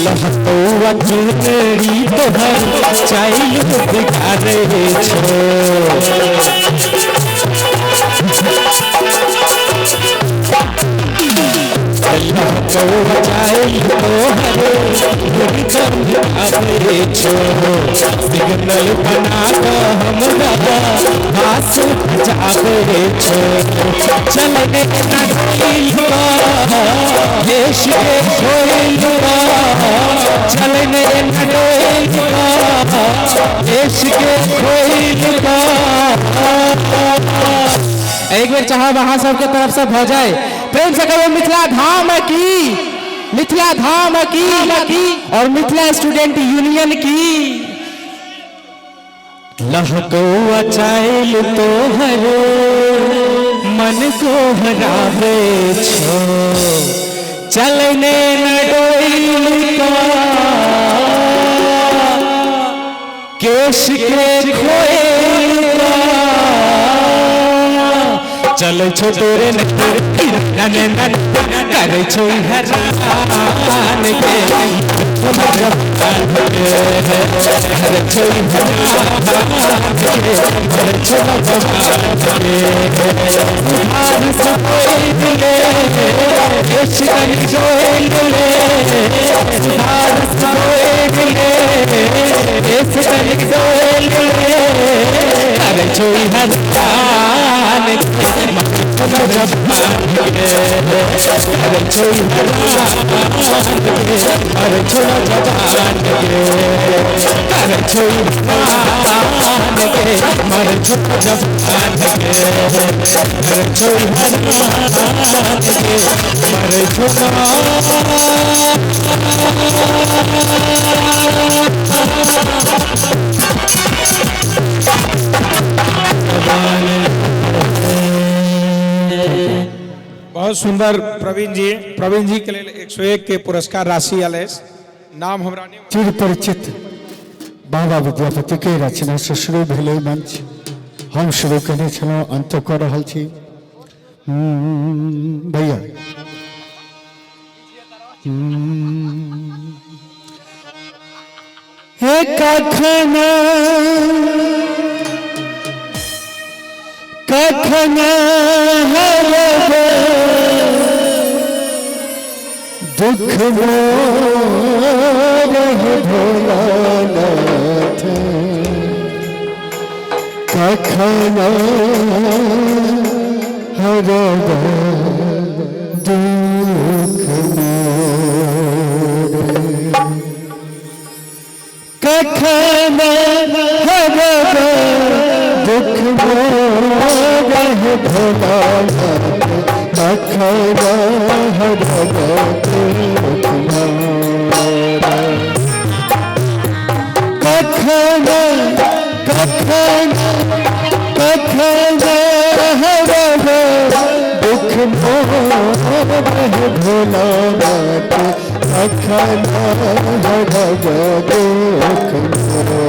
लहकौआ चुनरी तोहर चाइल बिगाड़े छो। लहकौआ चाइल तोहर एकदम बिगाड़े छो। सिग्नल बना कऽ हमरा बास बजावे छो। चलने न डोइलुआ देश के खोइलुआ, चलने न डोइलुआ देश के खोइलुआ। एक बेर चाहब अहाँ सबके तरफ से भऽ जाए, प्रेम से कहो मिथिला धाम की, मिथिला धाम की और मिथिला स्टूडेंट यूनियन की। लहकौआ चाइल तोहर मन को हरावे छो। चलने न डोइलुआ केश के खोइलुआ। चलै छो तोरे नन नन करै छो हैरान के, करै छो हैरान के, करै छो के। सुधार सकोइले देश कनि जोइले, सुधार सकोइले देश कनि जोइले, करै छो हैरान के, करै छो हैरान के, करै छो जवान के, करै छो हैरान के, मरै छो जवान के, करै छो हैरान के, मरै छो। बहुत सुंदर प्रवीण जी, प्रवीण जी के लेल 101 के पुरस्कार राशि आयल अछि। नाम हमरा नहि चिर परिचित बाबा विद्यापति के रचना से शुरू भेलै मंच। हम शुरू केने छलहुँ, अंत कऽ रहल छी। भैया हे कखन कखन हरब दुख मोर भोलानाथ, कखन हरब दुख मोर, कखन हरब दुख मोर भोलानाथ, कखन हरब दुख मोर, कखन कखन कखन हरब दुख मोर भोलानाथ, कखन हरब दुख मोर,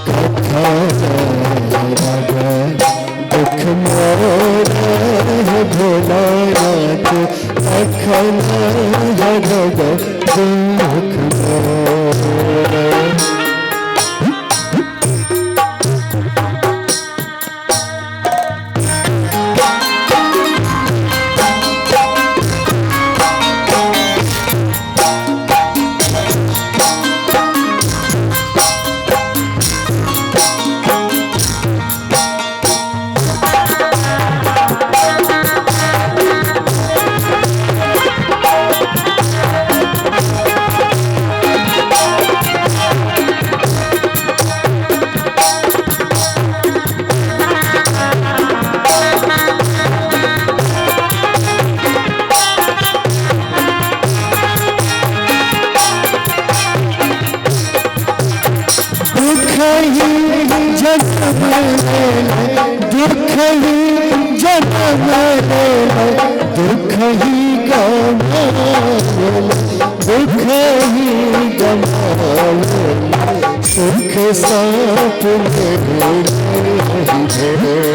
कखन हरब दुख मोर भोलानाथ, कखन हरब दुख मोर। दुख ही जन्म ले, दुख ही गमावल, दुख ही गमावल, सुख सपने नहीं भेल।